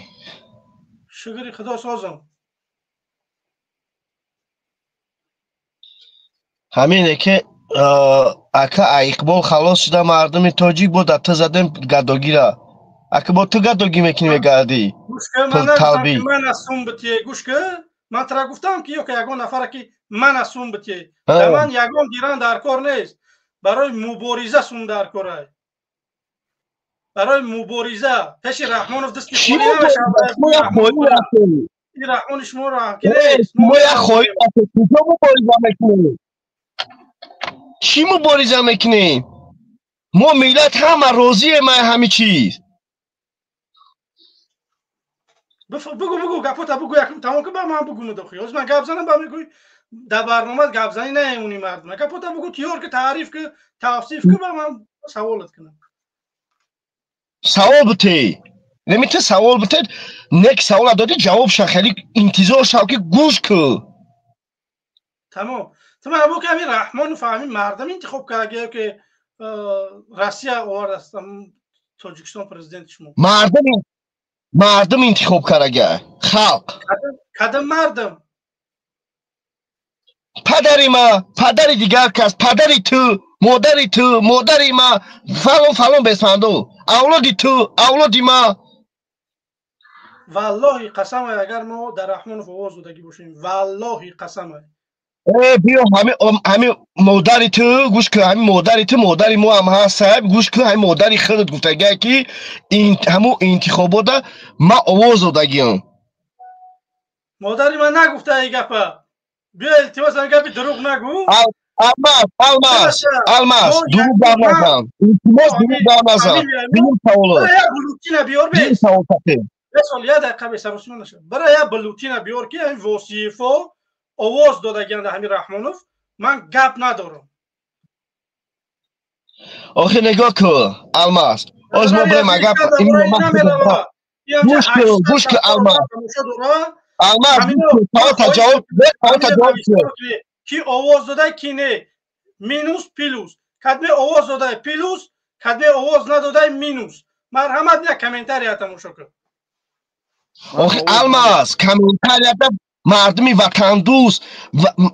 Шукри худо, созам. Ҳамине ки ака Иқбол халос шуда, мардуми тоҷик бо да ту задем гадогира. Ака, бо ту гадогӣ мекунӣ, мегардӣ. Пулталбӣ. Ман аз сум битие, гӯш ки, ман тара гуфтам, ки ё ки ягон нафара ки ман аз сум битие. Да ман ягон диран дар кор нест. Барои мубориза сум дар корай. Барои мубориза пеши Раҳмонов дасти холӣ намешавад. Ин Раҳмони шуморо ки нест. Мо як хоҳӣ, куҷо мубориза мекунем? Чӣ мубориза мекунем? Мо миллат ҳама розием ай ҳами чиз. Бугу, бугу, гапота бугу, якум тамом ки, ба ман бугу мудохи. Ҳозир ман гап занам, ба мегӯй дар барномат гапзанӣ наемонӣ мардум. Гапота бугу, тиёр ки, таъриф ки, тавсиф ки, ба ман саволат кунам. Савол бите. Немите савол бите, нек савола додӣ, ҷавоб ша, хеле интизор шав, ки гӯш ку. Тамом. Ту ман бу ки ҳамин Раҳмонов ҳамин мардам интихоб карда, ки Россия овардаст Тоҷикистон президенти шумо? Мардум интихоб карага, халқ. Кадом мардум? Падари ма, падари дигар кас, падари ту, модари ту, модари ма, фалон фалон бесманду, авлоди ту, авлоди ма. Валлоҳи қасам, агар мо дар Раҳмонов овоз додагӣ бошем, валлоҳи қасам. Э, биё, ҳами модари ту, гӯш кун, ҳами модари ту, модари мо ҳам ҳаст, саҳиб, гӯш кун, ҳами модари худат гуфтагия, ки ҳамун интихобота ман овоз додагиам. Модари ман нагуфта ин гапа. Биё, илтимос, ҳамин гапи дурӯғ нагӯ. Алмаз, Алмаз, Алмаз, дурӯғ гап назан, илтимос, дурӯғ гап назан. Бинем саволо. Бира як булутина биёр, бес. Савол тақим. Бесол, як дақиқа бесаросима наша. Бира як булутина биёр, ки ҳамин Восиефо овоз додагианд ҳамин Раҳмонов, ман гап надорам. Охи нигоҳ кун, Алмаз, оз мо бирем, агар гӯш кун, гӯш кун, Алмаз, Алмаз, саволта ҷавоб, саволта ҷавоб. Ки овоз додай, ки не, минус, плюс, кадме овоз додай плюс, кадме овоз надодай минус. Марҳамат, як комментария тамошо кун. Охи Алмаз, комментарията мардуми ватандӯст,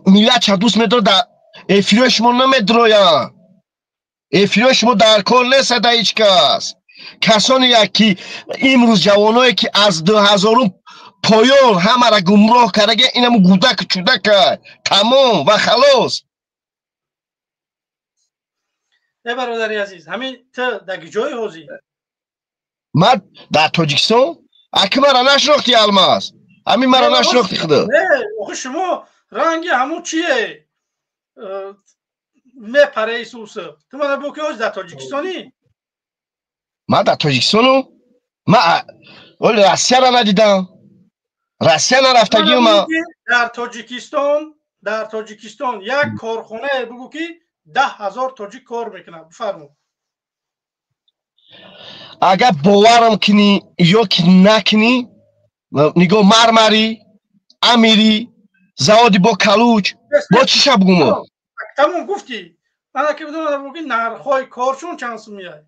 миллатша дӯст медорад, дар эфирҳои шумо намедроянд. Эфирҳои шумо дар кор нест, ада ҳеҷ кас. Касоне ки имрӯз ҷавоное ки аз 2000 поён ҳамаро гумроҳ кардаги, инаму гудаку чудака, тамом ва халос. Э бародари азиз, ҳамин ту дар ҷои ҳозир? Ман дар Тоҷикистон. Аки мара нашинохтӣ, Алмаз? Ҳамин мара нашинохтӣ худо? Не, охи шумо ранги ҳамун чие мепаре Исуса. Ту мана бо ки ҳозир дар Тоҷикистонӣ? Ман дар Тоҷикистону. Ман оли Россияро надидам. Россия нарафтагиам ман. Дар Тоҷикистон як корхонае бугӯ, ки 10 000 тоҷик кор мекунад. Бифармо. Агар боварам кунӣ ё ки накунӣ, нигоҳ: Мармарӣ, Амирӣ, заводи бо калуч, бо чӣ ша бугумо? Тамом, гуфтӣ. Ана ки бидонам, ки нархҳои коршон чанд сум меяд?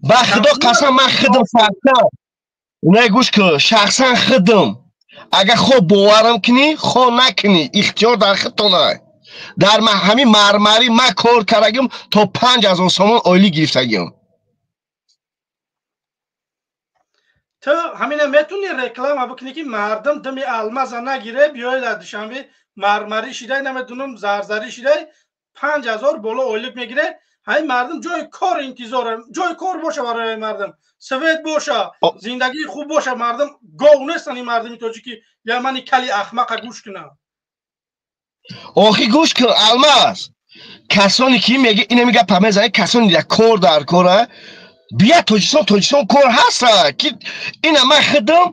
Ба худо қасам, ман худам шахсан, не, гӯш кун, шахсан худам, агар хо боварам кунӣ, хо накунӣ, ихтиёр дар худтонай, дар ҳамин Мармарӣ ман кор кардагим, то 5000 сомон ойлик гирифтагиам. Ту ҳамина метуни реклама бикунӣ, ки мардум дими Алмаза нагире, биёй дар Душанбе мармарӣ шидай, намедунам, зарзарӣ шидай, 5000 боло ойлик мегире. Ҳамин мардум ҷои кор интизора, ҷои кор боша барои мардум, свет боша, зиндагии хуб боша. Мардум гов нестан, ин мардуми тоҷикӣ я мани кали ахмақа гӯш кунам. Охи, гӯш кун, Алмаз, касоне ки меги инами гапа мезанед, касоне дар кор, дар кора, бия Тоҷикистон. Тоҷикистон кор ҳаста, ки ина ман худам,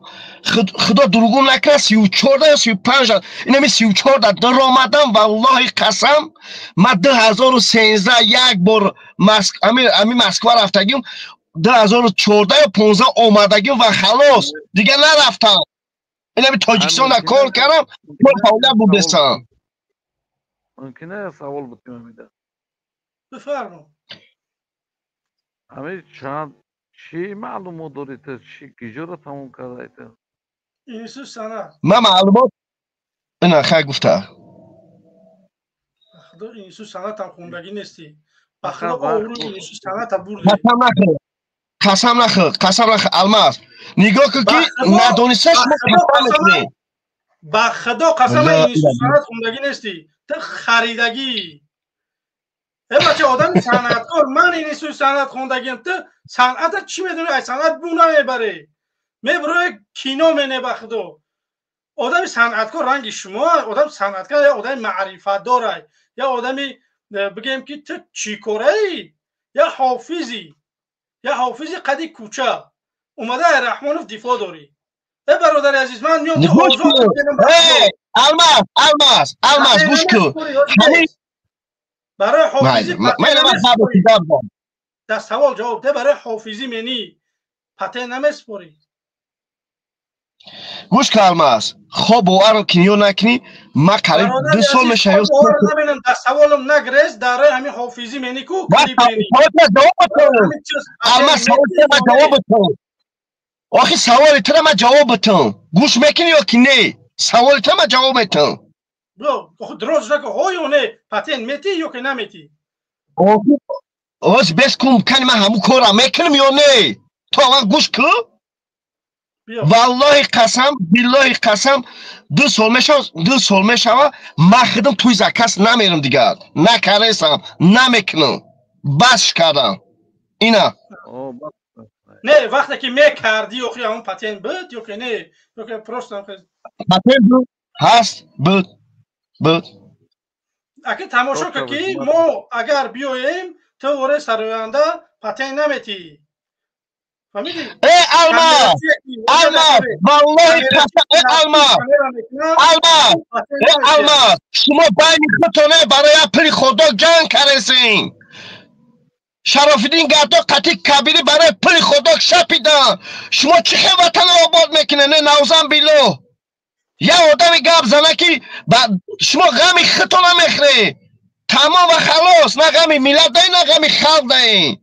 худо дуругум накунад, 34 ё 35, инами 34 даромадам. Валлоҳи қасам, ман 2013 як бор ами Москва рафтагим, 2014 ё 15 омадагим ва халос, дигар нарафтам. Инами Тоҷикистон кор кардам, кор фаъолият бурдестам. Мумкин аст савол бикунам? Бифармо. Ҳамин чанд чӣ маълумот доред, чӣ киҷоро тамом кардаед? Институт санъат. Ман маълумот ина хай гуфта. Худо, институт санъатам хондагӣ нестӣ. Ба худо, обрӯи институт санъата бурдӣ. Қасам нахӯр, қасам нахӯр, қасам нахӯр, Алмаз. Нигоҳ кун, ки надониста шумо қасам мекунед. Ба худо қасам, институт санъат хондагӣ нестӣ, ту харидагӣ. Э бача, одами санъаткор, ман институт санъат хондагиам, ту санъата чӣ медонӣ? Ай санъат бу намебарӣ, мебурои кино мене. Ба худо, одами санъаткор ранги шумо, одами санъаткор я одами маърифатдорай, я одами бигем, ки ту чӣ кораӣ, я ҳофизи, я ҳофизи қади кӯча омада Раҳмонов дифоъ дорӣ. Э бародари азиз, ман миём. Алмаз, Алмаз, Алмаз, гӯш кун. Барои ҳофизӣ дар савол ҷавоб де. Барои ҳофизӣ менӣ патент намеспорӣ? Гӯш кун, Алмаз, хоб боварам кунӣ ё накунӣ, ман қариб 2 сол мешавад. Набинам, дар саволам нагрез. Дар ҳамин ҳофизӣ менӣ ку. Алмаз, саволи ма ҷавоб битон. Охи, саволи тура ма ҷавоб битон. Гӯш мекунӣ ё ки не? Саволи тура ма ҷавоб метам. Дроз наку, ҳо ё не, патент метӣ ё ки наметӣ? Оз бес кун, кани ман ҳамун корам мекунам ё не, ту аввал гӯш кун. Валлоҳи қасам, биллоҳи қасам, 2 сол мешава, 2 сол мешава, ман худам туи заказ намерам, дигар накаресам, намекунам, бас кардам ина. Не, вақте ки мекардӣ, охи ҳамун патент буд ё ки не, ё ки просто? Патент буд, ҳаст, буд, буд. Аки тамошо ка, ки мо агар биёем, ту вораи сароянда патент наметӣ. Фаҳмидӣ? Э Алмаз, Алмаз, валлоҳи қасам, э Алмаз, Алмаз, э Алмаз, шумо байни худтоне барои як пули худо ҷанг каресин. Шарофиддин Гардо қатӣ Кабирӣ барои пули худо шапидан. Шумо чӣ хел ватанро обод мекунед? Не, навзан биллоҳ, як одами гап зана, ки шумо ғами худтон намехӯред, тамом ва халос. На ғами миллат даед, на ғами халқ даед.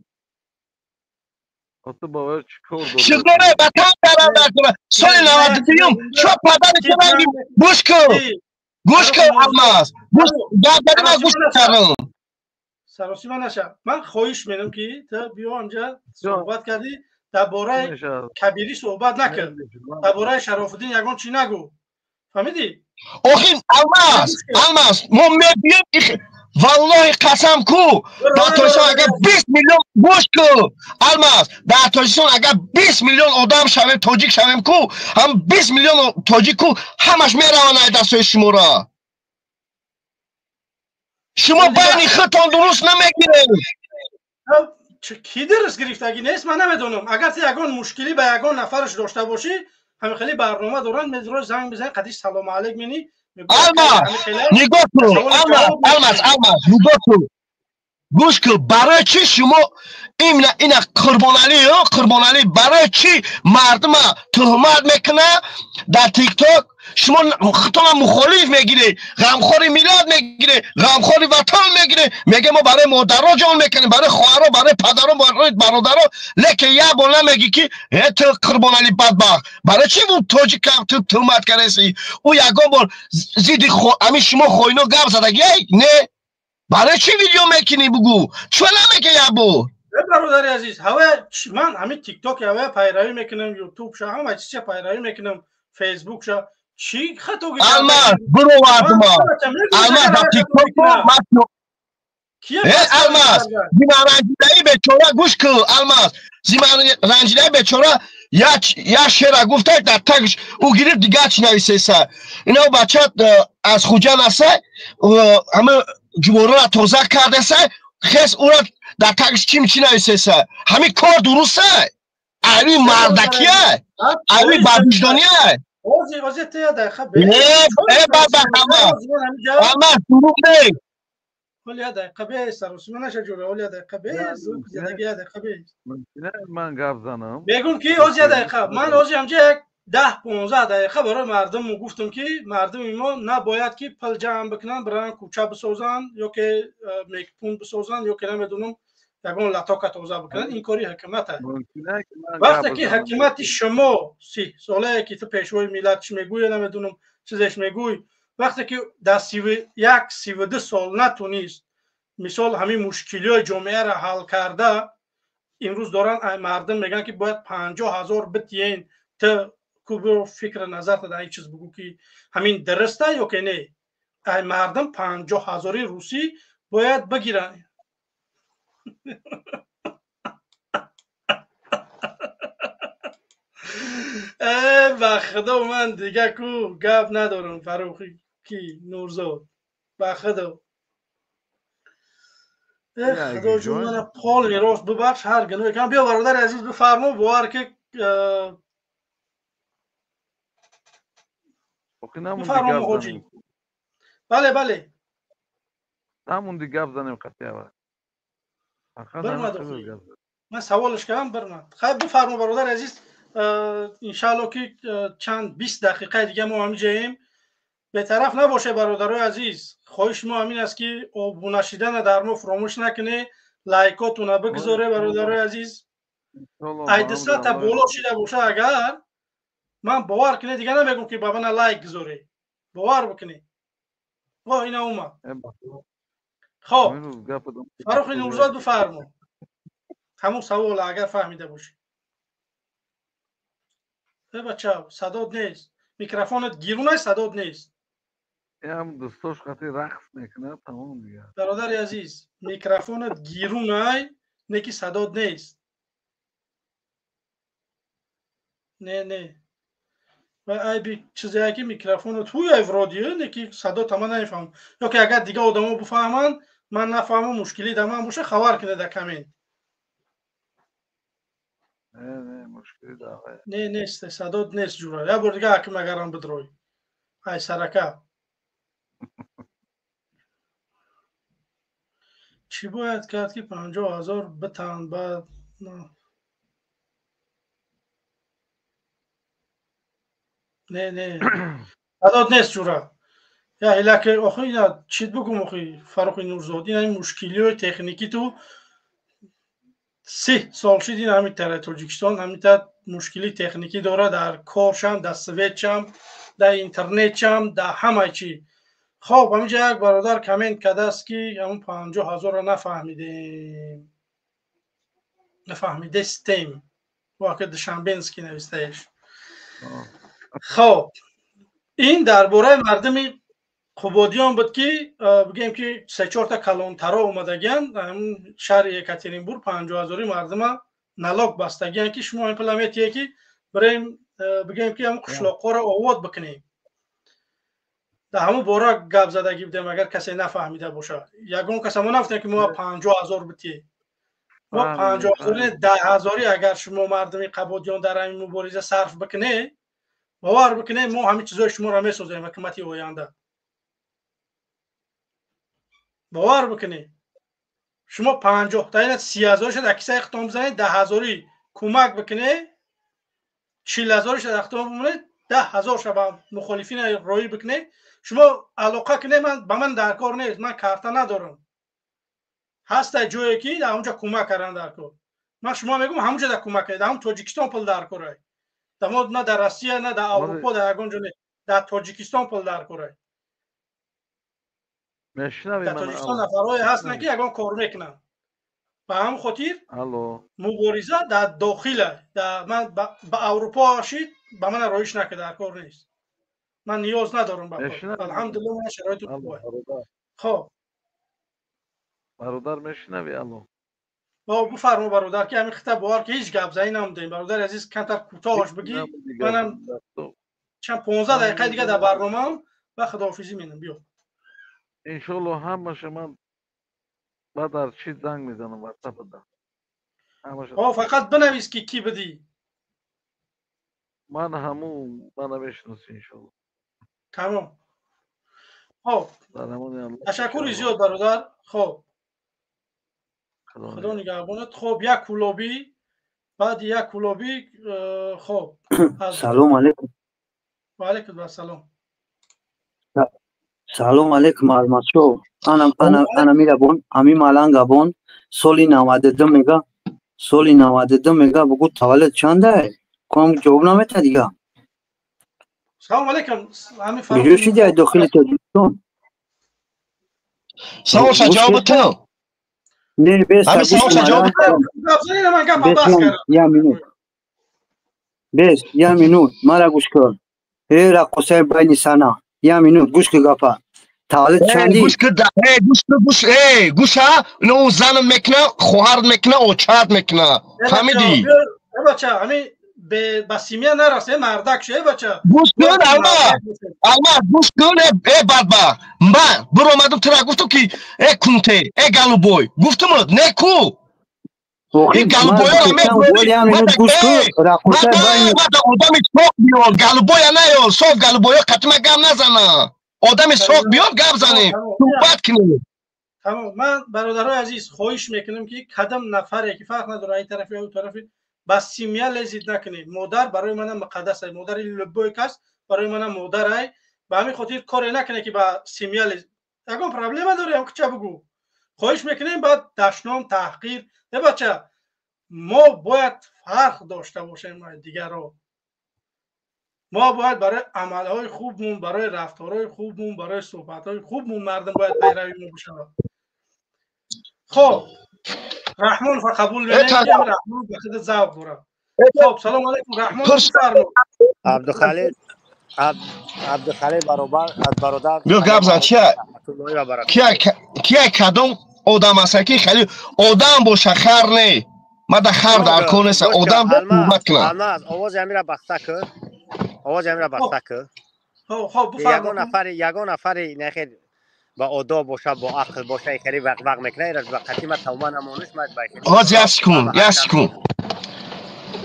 Шуғлоне ватан даранда соли 92-юм шо падари ту ранги. Гӯш кун, гӯш кун, Алмаз, гап задӣ, ман гӯш кардам. Саросима наша. Ман хоҳиш менам ки ту биё ҳамҷа суҳбат кардӣ, дар бораи Кабирӣ суҳбат накард, дар бораи Шарофуддин ягон чӣ нагӯ. Фаҳмидӣ? Охи Алмаз, Алмаз, мо мебиём, валлоҳи қасам ку, дар Тоҷикистон агар 20 миллион, гӯш ку, Алмаз, дар Тоҷикистон агар 20 миллион одам шавем, тоҷик шавем ку, ҳам 20 миллион тоҷик ку, ҳамаш мераванд ай дастҳои шуморо. Шумо байни худтон дуруст намегиред. Ки дуруст гирифтагӣ нест, ман намедонам. Агар ту ягон мушкилӣ ба ягон нафараш дошта бошӣ, ҳамин хеле барнома доранд, мезро занг бизан, қадиш салому алейк менӣ. Алмаз, нигоҳ кун, Алмаз, Алмаз, Алмаз, нигоҳ кун. Гӯш кун, барои чӣ шумо именно ина Қурбоналӣ, Қурбоналӣ барои чӣ мардума туҳмат мекунад дар ТикТок? Шумо худтона мухолиф мегиред, ғамхори миллат мегиред, ғамхори ватан мегиред. Меге мо барои модаро ҷон мекунем, барои хоҳаро, барои падаро, барои бародаро, лекин як бор намегӣ ки э ту Қурбоналӣ бадбахт, барои чӣ ӯ тоҷика ту туҳмат кардаси? Ӯ ягон бор зидди ҳамин шумо хоино гап задагӣ не? Барои чӣ видео мекунӣ бугӯ? Чӯ намегӣ як бор? Бародари азиз, ҳава ман ҳамин ТикТок ҳава пайравӣ мекунам, Ютубша ҳама чиза пайравӣ мекунам, Фейсбукша. Чӣ хатогӣ? Алмаз, бировардума. Алмаз, дар ТикТок Алмаз, зимаранҷидаи бечора, гӯш кун, Алмаз, зимаранҷидаи бечора як шеъра гуфта, дар тагш ӯ гирифт дигар чӣ нависеса. Ино бача аз Хуҷанд аста, ҳама ҷуворора тоза кардаса, хес ӯра дар тагш чим чӣ нависеса. Ҳамин кор дуруста? Ари мардакия? Ари бадвиҷдония? Ози, ози ту як дақиқа Э, баба, Алмаз, Алмаз, дурӯғ нест. Ҳоли як дақиқа бес, саросима наша ҷура, ҳоли як дақиқа бес, зиндагӣ як дақиқа бес. Ман гап занам. Мегӯм ки ози як дақиқа, ман ози ҳамҷа як 10-15 дақиқа барои мардум гуфтам ки мардуми мо набояд ки пул ҷамъ бикунанд, биранд кӯча бисозанд ё ки мекпун бисозанд ё ки намедонам ягон латока тоза бикунанд. Ин кори ҳукумат аст. Вақте ки ҳукумати шумо 30 солае ки ту пешвои миллат чӣ мегӯй, намедонам чизеш мегӯй, вақте ки дар 31-32 сол натунист мисол ҳамин мушкилиҳои ҷомеаро ҳал карда, имрӯз доранд мардум мегӯянд ки бояд 50 000 битиен. Ту кубо фикр назар дар ин чиз бугӯ ки ҳамин дуруста ё ки не? Ай мардум 50 000 русӣ бояд бигиранд. Э, ба худо ман дига ку гап надорам. Фаррухи ки Нурзод, ба худо, э худо ҷон, мана полни рост бубахш, ҳар гуноҳе кам. Биё бародари азиз, бифармо, бовар ки бифармо муҳоҷӣ. Бале, бале. Намонди гап занем қатъи. Ман саволаш кардам, бирмад. Хайр, бифармо бародари азиз, иншаалло ки чанд 20 дақиқаи дига мо ҳамиҷаем. Бетараф набоше бародарои азиз. Хоҳиши мо ҳамин аст ки обуна шидана дар мо фуромӯш накунед, лайкотуна бигзоре бародарои азиз. Ай 200 та боло шида боша агар, ман бовар кунед дига намегӯм ки ба мана лайк гузоре. Бовар бикунед. О, ина омад. Хоб, Фаррухи Нурзод, бифармо. Ҳамун савола агар фаҳмида бошӣ. Э бача, садод нест. Микрофонат гирун аст, садод нест. Ям дӯстош қати рақс мекунад, тамом дигар. Бародари азиз, микрофонат гирун ай, не ки садод нест. Не, не. Ва айби чизе ки микрофонат ҳуй ай вроде, не ки садо тама намефаҳмам. Ё ки агар дига одамо бифаҳманд, ман нафаҳмам, мушкилӣ дар ман боша, хабар кунед дар коммент. Не, не, мушкилӣ дар Не, нест, садод нест ҷура. Як бор дига ҳаким агарам бидрой. Ай сарака. Чӣ бояд кард ки 50 000 битан баъд? Не, не. Садод нест ҷура. Я ҳилаки охи ина чит бигӯм охи Фаррухи Нурзод, ина мушкилиҳои техникӣ ту 30 сол шид ин ҳамин тарафи Тоҷикистон ҳамин тараф мушкили техникӣ дорад дар коршам, дар светшам, дар интернетшам, дар ҳамаи чӣ. Хоб, ҳаминҷа як бародар коммент кардааст, ки ҳамун 50 000-ро нафаҳмидем, нафаҳмидестем. Воқеа душанбенский навистаеш. Хоб, ин дар бораи мардуми Қубодиён буд, ки бигем, ки се чорта калонтаро омадагиянд шаҳри Екатеринбург, 50 ҳазори мардума налог бастагиянд, ки шумо ин пула метиҳе, ки бирем, бигем, ки ҳамн қишлоқҳоро обод бикунем. Дар ҳамун бора гап задагӣ будем. Агар касе нафаҳмида бошад, ягон каса мо нафтем, ки мо 50 000 битиҳем, мо 50 ҳазори, 10 ҳазорӣ. Агар шумо мардуми Қабодиён дар ҳамин мубориза сарф бикунед, бовар бикунед, мо ҳамин чизои шуморо месозем. Ҳукумати оянда, бовар бикунед, шумо 50 таина 30 ҳазориша дар кисаи худтон бизанед, 10 ҳазорӣ кӯмак бикунед, 40 ҳазориша дар худтон бимонед, 10 ҳазорша ба мухолифина роӣ бикунед. Шумо алоқа кунед, ман ба ман дар кор нест, ман карта надорам. Ҳаста ҷое, ки дар ҳамунҷа кӯмак кардан дар кор. Ман шумо мегӯм, ҳамунҷа дар кӯмак кунед, дар ҳамун Тоҷикистон пул дар корай. Мо на дар Россия, на дар Аврупо, дар ягон ҷо не, дар Тоҷикистон пул дар корай. Дар Тоҷикистон нафарҳое ҳастанд, ки ягон кор мекунанд. Ба ҳамин хотир мубориза дар дохила. Ман ба Аврупо шид, ба мана роиш накард, дар кор нест. Ман ниёз надорам ба алҳамдулилла, ман шароити хуб. Хоб. Бародар, мешунавӣ? Алло. Бифармо, бародар, ки ҳамин хита бовар ки ҳеҷ гап занӣ намудем. Бародари азиз, камтар кӯтоҳаш бигӣ. Манам чанд 15 дақиқаи дига дар барномаам ва худоҳофизӣ менам. Биё. Иншолло, ҳамаша ман баъд дар чӣ занг мезанам, ватсапда. О, фақат бинавис, ки кӣ бидӣ. Ман ҳамун мана мешиносӣ, иншолло. Тамом, хоб, ташаккури зиёд, бародар. Хоб, Худо нигаҳбонат. Хоб, як кулобӣ, баъди як кулобӣ. Хоб. Салом алейкум. Ва алейкум ассалом. Салом алейкум, Алмасшо. Ана мирабон, ами малангабон, соли 92 мега, соли 92 мега, бугу таваллуд чандай? Ком ҷавоб намета дига. Салом алейкум. Куҷо шиди, ай дохили Тоҷикистон? Саволша ҷавоб ту. Не, бес. Ҳамин саволша ҷавоб. Я минут. Бес, я минут, мара гӯш кун. Э, раққосаи байни сана. Я минут, гӯш кун гапа. Таваллуд чанди? Гӯш кун, э, гӯш кун, гӯш, э, гӯша, ино занам мекуна, хоҳарат мекуна, очаат мекуна. Фаҳмидӣ? Бача, ҳамин ба семья нарас, э, мардак ше, бача. Гӯш кун, Алма, Алма, гӯш кун, э, э, бадбахт. Ман биромадам, тура гуфтам, ки э, кунте, э, голубой. Гуфтумуд, не ку. Ин голубойро одами соф биёр, голубоя наёр, соф голубоё қатима гап назана. Одами соф биёр, гап занем, суҳбат кунем. Тамом. Ман, бародарои азиз, хоҳиш мекунам, ки кадам нафаре ки, фарқ надорад, ай тарафи, ӯ тарафи, ба семья лезить накунед. Модар барои манам муқаддас ай, модари любой кас барои манам модар ай. Ба ҳамин хотир коре накунед, ки ба семья лез. Ягон проблема дорем, куча бугӯ. Хоҳиш мекунем, баъд дашном, таҳқир э, бача, мо бояд фарқ дошта бошем дигарро. Мо бояд барои амалҳои хубмон, барои рафторҳои хубмон, барои суҳбатҳои хубмон мардум бояд пайрави мо бошавад. Хоб, Раҳмонова қабул менем. Раҳмон ба худ завқ дорад. Хоб, салому алайкум, Раҳмон. Абдухалил, Абдухалил баробар аз бародар. Биё, гап зан. Чия, кия, кадом одам аста, ки хеле одам боша, хар не? Ма да хар дар кор неста, одам суҳбат кунам. Алмаз, овози амира баста кун, овози амира баста кун. Ягон нафари нахел ба одоб боша, бо ақл боша, хеле вақ-вақ мекунад, ираш ба қатима тавба намониш. Ҳоз, як секунд, як секунд.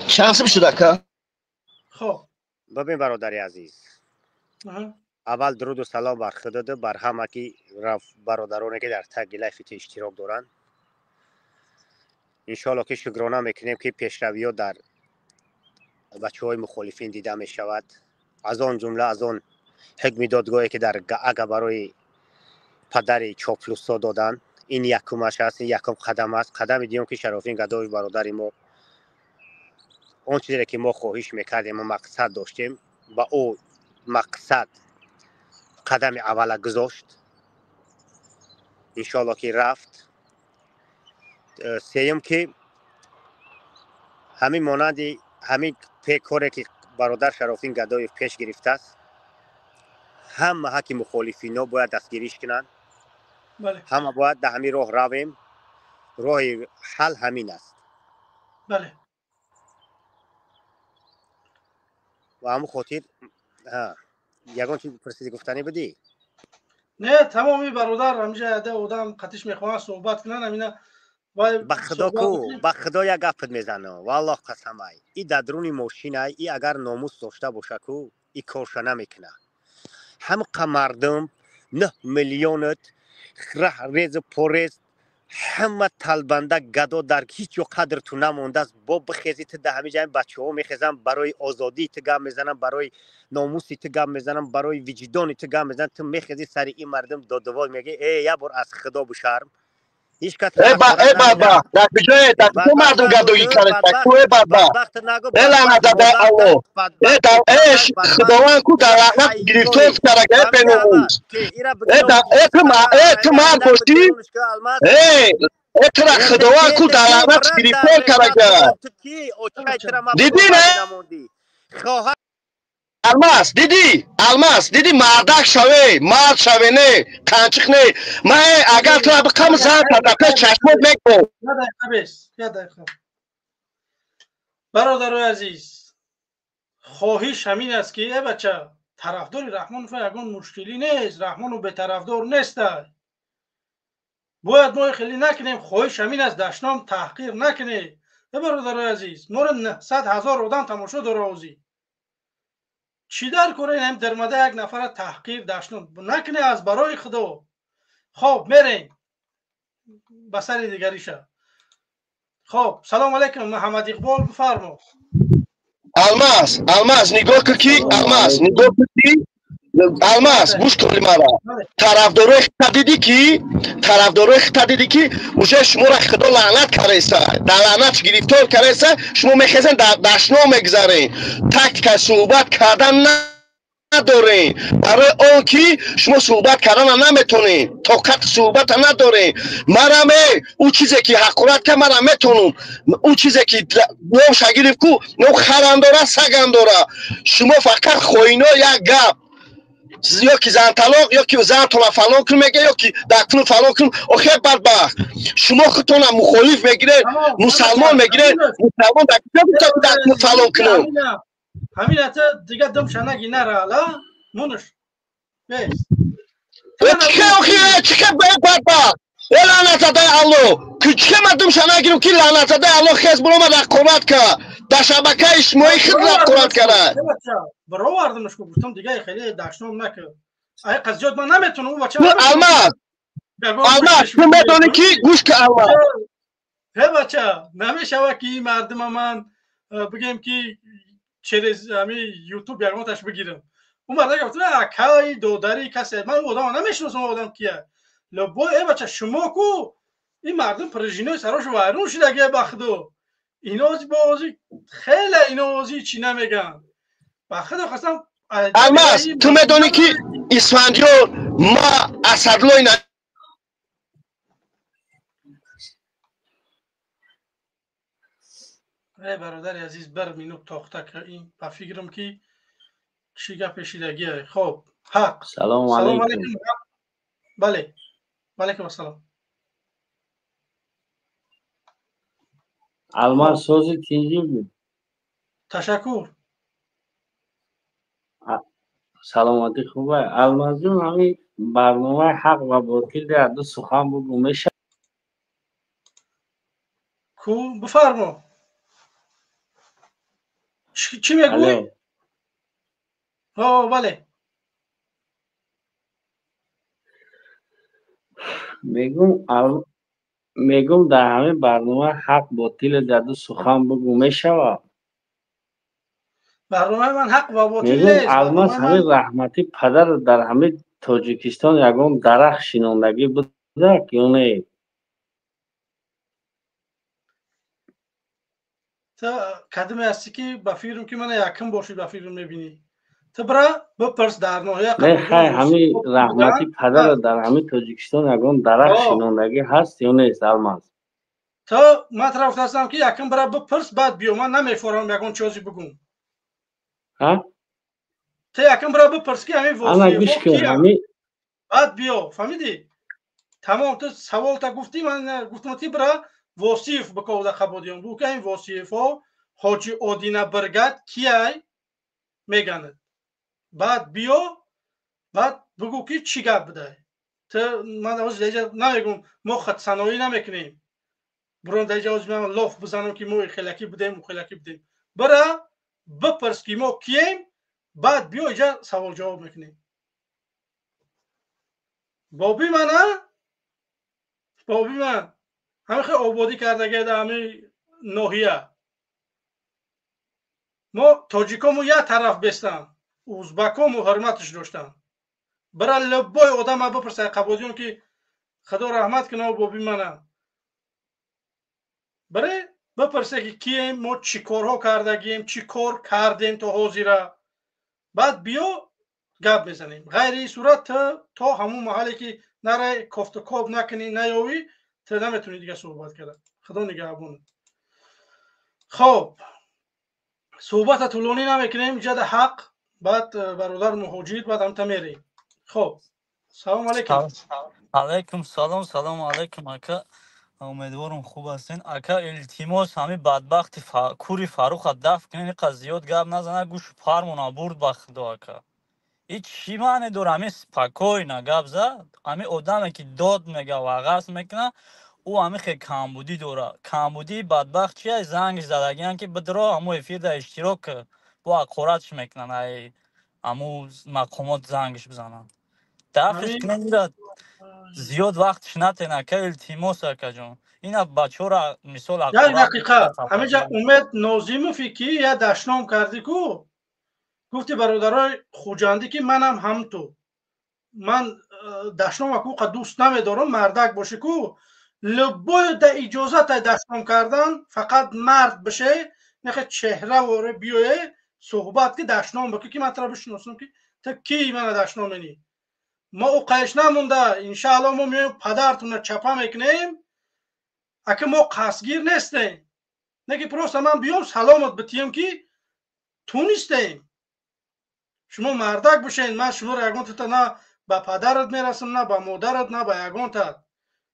Чанд сим шуд, ака? Хоб. Бибин, бародари азиз, аввал дуруду салом бар худоду бар ҳама ки бародароне, ки дар таги лайфи ту иштирок доранд. Иншоалло, ки шукрона мекунем, ки пешравиҳо дар бачаҳои мухолифин дида мешавад, аз он ҷумла аз он ҳукми додгоҳе, ки дар Гаага барои падари чоплусо доданд. Ин якумаш аст, ин якум қадам аст. Қадами дуюм, ки Шарофин Гадоев бародари мо он чизере, ки мо хоҳиш мекардем, мо мақсад доштем, ба ӯ мақсад Қадами аввала гузошт, иншоалло ки рафт. Сеюм, ки ҳамин монанди ҳамин коре ки бародар Шарофдин Гадоев пеш гирифтааст, ҳама ҳаққи мухолифино бояд дастгириш кунанд. Ҳама бояд дар ҳамин роҳ равем. Роҳи ҳал ҳамин аст. Ва ҳамун хотир ягон чиз пурсиди, гуфтанӣ будӣ? Не, тамоми бародар ҳамиҷа яде одам қатиш мехоҳанд суҳбат кунанд, ҳамина. Ба худо ку, ба худо як гапат мезанам, валлоҳ қасамай, и дар дуруни мошинай, и агар номус дошта боша ку, и корша намекуна. Ҳамқа мардум, 9 миллионат резу порез, ҳама талбанда, гадо, дар ҳеҷ ҷо қадр ту намондааст. Бо бихези ту дар ҳамин ҷа бачаҳо мехезанд, барои озодии ту гап мезананд, барои номуси ту гап мезананд, барои виҷдони ту гап мезананд. Ту мехези сари ин мардум додувод мегӯи: «Э, як бор аз худо бишарм». Ҳеҷ кас Э, бадбахт, дар куҷое, дар куҷо мардум гадоӣ карда ку? Э, бадбахт, э, лаънатзадаи Аллоҳ, э, э, Худованд ку дар лаънат гирифтор карда, э, беномус, э, э, ту, э, ту мард бошӣ, э, э, тура Худованд ку дар лаънат гирифтор карда, дидӣ, не? Алмаз, дидӣ, Алмаз, дидӣ? Мардак шаве, мард шаве, не қанчиқ, не. Ма, э, агар тура биқам, зан дар пеш чашмот мекун. Бародарои азиз, хоҳиш ҳамин аст, ки, э бача, тарафдори Раҳмонов ягон мушкилӣ нест, Раҳмонов бетарафдор нестай. Бояд мо хеле накунем. Хоҳиш ҳамин аст, дашном, таҳқир накунед. Э бародарои азиз, моро 900 000 одам тамошо дора. Озӣ чӣ дар кора ин дармада як нафара таҳқир, дашном накунед, аз барои Худо. Хоб, мерем ба сари дигариша. Хоб, салом алейкум, Муҳаммад Иқбол, бифармо. Алмаз, Алмаз, нигоҳ кун ки, Алмаз, нигоҳ кун ки, Алмаз, гӯш кун мара. Тарафдорои хита дидӣ ки, тарафдорои хита дидӣ ки уже шуморо Худо лаънат кареса, дар лаънат гирифтор кареса. Шумо мехезен, дар дашном мегзарен, тактика суҳбат кардан надорем, барои он ки шумо суҳбат кардана наметонем, тоқати суҳбата надорем. Марам, э, ӯ чизе ки ҳақорат кард, марам метонам. Ӯ чизе ки номша гирифт ку, ном харам дора, сагам дора. Шумо фақат хоино, як гап: ё ки зан талоқ, ё ки зантона фалон кун мега, ё ки дар куну фалон кун. Охе, бадбахт, шумо худтона мухолиф мегиред, мусалмон мегиред. Мусалмон дар куҷо гуфта дар куну фалон кунам? Ҳамин ата дига думша наги, нара ала мунуш бес. Чике, охи, чике, бадбахт, э, лаънатзадаи Алло, чике ман думша нагирам ки лаънатзадаи Алло хез биромад, ҳақорат кард дар шабакаи иҷтимоӣ, худ ҳақорат кард. Баровардамш, гуфтам, дига хеле дашном накард, ай қазиёт ман наметонам, ӯ бача. Алмаз, Алмаз, ту медонӣ ки, гӯш ки, Алмаз. Э бача, намешава ки ин мардума ман бигем ки через ами Ютуб ягонташ бигирам. Ӯ марда гуфт, акаи додари касе, ман одама намешиносам, одам кия лобо. Э бача, шумо ку ин мардум пружинои сарошу вайрон шудаги. Ба Худо, ино бози хеле, ино ози чӣ намеган, ба Худо қасам. Алмаз, ту медонӣ ки Исфандиёр ма Асадлои Э бародари азиз, бір минут тохта ка, ин ба фикрам ки чӣ гапе шидагие. Хоб, ҳақ. Салому алейкум. Бале, ваалейкум ассалом. Алмаз, сози, тинҷӣ буд? Ташаккур. Саломатӣ хуба, Алмазҷон. Ҳамин барномаи ҳақ ва ботил ду сухан бугу, меша? Ку, бифармо, чӣ мегӯӣ? Бале. Мегум, дар ҳамин барнома ҳақ ботил ду сухан бугу, мешавад? Барномаи ман ҳақ ва ботил нест. Алмаз, ҳамин раҳматӣ падар дар ҳамин Тоҷикистон ягон дарахт шинондагӣ будак ё не? Та кадиме ҳастӣ ки ба фикрам ки мана якм бошӣ, ба фикрам мебинӣ. Ту бира бипурс дар ноҳия. Не, хай, ҳами раҳмати падара дар ҳами Тоҷикистон ягон дарахт шинондагӣ ҳаст ё нест, Алмаз? То ман тараф ҳастам ки якм бира бипурс, баъд биё. Ман намефорам ягон чизе бигум. Ҳа? Ту якм бира бипурс ки ҳамин Ана гӯш кун, ҳами баъд биё, фаҳмидӣ? Тамом, ту саволта гуфтӣ, ман гуфтам ти бира Восиев биковда Қабодиён. Бу ки ҳамин Восиевҳо Ҳоҷи Одина Биргат кияй меганад. Баъд биё, баъд бугӯ ки чӣ гап будай. Ту ман ҳозир дар инҷа намегум, мо хатсаноӣ намекунем. Бурон дар инҷа ҳозир ман лоф бизанам ки мо хелакӣ будем, хелакӣ будем. Бира бипурс ки мо кием, баъд биё инҷа савол ҷавоб мекунем. Боби ман, а? Боби ман ҳамин хел ободӣ кардагия дар ҳамин ноҳия. Мо тоҷикомо як тараф бестам, узбакомо ҳурматаш доштам. Бира любой одама бипурсай Қабодиён ки Худо раҳмат кунад боби мана. Бире бипурсе ки кием, мо чӣ корҳо кардагием, чӣ кор кардем то ҳозира. Баъд биё гап мезанем. Ғайри ин сурат то ҳамун маҳалле ки нарай кофтукоб накунӣ, наёвӣ, ту наметавонӣ дига суҳбат карда. Худо нигаҳбонат. Хоб, суҳбата тӯлонӣ намекунем, ҷада ҳақ, баъд бародар муҳоҷир, баъд ҳамта мерем. Хоб, салом алейкум. Алейкум салом, салому алейкум ака. Умедворам хуб ҳастен. Ака, илтимос, ҳамин бадбахти кури Фарруха дафт кунед, иқа зиёд гап назана, гӯшу пармона бурд ба худо ака. И чӣ маъне дора ҳамин спокойно гап зад? Ҳамин одаме ки дод мега ва ғасб мекуна, ӯ ҳамин хел камбудӣ дора. Камбудии бадбахт чия? Занги задагиан ки бидро ҳамо эфирда иштирок кун. Бо ҳақоратш мекунанд, ай ҳаму мақомот зангиш бизананд. Дафтш кунед, ира зиёд вақтш натен ака, илтимос акаҷон. Ина бачора мисол як дақиқа, ҳаминҷа Умед Нозимове ки я дашном кардӣ ку, гуфти бародарои хуҷандӣ ки манам ҳамту. Ман дашном ку қа дӯст намедорам, мардак бошӣ ку, любой да иҷозата дашном кардан, фақат мард бише, нехе чеҳра воре биёе, суҳбат ки дашном бикӣ ки ман туро бишиносам ки ту кӣ мана дашном менӣ. Мо уқайш намонда, иншаалло мо меоем падартонро чапа мекунем. Ака мо қасдгир нестем. Не ки просто ман биём саломат битием ки тунистем. Шумо мардак бошед, ман шуморо ягон тута на ба падарат мерасам, на ба модарат, на ба ягонтат.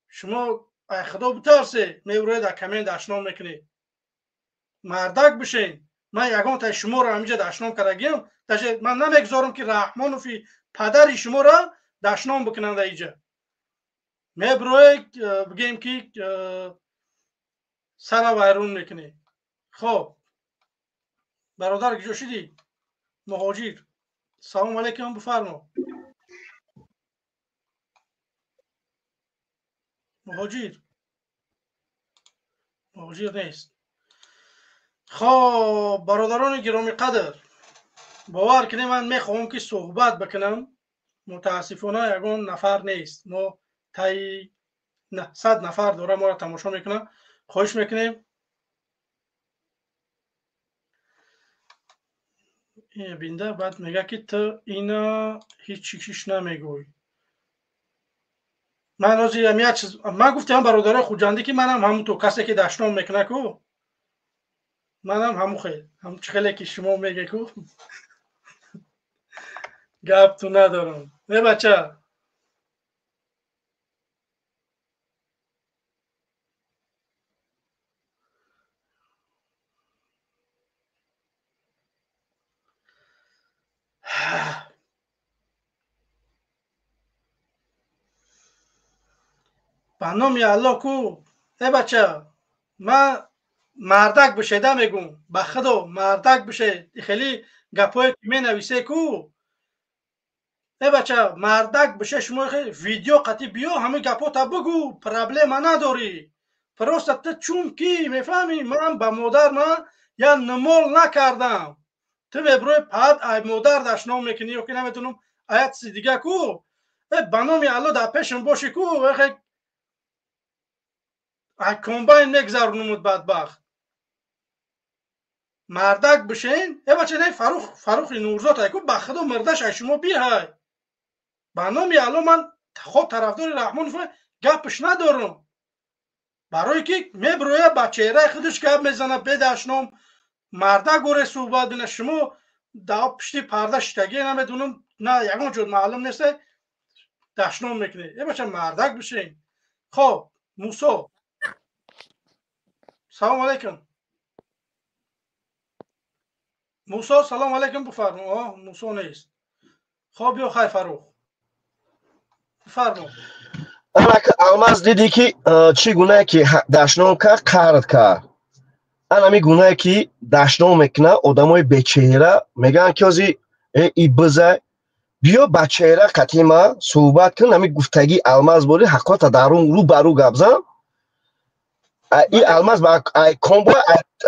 Шумо ай худо битарсе, мевроед дар коммент дашном мекунед. Мардак бошед, ман ягонтаи шуморо ҳаминҷа дашном кардагиам, даже ман намегузорам ки Раҳмонови падари шуморо дашном бикунанд дар инҷа. Меброед бигем ки сара вайрон мекунед. Хоб, бародар куҷо шудӣ? Муҳоҷир. Салом алейкум, бифармо. Муҳоҷир. Муҳоҷир нест. Хоб, бародарони гиромиқадр, бовар кунед ман мехоҳам ки суҳбат бикунам. Мутаассифона ягон нафар нест. Мо таи 900 нафар дора моро тамошо мекунанд. Хоҳиш мекунем бинда баъд мега ки ту ина ҳеҷ чизиш намегӯй. Ман ҳозир як чиз ман гуфтам бародарои хуҷандӣ ки манам ҳамун ту касе ки дашном мекуна ку, манам ҳамун хел, ҳамун чӣ хеле ки шумо меге ку, гап ту надорам. Э бача, ба номи Алло ку, э бача, ман мардак бишеда мегум, ба худо мардак бише, хеле гапое ки менависе ку, э бача, мардак бише, шумо видео қатӣ биё, ҳамин гапота бугӯ, проблема надорӣ. Просто ту чун ки мефаҳмӣ, ман ба модар ман я нимол накардам. Ту меброи пад ай модар дашном мекунӣ ё ки наметунам аят чизи дига ку, э ба номи Алло дар пешам бошӣ ку, ай комбайн мегзаронумуд бадбахт. Мардак бишен, э бача не Фарух, Фарухи Нурзод айку ба худо мурдаш ай шумо биҳай. Ба номи Алло ман хоб тарафдори Раҳмонов гапш надорам. Барое ки меброя ба чеҳраи худаш гап мезана бедашном, мардак горе суҳбат бина. Шумо да пишти парда шитагӣ намедунам, на ягон ҷо маълум нест, дашном мекунед. Э бача мардак бишен. Хоб, Мусо. Салом алейкум. Мусо, салом алейкум бифармо. О, Мусо нест. Хоб ё хай Фарух. Бифармо. Анака Алмаз дидӣ ки чӣ гунае ки дашном кард, қард кард. Анами гунае ки дашном мекунад одамои бечеҳра мегӯянд ки ҳози и биза биё ба чеҳра қатъи ма суҳбат кун, ҳами гуфтагии Алмаз бори ҳақиқата дар рӯ ба рӯ гап зан. И Алмаз ба ай комбо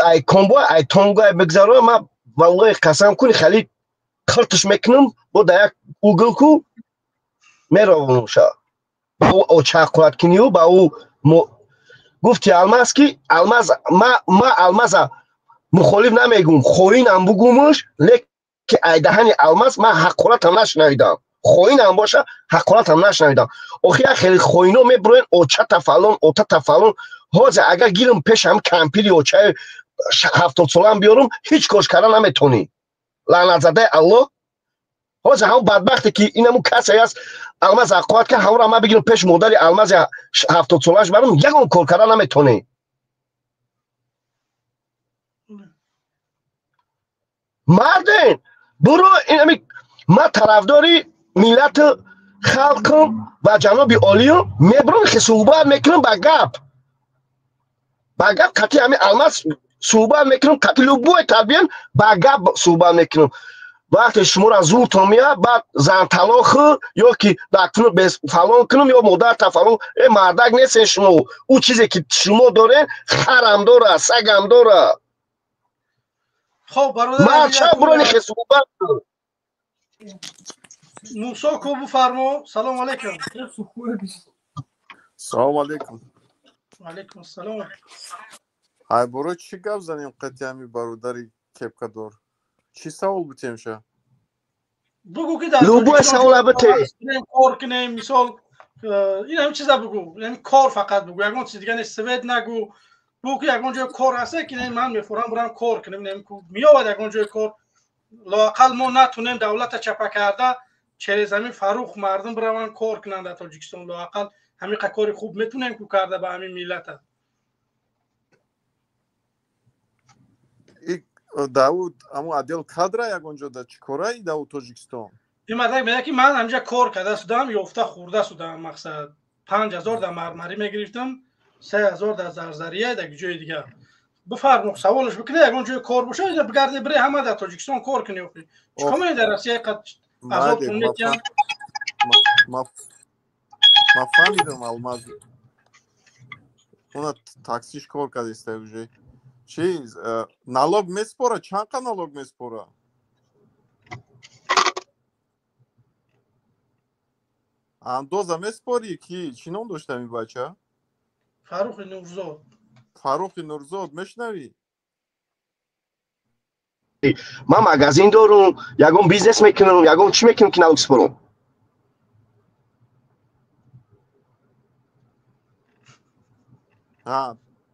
ай комбо ай тонго ай бигзаро ма валлоҳи қасам куни хали қиртиш мекунам бо дар як угл ку меравонуша. Ба ӯ очаққувваткунию ба ӯ гуфти Алмаз ки Алмаз ма Алмаза мухолиф намегум, хоинам бугумуш, леки ай даҳани Алмаз ман ҳақоратам нашунавидам. Хоинам боша ҳақоратам нашунавидам. Охи як хеле хоино мебуроен очата фалон, отата фалон. Ҳозир агар гирам пешам кампири очаи 70 солаам биёрам, ҳеҷ кош карда наметонӣ. Лаънатзадаи Аллоҳ. Ҳозир ҳамон бадбахте ки инаму касе аст Алмаз ҳақоат кард, ҳамонро ман бигирам пеш модари Алмази 70 солааш барам, ягон кор карда наметонӣ. Марден буро инами ман тарафдори миллату халқам ва ҷаноби олиюм мебурам, хе суҳбат мекунам ба гап қатъи ҳами Алмаз суҳбат мекунам, қатъи любой тарбиян ба гап суҳбат мекунам. Вақте шуморо зуртон меяд, баъд занталоху ё ки дактуну фалон кунам ё модарта фалон. Э мардак нестен шумо. Ӯ чизе ки шумо дорен, харам дора, сагам дора. Хоб, бародар. Мард ча бурони хе суҳбат кун. Мусо ку бифармо. Салом алейкум. Салом алейкум. Алейкум ассалом. Ай боро чӣ гап занем қатъи ҳами бародари кепкадор? Чӣ савол бутемша? Бугӯ ки дар Любой савола бите. Кор кунем, мисол ин ҳам чиза бугӯ, яъне кор фақат бугӯ, ягон чиз дига нест, свет нагӯ. Бугӯ ки ягон ҷои кор ҳаста ки ман мефурам бурам кор кунем, меёвад ягон ҷои кор. Лоақал мо натунем давлата чапа карда, через ҳамин Фарух мардум бираванд кор кунанд дар Тоҷикистон. Лоақал ҳамин кори хуб метунем ку карда ба ҳамин миллата. Дауд аму отдел кадра ягон ҷо да чӣ кораи Дауд Тоҷикистон? Ин мардак мегӯяд ки ман ҳаминҷа кор карда судам, ёфта хӯрда судам. Мақсад 5000 дар мармарӣ мегирифтам, 3000 дар Зарзария, дар ҷои дигар. Бифармо, саволаш бикунед, ягон ҷои кор боша, ина бигарде бире ҳама дар Тоҷикистон кор кунӣ. Охи чикор менӣ дар Россия қад азобтон метиҳанд? Ма фаҳмидам, Алмаз уна таксиш кор кардиста уже. Чиз налог меспора? Чанд қа налог меспора? Андоза меспорӣ? Ки чӣ ном дошта ин бача? Фаррухи Нурзод. Фаррухи Нурзод, мешунавӣ? Ман магазин дорум, ягон бизнес мекунам, ягон чӣ мекунам ки налог спорам?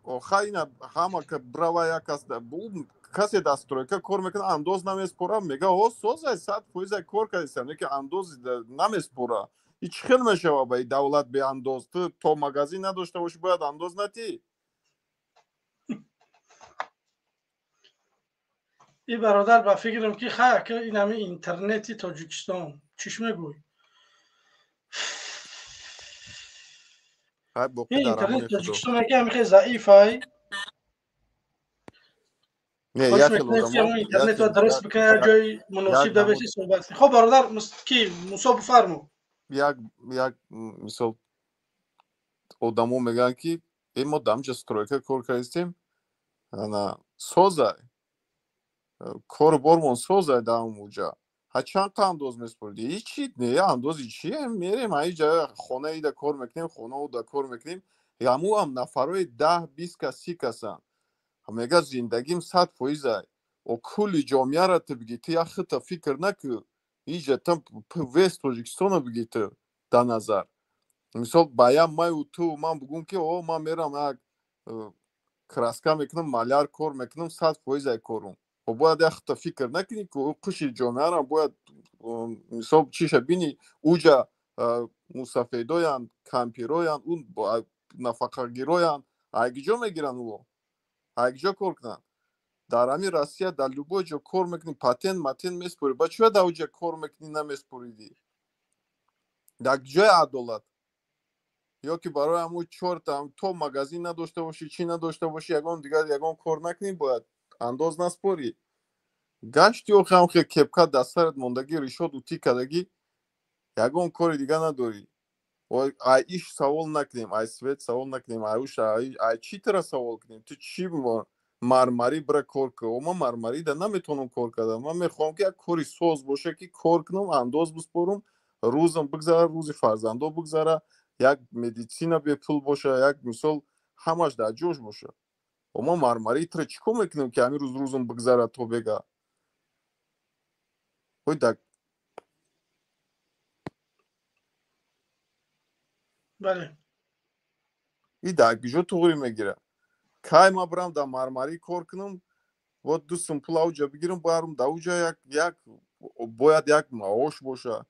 Охай ина ҳама брава як кас касе дар стройка кор мекунад, андоз намеспора, мега о созай 100% кор кардистам, лекин андоз намеспора. И чӣ хел мешава ба и давлат беандоз? Ту то магазин надошта бошӣ, бояд андоз натӣ. И бародар ба фикрам ки хай ин ҳами интернети Тоҷикистон чиш мегӯй. Ин интернети Тоҷикистон яки ҳами хеле заифай. Интернетро дуруст бикунад, як ҷои муносиб дабеси суҳбат. Хоб, бародар ки Мусо, бифармо. Як мисол одамо мегӯянд ки э мо дамҷа стройка кор кардистем, ана созай кору бормон созай дар ҳамуҷа. Ҳа чанд қа андоз меспорид? Ҳичи не, андози чи? Мерем ҳаиҷа хонаида кор мекунем, хонауда кор мекунем. Ҳамуам нафарои 10, 20 кас, 30 касанд. Мега зиндагим 100%-ай. О кулли ҷомеаро ту бигӣ, ту як хита фикр накӣ, иҷа ту весь Тоҷикистоно бигӣ ту дар назар. Мисол, ба як маю ту ман бугум, ки о ман мерам як краска мекунам, маляр кор мекунам, 100% ай корум. О бояд як хита фикр накунӣ, ки қуши ҷомеаро бояд мисол чиша бинӣ, уҷа мусафедоянд, кампироянд, ун нафақагироянд, айгиҷо мегиранд, ӯ айгиҷо кор кунанд. Дар ҳамин Россия дар любой ҷо кор мекунӣ, патент матент меспорӣ, ба чӣ дар уҷа кор мекунӣ намеспоридӣ? Дар ҷои адолат? Ё ки барои ҳамун чорта то магазин надошта бошӣ, чӣ надошта бошӣ, ягон дигар ягон кор накунӣ, бояд андоз наспорӣ. Гашти охи ҳам хе кепка дар сарат мондагӣ, ришот утӣ кардагӣ, ягон кори дига надорӣ. Ай иш савол накунем, ай свет савол накунем, ай уш, ай чӣ тара савол кунем? Ту чӣ мармарӣ бира кор кун? О ман мармарида наметавонам кор кардан. Ман мехоҳам, ки як кори соз боша, ки кор кунам, андоз биспорам, рӯзам бигзара, рӯзи фарзандо бигзара, як медицина бепул боша, як мисол ҳамаш дар ҷош боша. О ман мармарии тра чӣ кор мекунам, ки ҳамин рӯз рӯзам бигзара то бега? Ой дар Бале. И дар куҷо туғрӣ мегирад? Кай ман бирам дар мармарӣ кор кунам, бо ду сум пул ауҷа бигирам, барам дар уҷа як бояд як маош боша,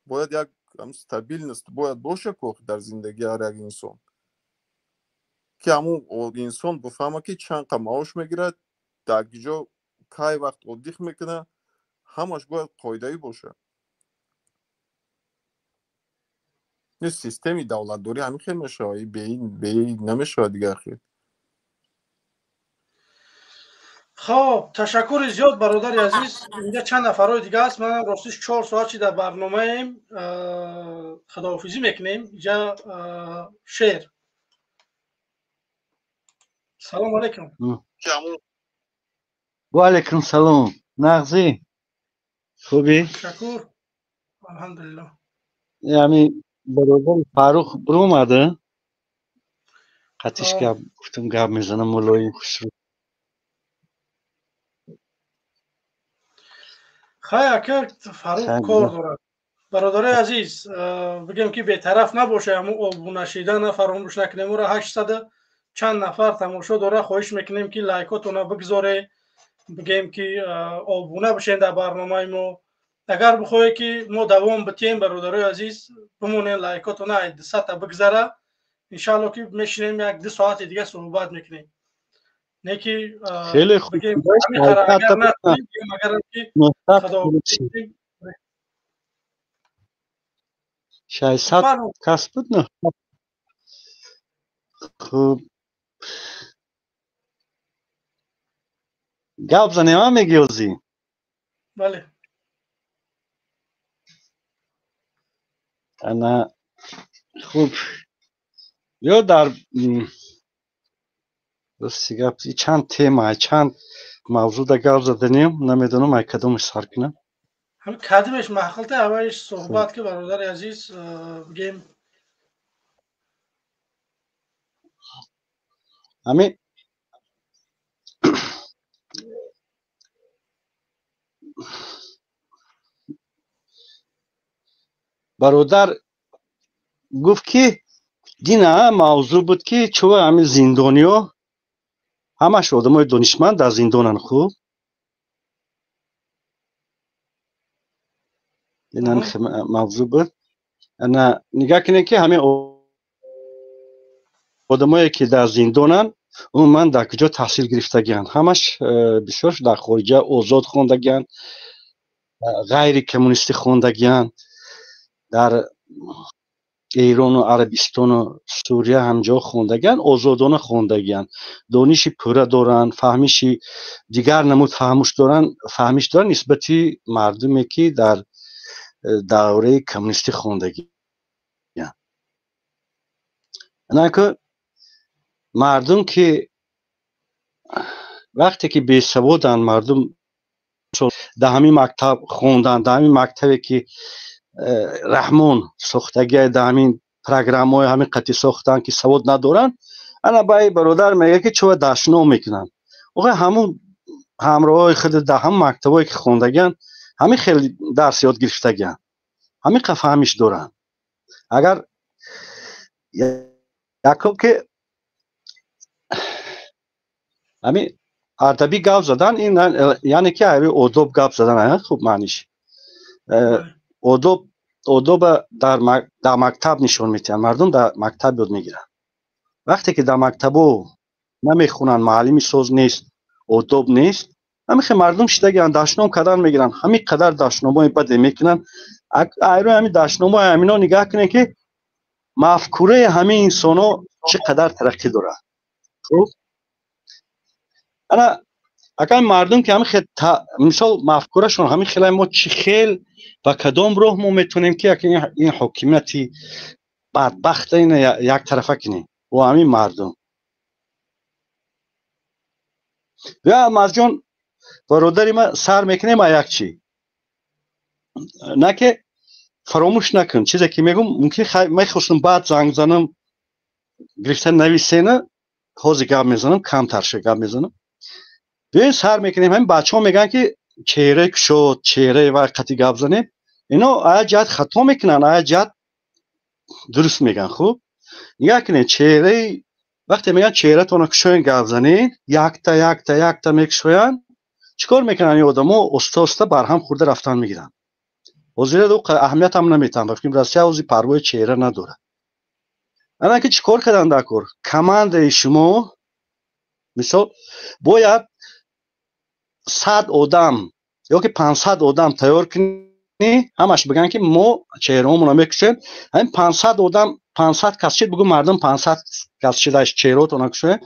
бояд як стабильность бояд боша ко дар зиндагии ҳар як инсон, ки ҳамун инсон бифаҳма, ки чанд қа маош мегирад, дар куҷо кай вақт отдых мекунад, ҳамаш бояд қоидаӣ боша. Системи давлатдорӣ ҳамин хел мешавад, беи намешавад дигар хел. Хоб, ташаккури зиёд, бародари азиз. Инҷа чанд нафарҳои дига аст. Манам ростиш 4 соат чи дар барномаем, худоҳофизӣ мекунем. Инҷа шер. Салому алайкум. Ва алайкум салом. Нағзӣ? Хубӣ? Ташаккур, алҳамдулиллоҳ. Яъне бародари Фаррух биромада, қатиш гап гуфтам, гап мезанам, мулоим хушрӯ. Хай, ака Фаррух кор дорад. Бародарои азиз, бигем, ки бетараф набоша, ҳамун обуна шидана фаромӯш накунем. Ӯро 800 чанд нафар тамошо дора. Хоҳиш мекунем, ки лайкотона бигзоре, бигем, ки обуна бишен дар барномаи мо. Агар бихоҳе, ки мо давом битиҳем, бародарои азиз, бимонем, лайкотона ай 200-та бигзара, иншаалло, ки мешинем, як 2 соати дига суҳбат мекунем. Не ки хеле хуб. Агар ки 600 кас буд, на хуб гап занем, а мегӣ озӣ? Бале. Ана хуб, ё дар рости гап чанд тема, чанд мавзӯъда гап заданем, намедонам, ай кадомаш сар кунам. Ҳами кадимеш маҳқилта аввалиш суҳбат, ки бародари азиз, бигем. Ҳамин бародар гуфт, ки дина мавзӯъ буд, ки чӯ ҳамин зиндониё ҳамаш одамои донишманд дар зиндонанд. Хуб, мавзӯъ буд. Ана нигаҳ кунед, ки ҳамин одамое, ки дар зиндонанд, умуман дар куҷо таҳсил гирифтагианд? Ҳамаш бисёр дар хориҷа озод хондагианд, ғайри коммунистӣ хондагианд, дар Эрону Арабистону Сурия ҳамҷо хондагианд, озодона хондагианд, дониши пурра доранд, фаҳмиши дигар намуд фаҳмуш доранд, фаҳмиш доранд нисбати мардуме, ки дар давраи коммунистӣ хондагианд. Анаку мардум, ки вақте ки бесаводанд, мардум дар ҳамин мактаб хонданд, дар ҳамин мактабе, ки Раҳмон сохтагия, дар ҳамин программаҳои ҳамин қатӣ сохтанд, ки савод надоранд. Ана баи бародар мегӯяд, ки чӯва дашном мекунанд. Охе, ҳамун ҳамроҳои худ дар ҳам мактабое ки хондагианд, ҳамин хел дарс ёд гирифтагианд, ҳамин қа фаҳмиш доранд. Агар якум ки ҳамин адабӣ гап задан, ин яъне ки айрӯи одоб гап задан, хуб маъниш одоб, одоба дар мактаб нишон метиҳанд, мардум дар мактаб ёд мегиранд. Вақте ки дар мактабо намехонанд, муаллими соз нест, одоб нест, ҳамин хел мардум шидагианд, дашном кардан мегиранд, ҳамин қадар дашномҳои баде мекунанд. Айрӯи ҳамин дашномҳои ҳамино нигаҳ кунед, ки мафкураи ҳамин инсонҳо чӣ қадар тараққӣ дорад. Хуб, ана агар мардум ки ҳамин хел мисол мафкурашон ҳамин хела, мо чӣ хел ба кадом роҳ мо метавонем ки ин ҳокимияти бадбахта ина яктарафа кунем бо ҳамин мардум? Биё, Алмазҷон, бародари ма, сар мекунем а як чӣ, на ки фаромӯш накун чизе ки мегӯм. Мумкин мехостум баъд занг занам, гирифта нависена, ҳозир гап мезанам, камтарша гап мезанам. Биёен, сар мекунем. Ҳамин бачаҳо мегӯянд, ки чеҳраи кушод, чеҳраи вай қатӣ гап занем. Ино ая ҷиҳат хато мекунанд, ая ҷиҳат дуруст мегӯянд. Хуб, нигаҳ кунед, чеҳраи вақте мегӯянд чеҳратонро кушоен, гап занед, якта якта якта мекушоянд. Чӣ кор мекунанд ин одамо? Оста оста барҳам хӯрда рафтан мегиранд. Ҳозира аҳамиятам наметаҳам, ба фикрам, Россия ҳозир парвои чеҳра надорад. Ана ки чӣ кор карданд дар кор? Командаи шумо мисол бояд 100 одам ё ки 500 одам тайёр кунӣ, ҳамаш бигӯянд, ки мо чеҳраҳомонро мекушем. Ҳамин 500 одам, 500 кас шид, бигӯ мардум 500 кас шида, чеҳраотонро кушоем,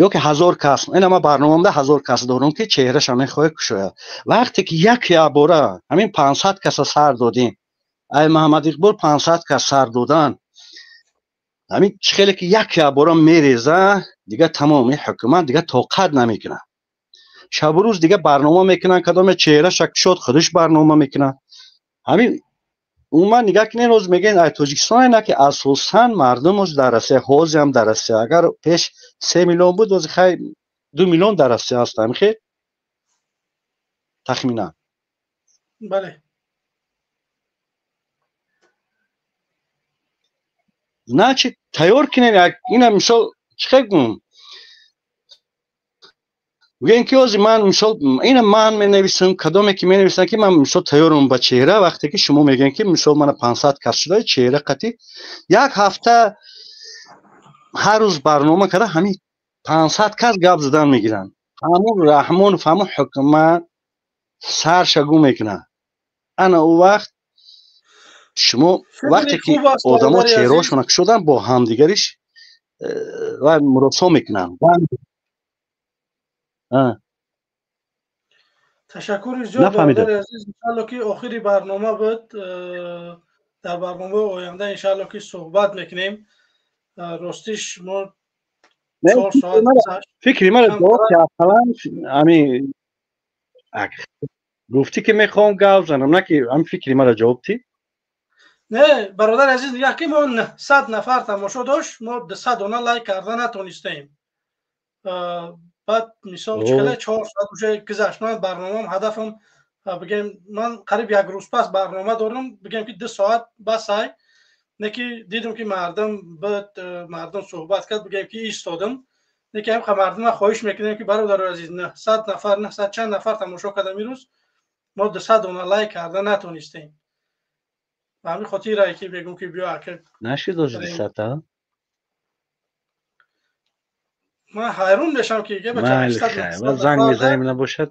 ё ки 1000 кас. Ина ман барномамда 1000 кас дорам, ки чеҳраша мехоҳад кушояд. Вақте ки як якбора ҳамин 500 каса сар додем, ай Маҳаммад Иқбол 500 кас сар додан, ҳамин чӣ хеле ки як якбора мереза, дига тамом, ин ҳукумат дига тоқат намекунад. Шабу рӯз дига барнома мекунанд, кадоме чеҳраша кушод, худаш барнома мекунад. Ҳамин умуман нигаҳ кунед, рӯз мегӯянд ай Тоҷикистон, ина ки асосан мардум оз дар Россия, ҳозирам дар Россия, агар пеш 3 миллион буд, ҳозир хай 2 миллион дар Россия ҳастам, хел тахминан. Бале. Значит, тайёр кунед ина мисол, чӣ хел гум, гӯем ки ҳозир ман мисол ина ман менависам, кадоме ки менависам, ки ман мисол тайёрам ба чеҳра. Вақте ки шумо мегӯем, ки мисол мана 500 кас шуда, чеҳра қатӣ як ҳафта ҳар рӯз барнома карда, ҳамин 500 кас гап задан мегиранд, ҳамун Раҳмонов, ҳамун ҳукумат сарша гум мекунад. Ана ӯ вақт шумо вақте ки одамо чеҳраҳошона кушоданд, бо ҳамдигариш ва муросо мекунанд. Ташаккури зиёд, бародари азиз. Иншалло, ки охири барнома буд. Дар барномаи оянда иншалло, ки суҳбат мекунем. Ростиш мо 4 соат Фикри мара ҷавоб ки ақаллан ами гуфтӣ, ки мехоҳам гап занам, на ки ами фикри мара ҷавоб ти. Не, бародари азиз, нигоҳ ки мо 900 нафар тамошо дошт, мо 200 дона лайк карда натонистаем. Баъд мисол чӣ 4 соат уже гузашт. Ман барномаам, ҳадафам, бигем, ман қариб як рӯз пас барнома дорам, бигем, ки 2 соат басай, не ки дидум, ки мардум буд, мардум суҳбат кард, бигем, ки истодам. Не ки ҳам мардума хоҳиш мекунем, ки бародари азиз, 900 нафар, 900 чанд нафар тамошо кардам, имрӯз мо 200 дона лайк карда натонистем. Ба ҳамин хотире ки мегӯм, ки биё ака. Нашид ҳозир 200-та? Ман ҳайрон мешавам, ки занг мезанем, набошад.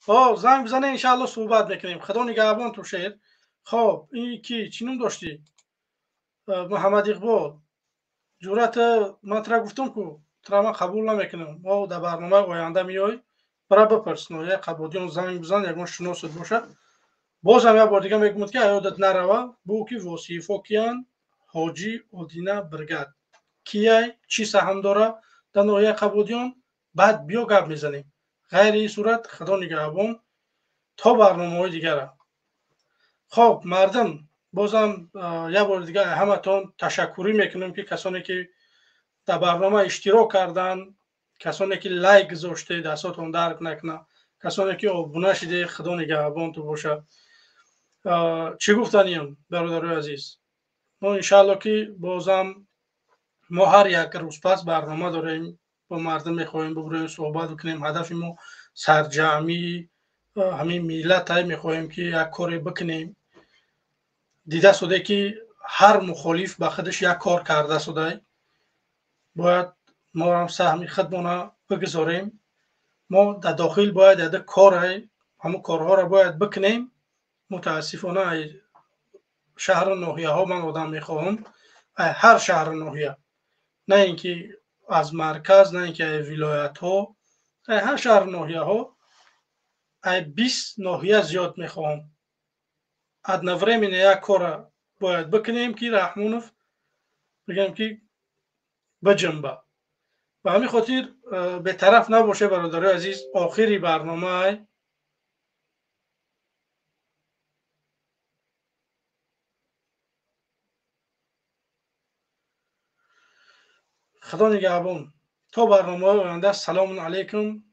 Хоб, занг бизанем, иншаалло, суҳбат мекунем. Худо нигаҳбон ту, шер. Хоб, ин ки чӣ ном доштӣ? Муҳаммад Иқбол ҷуръат, ман тра гуфтам, ку тра ман қабул намекунам. Мо дар барномаи оянда меёй, бара бипурс, ноҳияи Қабодиён занг бизан, ягон шиносат бошад. Бозам як бор дига мегӯмад, ки аёдат нарава, бу ки Восиифо киянд, Ҳоҷӣ Одина Бригад кияй, чӣ саҳм дора дар ноҳияи Қабодиён, баъд биё гап мезанем. Ғайри ин сурат, худо нигаҳбон то барномаҳои дигара. Хоб, мардум, бозам як бори дига ҳаматон ташаккурӣ мекунем, ки касоне ки дар барнома иштирок карданд. Касоне ки лайк гузоште, дастотон дарк накунад. Касоне ки обуна шиде, худо нигаҳбонту боша. Чӣ гуфтаниям, бародарои азиз? Мо иншаалло ки бозам мо ҳар як рӯз пас барнома дорем, бо мардум мехоҳем бубурем, суҳбат бикунем. Ҳадафи мо сарҷамъии ҳамин миллатай, мехоҳем ки як коре бикунем. Дида суде ки ҳар мухолиф ба худаш як кор карда судай, бояд моам саҳми худмона бигузорем. Мо дар дохил бояд яда корай, ҳамун корҳоро бояд бикунем. Мутаассифона, ай шаҳру ноҳияҳо ман одам мехоҳам, ай ҳар шаҳру ноҳия, на ин ки аз марказ, на ин ки ай вилоятҳо, ай ҳар шаҳру ноҳияҳо, ай 20 ноҳия зиёд мехоҳам. Одновременно як кора бояд бикунем, ки Раҳмонов бигем ки биҷунба. Ба ҳамин хотир бетараф набоше, бародарои азиз. Охири барномаай. Худо нигаҳбон, то барномаҳои оянда. Салому алайкум.